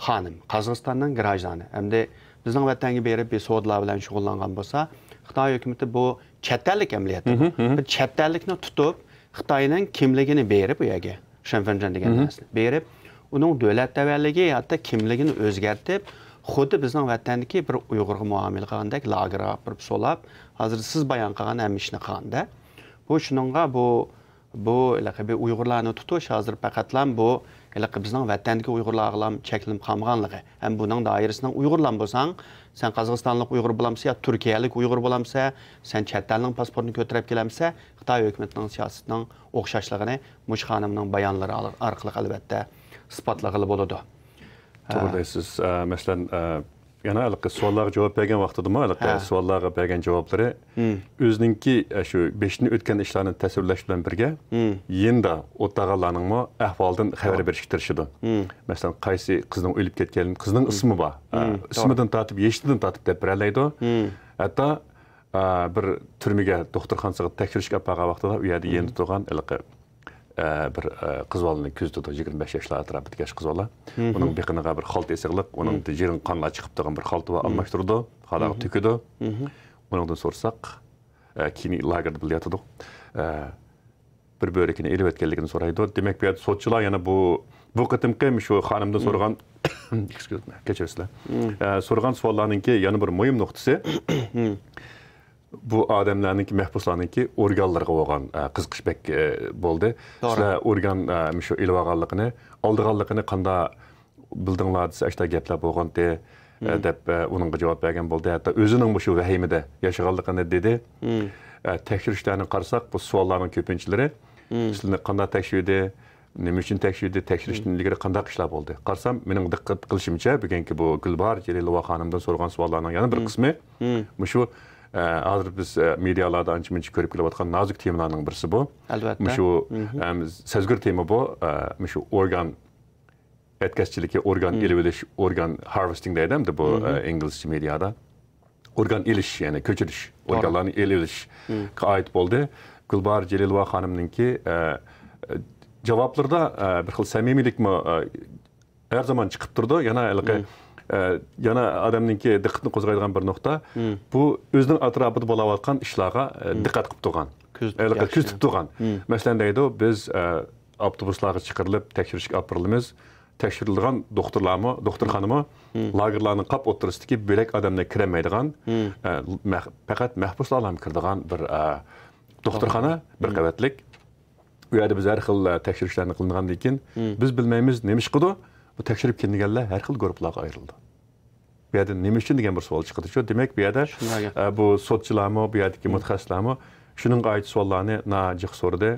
خانىم، قازاقىستاننىڭ گراژدانى. ئەمدى بىزنىڭ ۋەتەنگە بېرىپ، بىر سودىلار بىلەن شۇغۇللانغان بولسا، خىتاي ھۆكۈمىتى بۇ چەت ئەللىك ئەمەلىيەتتە، بىر چەت ئەللىكنى تۇتۇپ، خىتاينىڭ كىملىكىنى بېرىپ، ئۇ يەرگە، شېنفېنجېن دېگەن نەرسىنى بېرىپ، ئۇنىڭ دۆلەت تەۋەلىكى، ھەتتا كىملىكىنى ئۆزگەرتىپ، خۇددى بىزنىڭ ۋەتەندىكى بىر ئۇيغۇرغا مۇئامىلە قىلغاندەك لاگېرغا ئاپىرىپ سولاپ، ھازىر سىز بايان قىلغان ھەممە ئىشنى قىلغاندا، بۇ شۇنىڭغا بۇ، بۇ ھېلىقى بىر ئۇيغۇرلارنى تۇتۇش ھازىر پەقەتلا بۇ ھېلىقى بىزنىڭ ۋەتەندىكى ئۇيغۇرلارغىلا چەكلىنىپ قالمىغانلىقى، ھەم بۇنىڭ دائىرىسىنىڭ ئۇيغۇرلارمۇ بولساڭ، سەن قازاقىستانلىق ئۇيغۇر بولامسەن يا تۈركىيەلىك ئۇيغۇر بولامسەن، سەن چەت ئەلنىڭ پاسپورتىنى كۆتۈرۈپ كېلەمسەن، خىتاي ھۆكۈمىتىنىڭ سىياسىتىنىڭ ئوخشاشلىقىنى مۇشۇ خانىمنىڭ بايانلىرى ئار-، ئارقىلىق ئەلۋەتتە ئىسپاتلىغىلى بولىدۇ. توغرا دەيسىز. ئە، مەسىلەن، ئە، يەنە ھېلىقى سوئاللارغا جاۋاب بەرگەن ۋاقتىدىمۇ، ھېلىقى سوئاللارغا بەرگەن جاۋابلىرى ئۆزىنىڭكى، ئە، شۇ بېشىدىن ئۆتكەن ئىشلارنى تەسۋىرلەش بىلەن بىرگە، يېنىدا ئولتۇرغانلارنىڭمۇ ئەھۋالىدىن خەۋەر بېرىشكە تىرىشىدۇ. مەسىلەن، قايسى قىزنىڭ ئۆلۈپ كەتكەن، قىزنىڭ ئىسمى بار. ئە، ئىسمىدىن تارتىپ، يېشىدىن تارتىپ دەپ بېرەلەيدۇ. ھەتتا ئا، بىر تۈرمىگە، دوختۇرخانىسىغا تەكشۈرۈشكە ئاپارغان ۋاقتىدا، ئۇ يەردە يېنىدا تۇرغان ھېلىقى، ئە، بىر، ئە، قىز بالىنى كۆزىتىدۇ، يىگىرمە بەش ياشلار ئەتراپىدىكى ياش قىز بالا. ئۇنىڭ بېقىنىغا بىر خالتا ئېسىقلىق، ئۇنىڭ يىرىڭ قانلار چىقىپ تۇرغان بىر خالتا بار، ئالماشتۇرىدۇ، خالاغا تۆكىدۇ. ئۇنىڭدىن سورىساق، ئە، كېيىن لاگېردا بىللە ياتىدۇ. ئە، بىر بۆرىكىنى ئېلىۋەتكەنلىكىنى سورايدۇ. دېمەك، بۇ يەردە سوتچىلار يەنە بۇ، بۇ قېتىمقى مۇشۇ خانىمدىن سورىغان، excuse me، كەچۈرەسىلەر. ئە، سورىغان سوئاللارنىڭكى يەنە بىر مۇھىم نۇقتىسى، بۇ ئادەملەرنىڭكى، مەھبۇسلارنىڭكى ئورگانلىرىغا بولغان، ئە، قىزىقىش بەك، ئە، بولدى. سىلەر ئورگان، ئە، مۇشۇ ئېلىۋالغانلىقىنى، ئالىدىغانلىقىنى قانداق بىلدىڭلار دېسە، ئاشۇنداق گەپلەر بولغانتى، ئە، دەپ، ئە، ئۇنىڭغا جاۋاب بەرگەن بولدى. ھەتتا ئۆزىنىڭ مۇشۇ ۋەھىمىدە ياشىغانلىقىنى دېدى. ئە، تەكشۈرۈشلەرنى قارىساق، بۇ سوئاللارنىڭ كۆپىنچىلىرى، سىلىنى قانداق تەكشۈردى، نېمە ئۈچۈن تەكشۈردى، تەكشۈرۈشتىن ئىلگىرى قانداق ئىشلار بولدى؟ قارىسام، مېنىڭ دىققەت قىلىشىمچە، بۈگۈنكى بۇ گۈلباھار جېلىلوۋا خانىمدىن سورىغان سوئاللارنىڭ يەنە بىر قىسمى، مۇشۇ، ئە، ھازىر بىز، ئە، مېدىيالاردا ئانچە-مۇنچە كۆرۈپ كېلىۋاتقان نازۇك تېمىلارنىڭ بىرسى بۇ. ئەلۋەتتە. مۇشۇ، ئەم، سەزگۈر تېما بۇ، ئە، مۇشۇ ئورگان ئەتكەسچىلىكى، ئورگان ئېلىۋېلىش، ئورگان ھارۋېستىڭ دەيدۇ ئەمدى بۇ، ئە، ئىنگلىزچە مېدىيادا. ئورگان ئېلىش، يەنى كۆچۈرۈش، ئورگانلارنى ئېلىۋېلىشقا ئائىت بولدى. گۈلباھار جېلىلوۋا خانىمنىڭكى، ئە، جاۋابلىرىدا، ئە، بىر خىل سەمىمىيلىكمۇ، ئە، ھەر زامان چىقىپ تۇرىدۇ. يەنە ھېلىقى، ئە، يەنە ئادەمنىڭكى دىققىتىنى قوزغايدىغان بىر نۇقتا، بۇ ئۆزىنىڭ ئەتراپىدا بولۇۋاتقان ئىشلارغا، ئە، دىققەت قىلىپ تۇرغان. كۆزىتىپ ھېلىقى ياخشى. كۆزىتىپ تۇرغان. مەسىلەن، دەيدۇ، بىز، ئە، ئاپتوبۇسلارغا چىقىرىلىپ تەكشۈرۈشكە ئاپىرىلىمىز. تەكشۈرۈلىدىغان دوختۇرلارمۇ، دوختۇرخانىمۇ لاگېرلارنىڭ قاپ ئوتتۇرىسىدىكى بۆلەك ئادەملەر كىرەلمەيدىغان، ئە، مەخ-، پەقەت مەھبۇسلارلا كىرىدىغان بىر، ئە، دوختۇرخانا، بىر قەۋەتلىك. ئۇ يەردە بىز ھەر خىل، ئە، تەكشۈرۈشلەرنى قىلىنغاندىن كېيىن، بىز بىلمەيمىز، نېمە ئىش قىلىدۇ؟ بۇ تەكشۈرۈپ كېلىنگەنلەر ھەر خىل گۇرۇپپىلارغا ئايرىلىدۇ. بۇ يەردە نېمە ئۈچۈن دېگەن بىر سوئال چىقىدۇچۇ. دېمەك، بۇ يەردە، شۇنداق گەپ. ئە، بۇ سوتچىلارمۇ، بۇ يەردىكى مۇتەخەسسىسلەرمۇ شۇنىڭغا ئائىت سوئاللارنى ناھايىتى جىق سورىدى.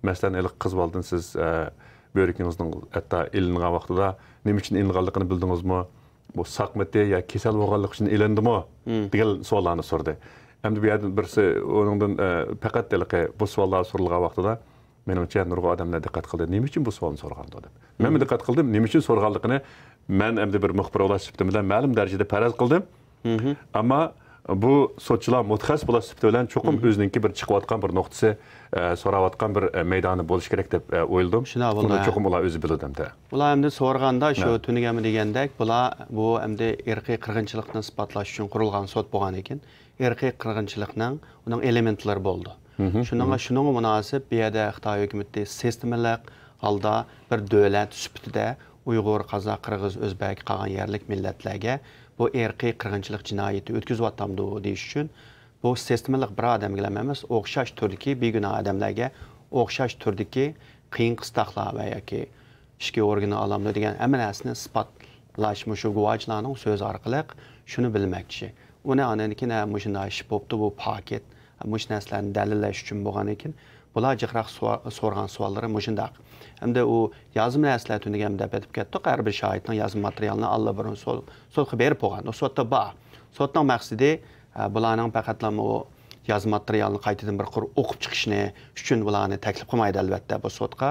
مەسىلەن، ھېلىقى قىز بالىدىن سىز، ئە، بۆرىكىڭىزنىڭ ھەتتا ئېلىنغان ۋاقتىدا نېمە ئۈچۈن ئېلىنغانلىقىنى بىلدىڭىزمۇ؟ بۇ ساقمىتى يا كېسەل بولغانلىقى ئۈچۈن ئېلىندىمۇ؟ دېگەن سوئاللارنى سورىدى. ئەمدى بۇ يەردىن بىرسى ئۇنىڭدىن، ئە، پەقەت ھېلىقى بۇ سوئاللار سورىلغان ۋاقتىدا، مېنىڭچە، نۇرغۇن ئادەملەر دىققەت قىلدى. نېمە ئۈچۈن بۇ سوئالنى سورىغاندۇ دەپ. مەنمۇ دىققەت قىلدىم، نېمە ئۈچۈن سورىغانلىقىنى. مەن ئەمدى بىر مۇخبىر بولاش سۈپىتىم بىلەن مەلۇم دەرىجىدە پەرەز قىلدىم. ئەمما بۇ سوتچىلار مۇتەخەسسىس بولاش سۈپىتى بىلەن چوقۇم ئۆزىنىڭكى بىر چىقىۋاتقان بىر نۇقتىسى، ئە، سوراۋاتقان بىر، ئە، مەيدانى بولۇشى كېرەك دەپ، ئە، ئويلىدىم. شۇنداق بولدى، بۇنى ھە. چوقۇم ئۇلار ئۆزى بىلىدۇ ئەمدى. ئۇلار ئەمدى سورىغاندا شۇ ھە. تۈنۈگۈنمۇ دېگەندەك، بۇلار بۇ ئەمدى ئىرقىي قىرغىنچىلىقنى ئىسپاتلاش ئۈچۈن قۇرۇلغان سوت بولغاندىكىن، ئىرقىي قىرغىنچىلىقنىڭ ئۇنىڭ ئېلېمېنتلىرى بولىدۇ. شۇنىڭغا، شۇنىڭغا مۇناسىپ بۇ يەردە خىتاي ھۆكۈمىتى سىستېمىلىق ھالدا بىر دۆلەت سۈپىتىدە ئۇيغۇر، قازاق، قىرغىز، ئۆزبەك، قالغان يەرلىك مىللەتلەرگە بۇ ئىرقىي قىرغىنچىلىق جىنايىتى ئۆتكۈزۈۋاتامدۇ دېيىش ئۈچۈن، بۇ سىستېمىلىق بىر ئادەمگىلا ئەمەس، ئوخشاش تۈردىكى بىگۇناھ ئادەملەرگە ئوخشاش تۈردىكى قىيىن قىستاقلار ۋە ياكى ئىچكى ئورگىنى ئالامدۇ دېگەن ھەممە نەرسىنى ئىسپاتلاش مۇشۇ گۇۋاچىلارنىڭ سۆزى ئارقىلىق شۇنى بىلمەكچى. ئۇنى ئاندىن كېيىن، ھە، مۇشۇنداق ئىش بوپتۇ، بۇ پاكىت، مۇشۇ نەرسىلەرنى دەلىللەش ئۈچۈن بولغاندىن كېيىن، بۇلار جىقراق سوئا-، سورىغان سوئاللىرى مۇشۇنداق. ئەمدى ئۇ يازما نەرسىلەر تۈنۈگۈن دەپ ئۆتۈپ كەتتۇق. ھەر بىر شاھىتنىڭ يازما ماتېرىيالىنى ئاللىبۇرۇن سول-، سوتقا بېرىپ بولغان. ئۇ سوتتا بار. سوتنىڭ مەقسىتى، ئە، بۇلارنىڭ پەقەتلا ئۇ يازما ماتېرىيالنى قايتىدىن بىر قۇر ئوقۇپ چىقىشنى ئۈچۈن بۇلارنى تەكلىپ قىلمايدۇ، ئەلۋەتتە، بۇ سوتقا.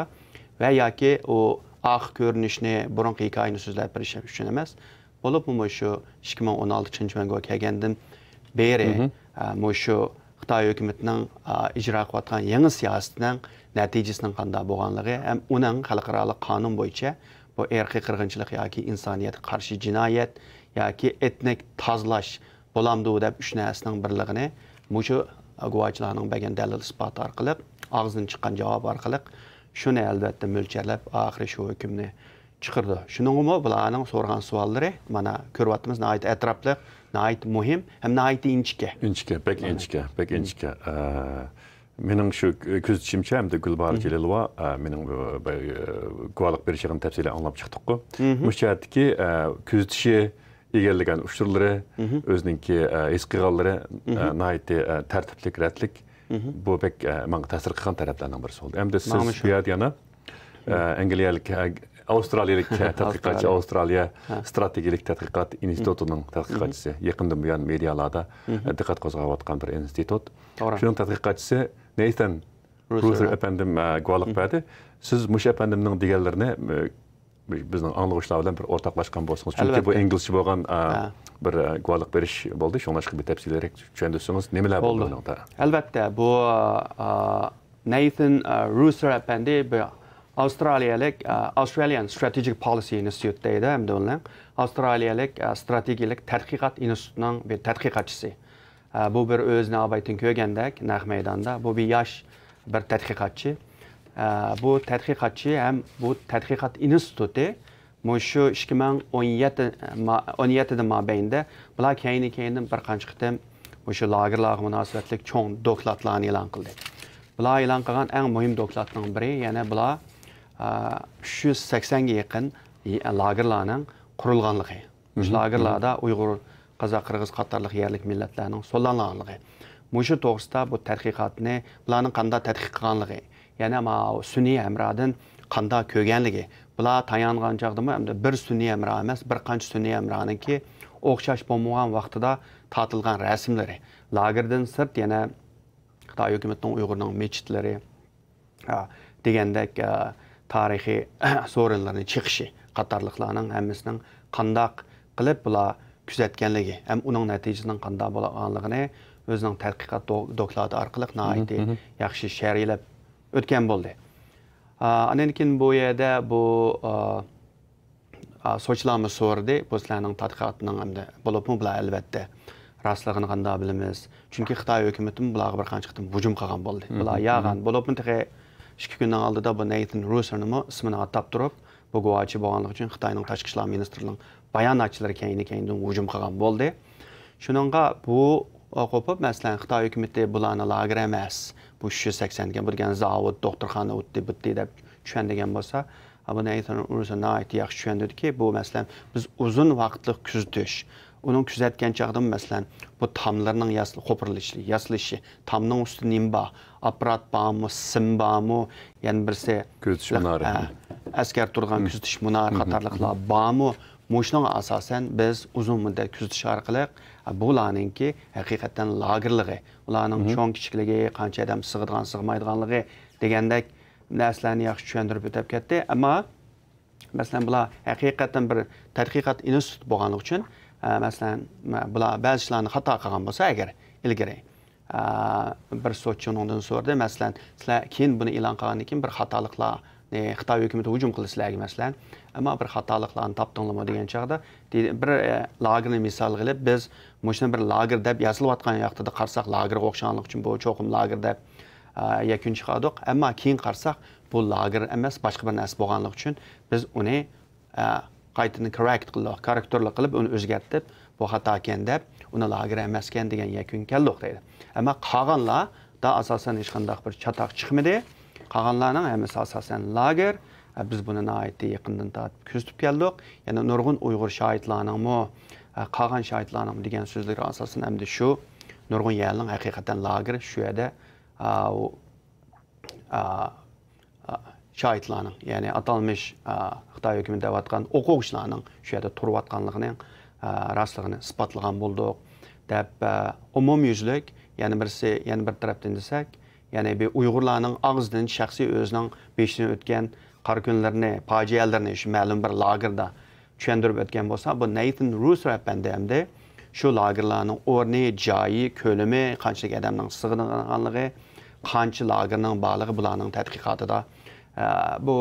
ۋە ياكى ئۇ ئارقا كۆرۈنۈشنى، بۇرۇنقى ھېكايىنى سۆزلەپ بېرىش ئۈچۈن ئەمەس. بولۇپمۇ مۇشۇ ئىككى مىڭ ئون ئالتىنچى يىل مەن گۇۋاھ كەلگەندىن بېرى، مھم. ئە، مۇشۇ خىتاي ھۆكۈمىتىنىڭ، ئە، ئىجرا قىلىۋاتقان يېڭى سىياسىتىنىڭ نەتىجىسىنىڭ قانداق بولغانلىقى ھەم ئۇنىڭ خەلقئارالىق قانۇن بويىچە بۇ ئىرقىي قىرغىنچىلىق ياكى ئىنسانىيەتكە قارشى جىنايەت ياكى ئېتنىك تازىلاش بولامدۇ دەپ ئۈچ نەرسىنىڭ بىرلىكىنى مۇشۇ گۇۋاھچىلارنىڭ بەرگەن دەلىل-ئىسپاتى ئارقىلىق، ئاغزىدىن چىققان جاۋاب ئارقىلىق شۇنى ئەلۋەتتە مۆلچەرلەپ، ئاخىرى شۇ ھۆكۈمنى چىقىرىدۇ. شۇنىڭغىمۇ بۇلارنىڭ سورىغان سوئاللىرى، مانا، كۆرۈۋاتىمىز، ناھايىتى ئەتراپلىق، ناھايىتى مۇھىم ھەم ناھايىتى ئىنچىكە. ئىنچىكە، بەك مانا. ئىنچىكە، بەك مم. ئىنچىكە. ئە، مېنىڭ شۇ كۆزىتىشىمچە، ئەمدى گۈلباھار مم. جېلىلوۋا، ئە، مېنىڭ، ئە، بە-، ئە، گۇۋاھلىق بېرىش يىغىنى تەپسىلىي ئاڭلاپ چىقتۇققۇ. مم. مۇشۇ جەھەتتىكى، ئە، كۆزىتىشى، ئىگىلىگەن ئۇچۇرلىرى، مم. ئۆزىنىڭكى، ئە، ھېس قىلغانلىرى، ئە، مم. ناھايىتى، ئە، تەرتىپلىك، رەتلىك. مم. بۇ بەك، ئە، ماڭا تەسىر قىلغان تەرەپلەرنىڭ بىرسى بولدى. ئەمدى سىز ماڭىمۇ شۇ. بۇ يەردە يەنە، ئە، ئەنگلىيەلىك، ئە، ئاۋسترالىيەلىك، ئە، تەتقىقاتچى، ئاۋسترالىيە. ئاۋسترالىيە ھە. ستراتېگىيەلىك تەتقىقات مم. ئىنستىتۇتىنىڭ تەتقىقاتچىسى. مم. يېقىندىن بۇيان مېدىيالاردا، مم. ئە، دىققەت قوزغاۋاتقان بىر ئىنستىتۇت. توغرا. شۇنىڭ تەتقىقاتچىسى نېيسەن رۇسېر رۇسېر ئەپەندىم، ئە، گۇۋاھلىق مم. بەردى. سىز مۇشۇ ئەپەندىمنىڭ دېگەنلىرىنى، ئە، بىزنىڭ ئاڭلىغۇچىلار بىلەن بىر ئورتاقلاشقان بولسىڭىز. چۈنكى بۇ ئەلۋەتتە. ئىنگلىزچە بولغان، ئە، ھە. بىر، ئە، گۇۋاھلىق بېرىش بولدى. شۇڭلاشقا بىر تەپسىلىيرەك چۈشەندۈرسىڭىز، نېمىلەر بولدى بۇنىڭدا؟ ئەلۋەتتە، بۇ، ئە، نېيسەن، ئە، رۇسېر ئەپەندى بىر ئاۋسترالىيەلىك، ئە، Australian Strategic Policy Institute دەيدۇ، ئەمدى ئۇنى. ئاۋسترالىيەلىك، ئە، ستراتېگىيەلىك تەتقىقات ئىنستىتۇتىنىڭ بىر تەتقىقاتچىسى. ئە، بۇ بىر ئۆزىنى ئاۋايتىن كۆرگەندەك نەق مەيداندا، بۇ بىر ياش بىر تەتقىقاتچى. ئە، بۇ تەتقىقاتچى ھەم بۇ تەتقىقات ئىنستىتۇتى مۇشۇ ئىككى مىڭ ئون يەتتە ما-، ئون يەتتىدىن مابەينىدە بۇلار كەينى-كەينىدىن بىر قانچە قېتىم مۇشۇ لاگېرلارغا مۇناسىۋەتلىك چوڭ دوكلاتلارنى ئېلان قىلدى. بۇلار ئېلان قىلغان ئەڭ مۇھىم دوكلاتنىڭ بىرى، يەنە بۇلار، ئە، ئۈچ يۈز سەكسەنگە يېقىن لاگېرلارنىڭ قۇرۇلغانلىقى. مۇشۇ مم، لاگېرلاردا مم. ئۇيغۇر، قازاق، قىرغىز قاتارلىق يەرلىك مىللەتلەرنىڭ سولانغانلىقى. مۇشۇ توغرىسىدا بۇ تەتقىقاتنى، بۇلارنىڭ قانداق تەتقىق قىلغانلىقى، يەنە ماۋۇ سۈنئىي ھەمراھدىن قانداق كۆرگەنلىكى، بۇلار تايانغان چاغدىمۇ ئەمدى بىر سۈنئىي ھەمراھ ئەمەس، بىر قانچە سۈنئىي ھەمراھنىڭكى ئوخشاش بولمىغان ۋاقتىدا تارتىلغان رەسىملىرى، لاگېردىن سىرت يەنە خىتاي ھۆكۈمىتىنىڭ ئۇيغۇرنىڭ مەسچىتلىرى، ئا، دېگەندەك، ئا، تارىخىي سورۇنلىرىنى چېقىشى قاتارلىقلارنىڭ ھەممىسىنىڭ قانداق قىلىپ بۇلار كۆزەتكەنلىكى ھەم ئۇنىڭ نەتىجىسىنىڭ قانداق بولغانلىقىنى ئۆزىنىڭ تەتقىقات دو-، دوكلاتى ئارقىلىق ناھايىتى مھم، مھم. ياخشى شەرھلەپ ئۆتكەن بولدى. ئا، ئاندىن كېيىن بۇ يەردە بۇ، ئا، ئا، سوتچىلارمۇ سورىدى، بۇ سىلەرنىڭ تەتقىقاتنىڭ ئەمدى، بولۇپمۇ بۇلار ئەلۋەتتە راستلىقىنى قانداق بىلىمىز؟ چۈنكى خىتاي ھۆكۈمىتىمۇ بۇلارغا بىر قانچە قېتىم ھۇجۇم قىلغان بولدى. مھم، بۇلار يالغان. مھم. بولۇپمۇ تېخى ئىككى كۈننىڭ ئالدىدا بۇ نېيسەن رۇسېرنىمۇ ئىسمىنى ئاتاپ تۇرۇپ، بۇ گۇۋاھچى بولغانلىقى ئۈچۈن خىتاينىڭ تاشقى ئىشلار مىنىستىرلىقىنىڭ باياناتچىلىرى كەينى-كەينىدىن ھۇجۇم قىلغان بولدى. شۇنىڭغا بۇ قوپۇپ، مەسىلەن، خىتاي ھۆكۈمىتى بۇلارنى لاگېر ئەمەس، بۇ ئۈچ يۈز سەكسەن دېگەن بۇ دېگەن زاۋۇت، دوختۇرخانا، ئۇتتى، بۇتتى دەپ چۈشەندۈرگەن بولسا، بۇنى ئېيتون ئۇرسون ناھايىتى ياخشى چۈشەندۈردىكى، بۇ، مەسىلەن، بىز ئۇزۇن ۋاقىتلىق كۆزىتىش، ئۇنىڭ كۆزەتكەن چاغدىمۇ، مەسىلەن، بۇ تاملىرىنىڭ ياس-، قوپۇرۇلۇشى، ياسىلىشى، تامنىڭ ئۈستىدە نېمە بار، ئاپپارات بارمۇ، سىم بارمۇ، يەنە بىرسى، كۆزىتىش مۇنارى. ھە، ئەسكەر تۇرىدىغان مم. كۆزىتىش مۇنارى مم. قاتارلىقلار بارمۇ؟ مۇشۇنىڭغا ئاساسەن بىز ئۇزۇن مۇددەت كۆزىتىش ئارقىلىق، بۇلارنىڭكى ھەقىقەتەن لاگېرلىقى، ئۇلارنىڭ مم. چوڭ كىچىكلىكى، قانچە ئادەم سىغىدىغان، سىغمايدىغانلىقى دېگەندەك نەرسىلەرنى ياخشى چۈشەندۈرۈپ ئۆتۈپ كەتتى. ئەمما، مەسىلەن، بۇلار ھەقىقەتەن بىر تەتقىقات ئىنستىتۇتى بولغانلىقى ئۈچۈن، ئە، مەسىلەن، بۇلار بەزى ئىشلارنى خاتا قىلغان بولسا ئەگەر ئىلگىرى، ئە، بىر سوتچى ئۇنىڭدىن سورىدى، مەسىلەن، سىلەر كېيىن بۇنى ئېلان قىلغاندىن كېيىن بىر خاتالىقلارنى، خىتاي ھۆكۈمىتى ھۇجۇم قىلدى سىلەرگە، مەسىلەن، ئەمما بىر خاتالىقلارنى تاپتىڭلارمۇ دېگەن چاغدا، دېدى، بىر، ئە، لاگېرنى مىسال قىلىپ، بىز مۇشۇنى بىر لاگېر دەپ ياسىلىۋاتقان ۋاقتىدا قارىساق، لاگېرغا ئوخشىغانلىقى ئۈچۈن بۇ چوقۇم لاگېر دەپ، ئە، يەكۈن چىقاردۇق. ئەمما كېيىن قارىساق، بۇ لاگېر ئەمەس، باشقا بىر نەرسە بولغانلىقى ئۈچۈن بىز ئۇنى، ئە، قايتىدىن كوررېكت قىلدۇق، كوررېكتورلۇق قىلىپ ئۇنى ئۆزگەرتىپ، بۇ خاتاكەن دەپ، ئۇنى لاگېر ئەمەسكەن دېگەن يەكۈنگە كەلدۇق دەيدۇ. ئەمما قالغانلاردا ئاساسەن ھېچقانداق بىر چاتاق چىقمىدى. قالغانلارنىڭ ھەممىسى ئاساسەن لاگېر. ئە، بىز بۇنى ناھايىتى يېقىندىن تارتىپ كۆزىتىپ كەلدۇق. يەنە نۇرغۇن ئۇيغۇر شاھىتلارنىڭمۇ، ئە، قالغان شاھىتلارنىڭمۇ دېگەن سۆزلىرى ئاساسەن ئەمدى شۇ نۇرغۇن يەرنىڭ ھەقىقەتەن لاگېر شۇ يەردە، ئە، ئۇ ئا، ئا، شاھىتلارنىڭ، يەنى ئاتالمىش، ئا، خىتاي ھۆكۈمىتى دەۋاتقان ئوقۇغۇچىلارنىڭ شۇ يەردە تۇرۇۋاتقانلىقىنىڭ، ئا، راستلىقىنى ئىسپاتلىغان بولدۇق، دەپ، ئا، ئومۇميۈزلۈك، يەنە بىرسى، يەنە بىر تەرەپتىن دېسەك، يەنى بۇ ئۇيغۇرلارنىڭ ئاغزىدىن شەخسىي ئۆزىنىڭ بېشىدىن ئۆتكەن قارا كۈنلىرىنى، پاجىئەلىرىنى شۇ مەلۇم بىر لاگېردا چۈشەندۈرۈپ ئۆتكەن بولسا، بۇ نەيسەن رۇسسېل ئەپەندى ئەمدى شۇ لاگېرلارنىڭ ئورنى، جايى، كۆلىمى، قانچىلىك ئادەمنىڭ سىغىنىدىغانلىقى، قانچە لاگېرنىڭ بارلىقى بۇلارنىڭ تەتقىقاتىدا. ئە، بۇ،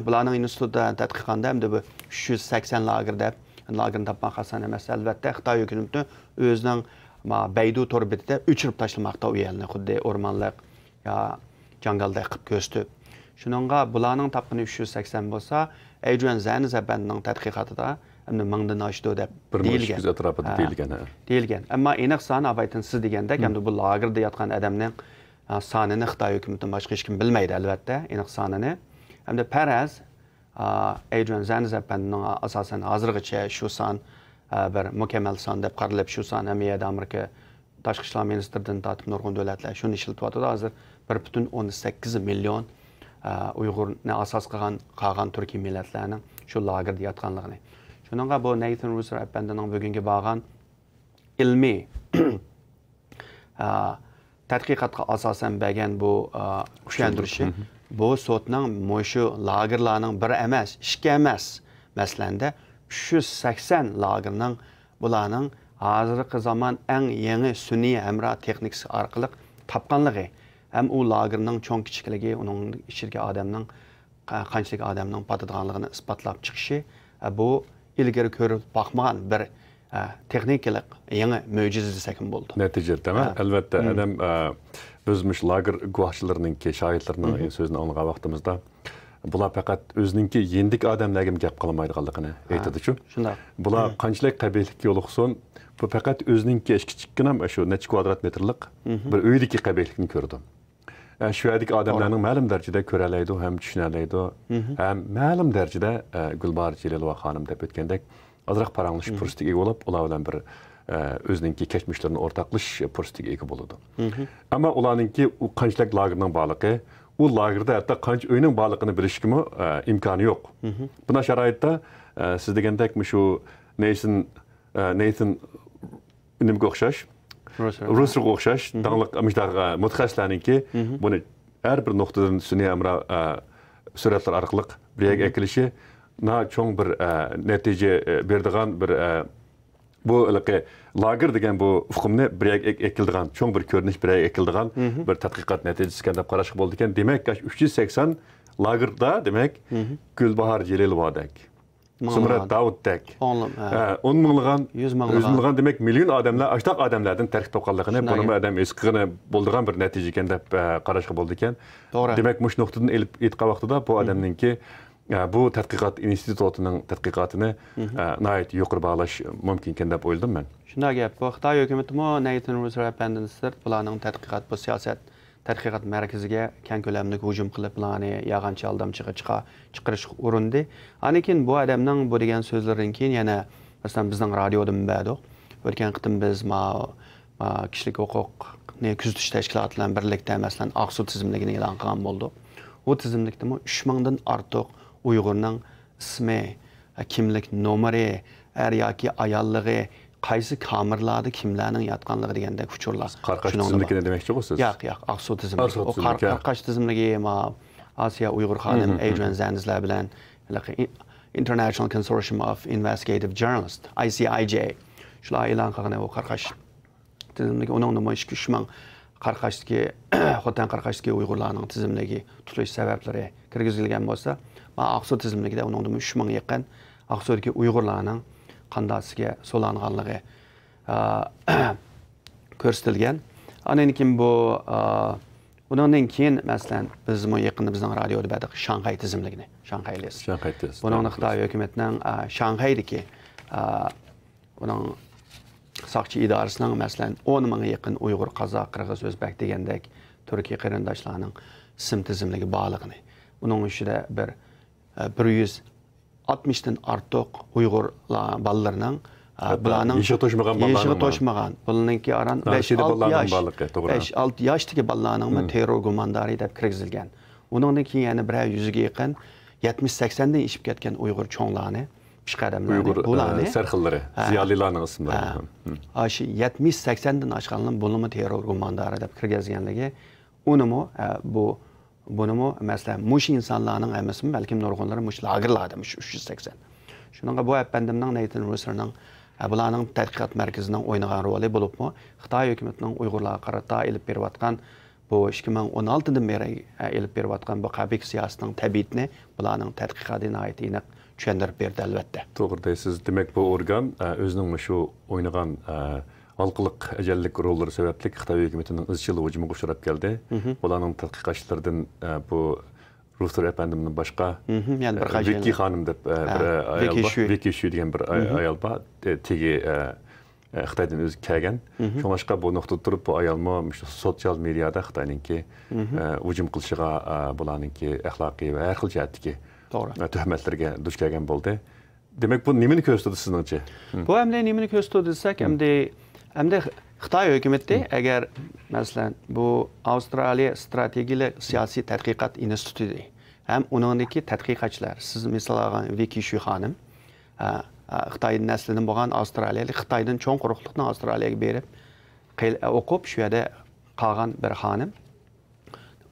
بۇلارنىڭ ئىنستىتۇتتا تەتقىق قىلغاندا ئەمدى بۇ ئۈچ يۈز سەكسەن لاگېر دەپ، لاگېرنى تاپقان ئاسان ئەمەس. ئەلۋەتتە، خىتاي ھۆكۈمىتى ئۆزىنىڭ ما بەيدۇ تور بېتىدە ئۆچۈرۈپ تاشلىماقتا ئۇ يەرنى، خۇددى ئورمانلىق يا جاڭگالدەك قىلىپ كۆرسىتىپ. شۇنىڭغا بۇلارنىڭ تاپقىنى ئۈچ يۈز سەكسەن بولسا، ئەيدرىيان زەنز ئەپەندىنىڭ تەتقىقاتىدا ئەمدى مىڭدىن ئاشىدۇ دەپ بىر مىڭ ئۈچ يۈز دېيىلگەن. ئەتراپىدا ھە، دېيىلگەن، ھە. دېيىلگەن. ئەمما ئېنىق سان، ئاۋايتىن سىز دېگەندەك، مم. ئەمدى بۇ لاگېردا ياتقان ئادەمنىڭ، ئا، سانىنى خىتاي ھۆكۈمىتىدىن باشقا ھېچكىم بىلمەيدۇ، ئەلۋەتتە، ئېنىق سانىنى. ئەمدى پەرەز، ئا، ئەيدرىيان زەنز ئەپەندىنىڭ ئاساسەن ھازىرغىچە شۇ سان، ئا، بىر مۇكەممەل سان دەپ قارىلىپ، شۇ سان ھەممە يەردە ئامېرىكا تاشقى ئىشلار مىنىستىرىدىن تارتىپ نۇرغۇن دۆلەتلەر شۇنى ئىشلىتىۋاتىدۇ. ھازىر بىر پۈتۈن ئون سەككىز مىليون، ئە، ئۇيغۇرنى ئاساس قىلغان قالغان تۈركىي مىللەتلەرنىڭ شۇ لاگېردا ياتقانلىقىنى. شۇنىڭغا بۇ نەيسەن رۇسسېل ئەپەندىنىڭ بۈگۈنكى بارغان ئىلمىي، ئە، تەتقىقاتقا ئاساسەن بەرگەن بۇ، ئە، چۈشەندۈرۈشى، مم. بۇ سوتنىڭ مۇشۇ لاگېرلارنىڭ بىر ئەمەس، ئىككى ئەمەس، مەسىلەندە، ئۈچ يۈز سەكسەن لاگېرنىڭ بۇلارنىڭ ھازىرقى زامان ئەڭ يېڭى سۈنئىي ھەمراھ تېخنىكىسى ئارقىلىق تاپقانلىقى ھەم ئۇ لاگېرنىڭ چوڭ كىچىكلىكى، ئۇنىڭ ئىچىدىكى ئادەمنىڭ قا-، قانچىلىك ئادەمنىڭ پاتىدىغانلىقىنى ئىسپاتلاپ چىقىشى، ئە، بۇ ئىلگىرى كۆرۈپ باقمىغان بىر، ئە، تېخنىكىلىق يېڭى مۆجىزە دېسەكمۇ بولىدۇ. نەتىجىدە، ھە. ئەلۋەتتە، مم. ئادەم، ئە، بىز مۇشۇ لاگېر گۇۋاھچىلىرىنىڭكى، شاھىتلىرىنىڭ مم. سۆزىنى ئاڭلىغان ۋاقتىمىزدا، بۇلار پەقەت ئۆزىنىڭكى يېنىدىكى ئادەملەرگىمۇ گەپ قىلمايدىغانلىقىنى ھە، ئېيتىدۇچۇ. شۇنداق. بۇلار مم. قانچىلىك قەبىھلىككە يولۇقسۇن، بۇ پەقەت ئۆزىنىڭكى كىچىككىنە شۇ نەچچە كۋادرات مېتىرلىق مم. بىر ئۆيدىكى قەبىھلىكنى كۆرىدۇ. ئە، شۇ يەردىكى ئادەملەرنىڭ توغرا. مەلۇم دەرىجىدە كۆرەلەيدۇ ھەم چۈشىنەلەيدۇ. مم. ھەم مەلۇم دەرىجىدە، ئە، گۈلباھار جېلىلوۋا خانىم دەپ ئۆتكەندەك، ئازراق پاراڭلىشىش مم. پۇرسىتىگە ئىگە بولۇپ، ئۇلار بىلەن بىر، ئە، ئۆزىنىڭكى كەچمىشلىرىنى ئورتاقلىشىش پۇرسىتىگە ئىگە بولىدۇ. مم. ئەمما ئۇلارنىڭكى ئۇ قانچىلىك لاگېرنىڭ بارلىقى، ئۇ لاگېردا ھەتتا قانچە ئۆينىڭ بارلىقىنى بىلىشكىمۇ، ئە، ئىمكانى يوق. مم. بۇنداق شارائىتتا، ئە، سىز دېگەندەك مۇشۇ نېيسن، ئە، نېيسن نېمىگە ئوخشاش؟ رۇسسېلغا. رۇسسېلغا ئوخشاش مم. داڭلىق مۇشۇنداق، ئە، مۇتەخەسسىسلەرنىڭكى مم. بۇنى ھەر بىر نۇقتىدىن سۈنئىي ھەمراھ، ئە، سۈرەتلەر ئارقىلىق بىر يەرگە مم. ئەكېلىشى ناھايىتى چوڭ بىر، ئە، نەتىجە، ئە، بېرىدىغان بىر، ئە، بۇ ھېلىقى لاگېر دېگەن بۇ ئۇقۇمنى بىر يەرگە ئەك-، ئەكېلىدىغان، چوڭ بىر كۆرۈنۈش، بىر يەرگە ئەكېلىدىغان مم. بىر تەتقىقات نەتىجىسىكەن دەپ قاراشقا بولىدىكەن. دېمەك، ئۈچ يۈز سەكسەن لاگېردا، دېمەك، مم. گۈلباھار جېلىلوۋادەك، مىڭلىغان. زۇمرەت داۋۇتتەك. ئوڭلىما، ھە. ھە، ئون مىڭلىغان، يۈز مىڭلىغان. يۈز مىڭلىغان، دېمەك، مىليون ئادەملەر، ئاشتاق ئادەملەردىن تەركىب تاپقانلىقىنى شۇنداق بۇنىمۇ گەپ. ئادەم ھېس قىلغىلى بولىدىغان بىر نەتىجە ئىكەن دەپ، ئە، قاراشقا بولىدىكەن. توغرا. دېمەك، مۇشۇ نۇقتىدىن ئېلىپ ئېيتقان ۋاقتىدا بۇ مم. ئادەمنىڭكى، ئە، بۇ تەتقىقات ئىنستىتۇتىنىڭ تەتقىقاتىنى، مم. ئە، ناھايىتى يۇقىرى باھالاش مۇمكىنكەن دەپ ئويلىدىم مەن. شۇنداق گەپ. بۇ خىتاي ھۆكۈمىتىمۇ نەيسەن رۇسسېل ئەپەندىدىن سىرت بۇلارنىڭ تەتقىقات، بۇ سىياسەت تەتقىقات مەركىزىگە كەڭ كۆلەملىك ھۇجۇم قىلىپ، بۇلارنى يالغانچى ئالدامچىغا چىقا-، چىقىرىشقا ئۇرۇندى. ئاندىن كېيىن بۇ ئادەمنىڭ بۇ دېگەن سۆزلىرىدىن كېيىن يەنە، مەسىلەن، بىزنىڭ رادىيودىمۇ بەردۇق. ئۆتكەن قېتىم بىز ما، ما كىشىلىك ھوقۇقنى كۆزىتىش تەشكىلاتى بىلەن بىرلىكتە، مەسىلەن، ئاقسۇ تىزىملىكىنى ئېلان قىلغان بولدۇق. بۇ تىزىملىكتىمۇ ئۈچ مىڭدىن ئارتۇق ئۇيغۇرنىڭ ئىسمى، كىملىك نومۇرى، ئەر ياكى ئاياللىقى، قايسى كامېرلاردا كىملەرنىڭ ياتقانلىقى دېگەندەك ئۇچۇرلار. قاراقاش شۇنىڭدا تىزىملىكىنى بار. دېمەكچىغۇ سىز؟ ياق، ياق، ئاقسۇ تىزىملىكى. ئاقسۇ ئۇ قار-، تىزىملىكى، ھە. قاراقاش تىزىملىكى، ما، ئاسىيا ئۇيغۇر خانىم، مم، مم، ئەيدرىيان زەنزلەر بىلەن، ھېلىقى ئىن-، International Consortium of Investigative Journalists، ئاي سى ئاي جەي، شۇلار ئېلان قىلغان ئۇ قاراقاش تىزىملىكى، ئۇنىڭدىمۇ ئىككى، ئۈچ مىڭ قاراقاشتىكى، خوتەن قاراقاشتىكى ئۇيغۇرلارنىڭ تىزىملىكىگە تۇتۇلۇش سەۋەبلىرى كىرگۈزۈلگەن بولسا، ما ئاقسۇ تىزىملىكىدە ئۇنىڭدىمۇ ئۈچ مىڭ يېقىن ئاقسۇدىكى ئۇيغۇرلارنىڭ قانداقسىگە سولانغانلىقى، ئا، كۆرسىتىلگەن. ئاندىن كېيىن بۇ، ئا، ئۇنىڭدىن كېيىن، مەسىلەن، بىزمۇ يېقىندا بىزنىڭ رادىيودا بەردۇق شاڭخەي تىزىملىكىنى، شاڭخەي لىست. شاڭخەي تىزىملىكى. بۇنىڭدا خىتاي ھۆكۈمىتىنىڭ، ئا، شاڭخەيدىكى، ئا، ئۇنىڭ ساقچى ئىدارىسىنىڭ، مەسىلەن، ئون مىڭغا يېقىن ئۇيغۇر، قازاق، قىرغىز، ئۆزبەك دېگەندەك تۈركىي قېرىنداشلارنىڭ ئىسىم تىزىملىكى بارلىقىنى، ئۇنىڭ ئىچىدە بىر، ئە، بىر يۈز ئاتمىشتىن ئارتۇق ئۇيغۇر بالىلىرىنىڭ، ئە، ھەتتا بۇلارنىڭ يېشىغا توشمىغان يېشىغا بالىلارنىڭ توشمىغان، بۇنىڭكى ئاران بەش، ئالتە ياش، بەش، ئالتە ياشتىكى بالىلارنىڭمۇ تېررور گۇماندارى دەپ كىرگۈزۈلگەن. ئۇنىڭدىن كېيىن يەنە بىرەر يۈزگە يېقىن يەتمىش سەكسەندىن ئېشىپ كەتكەن ئۇيغۇر چوڭلارنى، پېشقەدەملەرنى، ئۇيغۇر، بۇلارنى، ئە، سەرخىللىرى، ھە، زىيالىيلارنىڭ ئىسىملىرى. ھە. ھە. ئاشۇ يەتمىش سەكسەندىن ئاشقانلارنى بۇنىمۇ تېررور گۇماندارى دەپ كىرگۈزگەنلىكى، ئۇنىمۇ، ئە، بۇ، بۇنىمۇ، مەسىلەن، مۇشۇ ئىنسانلارنىڭ ھەممىسىمۇ، بەلكىم نۇرغۇنلىرى مۇشۇ لاگېرلاردا، مۇشۇ ئۈچ يۈز سەكسەن. شۇنىڭغا بۇ ئەپەندىمنىڭ، نېيتان رۇسېرنىڭ، ئە، بۇلارنىڭ تەتقىقات مەركىزىنىڭ ئوينىغان رولى بولۇپمۇ، خىتاي ھۆكۈمىتىنىڭ ئۇيغۇرلارغا قارىتا ئېلىپ بېرىۋاتقان بۇ ئىككى مىڭ ئون ئالتىدىن بېرى، ئە، ئېلىپ بېرىۋاتقان بۇ قەبىھ سىياسىتىنىڭ تەبىئىتىنى بۇلارنىڭ تەتقىقاتى ناھايىتى ئېنىق چۈشەندۈرۈپ بېرىدۇ، ئەلۋەتتە. توغرا دەيسىز. دېمەك، بۇ ئورگان، ئە، ئۆزىنىڭ مۇشۇ ئوينىغان، ئە، ھالقىلىق ئەجەللىك روللىرى سەۋەبلىك خىتاي ھۆكۈمىتىنىڭ ئىزچىل ھۇجۇمىغا ئۇچراپ كەلدى. مھم. بۇلارنىڭ تەتقىقاتچىلىرىدىن، ئە، بۇ رۇسېر ئەپەندىمدىن باشقا، مھم، يەنە بىر ئە، قانچە ۋىككى يىل. خانىم دەپ، ئە، ھە، بىر، ئە، ئايال ۋىككى بار. شۈي. ۋىككى شۈي دېگەن بىر ئاي-، مھم. ئايال بار. ئە، تېگى، ئە، ئە، خىتايدىن ئۆزى كەلگەن. مھم. شۇڭلاشقا بۇ نۇقتىدا تۇرۇپ، بۇ ئايالمۇ مۇشۇ سوتسىيال مېدىيادا خىتاينىڭكى، مھم. ئە، ھۇجۇم قىلىشىغا، ئە، بۇلارنىڭكى ئەخلاقىي ۋە ھەر خىل جەھەتتىكى، توغرا، ئە، تۆھمەتلەرگە دۇچ كەلگەن بولدى. دېمەك، بۇ نېمىنى كۆرسىتىدۇ سىزنىڭچە؟ مھم. بۇ ئەمدى نېمىنى كۆرسىتىدۇ دېسەك، مھم. ئەمدى، ئەمدى خىتاي ھۆكۈمىتى، مھم. ئەگەر، مەسىلەن، بۇ ئاۋسترالىيە ئىستراتېگىيەلىك سىياسىي تەتقىقات ئىنستىتۇتى ھەم ئۇنىڭدىكى تەتقىقاتچىلار، سىز مىسال ئالغان ۋىككى شۈي خانىم، ئە، ئە، خىتايدىن نەسلىدىن بولغان ئاۋسترالىيەلىك، خىتايدىن چوڭ قۇرۇقلۇقتىن ئاۋسترالىيەگە بېرىپ، قىل-، ئە، ئوقۇپ، شۇ يەردە قالغان بىر خانىم.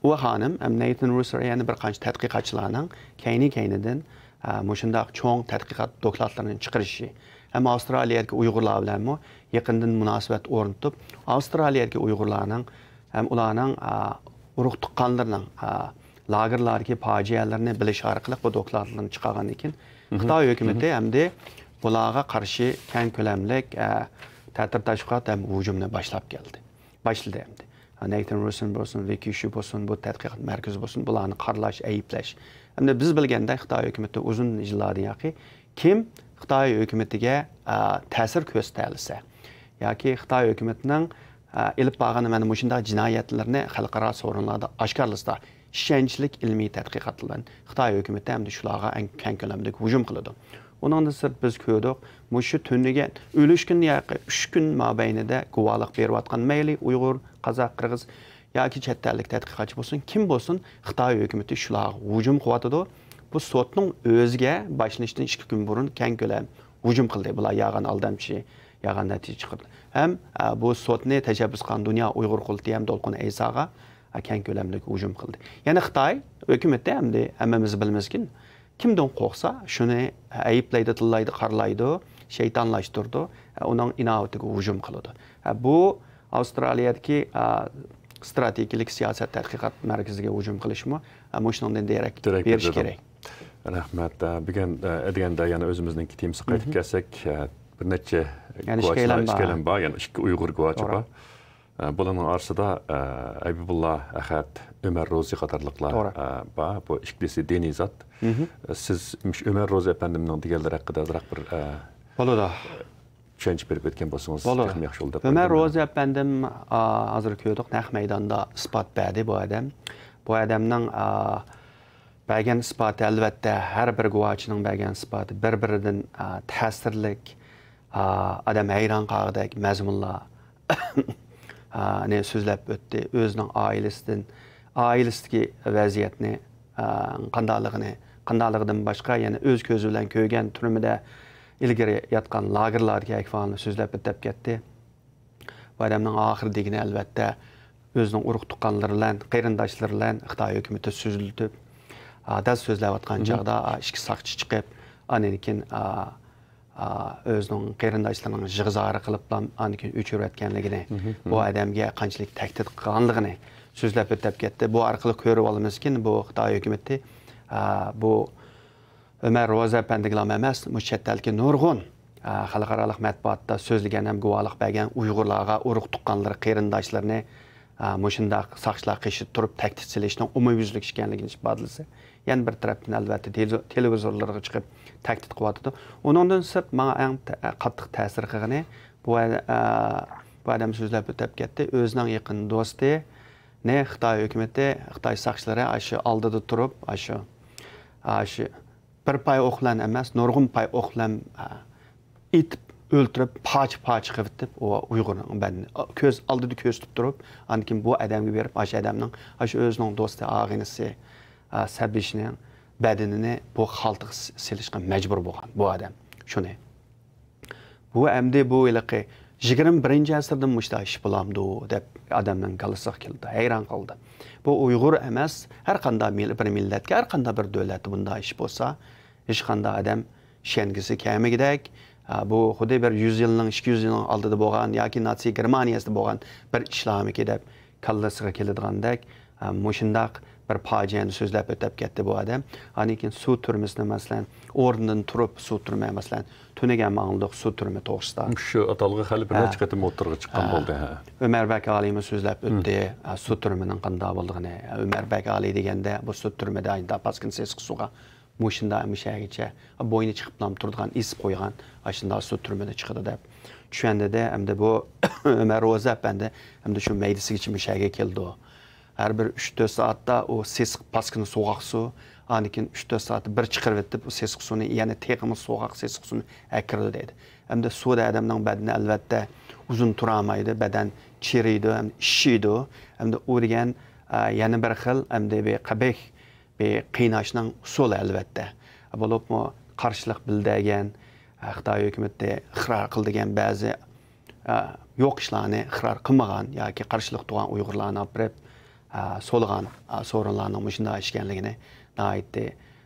ئۇ خانىم، ئەم، نېيتان رۇسېر يەنە بىر قانچە تەتقىقاتچىلارنىڭ كەينى-كەينىدىن، ئە، مۇشۇنداق چوڭ تەتقىقات دوكلاتلىرىنى چىقىرىشى، ھەم ئاۋسترالىيەدىكى ئۇيغۇرلار بىلەنمۇ يېقىندىن مۇناسىۋەت ئورنىتىپ، ئاۋسترالىيەدىكى ئۇيغۇرلارنىڭ ھەم ئۇلارنىڭ، ئا، ئۇرۇق تۇغقانلىرىنىڭ، ئا، لاگېرلاردىكى پاجىئەلىرىنى بىلىش ئارقىلىق بۇ دوكلاتلارنى چىقارغاندىن كېيىن، مھم. خىتاي ھۆكۈمىتى مھم. ئەمدى بۇلارغا قارشى كەڭ كۆلەملىك، ئە، تەتۈر تەشۋىقات ھەم ھۇجۇمنى باشلاپ كەلدى. باشلىدى ئەمدى. نېيتان رۇسېر بولسۇن، ۋىككى شۈي بولسۇن، بۇ تەتقىقات مەركىزى بولسۇن، بۇلارنى قارىلاش، ئەيىبلەش. ئەمدى بىز بىلگەندەك، خىتاي ھۆكۈمىتى ئۇزۇن يىللاردىن ياقى كىم خىتاي ھۆكۈمىتىگە، ئا، تەسىر كۆرسىتەلىسە ياكى خىتاي ھۆكۈمىتىنىڭ، ئا، ئېلىپ بارغان مانا مۇشۇنداق جىنايەتلىرىنى خەلقئارا سورۇنلاردا ئاشكارىلىسا، ئىشەنچلىك ئىلمىي تەتقىقات بىلەن خىتاي ھۆكۈمىتى ئەمدى شۇلارغا ئەڭ كەڭ كۆلەمدىكى ھۇجۇم قىلىدۇ. ئۇنىڭدىن سىرت بىز كۆردۇق، مۇشۇ تۈنۈگۈن، ئۆلۈشكىن ياقى ئۈچ كۈن مابەينىدە گۇۋاھلىق بېرىۋاتقان مەيلى ئۇيغۇر، قازاق، قىرغىز ياكى چەت ئەللىك تەتقىقاتچى بولسۇن، كىم بولسۇن، خىتاي ھۆكۈمىتى شۇلارغا ھۇجۇم قىلىۋاتىدۇ. بۇ سوتنىڭ ئۆزىگە باشلىنىشتىن ئىككى كۈن بۇرۇن كەڭ كۆلەم ھۇجۇم قىلدى. بۇلار يالغان ئالدامچى، يالغان نەتىجە چىقىرىدۇ. ھەم، ئە، بۇ سوتنى تەشەببۇسكار دۇنيا ئۇيغۇر قۇرۇلتىيى ھەم دولقۇن ئەيساغا، ئە، كەڭ كۆلەملىك ھۇجۇم قىلدى. يەنە خىتاي ھۆكۈمىتى ئەمدى ھەممىمىز بىلىمىزكىن، كىمدىن قورقسا، شۇنى ئەيىبلەيدۇ، تىللايدۇ، قارىلايدۇ، شەيتانلاشتۇرىدۇ، ئۇنىڭ ئىناۋىتىگە ھۇجۇم قىلىدۇ. بۇ ئاۋسترالىيەدىكى، ئا، ئىستراتېگىيەلىك سىياسەت تەتقىقات مەركىزىگە ھۇجۇم قىلىشمۇ، ئا، مۇشۇنىڭدىن دېرەك دېرەك بېرىشى بېرىدۇ. كېرەك. رەھمەت. ئا، بۈگۈن، ئا، دېگەندە يەنە ئۆزىمىزنىڭكى تېمىسىغا قايتىپ مھم. كەلسەك، ئا، بىر نەچچە يەنە ئىككى گۇۋاچىلار، ئايلان بار. ئىككى ئايلان بار، يەنە ئىككى ئۇيغۇر گۇۋاچى توغرا. بار. ئە، بۇلارنىڭ ئارىسىدا، ئە، ھەبىبۇللا ئەخەت، ئۆمەر روزى قاتارلىقلار، توغرا. ئە، بار. بۇ ئىككىلىسى دىنىي زات. مھم. ئە، سىز مۇشۇ ئۆمەر روزى ئەپەندىمنىڭ دېگەنلىرى ھەققىدە ئازراق بىر، ئە، بولىدۇ. چۈشەنچە بېرىپ ئۆتكەن بولسىڭىز بولىدۇ. تېخىمۇ ياخشى بولىدۇ دەپ ئۆمەر ئويلايمەن. روزى ئەپەندىم، ئا، ھازىر كۆردۇق، نەق مەيداندا ئىسپات بەردى بۇ ئادەم. بۇ ئادەمنىڭ، ئا، بەرگەن ئىسپاتى، ئەلۋەتتە، ھەر بىر گۇۋاچىنىڭ بەرگەن ئىسپاتى بىر-بىرىدىن، ئا، تەسىرلىك، ئا، ئادەم ھەيران قالغۇدەك مەزمۇنلار، ئا، نى سۆزلەپ ئۆتتى. ئۆزىنىڭ ئائىلىسىدىن، ئائىلىسىدىكى ۋەزىيەتنى، ئا، قانداقلىقىنى، قانداقلىقىدىن باشقا يەنە ئۆز كۆزى بىلەن كۆرگەن تۈرمىدە ئىلگىرى ياتقان لاگېرلاردىكى ئەھۋالنى سۆزلەپ ئۆتۈپ كەتتى. بۇ ئادەمنىڭ ئاخىرى دېگىنى، ئەلۋەتتە، ئۆزىنىڭ ئۇرۇق-تۇغقانلىرى بىلەن، قېرىنداشلىرى بىلەن خىتاي ھۆكۈمىتى سۆزلىتىپ، ئا، دەل سۆزلەۋاتقان مھم. چاغدا، ئا، ئىككى ساقچى چىقىپ، ئاندىن كېيىن، ئا، ئا، ئۆزىنىڭ قېرىنداشلىرىنىڭ يىغا-زارى قىلىپلا، ئاندىن كېيىن ئۆچۈرۈۋەتكەنلىكىنى، مھم. بۇ ئادەمگە قانچىلىك تەھدىت قىلغانلىقىنى سۆزلەپ ئۆتۈپ كەتتى. بۇ ئارقىلىق كۆرۈۋالىمىزكى، بۇ خىتاي ھۆكۈمىتى، ئا، بۇ ئۆمەر روزى ئەپەندىگىلا ئەمەس، مۇشۇ چەت ئەلدىكى نۇرغۇن، ئا، خەلقئارالىق مەتبۇئاتتا سۆزلىگەن ھەم گۇۋاھلىق بەرگەن ئۇيغۇرلارغا ئۇرۇق-تۇغقانلىرى، قېرىنداشلىرىنى، ئا، مۇشۇنداق ساقچىلار قېشىدا تۇرۇپ تەھدىت سېلىشنىڭ ئومۇميۈزلۈك ئىكەنلىكىنى ئىپادىلىسە، يەنە بىر تەرەپتىن، ئەلۋەتتە، تېلېۋىزورلارغا چىقىپ تەھدىت قىلىۋاتىدۇ. ئۇنىڭدىن سىرت، ماڭا ئەڭ تە-، قاتتىق تەسىر قىلغىنى، بۇ، ئا، بۇ ئادەم سۆزلەپ ئۆتۈپ كەتتى، ئۆزىنىڭ يېقىن دوستى، نى خىتاي ھۆكۈمىتى، خىتاي ساقچىلىرى ئاشۇ ئالدىدا تۇرۇپ، ئاشۇ، ئاشۇ بىر پاي ئوق بىلەن ئەمەس، نۇرغۇن پاي ئوق بىلەن، ئا، ئېتىپ، ئۆلتۈرۈپ، پارچە-پارچە قىلىۋېتىپ، ئۇ ئۇيغۇرنىڭ بەدىنى، ئا، كۆز ئالدىدا كۆرسىتىپ تۇرۇپ، ئاندىن كېيىن بۇ ئادەمگە بېرىپ، ئاشۇ ئادەمنىڭ، ئاشۇ ئۆزىنىڭ دوستى، ئاغىنىسى، ئا، سەبىشنىڭ بەدىنىنى بۇ خالتىغا س-، سېلىشقا مەجبۇر بولغان بۇ ئادەم. شۇنى. بۇ ئەمدى بۇ ھېلىقى يىگىرمە بىرىنچى ئەسىردىن مۇشۇنداق ئىش بولامدۇ دەپ ئادەمنىڭ كاللىسىغا كېلىدۇ، ھەيران قالىدۇ. بۇ ئۇيغۇر ئەمەس، ھەر قانداق مىل-، بىر مىللەتكە، ھەر قانداق بىر دۆلەتتە بۇنداق ئىش بولسا، ھېچقانداق ئادەم ئىشەنگۈسى كەلمىگۈدەك، ئا، بۇ خۇددى بىر يۈز يىلنىڭ، ئىككى يۈز يىلنىڭ ئالدىدا بولغان ياكى ناتسى گېرمانىيەسىدە بولغان بىر ئىشلارمىكى دەپ كاللىسىغا كېلىدىغاندەك، ئا، مۇشۇنداق بىر پاجىئەنى سۆزلەپ ئۆتۈپ كەتتى بۇ ئادەم. ئاندىن كېيىن سۇ تۈرمىسىنى، مەسىلەن، ئورنىدىن تۇرۇپ سۇ تۈرمە، مەسىلەن، تۈنۈگۈن ماڭلىدۇق سۇ تۈرمە توغرىسىدا. شۇ ئاتالغۇ خېلى بىر ھە. نەچچە قېتىم ئوتتۇرىغا چىققان ھە. بولدى، ھە. ئۆمەر بەك ئالىيمۇ سۆزلەپ مم. ئۆتتى، ھە، سۇ تۈرمىنىڭ قانداق بولىدىغىنى. ئۆمەر بەك ئالىي دېگەندە، بۇ سۇ تۈرمىدە ئايتا پاسكىنا سېسىق سۇغا مۇشۇنداق مۇشەگىچە بوينى چىقىپلا تۇرىدىغان، ئېسىپ قويغان، ئاشۇنداق سۇ تۈرمىدە چىقىدۇ دەپ چۈشەندى. ئەمدى بۇ ئۆمەر روزى ئەپەندى ئەمدى شۇ مەيدىسىگىچە مۇشەگە كېلىدۇ. ھەر بىر ئۈچ تۆت سائەتتە ئۇ سېسىق پاسكىنا سوغۇق سۇ، ئاندىن كېيىن ئۈچ تۆت سائەتتە بىر چىقىرىۋېتىپ، ئۇ سېسىق سۇنى يەنە تېخىمۇ سوغۇق سېسىق سۇنى ئەكىرىدۇ دەيدۇ. ئەمدى سۇدا ئادەمنىڭ بەدىنى ئەلۋەتتە ئۇزۇن تۇرالمايدۇ، بەدەن چىرىيدۇ، ئەمدى ئىششىيدۇ. ئەمدى ئۇ دېگەن، ئە، يەنە بىر خىل، ئەمدى بىر قەبىھ بىر قىيناشنىڭ ئۇسۇلى ئەلۋەتتە. بولۇپمۇ قارشىلىق بىلدۈرگەن، خىتاي ھۆكۈمىتى ئىقرار قىلىدىغان بەزى، ئا، يوق ئىشلارنى ئىقرار قىلمىغان ياكى قارشىلىق تۇرغان ئۇيغۇرلارنى ئاپىرىپ، ئا، سولىغان، ئا، سورۇنلارنىڭ مۇشۇنداق ئىكەنلىكىنى ناھايىتى،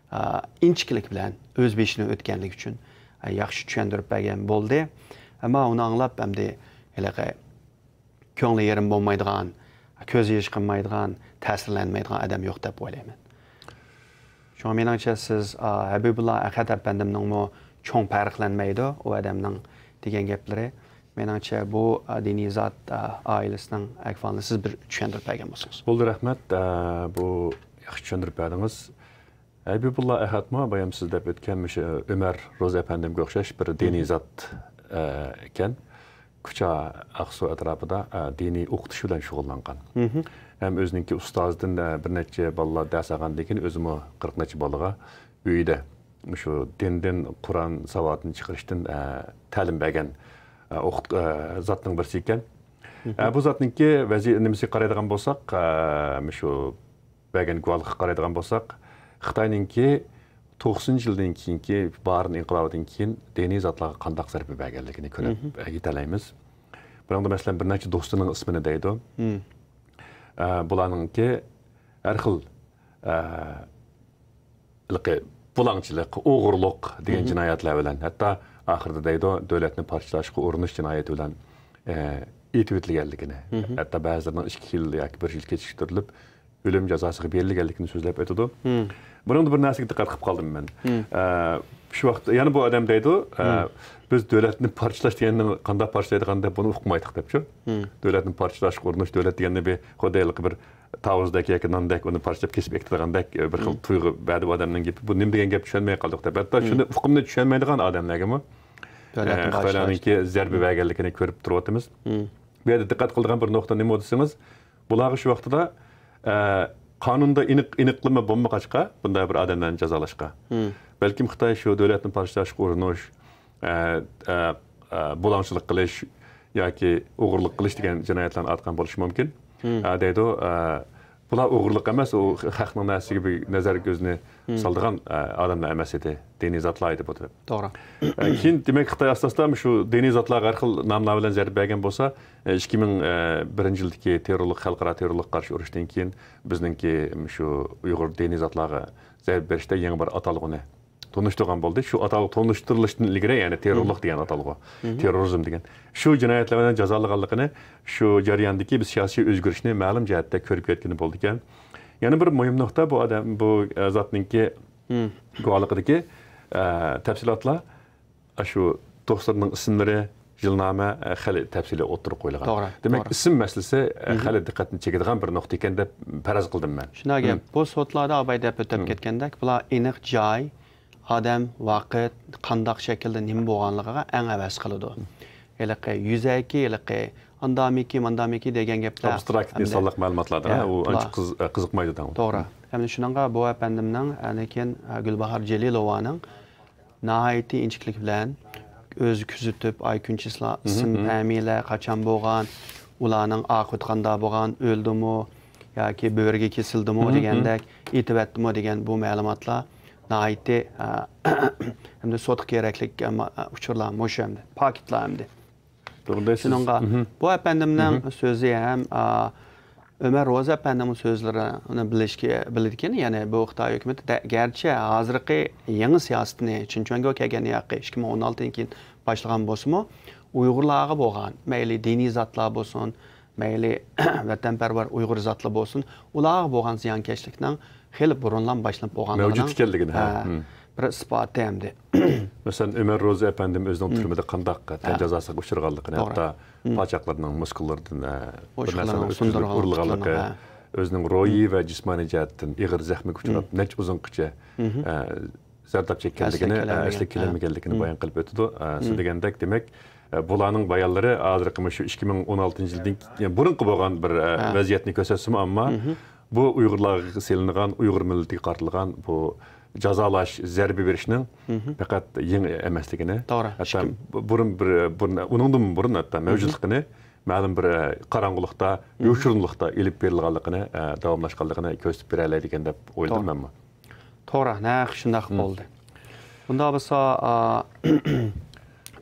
ئا، ئىنچىكىلىك بىلەن ئۆز بېشىدىن ئۆتكەنلىكى ئۈچۈن، ئا، ياخشى چۈشەندۈرۈپ بەرگەن بولدى. ئەمما ئۇنى ئاڭلاپ ئەمدى ھېلىقى كۆڭلى يېرىم بولمايدىغان، كۆزى يېشى قانمايدىغان، تەسىرلەنمەيدىغان ئادەم يوق دەپ ئويلايمەن. شۇڭا مېنىڭچە سىز، ئا، ھەبىبۇللا ئەخەت ئەپەندىمنىڭمۇ چوڭ پەرقلەنمەيدۇ، ئۇ ئادەمنىڭ دېگەن گەپلىرى. مېنىڭچە بۇ، ئا، دىنىي زات، ئا، ئائىلىسىنىڭ ئەھۋالىنى سىز بىر چۈشەندۈرۈپ بەرگەن بولسىڭىز. بولدى، رەھمەت. ئا، بۇ ياخشى چۈشەندۈرۈپ بەردىڭىز. ھەبىبۇللا ئەھەتمۇ بايام سىز دەپ ئۆتكەن مۇشۇ ئۆمەر روزى ئەپەندىمگە ئوخشاش بىر دىنىي مھم. زات، ئە، ئىكەن. كۇچا ئاقسۇ ئەتراپىدا، ئە، دىنىي ئوقۇتۇش بىلەن شۇغۇللانغان. مھم. ھەم ئۆزىنىڭكى ئۇستازىدىن، ئە، بىر نەچچە بالىلار دەرس ئالغاندىن كېيىن ئۆزىمۇ قىرىق نەچچە بالىغا ئۆيىدە مۇشۇ دىندىن قۇرئان ساۋاتىنى چىقىرىشتىن، ئە، تەلىم بەرگەن، ئە، ئوقۇت-، ئە، زاتنىڭ بىرسى ئىكەن. مھم. ئە، بۇ زاتنىڭكى ۋەزى-، نېمىسىگە قارايدىغان بولساق، ئە، مۇشۇ بەرگەن گۇۋاھلىقىغا قارايدىغان بولساق، خىتاينىڭكى توقسىنىنچى يىلدىن كېيىنكى بارىن ئىنقىلابىدىن كېيىن دىنىي زاتلارغا قانداق زەربە بەرگەنلىكىنى كۆرۈپ، مھم. ئە، يېتەلەيمىز. بۇنىڭدا، مەسىلەن، بىر نەچچە دوستىنىڭ ئىسمىنى دەيدۇ. مم. ئە، بۇلارنىڭكى ھەر خىل، ئە، ھېلىقى بۇلاڭچىلىق، ئوغرىلىق دېگەن مھم. جىنايەتلەر بىلەن، ھەتتا ئاخىرىدا دەيدۇ، دۆلەتنى پارچىلاشقا ئۇرۇنۇش جىنايىتى بىلەن، ئە، ئېتىۋېتىلگەنلىكىنى، مھم. ھەتتا بەزىلىرىنىڭ ئىككى يىل ياكى بىر يىل كېچىكتۈرۈلۈپ، ئۆلۈم جازاسىغا بېرىلگەنلىكىنى سۆزلەپ ئۆتىدۇ. مم. بۇنىڭدا بىر نەرسىگە دىققەت قىلىپ قالدىم مەن. مم. ئە، شۇ ۋاقىتتا يەنە بۇ ئادەم دەيدۇ، ئە، مم. بىز دۆلەتنى پارچىلاش دېگەننى قانداق پارچىلايدىغان دەپ بۇنى ئۇقمايتتۇق دەپچۇ. مم. دۆلەتنى پارچىلاشقا ئۇرۇنۇش، دۆلەت دېگەننى بىر خۇددى ھېلىقى بىر تاۋۇزدەك ياكى ناندەك ئۇنى پارچىلاپ كېسىپ ئەكېتىدىغاندەك، ئە، بىر خىل مم. تۇيغۇ بەردى بۇ ئادەمنىڭ گېپى. بۇ نېمە دېگەن گەپ چۈشەنمەي قالدۇق دەپ. ھەتتا مم. شۇنى ئۇقۇمنى چۈشەنمەيدىغان ئادەملەرگىمۇ، دۆلەتنى ئە، پارچىلاش. خىتايلارنىڭكى زەربە بەرگەنلىكىنى كۆرۈپ تۇرۇۋاتىمىز. مم. بۇ يەردە دىققەت قىلىدىغان بىر نۇقتا نېمە دېسىڭىز، بۇلارغا شۇ ۋاقتىدا، ئە، قانۇندا ئېنىق، ئېنىقلىما بولمىغاچقا، بۇنداق بىر ئادەملەرنى جازالاشقا. مم. بەلكىم خىتاي شۇ دۆلەتنى پارچىلاشقا ئۇرۇنۇش، ئە، ئە، ئە، بۇلاڭچىلىق قىلىش ياكى ئوغرىلىق قىلىش دېگەن جىنايەتلەرنى ئاتقان بولۇشى مۇمكىن. مم. ئە، دەيدۇ، ئە، بۇلار ئوغرىلىق ئەمەس، ئۇ خەقنىڭ نەرسىگە بىر نەزەر كۆزىنى مم. سالىدىغان، ئە، ئادەملەر ئەمەس ئىدى. دىنىي زاتلار ئىدى بۇ دەپ. توغرا. ئە، كېيىن، دېمەك، خىتاي ئاستا-ئاستا مۇشۇ دىنىي زاتلارغا ھەر خىل ناملار بىلەن زەربە بەرگەن بولسا، ئە، ئىككى مىڭ بىرىنچى يىلدىكى تېررورلۇق، خەلقئارا تېررورلۇققا قارشى ئۇرۇشتىن كېيىن بىزنىڭكى مۇشۇ ئۇيغۇر دىنىي زاتلارغا زەربە بېرىشتە يېڭى بىر ئاتالغۇنى تونۇشتۇرغان بولدى. شۇ ئاتالغۇ تونۇشتۇرۇلۇشتىن ئىلگىرى، يەنى تېررورلۇق مم. دېگەن ئاتالغۇ، مم. تېررورىزم دېگەن، شۇ جىنايەتلەر بىلەن جازالىغانلىقىنى شۇ جەرياندىكى بىز سىياسىي ئۆزگىرىشنى مەلۇم جەھەتتە كۆرۈپ يەتكىلى بولىدىكەن. يەنە بىر مۇھىم نۇقتا، بۇ ئادەم، بۇ، ئە، زاتنىڭكى مم. گۇۋاھلىقىدىكى، ئە، تەپسىلاتلار ئاشۇ دوستلىرىنىڭ ئىسىملىرى، يىلنامە، ئە، خېلى تەپسىلىي ئوتتۇرىغا قويۇلغان. توغرا، دېمەك، توغرا. ئىسىم مەسىلىسى، ئە، مم. خېلى دىققەتنى چېكىدىغان بىر نۇقتا ئىكەن دەپ پەرەز قىلدىم مەن. شۇنداق گەپ. مم. بۇ سوتلاردا ئاباي دەپ ئۆتۈپ مم. كەتكەندەك، بۇلار ئېنىق جاي، ئادەم، ۋاقىت، قانداق شەكىلدە نېمە بولغانلىقىغا ئەڭ ھەۋەس قىلىدۇ. ھېلىقى يۈزەكى، ھېلىقى ئاندامىكى، ماندامىكى دېگەن گەپلەر ئابستراكت ئەمدى، ئىنسانلىق مەلۇماتلار، ھە، ئۇ ئانچە بۇلار. قىز-، قىزىقمايدۇ دەڭ. توغرا. ئەمدى شۇنىڭغا بۇ ئەپەندىمنىڭ، ئەنە كېيىن، گۈلباھار جېلىلوۋانىڭ ناھايىتى ئىنچىكىلىك بىلەن ئۆزى كۆزىتىپ، ئاي كۈن چىسلا، مھم، ئىسىم، مھم. فامىلە، قاچان بولغان، ئۇلارنىڭ ئاقىۋىتى قانداق بولغان، ئۆلدىمۇ ياكى بۆرىگە كېسىلدىمۇ دېگەندەك، ئېتىۋەتتىمۇ دېگەن بۇ مەلۇماتلار ناھايىتى، ئە، ئەمدى سوتقا كېرەكلىك، ئەمما، ئە، ئۇچۇرلار مۇشۇ ئەمدى، پاكىتلار ئەمدى. توغرا دەيسىز. شۇنىڭغا بۇ ئەپەندىمنىڭ سۆزى ھەم، ئا، ئۆمەر روزى ئەپەندىمنىڭ سۆزلىرىنى بىلىشكە، بىلىدىكەن، يەنى بۇ خىتاي ھۆكۈمىتى دە-، گەرچە ھازىرقى يېڭى سىياسىتىنى چىن چۈەنگو كەلگەندىن ياقى ئىككى مىڭ ئون ئالتىنچى يىل باشلىغان بولسىمۇ، ئۇيغۇرلارغا بولغان، مەيلى دىنىي زاتلار بولسۇن، مەيلى ۋەتەنپەرۋەر ئۇيغۇر زاتلىرى بولسۇن، ئۇلارغا بولغان زىيانكەشلىكنىڭ خېلى بۇرۇنلام باشلىنىپ بولغانلىقىنىڭ، مەۋجۇت ئىكەنلىكىنى، ھە، ھە، بىر ئىسپاتى ئەمدى. مەسىلەن، ئۆمەر روزى ئەپەندىم ئۆزىنىڭ تۈرمىدە قانداق تەن جازاسىغا ئۇچرىغانلىقىنى، ھەتتا پاچاقلىرىنىڭ مۇسكۇللىرىدىن، ھە، بىر نەرسىنىڭ ئۆتكۈزۈلۈپ ئۇرۇلغانلىقى، ئۆزىنىڭ روھىي ۋە جىسمانىي جەھەتتىن ئېغىر زەخمىگە ئۇچراپ، نەچچە ئۇزۇنغىچە، ھە، زەرداب چەككەنلىكىنى، ئەسلىگە كېلەلمىگەنلىكىنى بايان قىلىپ ئۆتىدۇ. ئە، سىز دېگەندەك، دېمەك، ئە، بۇلارنىڭ بايانلىرى ھازىرقى مۇشۇ ئىككى مىڭ ئون ئالتىنچى يىلدىن كېيىن، بۇرۇنقى بولغان بىر، ئە، ۋەزىيەتنى كۆرسەتسىمۇ، ئەمما بۇ ئۇيغۇرلارغا سېلىنغان، ئۇيغۇر مىللىتىگە قارىتىلغان بۇ جازالاش، زەربە بېرىشنىڭ پەقەت يېڭى ئەمەسلىكىنى، توغرا، ھەتتا بۇ-، بۇرۇن بىر، بۇرۇن، ئۇنىڭدىن بۇرۇن ھەتتا مەۋجۇتلۇقىنى مەلۇم بىر، ئە، قاراڭغۇلۇقتا، يوشۇرۇنلۇقتا ئېلىپ بېرىلغانلىقىنى، ئە، داۋاملاشقانلىقىنى كۆرسىتىپ بېرەلەيدىكەن دەپ ئويلىدىم مەنمۇ. توغرا، نەق شۇنداق بولدى. بۇنداق بولسا، ئا،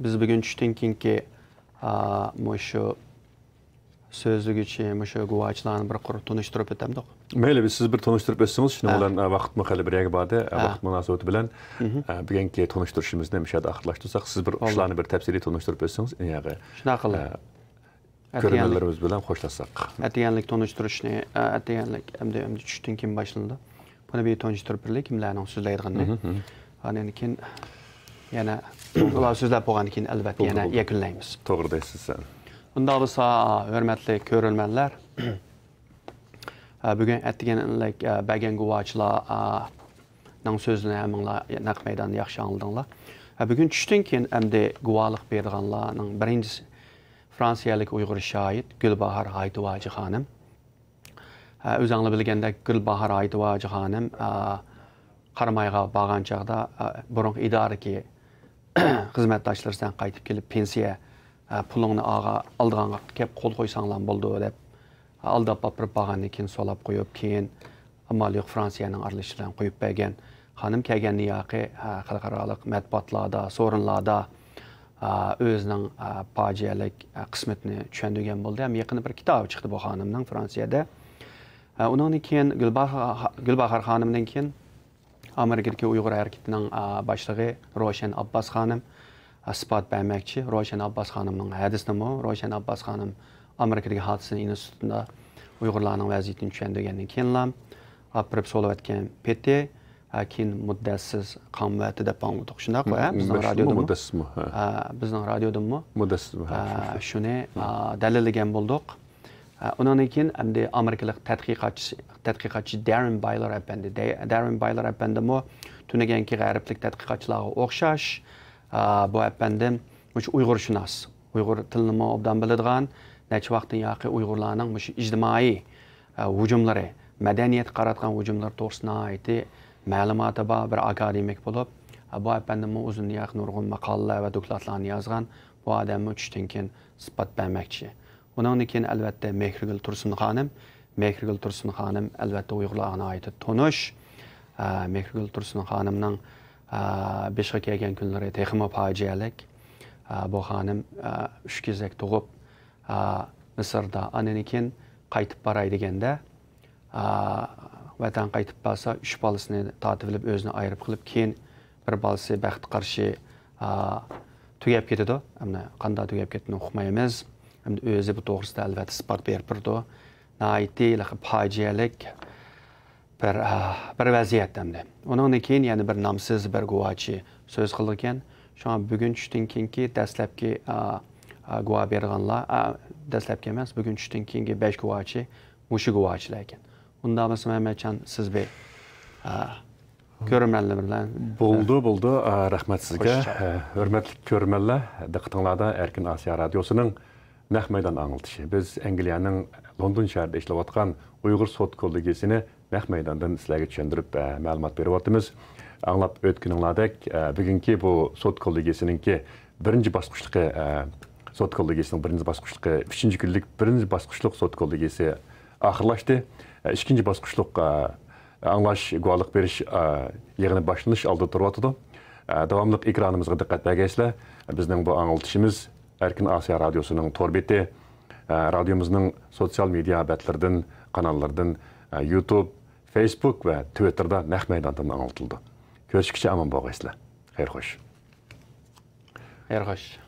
بىز بۈگۈن چۈشتىن كېيىنكى، ئا، مۇشۇ سۆزلىگۈچى، مۇشۇ گۇۋاچىلارنى بىر قۇر تونۇشتۇرۇپ ئۆتەمدۇق؟ مەيلى، سىز بىر تونۇشتۇرۇپ ئۆتسىڭىز، شۇنىڭ بىلەن، ئا، ۋاقىتمۇ خېلى بىر يەرگە باردى. ئا، ۋاقىت مۇناسىۋىتى بىلەن، ئا، بۈگۈنكى تونۇشتۇرۇشىمىزنى مۇشۇ يەردە ئاخىرلاشتۇرساق، سىز بىر ئۇچۇرلارنى بىر تەپسىلىي تونۇشتۇرۇپ ئۆتسىڭىز، ئىنىيەغە. شۇنداق قىلىڭ. ئا، كۆرۈرمەنلىرىمىز بىلەن خوشلاشساق. ئەتىگەنلىك تونۇشتۇرۇشنى، ئە، ئەتىگەنلىك ئەمدى، ئەمدى چۈشتىن كېيىن باشلىنىدۇ. بۇنى بىر تونۇشتۇرۇپ بېرەيلى، كىملەرنىڭ سۆزلەيدىغىنىنى. ئاندىن كېيىن يەنە ئۇلار سۆزلەپ بولغاندىن كېيىن، ئەلۋەتتە، يەنە يەكۈنلەيمىز. توغرا دەيسىز سەن. ئۇنداق بولسا، ھۆرمەتلىك كۆرۈرمەنلەر، ئە، بۈگۈن ئەتىگەنلىك، ئە، بەرگەن گۇۋاچىلار، ئە، نىڭ سۆزىنى ھەممىڭلار نەق مەيداندا ياخشى ئاڭلىدىڭلار. ھە، بۈگۈن چۈشتىن كېيىن ئەمدى گۇۋاھلىق بېرىدىغانلارنىڭ بىرىنچىسى فرانسىيەلىك ئۇيغۇر شاھىت گۈلباھار ھايتىۋاجى خانىم. ھە، ئۆزەڭلار بىلگەندەك، گۈلباھار ھايتىۋاجى خانىم، ئا، قارامايغا بارغان چاغدا، ئا، بۇرۇنقى ئىدارىدىكى خىزمەتداشلىرى سەن قايتىپ كېلىپ پېنسىيە، ئا، پۇلۇڭنى ئاغا ئالىدىغانغا كەپ قول قويساڭلام بولىدۇ دەپ، ئا، ئالداپ ئاپىرىپ بارغاندىن كېيىن سولاپ قويۇپ، كېيىن ئامال يوق، فرانسىيەنىڭ ئارىلىشىشى بىلەن قويۇپ بەرگەن. خانىم كەلگەندىن ياقى، ھە، خەلقئارالىق مەتبۇئاتلاردا، سورۇنلاردا، ھە، ئۆزىنىڭ، ھە، پاجىئەلىك، ھە، قىسمىتىنى چۈشەندۈرگەن بولدى. ھەم يېقىندا بىر كىتابى چىقتى بۇ خانىمنىڭ فرانسىيەدە. ھە، ئۇنىڭدىن كېيىن گۈلباھار، گۈلباھار خانىمدىن كېيىن ئامېرىكىدىكى ئۇيغۇر ھەرىكىتىنىڭ، ھە، باشلىقى روشەن ئابباس خانىم، ئىسپات بەرمەكچى. روشەن ئابباس خانىمنىڭ ھەدىسىنىمۇ، روشەن ئابباس خانىم ئامېرىكىدىكى ھادىسە ئىنستىتۇتىدا ئۇيغۇرلارنىڭ ۋەزىيىتىنى چۈشەندۈرگەندىن كېيىنلا ئاپىرىپ سولىۋەتكەن پېتى، ھە، كېيىن مۇددەتسىز قامىۋەتتى دەپ ئاڭلىدۇق. شۇنداققۇ، ھە؟ بىزنىڭ رادىيودىمۇ؟ مۇددەتسىزمۇ؟ ھە. ھە، بىزنىڭ رادىيودىمۇ؟ مۇددەتسىزمۇ؟ ھە، ھە، شۇنى، ئا، دەلىللىگەن بولدۇق. ئۇنىڭدىن كېيىن ئەمدى ئامېرىكىلىق تەتقىقاتچى، تەتقىقاتچى داررېن بايلور ئەپەندى. دە-، داررېن بايلور ئەپەندىمۇ تۈنۈگۈنكى غەربلىك تەتقىقاتچىلارغا ئوخشاش، ئا، بۇ ئەپەندىم مۇشۇ ئۇيغۇرشۇناس، ئۇيغۇر تىلىنىمۇ ئوبدان بىلىدىغان، نەچچە ۋاقىتتىن ياقى ئۇيغۇرلارنىڭ مۇشۇ ئىجتىمائىي، ئا، ھۇجۇملىرى، مەدەنىيەتكە قاراتقان ھۇجۇملىرى توغرىسىدا ناھايىتى مەلۇماتى بار بىر ئاكادېمىك بولۇپ، ئا، بۇ ئەپەندىممۇ ئۇزۇندىن ياقى نۇرغۇن ماقالىلەر ۋە دوكلاتلارنى يازغان. بۇ ئادەممۇ چۈشتىن كېيىن ئىسپات بەرمەكچى. ئۇنىڭدىن كېيىن، ئەلۋەتتە، مېھرىگۈل تۇرسۇن خانىم. مېھرىگۈل تۇرسۇن خانىم، ئەلۋەتتە، ئۇيغۇرلارغا ناھايىتى تونۇش. ئە، مېھرىگۈل تۇرسۇن خانىمنىڭ، ئە، بېشىغا كەلگەن كۈنلىرى تېخىمۇ پاجىئەلىك. ئە، بۇ خانىم، ئە، ئۈچ كېزەك تۇغۇپ، ئە، مىسىردا، ئاندىن كېيىن قايتىپ باراي دېگەندە، ئا، ۋەتەنگە قايتىپ بارسا، ئۈچ بالىسىنى تارتىۋېلىپ، ئۆزىنى ئايرىپ قىلىپ، كېيىن بىر بالىسى بەختكە قارشى، ئا، تۈگەپ كېتىدۇ. ئەمدى قانداق تۈگەپ كەتكىنىنى ئۇقمايمىز. ئەمدى ئۆزى بۇ توغرىسىدا، ئەلۋەتتە، ئىسپات بېرىپ بېرىدۇ. ناھايىتى پاجىئەلىك بىر، ئا، بىر ۋەزىيەت ئەمدى. ئۇنىڭدىن كېيىن يەنە بىر نامسىز بىر گۇۋاچى سۆز قىلىدىكەن. شۇڭا بۈگۈن چۈشتىن كېيىنكى دەسلەپكى، ئا، ئا، گۇۋاھ بېرىدىغانلار، ئا، دەسلەپكى ئەمەس، بۈگۈن چۈشتىن كېيىنكى بەش گۇۋاچى مۇشۇ گۇۋاچىلار ئىكەن. ئۇنداق بولسا، مەمەتجان، سىز بىر، ئا، كۆرۈرمەنلەر بىلەن. بولدى، بولدى. ئا، رەھمەت سىزگە. خوش. ئا، ھۆرمەتلىك كۆرۈرمەنلەر، دىققىتىڭلاردا ئەركىن ئاسىيا رادىيوسىنىڭ نەق مەيدان ئاڭلىتىشى. بىز ئەنگلىيەنىڭ لوندون شەھىرىدە ئىشلەۋاتقان ئۇيغۇر سوت كوللېگىيىسىنى نەق مەيداندىن سىلەرگە چۈشەندۈرۈپ، ئە، مەلۇمات بېرىۋاتىمىز. ئاڭلاپ ئۆتكىنىڭلاردەك، ئە، بۈگۈنكى بۇ سوت كوللېگىيىسىنىڭكى بىرىنچى باسقۇچلۇقى، ئە، سوت كوللېگىيىسىنىڭ بىرىنچى باسقۇچلۇقى، ئۈچىنچى كۈنلۈك بىرىنچى باسقۇچلۇق سوت كوللېگىيىسى ئاخىرلاشتى. ئىككىنچى باسقۇچلۇق، ئە، ئاڭلاش، گۇۋاھلىق بېرىش، ئە، يىغىنى باشلىنىش ئالدىدا تۇرۇۋاتىدۇ. ئە، داۋاملىق ئېكرانىمىزغا دىققەت بەرگەيسىلەر. بىزنىڭ بۇ ئاڭلىتىشىمىز ئەركىن ئاسىيا رادىيوسىنىڭ تور بېتى، ئە، رادىيومىزنىڭ سوتسىيال مېدىيا بەتلىرىدىن، قاناللىرىدىن، ئە، يۇتۇب، فېيسبۇك ۋە تىۋىتتېردا نەق مەيداندىن ئاڭلىتىلىدۇ. كۆرۈشكىچە ئامان بولغايسىلەر. خەير خوش. خەير خوش.